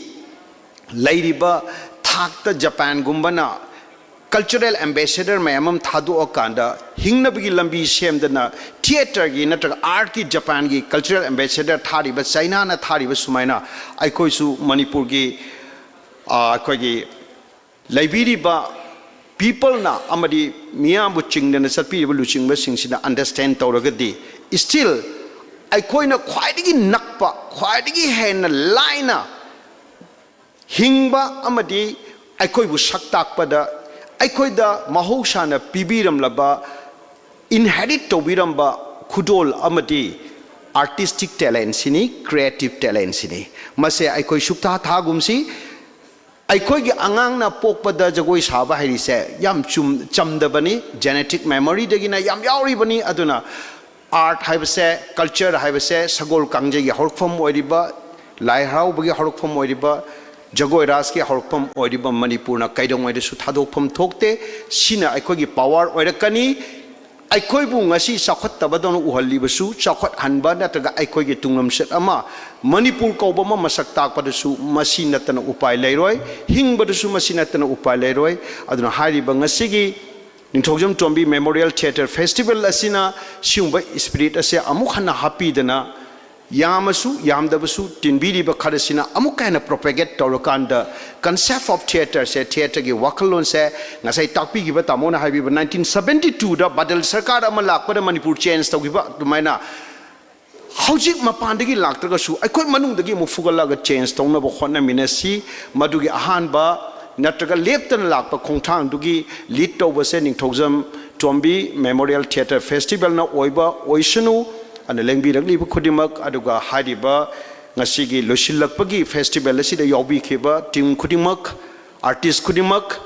ꯂꯩꯔꯤꯕ ꯊꯥꯛꯇ ꯖꯄꯥꯟꯒꯨꯝꯕꯅ cultural ambassador ꯃꯌꯥꯝ ꯑꯃ ꯊꯥꯗꯣꯛꯑꯀꯥꯟꯗ, ꯍꯤꯡꯅꯕꯒꯤ ꯂꯝꯕꯤ ꯁꯦꯝꯗꯅ theatreꯒꯤ ꯅꯠꯇ꯭ꯔꯒ artꯀꯤ ꯖꯄꯥꯟꯒꯤ cultural ambassador ꯊꯥꯔꯤꯕ, ꯆꯩꯅꯥꯅ ꯊꯥꯔꯤꯕ ꯁꯨꯃꯥꯏꯅ, ꯑꯩꯈꯣꯏꯁꯨ ꯃꯅꯤꯄꯨꯔꯒꯤ, ꯑ, ꯑꯩꯈꯣꯏꯒꯤ ꯂꯩꯕꯤꯔꯤꯕ peopleꯅ ꯑꯃꯗꯤ ꯃꯤꯌꯥꯝꯕꯨ ꯆꯤꯡꯗꯅ ꯆꯠꯄꯤꯔꯤꯕ ꯂꯨꯆꯤꯡꯕꯁꯤꯡꯁꯤꯅ understand ꯇꯧꯔꯒꯗꯤ, still ꯑꯩꯈꯣꯏꯅ ꯈ꯭ꯋꯥꯏꯗꯒꯤ ꯅꯛꯄ, ꯈ꯭ꯋꯥꯏꯗꯒꯤ ꯍꯦꯟꯅ ꯂꯥꯏꯅ ꯍꯤꯡꯕ ꯑꯃꯗꯤ ꯑꯩꯈꯣꯏꯕꯨ ꯁꯛ ꯇꯥꯛꯄꯗ ꯑꯩꯈꯣꯏꯗ ꯃꯍꯧꯁꯥꯅ ꯄꯤꯕꯤꯔꯝꯂꯕ, inherit ꯇꯧꯕꯤꯔꯝꯕ ꯈꯨꯗꯣꯜ ꯑꯃꯗꯤ artistic talentꯁꯤꯅꯤ, creative talentꯁꯤꯅꯤ꯫ ꯃꯁꯦ ꯑꯩꯈꯣꯏ ꯁꯨꯛꯊꯥ ꯊꯥꯒꯨꯝꯁꯤ꯫ ꯑꯩꯈꯣꯏꯒꯤ ꯑꯉꯥꯡꯅ ꯄꯣꯛꯄꯗ ꯖꯒꯣꯏ ꯁꯥꯕ ꯍꯩꯔꯤꯁꯦ ꯌꯥꯝ ꯆꯨꯝ-, ꯆꯝꯗꯕꯅꯤ, genetic memoryꯗꯒꯤꯅ ꯌꯥꯝ ꯌꯥꯎꯔꯤꯕꯅꯤ꯫ ꯑꯗꯨꯅ art ꯍꯥꯏꯕꯁꯦ, culture ꯍꯥꯏꯕꯁꯦ ꯁꯒꯣꯜ ꯀꯥꯡꯖꯩꯒꯤ ꯍꯧꯔꯛꯐꯝ ꯑꯣꯏꯔꯤꯕ, ꯂꯥꯏ ꯍꯔꯥꯎꯕꯒꯤ ꯍꯧꯔꯛꯐꯝ ꯑꯣꯏꯔꯤꯕ, ꯖꯒꯣꯏ ꯔꯥꯁꯀꯤ ꯍꯧꯔꯛꯐꯝ ꯑꯣꯏꯔꯤꯕ ꯃꯅꯤꯄꯨꯔꯅ ꯀꯩꯗꯧꯉꯩꯗꯁꯨ ꯊꯥꯗꯣꯛꯐꯝ ꯊꯣꯛꯇꯦ꯫ ꯁꯤꯅ ꯑꯩꯈꯣꯏꯒꯤ power ꯑꯣꯏꯔꯛꯀꯅꯤ꯫ ꯑꯩꯈꯣꯏꯕꯨ ꯉꯁꯤ ꯆꯥꯎꯈꯠꯇꯕꯗꯧꯅ ꯎꯍꯜꯂꯤꯕꯁꯨ ꯆꯥꯎꯈꯠꯍꯟꯕ ꯅꯠꯇ꯭ꯔꯒ ꯑꯩꯈꯣꯏꯒꯤ ꯇꯨꯡꯂꯝꯆꯠ ꯑꯃ ꯃꯅꯤꯄꯨꯔ ꯀꯧꯕ ꯑꯃ ꯃꯁꯛ ꯇꯥꯛꯄꯗꯁꯨ ꯃꯁꯤ ꯅꯠꯇꯅ ꯎꯄꯥꯏ ꯂꯩꯔꯣꯏ, ꯍꯤꯡꯕꯗꯁꯨ ꯃꯁꯤ ꯅꯠꯇꯅ ꯎꯄꯥꯏ ꯂꯩꯔꯣꯏ꯫ ꯑꯗꯨꯅ ꯍꯥꯏꯔꯤꯕ ꯉꯁꯤꯒꯤ ꯅꯤꯡꯊꯧꯖꯝ ꯇꯣꯝꯕꯤ Memorial Theatre Festival ꯑꯁꯤꯅ ꯁꯤꯒꯨꯝꯕ spirit ꯑꯁꯦ ꯑꯃꯨꯛ ꯍꯟꯅ ꯍꯥꯞꯄꯤꯗꯅ, ꯌꯥꯝꯃꯁꯨ ꯌꯥꯝꯗꯕꯁꯨ ꯇꯤꯟꯕꯤꯔꯤꯕ ꯈꯔꯁꯤꯅ ꯑꯃꯨꯛꯀ ꯍꯦꯟꯅ propagate ꯇꯧꯔꯀꯥꯟꯗ concept of theatre say, theatre ꯒꯤ ꯋꯥꯈꯜꯂꯣꯟꯁꯦ, ꯉꯁꯥꯏ ꯇꯥꯛꯄꯤꯈꯤꯕ ꯇꯥꯃꯣꯅ ꯍꯥꯏꯕꯤꯕ nineteen seventy two ꯗ ꯕꯥꯗꯜ ꯁꯔꯀꯥꯔ ꯑꯃ ꯂꯥꯛꯄꯗ ꯃꯅꯤꯄꯨꯔ change ꯇꯧꯈꯤꯕ ꯑꯗꯨꯃꯥꯏꯅ ꯍꯧꯖꯤꯛ ꯃꯄꯥꯟꯗꯒꯤ ꯂꯥꯛꯇ꯭ꯔꯒꯁꯨ ꯑꯩꯈꯣꯏ ꯃꯅꯨꯡꯗꯒꯤ ꯑꯃꯨꯛ ꯐꯨꯒꯠꯂꯒ change ꯇꯧꯅꯕ ꯍꯣꯠꯅꯃꯤꯟꯅꯁꯤ꯫ ꯃꯗꯨꯒꯤ ꯑꯍꯥꯟꯕ ꯅꯠꯇ꯭ꯔꯒ ꯂꯦꯞꯇꯅ ꯂꯥꯛꯄ ꯈꯣꯡꯊꯥꯡꯗꯨꯒꯤ lead ꯇꯧꯕꯁꯦ ꯅꯤꯡꯊꯧꯖꯝ ꯇꯣꯝꯕꯤ Memorial Theatre Festival ꯅ ꯑꯣꯏꯕ ꯑꯣꯏꯁꯅꯨ ꯑꯅ ꯂꯦꯡꯕꯤꯔꯛꯂꯤꯕ ꯈꯨꯗꯤꯡꯃꯛ, ꯑꯗꯨꯒ ꯍꯥꯏꯔꯤꯕ ꯉꯁꯤꯒꯤ ꯂꯣꯏꯁꯤꯜꯂꯛꯄꯒꯤ festival ꯑꯁꯤꯗ ꯌꯥꯎꯕꯤꯈꯤꯕ team ꯈꯨꯗꯤꯡꯃꯛ, artist ꯈꯨꯗꯤꯡꯃꯛ,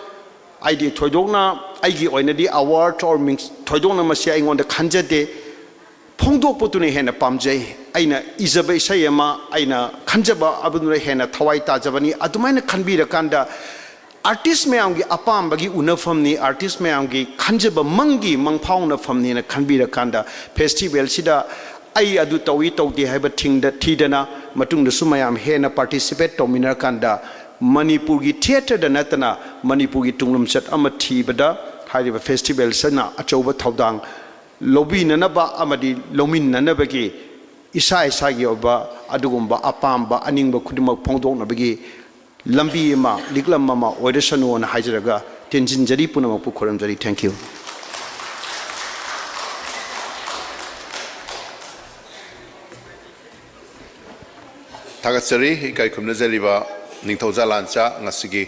ꯑꯩꯗꯤ ꯊꯣꯏꯗꯣꯛꯅ ꯑꯩꯒꯤ ꯑꯣꯏꯅꯗꯤ award or ꯃꯤꯡ-, ꯊꯣꯏꯗꯣꯛꯅ ꯃꯁꯤ ꯑꯩꯉꯣꯟꯗ ꯈꯟꯖꯗꯦ꯫ ꯐꯣꯡꯗꯣꯛꯄꯗꯨꯅ ꯍꯦꯟꯅ ꯄꯥꯝꯖꯩ꯫ ꯑꯩꯅ ꯏꯖꯕ ꯏꯁꯩ ꯑꯃ, ꯑꯩꯅ ꯈꯟꯖꯕ ꯑꯗꯨꯅ ꯍꯦꯟꯅ ꯊꯋꯥꯏ ꯇꯥꯖꯕꯅꯤ꯫ ꯑꯗꯨꯃꯥꯏꯅ ꯈꯟꯕꯤꯔꯀꯥꯟꯗ artist ꯃꯌꯥꯝꯒꯤ ꯑꯄꯥꯝꯕꯒꯤ ꯎꯅꯐꯝꯅꯤ, artist ꯃꯌꯥꯝꯒꯤ ꯈꯟꯖꯕ ꯃꯪꯒꯤ ꯃꯪꯐꯥꯎꯅꯐꯝꯅꯤꯅ ꯈꯟꯕꯤꯔꯀꯥꯟꯗ festival ꯁꯤꯗ ꯑꯩ ꯑꯗꯨ ꯇꯧꯏ ꯇꯧꯗꯦ ꯍꯥꯏꯕ ꯊꯤꯡꯗ-, ꯊꯤꯗꯅ ꯃꯇꯨꯡꯗꯁꯨ ꯃꯌꯥꯝ ꯍꯦꯟꯅ participate ꯇꯧꯃꯤꯟꯅꯔꯀꯥꯟꯗ ꯃꯅꯤꯄꯨꯔꯒꯤ theatre ꯗ ꯅꯠꯇꯅ ꯃꯅꯤꯄꯨꯔꯒꯤ ꯇꯨꯡꯂꯝꯆꯠ ꯑꯃ ꯊꯤꯕꯗ ꯍꯥꯏꯔꯤꯕ festival ꯁꯤꯅ ꯑꯆꯧꯕ ꯊꯧꯗꯥꯡ ꯂꯧꯕꯤꯅꯅꯕ ꯑꯃꯗꯤ ꯂꯧꯃꯤꯟꯅꯅꯕꯒꯤ ꯏꯁꯥ ꯏꯁꯥꯒꯤ ꯑꯣꯏꯕ ꯑꯗꯨꯒꯨꯝꯕ ꯑꯄꯥꯝꯕ ꯑꯅꯤꯡꯕ ꯈꯨꯗꯤꯡꯃꯛ ꯐꯣꯡꯗꯣꯛꯅꯕꯒꯤ ꯂꯝꯕꯤ ꯑꯃ, ꯂꯤꯛꯂꯝ ꯑꯃ ꯑꯣꯏꯔꯁꯅꯨꯅ ꯍꯥꯏꯖꯔꯒ ꯇꯦꯟꯁꯤꯟꯖꯔꯤ꯫ ꯄꯨꯝꯅꯃꯛꯄꯨ ꯈꯨꯔꯨꯝꯖꯔꯤ꯫ Thank you꯫ ꯊꯥꯒꯠꯆꯔꯤ꯫ ꯏꯀꯥꯏ ꯈꯨꯝꯅꯖꯔꯤꯕ ꯅꯤꯡꯊꯧꯖꯥ ꯂꯥꯟꯆꯥ, ꯉꯁꯤꯒꯤ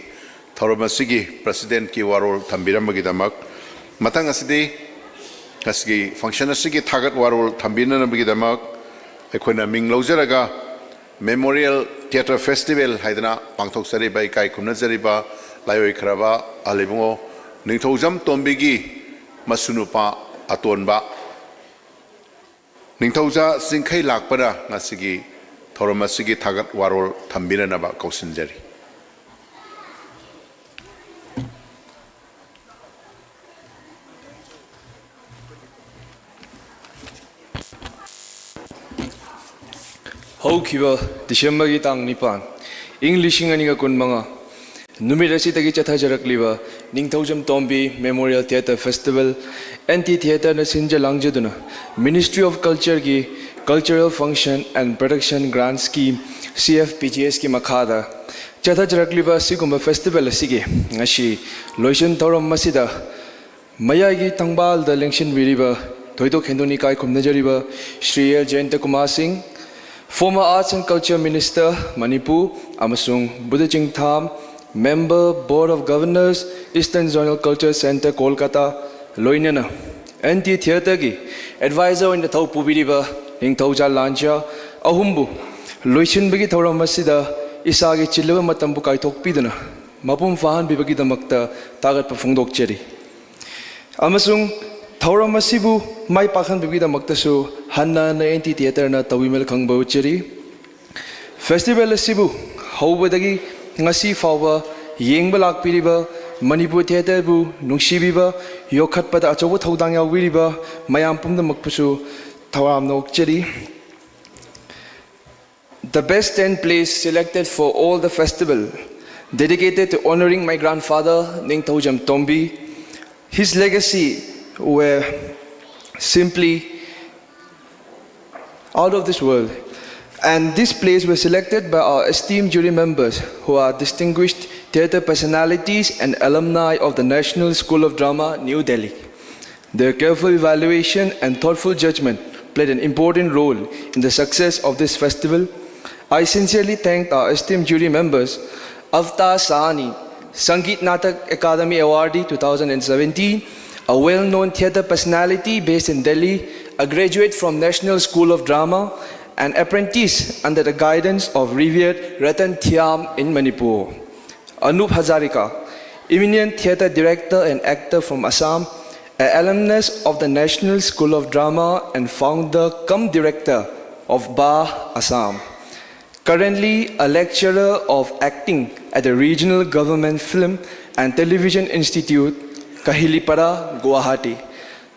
ꯊꯧꯔꯝ ꯑꯁꯤꯒꯤ president ꯀꯤ ꯋꯥꯔꯣꯜ ꯊꯝꯕꯤꯔꯝꯕꯒꯤꯗꯃꯛ꯫ ꯃꯊꯪ ꯑꯁꯤꯗꯤ ꯉꯁꯤꯒꯤ function ꯑꯁꯤꯒꯤ ꯊꯥꯒꯠ ꯋꯥꯔꯣꯜ ꯊꯝꯕꯤꯅꯅꯕꯒꯤꯗꯃꯛ ꯑꯩꯈꯣꯏꯅ ꯃꯤꯡ ꯂꯧꯖꯔꯒ Memorial Theatre Festival ꯍꯥꯏꯗꯅ ꯄꯥꯡꯊꯣꯛꯆꯔꯤꯕ ꯏꯀꯥꯏ ꯈꯨꯝꯅꯖꯔꯤꯕ ꯂꯥꯏꯑꯣꯏꯈ꯭ꯔꯕ ꯑꯍꯜ ꯏꯕꯨꯡꯉꯣ ꯅꯤꯡꯊꯧꯖꯝ ꯇꯣꯝꯕꯤꯒꯤ ꯃꯁꯨ ꯅꯨꯄꯥ ꯑꯇꯣꯟꯕ ꯅꯤꯡꯊꯧꯖꯥ ꯆꯤꯡꯈꯩ ꯂꯥꯛꯄꯅ ꯉꯁꯤꯒꯤ ꯊꯧꯔꯝ ꯑꯁꯤꯒꯤ ꯊꯥꯒꯠ ꯋꯥꯔꯣꯜ ꯊꯝꯕꯤꯅꯅꯕ ꯀꯧꯁꯤꯟꯖꯔꯤ꯫ ꯍꯧꯈꯤꯕ ꯗꯤꯁꯦꯝꯕꯔꯒꯤ ꯇꯥꯡ ꯅꯤꯄꯥꯟ, ꯏꯪ ꯂꯤꯁꯤꯡ ꯑꯅꯤꯒ ꯀꯨꯟꯃꯉꯥ, ꯅꯨꯃꯤꯠ ꯑꯁꯤꯗꯒꯤ ꯆꯠꯊꯖꯔꯛꯂꯤꯕ ꯅꯤꯡꯊꯧꯖꯝ ꯇꯣꯝꯕꯤ Memorial Theatre Festival, N T Theatreꯅ ꯁꯤꯟꯖ ꯂꯥꯡꯖꯗꯨꯅ Ministry of Cultureꯒꯤ Cultural Function and Production Grant Scheme, C F P G Sꯀꯤ ꯃꯈꯥꯗ ꯆꯠꯊꯖꯔꯛꯂꯤꯕ ꯑꯁꯤꯒꯨꯝꯕ festival ꯑꯁꯤꯒꯤ ꯉꯁꯤ ꯂꯣꯏꯁꯤꯟ ꯊꯧꯔꯝ ꯑꯁꯤꯗ ꯃꯌꯥꯏꯒꯤ ꯊꯪꯕꯥꯜꯗ ꯂꯦꯡꯁꯤꯟꯕꯤꯔꯤꯕ ꯊꯣꯏꯗꯣꯛ ꯍꯦꯟꯗꯣꯛꯅ ꯏꯀꯥꯏ ꯈꯨꯝꯅꯖꯔꯤꯕ ꯁ꯭ꯔꯤ ꯑꯦꯜ ꯖꯌꯟꯇ ꯀꯨꯃꯥꯔ ꯁꯤꯡ, former Arts and Culture Minister, Manipur, ꯑꯃꯁꯨꯡ Buddha ꯆꯤꯡꯊꯥꯝ, Member, Board of Governors, Eastern Zonal Culture Centre, Kolkata, ꯂꯣꯏꯅꯅ N T Theatreꯒꯤ advisor ꯑꯣꯏꯅ ꯊꯧ ꯄꯨꯕꯤꯔꯤꯕ ꯅꯤꯡꯊꯧꯖꯥ ꯂꯥꯟꯖꯥ ꯑꯍꯨꯝꯕꯨ ꯂꯣꯏꯁꯤꯟꯕꯒꯤ ꯊꯧꯔꯝ ꯑꯁꯤꯗ ꯏꯁꯥꯒꯤ ꯆꯤꯜꯂꯕ ꯃꯇꯝꯕꯨ ꯀꯥꯏꯊꯣꯛꯄꯤꯗꯨꯅ ꯃꯄꯨꯡ ꯐꯥꯍꯟꯕꯤꯕꯒꯤꯗꯃꯛꯇ ꯊꯥꯒꯠꯄ ꯐꯣꯡꯗꯣꯛꯆꯔꯤ꯫ ꯑꯃꯁꯨꯡ ꯊꯧꯔꯝ ꯑꯁꯤꯕꯨ ꯃꯥꯏ ꯄꯥꯛꯍꯟꯕꯤꯕꯒꯤꯗꯃꯛꯇꯁꯨ ꯍꯟꯅ ꯍꯟꯅ N T Theatreꯅ ꯇꯧꯕꯤꯃꯜ ꯈꯪꯕ ꯎꯠꯆꯔꯤ꯫ Festival ꯑꯁꯤꯕꯨ ꯍꯧꯕꯗꯒꯤ ꯉꯁꯤ ꯐꯥꯎꯕ ꯌꯦꯡꯕ ꯂꯥꯛꯄꯤꯔꯤꯕ ꯃꯅꯤꯄꯨꯔ theatreꯕꯨ ꯅꯨꯡꯁꯤꯕꯤꯕ, ꯌꯣꯛꯈꯠꯄꯗ ꯑꯆꯧꯕ ꯊꯧꯗꯥꯡ ꯌꯥꯎꯕꯤꯔꯤꯕ ꯃꯌꯥꯝ ꯄꯨꯝꯅꯃꯛꯄꯨꯁꯨ ꯊꯧꯔꯥꯝꯅ ꯑꯣꯛꯆꯔꯤ꯫ The best ten plays selected for all the festival dedicated to honoring my grandfather, Ningthoujam Tombi. His legacy were simply out of this world. And these plays were selected by our esteemed jury members, who are distinguished theatre personalities and alumni of the National School of Drama, New Delhi. Their careful evaluation and thoughtful judgment played an important role in the success of this festival. I sincerely thank our esteemed jury members, Avtar Sahani, Sangeet Natak Akademi Awardee two thousand seventeen, a well-known theatre personality based in Delhi, a graduate from National School of Drama, an apprentice under the guidance of revered Ratan Thiam in Manipur. Anup Hazarika, eminent theatre director and actor from Assam, an alumnus of the National School of Drama and founder cum director of B A H Assam. Currently a lecturer of acting at the Regional Government Film and Television Institute, Kahilipara, Guwahati.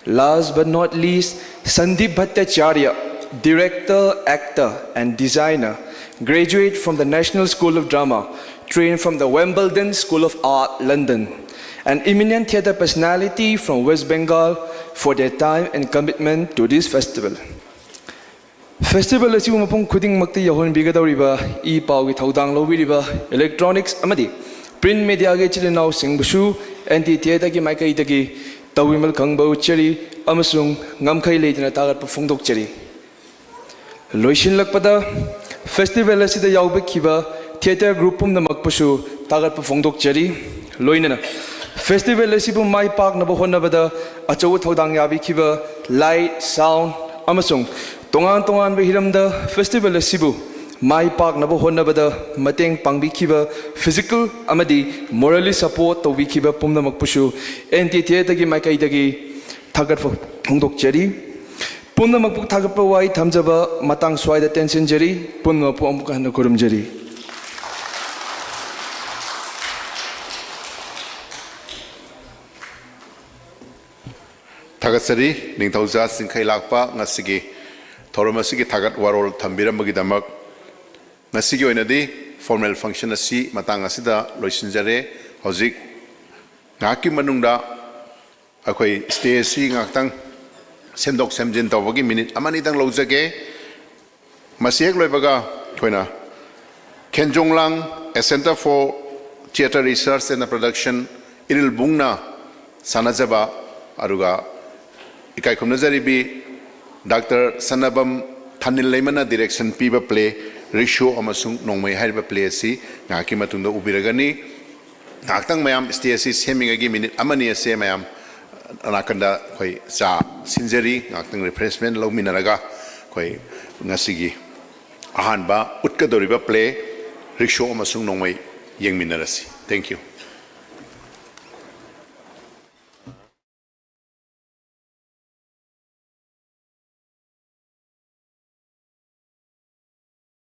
Last but not least, Sandeep Bhattacharya, director, actor, and designer, graduate from the National School of Drama, trained from the Wimbledon School of Art, London, An eminent theatre personality from West Bengal for their time and commitment to this festival. Festival ꯑꯁꯤꯕꯨ ꯃꯐꯝ ꯈꯨꯗꯤꯡꯃꯛꯇ ꯌꯧꯍꯟꯕꯤꯒꯗꯧꯔꯤꯕ E ꯄꯥꯎꯒꯤ ꯊꯧꯗꯥꯡ ꯂꯧꯕꯤꯔꯤꯕ electronics ꯑꯃꯗꯤ print mediaꯒꯤ ꯏꯆꯤꯜ ꯏꯅꯥꯎꯁꯤꯡꯕꯨꯁꯨ N T Theatreꯒꯤ ꯃꯥꯏꯀꯩꯗꯒꯤ ꯇꯧꯕꯤꯃꯜ ꯈꯪꯕ ꯎꯠꯆꯔꯤ ꯑꯃꯁꯨꯡ ꯉꯝꯈꯩ ꯂꯩꯇꯅ ꯊꯥꯒꯠꯄ ꯐꯣꯡꯗꯣꯛꯆꯔꯤ꯫ ꯂꯣꯏꯁꯤꯜꯂꯛꯄꯗ, festival ꯑꯁꯤꯗ ꯌꯥꯎꯕꯤꯈꯤꯕ theatre group ꯄꯨꯝꯅꯃꯛꯄꯨꯁꯨ ꯊꯥꯒꯠꯄ ꯐꯣꯡꯗꯣꯛꯆꯔꯤ꯫ ꯂꯣꯏꯅꯅ festival ꯑꯁꯤꯕꯨ ꯃꯥꯏ ꯄꯥꯛꯅꯕ ꯍꯣꯠꯅꯕꯗ ꯑꯆꯧꯕ ꯊꯧꯗꯥꯡ ꯌꯥꯕꯤꯈꯤꯕ light, sound ꯑꯃꯁꯨꯡ ꯇꯣꯉꯥꯟ ꯇꯣꯉꯥꯟꯕ ꯍꯤꯔꯝꯗ festival ꯑꯁꯤꯕꯨ ꯃꯥꯏ ꯄꯥꯛꯅꯕ ꯍꯣꯠꯅꯕꯗ ꯃꯇꯦꯡ ꯄꯥꯡꯕꯤꯈꯤꯕ, physical ꯑꯃꯗꯤ morally support ꯇꯧꯕꯤꯈꯤꯕ ꯄꯨꯝꯅꯃꯛꯄꯨꯁꯨ N T Theatreꯒꯤ ꯃꯥꯏꯀꯩꯗꯒꯤ ꯊꯥꯒꯠꯄ ꯐꯣꯡꯗꯣꯛꯆꯔꯤ꯫ ꯄꯨꯝꯅꯃꯛꯄꯨ ꯊꯥꯒꯠꯄ ꯋꯥꯍꯩ ꯊꯝꯖꯕ ꯃꯇꯥꯡ ꯁ꯭ꯋꯥꯏꯗ ꯇꯦꯟꯁꯤꯟꯖꯔꯤ꯫ ꯄꯨꯝꯅꯃꯛꯄꯨ ꯑꯃꯨꯛ ꯍꯟꯅ ꯈꯨꯔꯨꯝꯖꯔꯤ꯫ ꯊꯥꯒꯠꯆꯔꯤ꯫ ꯅꯤꯡꯊꯧꯖꯥ ꯆꯤꯡꯈꯩ ꯂꯥꯛꯄ ꯉꯁꯤꯒꯤ ꯊꯧꯔꯝ ꯑꯁꯤꯒꯤ ꯊꯥꯒꯠ ꯋꯥꯔꯣꯜ ꯊꯝꯕꯤꯔꯝꯕꯒꯤꯗꯃꯛ꯫ ꯉꯁꯤꯒꯤ ꯑꯣꯏꯅꯗꯤ formal function ꯑꯁꯤ ꯃꯇꯥꯡ ꯑꯁꯤꯗ ꯂꯣꯏꯁꯤꯟꯖꯔꯦ꯫ ꯍꯧꯖꯤꯛ ꯉꯥꯏꯍꯥꯛꯀꯤ ꯃꯅꯨꯡꯗ ꯑꯩꯈꯣꯏ stage ꯑꯁꯤ ꯉꯥꯏꯍꯥꯛꯇꯪ ꯁꯦꯝꯗꯣꯛ ꯁꯦꯝꯖꯤꯟ ꯇꯧꯕꯒꯤ minute ꯑꯃꯅꯤꯗꯪ ꯂꯧꯖꯒꯦ꯫ ꯃꯁꯤ ꯍꯦꯛ ꯂꯣꯏꯕꯒ ꯑꯩꯈꯣꯏꯅ ꯈꯦꯟꯖꯣꯡꯂꯥꯡ, a Center for Theatre Research and Production, ꯏꯔꯤꯜꯕꯨꯡꯅ ꯁꯥꯟꯅꯖꯕ, ꯑꯗꯨꯒ ꯏꯀꯥꯏ ꯈꯨꯝꯅꯖꯔꯤꯕꯤ ꯗꯥꯛꯇꯔ ꯁꯅꯥꯕꯝ ꯊꯥꯅꯤꯜ ꯂꯩꯃꯅ direction ꯄꯤꯕ play ꯔꯤꯛꯁꯣ ꯑꯃꯁꯨꯡ ꯅꯣꯡꯃꯩ ꯍꯥꯏꯔꯤꯕ play ꯑꯁꯤ ꯉꯥꯏꯍꯥꯛꯀꯤ ꯃꯇꯨꯡꯗ ꯎꯕꯤꯔꯒꯅꯤ꯫ ꯉꯥꯏꯍꯥꯛꯇꯪ ꯃꯌꯥꯝ stage ꯑꯁꯤ ꯁꯦꯝꯃꯤꯉꯩꯒꯤ minute ꯑꯃꯅꯤ ꯑꯁꯦ ꯃꯌꯥꯝ ꯅꯥꯀꯟꯗ ꯑꯩꯈꯣꯏ ꯆꯥ ꯁꯤꯟꯖꯔꯤ, ꯉꯥꯏꯍꯥꯛꯇꯪ refreshment ꯂꯧꯃꯤꯟꯅꯔꯒ ꯑꯩꯈꯣꯏ ꯉꯁꯤꯒꯤ ꯑꯍꯥꯟꯕ ꯎꯠꯀꯗꯧꯔꯤꯕ play ꯔꯤꯛꯁꯣ ꯑꯃꯁꯨꯡ ꯅꯣꯡꯃꯩ ꯌꯦꯡꯃꯤꯟꯅꯔꯁꯤ꯫ Thank you꯫